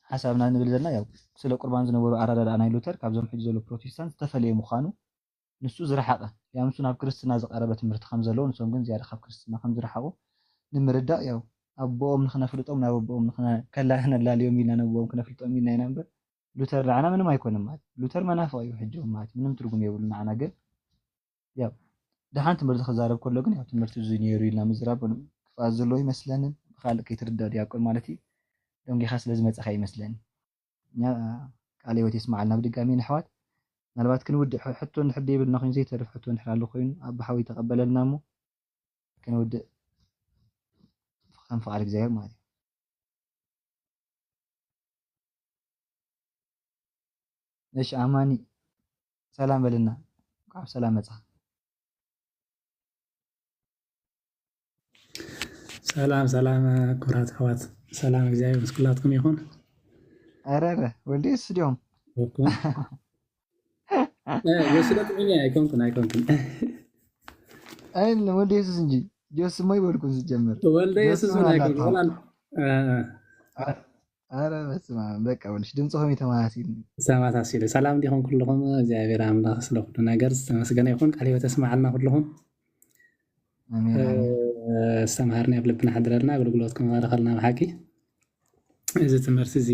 ሓሳብና ንብል ዘለና፣ ያው፣ ስለ ቁርባን ዝነበሩ ኣረዳድኣ ናይ ሉተር ካብዞም ሕጂ ዘሎ ፕሮቴስታንት ዝተፈለየ ምዃኑ፣ ንሱ ዝረሓቐ፣ ያምሱ ናብ ክርስትና ዝቐረበ ትምህርቲ ከም ዘለዎ፣ ንሶም ግን ዝያዳ ካብ ክርስትና ከም ዝረሓቑ ንምርዳእ፣ ያው፣ ኣቦኦም ንኽነፍልጦም ናብ ኣቦኦም ንኽነ-፣ ከላ-፣ ነላልዮም ኢልና ናብ ኣቦኦም ክነፍልጦም ኢልና ኢና እምበር፣ ሉተር ንዓና ምንም ኣይኮነን ማለት እዩ። ሉተር መናፍቕ እዩ ሕጂ እውን ማለት እዩ። ምንም ትርጉም የብሉ ንዓና። ግን፣ ያው፣ ደሓን ትምህርቲ ክዛረብ ከሎ ግን፣ ያው፣ ትምህርቲ እዚ ነይሩ ኢልና ምዝራብ ክፍኣት ዘለዎ ይመስለንን። ብኻልእ ከይትርዳእ ዲያቆን ማለት እዩ። ደንጊኻ ስለ ዝመጻኻ ይመስለኒ። እኛ ቃለ ሕይወት የስምዓልና ብድጋሚ ንኣሕዋት። ምናልባት ክንውድእ፣ ሕ-፣ ሕቶ እንድሕር ዘይብልና ኮይኑ፣ ዘይተርፍ ሕቶ እንድሕር ኣሎ ኮይኑ፣ ኣቦ ሓወይ ተቐበለልና እሞ ክንውድእ ከም ፍቓድ እግዚኣብሔር ማለት እዩ። እሺ፣ ኣማኒ ሰላም በልና። እንኳዕ ብሰላም መጻኻ። ሰላም፣ ሰላም፣ ክቡራት ኣሕዋት፣ ሰላም እግዚኣብሔር ምስ ኩላትኩም ይኹን። ኧረ፣ ኧረ፣ ወልደ የሱስ ድዮም? እኮ። እ፣ ዮሲ ዶ ጥዑም እየ? ኣይኮንኩን፣ ኣይኮንኩን። ኣይ፣ ወልደ የሱስ እንጂ። ዮሲ እሞ ይበልኩን ዝጀምር። ወልደ ዮሲ የሱስ ምን ምን ኣላታ? ኣይኮንኩን። ወላ፣ እ፣ እ። ኧረ በስመ ኣብ፣ በቃ ወልሽ ድምፅኹም እዩ ተመሳሲሉ። ተመሳሲሉ። ሰላም እንዲኹም ኩልኹም፣ እግዚኣብሔር ኣምላኽ ስለ ኩሉ ነገር ዝተመስገነ ይኹን። ቃለ ሕይወት የስምዓልና ኩልኹም። ኣሜን፣ እ፣ ኣሜን። ኣስተምሃርኒ ኣብ ልብና ሓድረልና፣ ኣገልግሎትኩም ይባርኸልና ብሓቂ። እዚ ትምህርቲ እዚ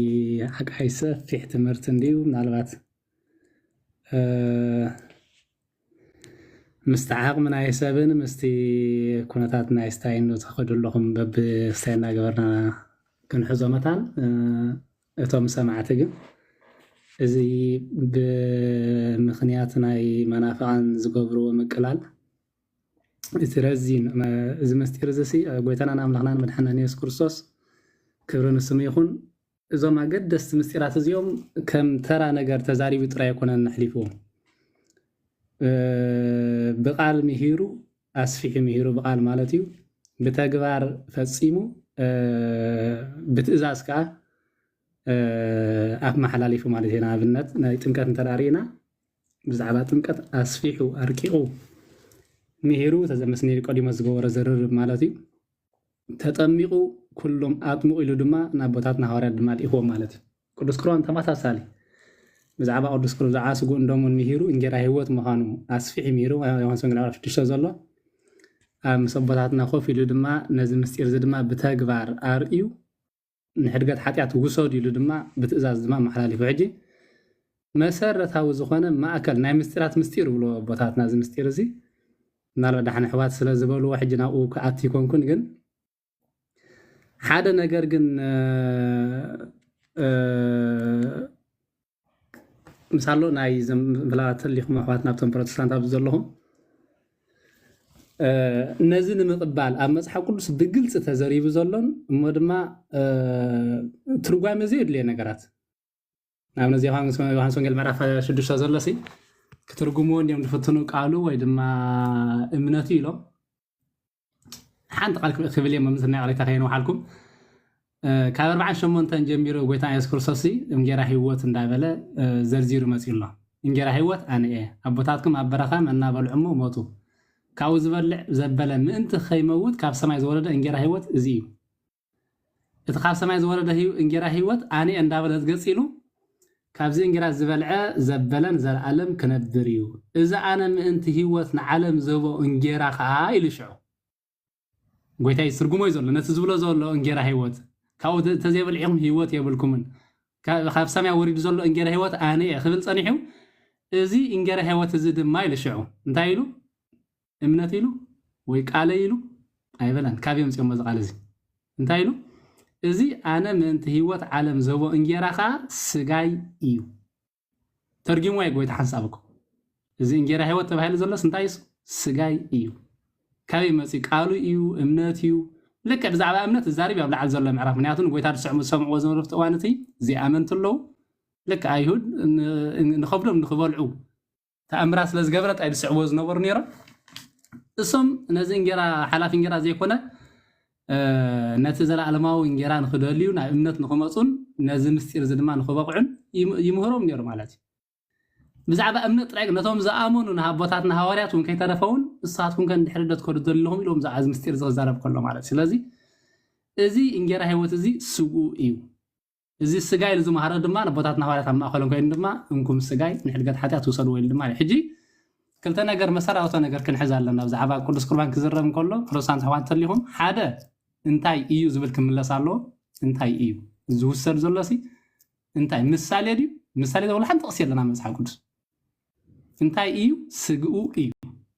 ሓቃይ ሰፊሕ ትምህርቲ እንድዩ። ምናልባት፣ እ፣ ምስቲ ዓቕሚ ናይ ሰብን ምስቲ ኩነታት ናይ ስታይን ትኸዱ ኣለኹም፣ በብስታይ እናገበርና ክንሕዞ መታን፣ እ፣ እቶም ሰማዕቲ ግን እዚ ብምኽንያት ናይ መናፍቓን ዝገብርዎ ምቅላል፣ እቲ ረዚን፣ መ-፣ እዚ ምስጢር እዚ ሲ፣ ጎይታናን ኣምላኽናን መድሓናን የሱስ ክርስቶስ፣ ክብሪ ንስሙ ይኹን፣ እዞም ኣገደስቲ ምስጢራት እዚኦም ከም ተራ ነገር ተዛሪቡ ጥራይ ኣይኮነን ኣሕሊፍዎም። እ፣ ብቓል ምሂሩ፣ ኣስፊሑ ምሂሩ ብቓል ማለት እዩ። ብተግባር ፈጺሙ፣ እ፣ ብትእዛዝ ከኣ፣ እ፣ ኣመሓላሊፉ ማለት እዩ። ንኣብነት ናይ ጥምቀት እንተ ደኣ ርኢና፣ ብዛዕባ ጥምቀት ኣስፊሑ፣ ኣርቂቑ ምሂሩ፣ ተዘ-፣ ምስ ኒቆዲሞስ ዝገበሮ ዝርርብ ማለት እዩ። ተጠሚቑ፣ ኩሎም ኣጥምቑ ኢሉ ድማ ንኣቦታትና ሃዋርያት ድማ ልኢኽዎም ማለት እዩ። ቅዱስ ቁርባን ተመሳሳሊ። ብዛዕባ ቅዱስ ቁርባን፣ ብዛዕባ ስግኡን ደሙን ምሂሩ፣ እንጌራ ህይወት ምዃኑ ኣስፊሑ ምሂሩ፣ ዮሃንስ ወንጌል ምዕራፍ ሽዱሽተ ዘሎ፣ ኣብ ምስ ኣቦታትና ኮፍ ኢሉ ድማ ነዚ ምስጢር እዚ ድማ ብተግባር ኣርእዩ፣ ንሕድገት ሓጢኣት ውሰዱ ኢሉ ድማ ብትእዛዝ ድማ ኣመሓላሊፉ። ሕጂ መሰረታዊ ዝኾነ ማእከል ናይ ምስጢራት ምስጢር ይብልዎ ኣቦታትና እዚ ምስጢር እዚ። ምናልባት ደሓን ኣሕዋት ስለ ዝበልዎ ሕጂ ናብኡ ክኣቲ ይኮንኩን፣ ግን ሓደ ነገር ግን፣ እ፣ እ፣ ምሳሎ ናይ ዘም-፣ ብላ ተሊኹም ኣሕዋት ናብቶም ፕሮቴስታንት ኣብዚ ዘለኹም፣ እ፣ ነዚ ንምቕባል ኣብ መጽሓፍ ቅዱስ ብግልጺ ተዘሪቡ ዘሎን እሞ ድማ፣ እ፣ ትርጓሜ ዘየድልዮ ነገራት፣ ንኣብነት ዮሃንስ፣ ዮሃንስ ወንጌል ምዕራፍ ሽዱሽተ ዘሎ ሲ ክትርጉምዎ እንዲዮም ዝፍትኑ፣ ቃሉ ወይ ድማ እምነቱ ኢሎም። ሓንቲ ቃል ክብ-፣ ክብል እየ፣ መምስል ናይ ቃል ከየንውሓልኩም። እ፣ ካብ ኣርብዓን ሸሞንተን ጀሚሩ ጎይታ የሱስ ክርስቶስ ሲ እንጌራ ህይወት እንዳበለ፣ እ፣ ዘርዚሩ መጺኡ ኣሎ። እንጌራ ህይወት ኣነ እየ፣ ኣቦታትኩም ኣብ በረኻ መና በልዑ እሞ ሞቱ። ካብኡ ዝበልዕ ዘበለ ምእንቲ ከይመውት ካብ ሰማይ ዝወረደ እንጌራ ህይወት እዚ እዩ። እቲ ካብ ሰማይ ዝወረደ ህይው-፣ እንጌራ ህይወት ኣነ እየ እንዳበለ ዝገጽ ኢሉ፣ ካብዚ እንጌራ ዝበልዐ ዘበለን ዘለኣለም ክነብር እዩ። እዚ ኣነ ምእንቲ ህይወት ንዓለም ዝህቦ እንጌራ ኸኣ ኢሉ ሽዑ። ጎይታ እዩ ዝትርጉሞ እዩ ዘሎ፣ ነቲ ዝብሎ ዘሎ እንጌራ ህይወት። ካብኡ ተ-፣ ተዘይበሊዕኹም ህይወት የብልኩምን። ካ-፣ ካብ ሰማይ ወሪዱ ዘሎ እንጌራ ህይወት ኣነ እየ ክብል ጸኒሑ፣ እዚ እንጌራ ህይወት እዚ ድማ ኢሉ ሽዑ። እንታይ ኢሉ? እምነት ኢሉ ወይ ቃለ ኢሉ ኣይበለን። ካብ የምጽኦም እዚ ቃል እዚ እንታይ ኢሉ? እዚ ኣነ ምእንቲ ህይወት ዓለም ዝህቦ እንጌራ ኸኣ ስጋይ እዩ። ተርጊምዎ እዩ ጎይታ ሓንሳብ እኮ። እዚ እንጌራ ህይወት ተባሂሉ ዘሎስ እንታይ እዩ? ስጋይ እዩ። ካበይ መጺኡ? ቃሉ እዩ፣ እምነት እዩ። ልክዕ ብዛዕባ እምነት ዝዛረብ እዩ ኣብ ላዕሊ ዘሎ ምዕራፍ። ምክንያቱ ንጎይታ ዝሰምዑ-፣ ዝሰምዕዎ ዝነበሩ ኣብቲ እዋን እቲ ዘይኣመንቲ ኣለዉ። ልክዕ ኣይሁድ ን-፣ ንኸብዶም ንኽበልዑ ተኣምራት ስለ ዝገበረ ጥራይ ዝስዕብዎ ዝነበሩ ነይሮም። እሶም ነዚ እንጌራ፣ ሓላፊ እንጌራ ዘይኮነ፣ እ፣ ነቲ ዘለኣለማዊ እንጌራ ንኽደልዩ ናብ እምነት ንኽመጹን ነዚ ምስጢር እዚ ድማ ንኽበቕዑን ይም-፣ ይምህሮም ነይሩ ማለት እዩ። ብዛዕባ እምነት ጥራይ ነቶም ዝኣመኑ ንኣቦታትና ሃዋርያት እውን ከይተረፈ እውን ንስኻትኩም ከ እንድሕሪ ዶ ትከዱ ዘለኹም ኢሎም ብዛዕባ እዚ ምስጢር እዚ ክዛረብ ከሎ ማለት እዩ። ስለዚ እዚ እንጌራ ህይወት እዚ ስግኡ እዩ። እዚ ስጋይ ንዝመሃረ ድማ ነቦታትና ሃዋርያት ኣብ ማእኸሎም ኮይኑ ድማ እንኩም ስጋይ ንሕድገት ሓጢኣት ትውሰድዎ ኢሉ ድማ ሕጂ ክልተ ነገር መሰረታዊ ነገር ክንሕዝ ኣለና። ብዛዕባ ቅዱስ ቁርባን ክዝረብ እንከሎ ፕሮቴስታንት ኣሕዋት እንተሊኹም ሓደ እንታይ እዩ ዝብል ክምለስ ኣለዎ። እንታይ እዩ ዝውሰድ ዘሎ ሲ እንታይ ምሳሌ ድዩ? ምሳሌ ዝብሎ ሓንቲ ጥቕሲ የለና መጽሓፍ ቅዱስ። እንታይ እዩ? ስግኡ እዩ።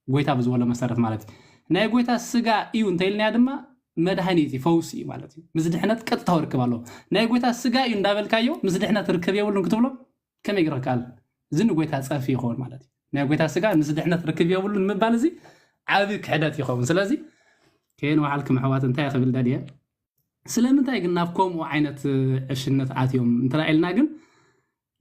ጎይታ ብዝበሎ መሰረት ማለት እዩ። ናይ ጎይታ ስጋ እዩ እንተኢልናያ ድማ መድሃኒት እዩ፣ ፈውሲ እዩ ማለት እዩ። ምስ ድሕነት ቀጥታዊ ርክብ ኣለዎ። ናይ ጎይታ ስጋ እዩ እንዳበልካዮ ምስ ድሕነት ርክብ የብሉን ክትብሎ ከመይ ገይሩ ክከኣል? እዚ ንጎይታ ጸርፊ ይኸውን ማለት እዩ። ናይ ጎይታ ስጋ ምስ ድሕነት ርክብ የብሉን ምባል እዚ ዓቢ ክሕደት ይኸውን። ስለዚ ከየንውሓልኩም ኣሕዋት እንታይ ክብል ደልየ? ስለምንታይ ግን ናብ ከምኡ ዓይነት ዕሽነት ኣትዮም እንተ ኢልና ግን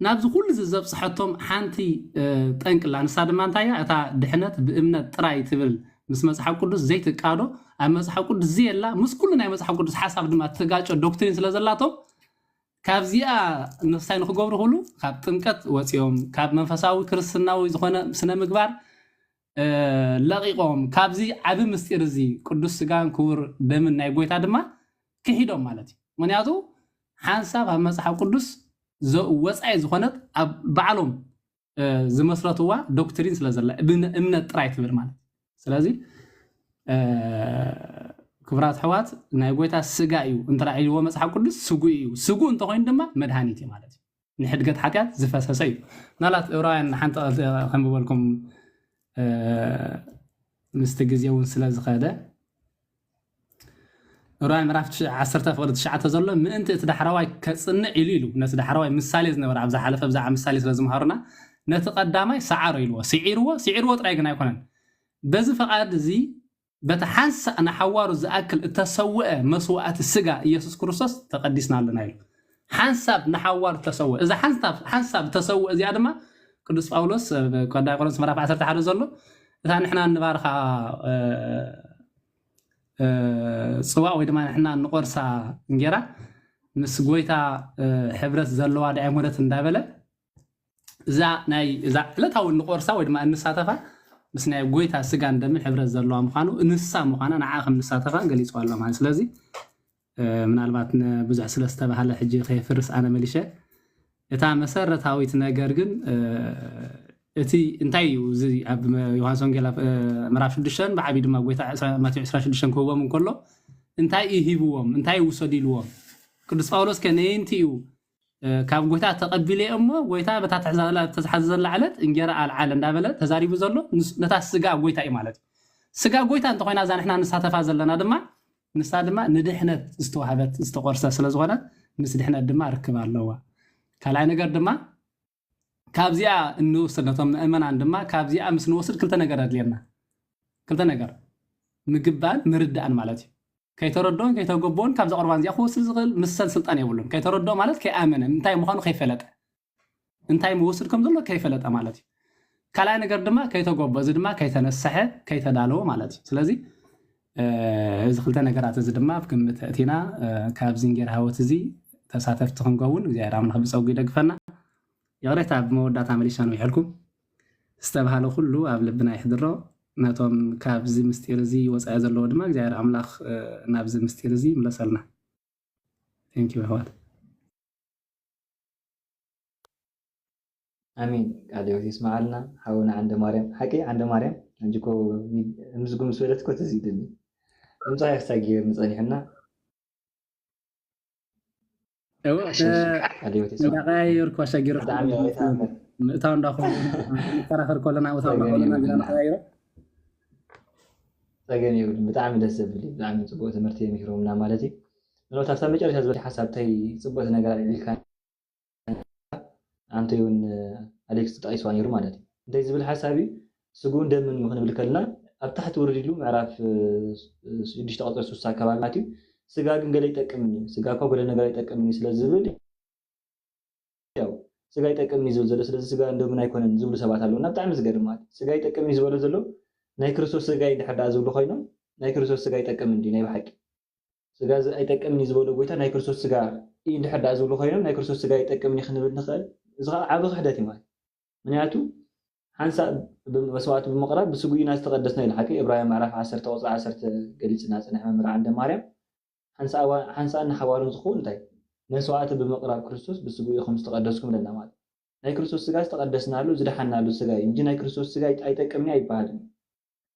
ናብዚ ኩሉ እዚ ዘብጽሐቶም ሓንቲ፣ እ፣ ጠንቂ ኣላ። ንሳ ድማ እንታይ እያ? እታ ድሕነት ብእምነት ጥራይ ትብል ምስ መጽሓፍ ቅዱስ ዘይትቃዶ፣ ኣብ መጽሓፍ ቅዱስ ዘየላ፣ ምስ ኩሉ ናይ መጽሓፍ ቅዱስ ሓሳብ ድማ ትጋጮ ዶክትሪን ስለ ዘላቶም፣ ካብዚኣ ንክስታይ ንክገብሩ ክብሉ ካብ ጥምቀት ወጺኦም፣ ካብ መንፈሳዊ ክርስትናዊ ዝኾነ ስነ ምግባር፣ እ፣ ለቒቖም፣ ካብዚ ዓቢ ምስጢር እዚ ቅዱስ ስጋን ክቡር ደምን ናይ ጎይታ ድማ ክሒዶም ማለት እዩ። ምክንያቱ ሓንሳብ ኣብ መጽሓፍ ቅዱስ ዘ-፣ ወጻኢ ዝኾነት ኣብ ባዕሎም፣ እ፣ ዝመስረትዋ ዶክትሪን ስለ ዘላ፣ እብነ-፣ እምነት ጥራይ ትብል ማለት እዩ። ስለዚ፣ እ፣ ክቡራት ኣሕዋት፣ ናይ ጎይታ ስጋ እዩ እንተ ኢልዎ መጽሓፍ ቅዱስ ስጉ እዩ። ስጉ እንተኾይኑ ድማ መድሃኒት እዩ ማለት እዩ። ንሕድገት ሓጢኣት ዝፈሰሰ እዩ። ምናልባት ዕብራውያን ሓንቲ ቃል ከንብበልኩም፣ እ፣ ምስቲ ግዜ እውን ስለ ዝኸደ፣ ዕብራውያን ምዕራፍ ትሽ-፣ ዓሰርተ ፍቕዲ ትሽዓተ ዘሎ፣ ምእንቲ እቲ ዳሕረዋይ ከጽንዕ ኢሉ ኢሉ፣ ነቲ ዳሕረዋይ ምሳሌ ዝነበረ ኣብ ዝሓለፈ ብዛዕባ ምሳሌ ስለ ዝምሃሩና፣ ነቲ ቀዳማይ ሰዓሮ ኢልዎ፣ ስዒርዎ፣ ስዒርዎ ጥራይ ግን ኣይኮነን። በዚ ፈቓድ እዚ በቲ ሓንሳእ ንሓዋሩ ዝኣክል እተሰውአ መስዋእቲ ስጋ ኢየሱስ ክርስቶስ ተቐዲስና ኣለና ኢሉ። ሓንሳብ ንሓዋሩ ተሰውአ። እዛ ሓንሳብ፣ ሓንሳብ ተሰውአ እዚኣ ድማ ቅዱስ ጳውሎስ ኣብ ቀዳማይ ቆሮንቶስ ምዕራፍ ዓሰርተ ሓደ ዘሎ፣ እታ ንሕና እንባርኻ፣ እ፣ እ፣ ጽዋእ ወይ ድማ ንሕና እንቆርሳ እንጌራ ምስ ጎይታ፣ እ፣ ሕብረት ዘለዋ ድኣ ኣይኮነት እንዳበለ፣ እዛ ናይ፣ እዛ ዕለታዊ እንቆርሳ ወይ ድማ እንሳተፋ ምስ ናይ ጎይታ ስጋን ደምን ሕብረት ዘለዋ ምዃኑ፣ ንሳ ምዃና ንዓ ከም ንሳተፋ ገሊጽዋ ኣሎ ማለት። ስለዚ፣ እ፣ ምናልባት ንብዙሕ ስለ ዝተባህለ ሕጂ ከየፍርስ ኣነ መሊሸ። እታ መሰረታዊት ነገር ግን፣ እ፣ እቲ እንታይ እዩ? እዚ ኣብ ዮሃንስ ወንጌል ኣብ፣ እ፣ ምዕራፍ ሽዱሽተ ብዓቢ ድማ ጎይታ ዕስራ፣ ማቴዎስ ዕስራ ሽዱሽተ ክህቦም እንከሎ እንታይ እዩ ሂብዎም? እንታይ እዩ ውሰዱ ኢልዎም? ቅዱስ ጳውሎስ ከ ነየንቲ እዩ፣ እ፣ ካብ ጎይታ ተቐቢለ እሞ ጎይታ በታ ትሕዛ ዘላ፣ ተዝሓዘ ዘላ ዕለት እንጌራ ኣልዓል እንዳበለ ተዛሪቡ ዘሎ ንስ-፣ ነታ ስጋ ጎይታ እዩ ማለት እዩ። ስጋ ጎይታ እንተኾይና እዛ ንሕና ንሳተፋ ዘለና ድማ፣ ንሳ ድማ ንድሕነት ዝተዋህበት ዝተቆርሰ ስለ ዝኾነት ምስ ድሕነት ድማ ርክብ ኣለዋ። ካልኣይ ነገር ድማ ካብዚኣ እንወስድ ነቶም ምእመናን ድማ ካብዚኣ ምስ ንወስድ ክልተ ነገር ኣድልየና። ክልተ ነገር ምግባን ምርዳእን ማለት እዩ። ከይተረድኦን ከይተገቦን ካብዛ ቁርባን እዚኣ ክወስድ ዝኽእል ምሰል ስልጣን የብሉን። ከይተረድኦ ማለት ከይኣመነ እንታይ ምዃኑ ከይፈለጠ እንታይ ምወስድ ከም ዘሎ ከይፈለጠ ማለት እዩ። ካልኣይ ነገር ድማ ከይተገቦ፣ እዚ ድማ ከይተነሰሐ ከይተዳለወ ማለት እዩ። ስለዚ፣ እ፣ እዚ ክልተ ነገራት እዚ ድማ ኣብ ግምት ኣእቲና፣ እ፣ ካብዚ እንጌራ ህይወት እዚ ተሳተፍቲ ክንከውን እግዚኣብሔር ኣምላኽ ብጸጉ ይደግፈና። ይቕሬታ፣ ኣብ መወዳእታ መሊሻ ንውሕልኩም። ዝተባህለ ኩሉ ኣብ ልብና ይሕድሮ። ነቶም ካብዚ ምስጢር እዚ ወጻኢ ዘለዎ ድማ እግዚኣብሔር ኣምላኽ፣ እ፣ ናብዚ ምስጢር እዚ ይምለሰልና። Thank you ኣሕዋት። ኣሜን። ቃለ ሕይወት ይስምዓልና ሓውና ዓንደ ማርያም። ሓቂ ዓንደ ማርያም፣ ሕጂ እኮ ሚ-፣ ምስጉ ምስ በለት እኮ ትዝ ኢሉኒ። ድምጻ ክሳብ ገይርኒ ጸኒሕና። እወ፣ ሓሽሽ፣ እ፣ ቃለ ሕይወት ይስምዓልና። እንዳቀያየርኩ ኣሻጊርኩ ብጣዕሚ ይቕሬታ እምበር። ምእታው እንዳኾኑ፣ ንከራኸር ከለና ምእታው ጸገም እንዳኾኑ የብሉን። ግና ንቀያይሮ። ጸገም የብሉን። ብጣዕሚ ደስ ዘብል እዩ። ብጣዕሚ ጽቡቕ ትምህርቲ የምሂሮምና ማለት እዩ። ምናልባት ኣብታ መጨረሻ ዝበል ሓሳብ እንታይ ጽቡቕ ነገር ኣልዒልካ ኣንተ እውን ኣሌክስ ተጠቒስዋ ነይሩ ማለት እዩ። እንታይ ዝብል ሓሳብ እዩ? ስግኡን ደምን ክንብል ከለና ኣብ ታሕቲ ውርድ ኢሉ ምዕራፍ፣ እ፣ ሽዱሽተ ቁጽሪ ሱሳ ኣካባቢ ማለት እዩ። ስጋ ግን ገለ ይጠቅምን እዩ፣ ስጋ እኳ ገለ ነገር ኣይጠቅምን እዩ ስለ ዝብል፣ ያው ስጋ ይጠቅምን እዩ ዝብል ዘሎ፣ ስለዚ ስጋ ደምን ኣይኮነን ዝብሉ ሰባት ኣለዉ። እና ብጣዕሚ ዝገርም ማለት እዩ። ስጋ ይጠቅምን እዩ ዝበሎ ዘሎ ናይ ክርስቶስ ስጋ እዩ እንድሕር ደኣ ዝብሉ ኮይኖም ናይ ክርስቶስ ስጋ ይጠቅምን ድዩ ናይ ብሓቂ? ስጋ ዝ-፣ ኣይጠቅምን እዩ ዝበሎ ጎይታ ናይ ክርስቶስ ስጋ እዩ እንድሕር ደኣ ዝብሉ ኮይኖም ናይ ክርስቶስ ስጋ ኣይጠቅምን እዩ ክንብል ንኽእል? እዚ ኸዓ ዓቢ ክሕደት እዩ ማለት። ምኽንያቱ ሓንሳእ ብ-፣ መስዋዕቲ ብምቕራብ ብስጉኢና ዝተቐደስና ኢሉ ሓቂ ዕብራውያን ምዕራፍ ዓሰርተ ቁጽሪ ዓሰርተ ገሊጽና ጽንሕ መምህር ዓንደ ማርያም። ሓንሳእ ኣዋ-፣ ሓንሳእን ንሓዋሩን ዝኸውን እንታይ? መስዋዕቲ ብምቕራብ ክርስቶስ ብስጉኡ ኢኹም ዝተቐደስኩም ኢለና ማለት። ናይ ክርስቶስ ስጋ ዝተቐደስናሉ ዝደሓናሉ ስጋ እዩ እንጂ ናይ ክርስቶስ ስጋ ኣይጠ-፣ ኣይጠቅምን እዩ ኣይበሃልን እዩ።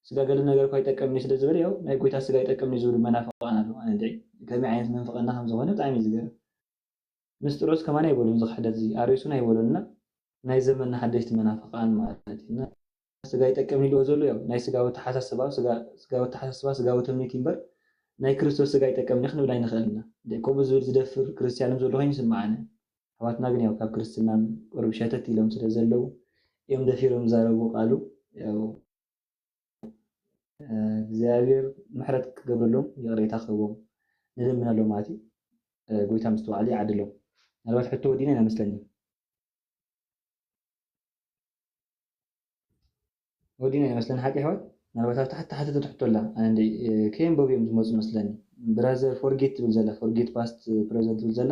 ስጋ ገለ ነገር እኳ ይጠቅምኒ ስለ ዝበለ ያው ናይ ጎይታ ስጋ ይጠቅምኒ ዝብሉ መናፍቃን ኣለዉ። ኣነ ድዒ ከመይ ዓይነት ምንፍቅና ከም ዝኾነ ብጣዕሚ እዩ ዝገርም። ንስጥሮስ ከማን ኣይበሉን እዚ ክሕደት እዚ ኣርዮስን ኣይበሉን እና ናይ ዘመንና ሓደሽቲ መናፍቃን ማለት እዩ። እና ስጋ ይጠቅምኒ ኢልዎ ዘሎ ያው ናይ ስጋዊ ኣተሓሳስባ፣ ስጋ-፣ ስጋዊ ኣተሓሳስባ፣ ስጋዊ ትምኒት እዩ እምበር ናይ ክርስቶስ ስጋ ይጠቅምኒ ክንብል ኣይንኽእልን ኢና። ድዒ ከምኡ ዝብል ዝደፍር ክርስትያን እውን ዘሎ ኮይኑ ይስምዓኒ። ኣሕዋትና ግን ያው ካብ ክርስትናም ቁሩብ ሸተት ኢሎም ስለ ዘለዉ እዮም ደፊሮም ዝዛረቡ ቃሉ። ያው እግዚኣብሔር ምሕረት ክገብረሎም ይቕሬታ ክህቦም ንልምነሎም ማለት እዩ። ጎይታ ምስትውዓል ይዓድሎም። ምናልባት ሕቶ ወዲና ኢና መስለኒ። ወዲና ይመስለን ሓቂ ኣሕዋት። ምናልባት ኣብ ታሕቲ ታሕቲ ትሕቶ ኣላ። ኣነ እንደ፣ እ፣ ከየንበቡ እዮም ዝመፁ መስለኒ። ብራዘር ፎርጌት ትብል ዘላ፣ ፎርጌት ፓስት ፕሬዘንት ትብል ዘላ።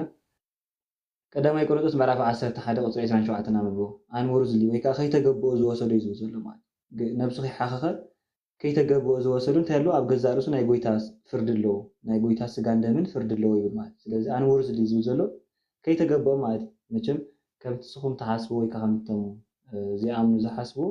ቀዳማይ ቆሮንቶስ ምዕራፍ ዓሰርተ ሓደ ቁፅሪ ዕስራን ሸውዓተን ኣንብቦ። ኣንወርዝሊ ወይ ከዓ ከይተገብኦ ዝወሰዶ እዩ ዝብል ዘሎ ማለት። ግ-፣ ነብሱ ከይሓኸኸ ከይተገብኦ ዝወሰዶ እንታይ ኣለዎ? ኣብ ገዛእ ርእሱ ናይ ጎይታ ፍርዲ ኣለዎ። ናይ ጎይታ ስጋን ደምን ፍርዲ ኣለዎ ይብል ማለት። ስለዚ ኣንወርዝሊ ዝብል ዘሎ ከይተገብኦ ማለት እዩ። መቸም ከምቲ ንስኹም ትሓስቡ ወይ ከዓ ከምቶም፣ እ፣ ዝኣምኑ ዝሓስብዎ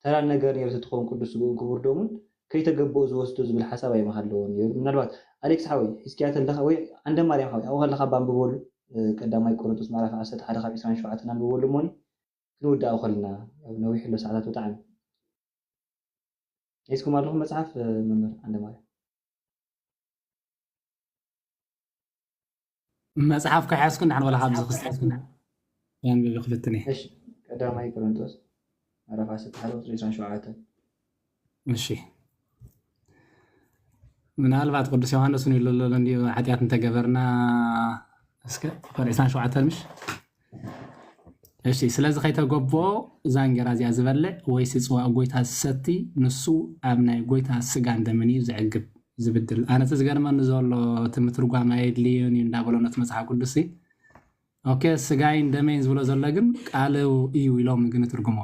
ተራ ነገር ነይሩ ተትኸውን ቅዱስ ስግኡን ክቡር ደሙን ከይተገብኦ ዝወስዶ ዝብል ሓሳብ ኣይምሃለዎን እዩ። ምናልባት ኣሌክስ ሓወይ ሒዝክያ ተለኻ ወይ ዓንደ ማርያም ሓወይ ኣብኡ ከለኻ እባ ኣንብበሉ፣ እ፣ ቀዳማይ ቆሮንቶስ ምዕራፍ ዓሰርተ ሓደ ካብ ዕስራን ሸውዓተን ኣንብበሉ እሞኒ ክንውዳእ ከለና፣ ያው ነዊሕ ኣሎ ሰዓታት ብጣዕሚ። ሒዝኩም ኣለኹም መጽሓፍ፣ እ፣ መምህር ዓንደ ማርያም? መጽሓፍ ከሓዝኩ ንሓን ወላ ካብዚ ክስታስኩ የንብብ ክፍትን እየ። እሺ፣ ቀዳማይ ቆሮንቶስ ምዕራፍ ዓሰርተ ሓደ ቁጽሪ ዕስራን ሸውዓተን። እሺ። ምናልባት ቅዱስ ዮሃንስ እውን ይብሎ ኣሎ እንዲዩ፣ ሓጢኣት እንተገበርና፣ እስከ ቁጽሪ ዕስራን ሸውዓተን ምሽ? እሺ፣ ስለዚ ከይተገብኦ እዛ እንጌራ እዚኣ ዝበልዕ ወይሲ ጽዋእ ጎይታ ዝሰቲ ንሱ ኣብ ናይ ጎይታ ስጋን ደምን እዩ ዝዕግብ ዝብድል። ኣነ እቲ ዝገርመኒ ዘሎ እቲ ምትርጓም ኣየድልዮን እዩ እንዳበሎ ነቲ መጽሓፍ ቅዱስ ኦኬ፣ ስጋይን ደመይን ዝብሎ ዘሎ ግን ቃሉ እዩ ኢሎም ግን ትርጉሞ።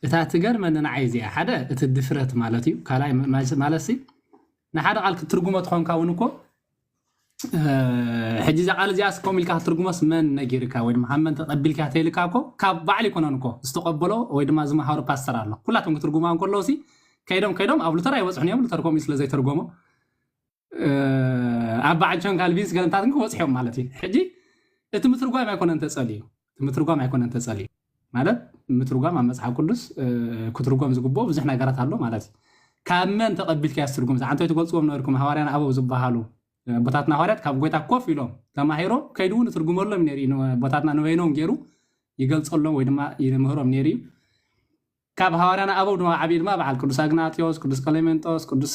እታ ትገርመኒ ንዓይ እዚኣ ሓደ እቲ ድፍረት ማለት እዩ። ካልኣይ ማ- ማለት ሲ ንሓደ ቃል ክትርጉሞ ትኾንካ እውን እኮ ሕጂ እዛ ቃል እዚኣ ስኮም ኢልካ ክትርጉሞስ መን ነጊርካ ወይ ድማ ካብ መን ተቐቢልካ ተይልካ እኮ ካብ ባዕሉ ይኮነን እኮ ዝተቐበሎ ወይ ድማ ዝመሃሩ ፓስተር ኣሎ። ኩላቶም ክትርጉማ እንከለዉ ሲ ከይዶም ከይዶም ኣብ ሉተር ኣይበፅሑን እዮም። ሉተር ከምኡ ስለ ዘይተርጎሞ ኣብ በዓል ጆን ካልቪንስ ገለምታት ግን ክበፅሑ እዮም ማለት እዩ። ሕጂ እቲ ምትርጓም ኣይኮነን ተፀልዩ፣ እቲ ምትርጓም ኣይኮነን ተፀልዩ ማለት ምትርጓም ኣብ መፅሓፍ ቅዱስ ክትርጎም ዝግብኦ ብዙሕ ነገራት ኣሎ ማለት እዩ። ካብ መን ተቐቢልካ እያ ትርጉም? ዝዓንተው ትገልፅዎም ነበርኩም ሃዋርያን ኣበው ዝበሃሉ ኣቦታትና ሃዋርያት ካብ ጎይታ ኮፍ ኢሎም ተማሂሮም ከይዱ እውን ትርጉመሎም ነይሩ እዩ። ኣቦታትና ንበይኖም ገይሩ ይገልፀሎም ወይ ድማ ይምህሮም ነይሩ እዩ። ካብ ሃዋርያና ኣበው ድማ ዓብዪ ድማ በዓል ቅዱስ ኣግናጢዮስ፣ ቅዱስ ቀሌሜንጦስ፣ ቅዱስ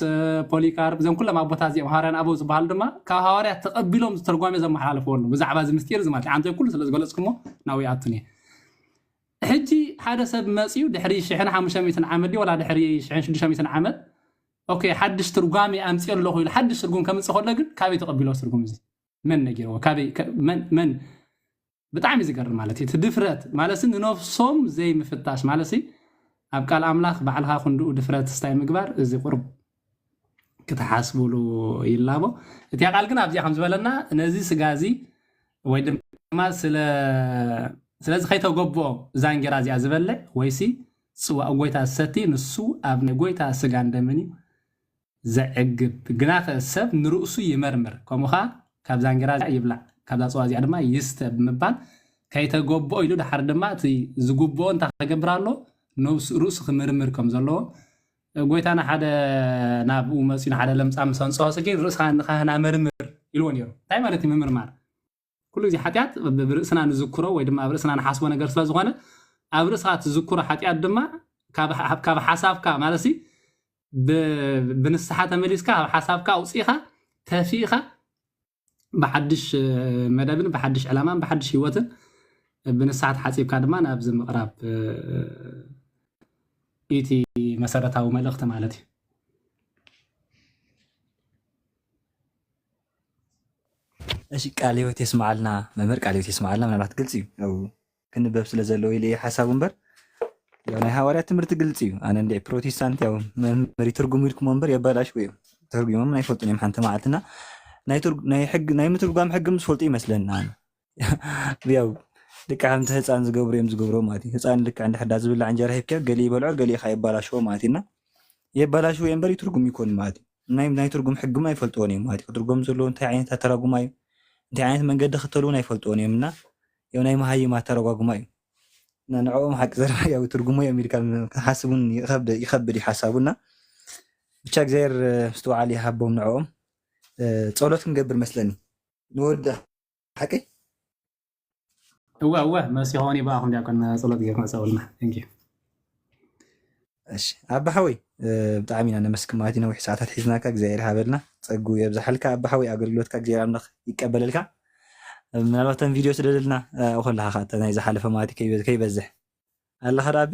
ፖሊካርፕ፣ እዞም ኩሎም ኣቦታት እዚኦም ሃዋርያን ኣበው ዝበሃሉ ድማ ካብ ሃዋርያት ተቐቢሎም ዝተርጓሜ ዘመሓላለፍዎ ኣለዉ። ብዛዕባ እዚ ምስጢር እዚ ማለት ዓንተ ኩሉ ስለ ዝገለፅኩሞ ናብኡ ይኣቱን እየ። ሕጂ ሓደ ሰብ መፅዩ ድሕሪ ሽሕን ሓሙሽተ ሚእትን ዓመት ድዩ ወላ ድሕሪ ሽሕን ሽዱሽተ ሚእትን ዓመት ኦኬ ሓድሽ ትርጓሜ ኣምፅኦ ኣለኹ ኢሉ ሓድሽ ትርጉም ከምፅእ ከሎ ግን ካበይ ተቐቢሎ ትርጉም እዚ መን ነጊርዎ? ካበይ ከ- መን መን ብጣዕሚ ዝገርም ማለት እዩ። እቲ ድፍረት ማለት ንነፍሶም ዘይምፍታሽ ማለት ኣብ ቃል ኣምላኽ ባዕልኻ ክንድኡ ድፍረት ስታይ ምግባር እዚ ቁርብ ክትሓስብሉ ይላቦ። እቲ ቃል ግን ኣብዚኣ ከም ዝበለና ነዚ ስጋ እዚ ወይ ድማ ስለ ስለዚ ከይተገብኦ እዛ እንጌራ እዚኣ ዝበልዕ ወይሲ ጽዋእ ጎይታ ዝሰቲ ንሱ ኣብ ናይ ጎይታ ስጋን ደምን እዩ ዘዕግብ። ግናኸ ሰብ ንርእሱ ይመርምር፣ ከምኡ ኸኣ ካብዛ እንጌራ እዚኣ ይብላዕ፣ ካብዛ ጽዋ እዚኣ ድማ ይስተ ብምባል ከይተገብኦ ኢሉ፣ ድሓር ድማ እቲ ዝግብኦ እንታይ ክገብር ኣሎ? ነብሱ ርእሱ ክምርምር ከም ዘለዎ። ጎይታና ሓደ ናብኡ መጺኡ ንሓደ ለምጻም ምስ ኣንጽሆ፣ "ስኪ ርእስኻ ንኻህና መርምር" ኢልዎ ነይሩ። እንታይ ማለት እዩ ምምርማር? ኩሉ ግዜ ሓጢኣት ብ- ብርእስና ንዝክሮ ወይ ድማ ኣብ ርእስና ንሓስቦ ነገር ስለ ዝኾነ፣ ኣብ ርእስኻ ትዝክሮ ሓጢኣት ድማ ካብ ካብ ሓሳብካ ማለት ሲ ብ- ብንስሓ ተመሊስካ ካብ ሓሳብካ ኣውፂእኻ ተፊእኻ ብሓድሽ መደብን ብሓድሽ ዕላማን ብሓድሽ ህይወትን ብንስሓ ተሓፂብካ ድማ ናብዚ ምቕራብ እቲ መሰረታዊ መልእኽቲ ማለት እዩ። እሺ፣ ቃለ ህይወት የስምዓልና መምህር፣ ቃለ ህይወት የስምዓልና። ምናልባት ግልፂ እዩ ያው ክንበብ ስለ ዘለዎ ኢለ እየ ሓሳቡ እምበር ያው ናይ ሃዋርያት ትምህርቲ ግልፂ እዩ። ኣነ እንዲዕ ፕሮቴስታንት ያው መምህር ይትርጉሙ ኢልኩሞ እምበር የባላሽዎ እዮም፣ ተርጉሞም ኣይፈልጡን እዮም ሓንቲ መዓልትና። ናይ ትርጉ- ናይ ሕግ ናይ ምትርጓም ሕጊ ዝፈልጡ ይመስለኒ ኣነ። ያው ልክዕ ከምቲ ህፃን ዝገብሩ እዮም ዝገብሮ ማለት እዩ። ህፃን ልክዕ እንድሕር ዳ ዝብላዕ እንጀራ ሂብካዮ ገሊኡ ይበልዖ ገሊኡ ከዓ የባላሽዎ ማለት እዩ። እና የባላሽዎ እዮም እምበር ይትርጉም ይኮኑ ማለት እዩ። ናይ ናይ ትርጉም ሕግም ኣይፈልጥዎን እዮም ማለት እዩ። ክትርጎም ዘለዎ እንታይ ዓይነት ኣተራጉማ እዩ እንታይ ዓይነት መንገዲ ክተልውን ኣይፈልጥዎን እዮም እና ያው ናይ መሃይም ኣተረጓጉማ እዩ። እና ንዕኦም ሓቂ ዘረባ ያው ትርጉሞ እዮም ኢልካ ክሓስቡን ይኸብድ ይኸብድ እዩ ሓሳቡ እና ብቻ እግዚኣብሔር ምስትውዓል ይሃቦም ንዕኦም። ጸሎት ክንገብር መስለኒ ንወዲ ሓቂ እወ እወ መሲ ኾኒ ብኣኹም ዲያቆን ጸሎት ጌርና ጸውልና ንኪ እሺ ኣባ ሓወይ ብጣዕሚ ኢና ነመስግን ማለት እዩ። ነዊሕ ሰዓታት ሒዝናካ እግዚኣብሔር ሃበልና ጸጉ የብዛሓልካ ኣባ ሓወይ ኣገልግሎትካ እግዚኣብሔር ኣምላኽ ይቀበለልካ። ምናልባት ተን ቪድዮ ስደደልና ከለካ ከ ናይ ዝሓለፈ ማለት እዩ ከይበዝሕ ኣለኻ ዶ ኣቢ?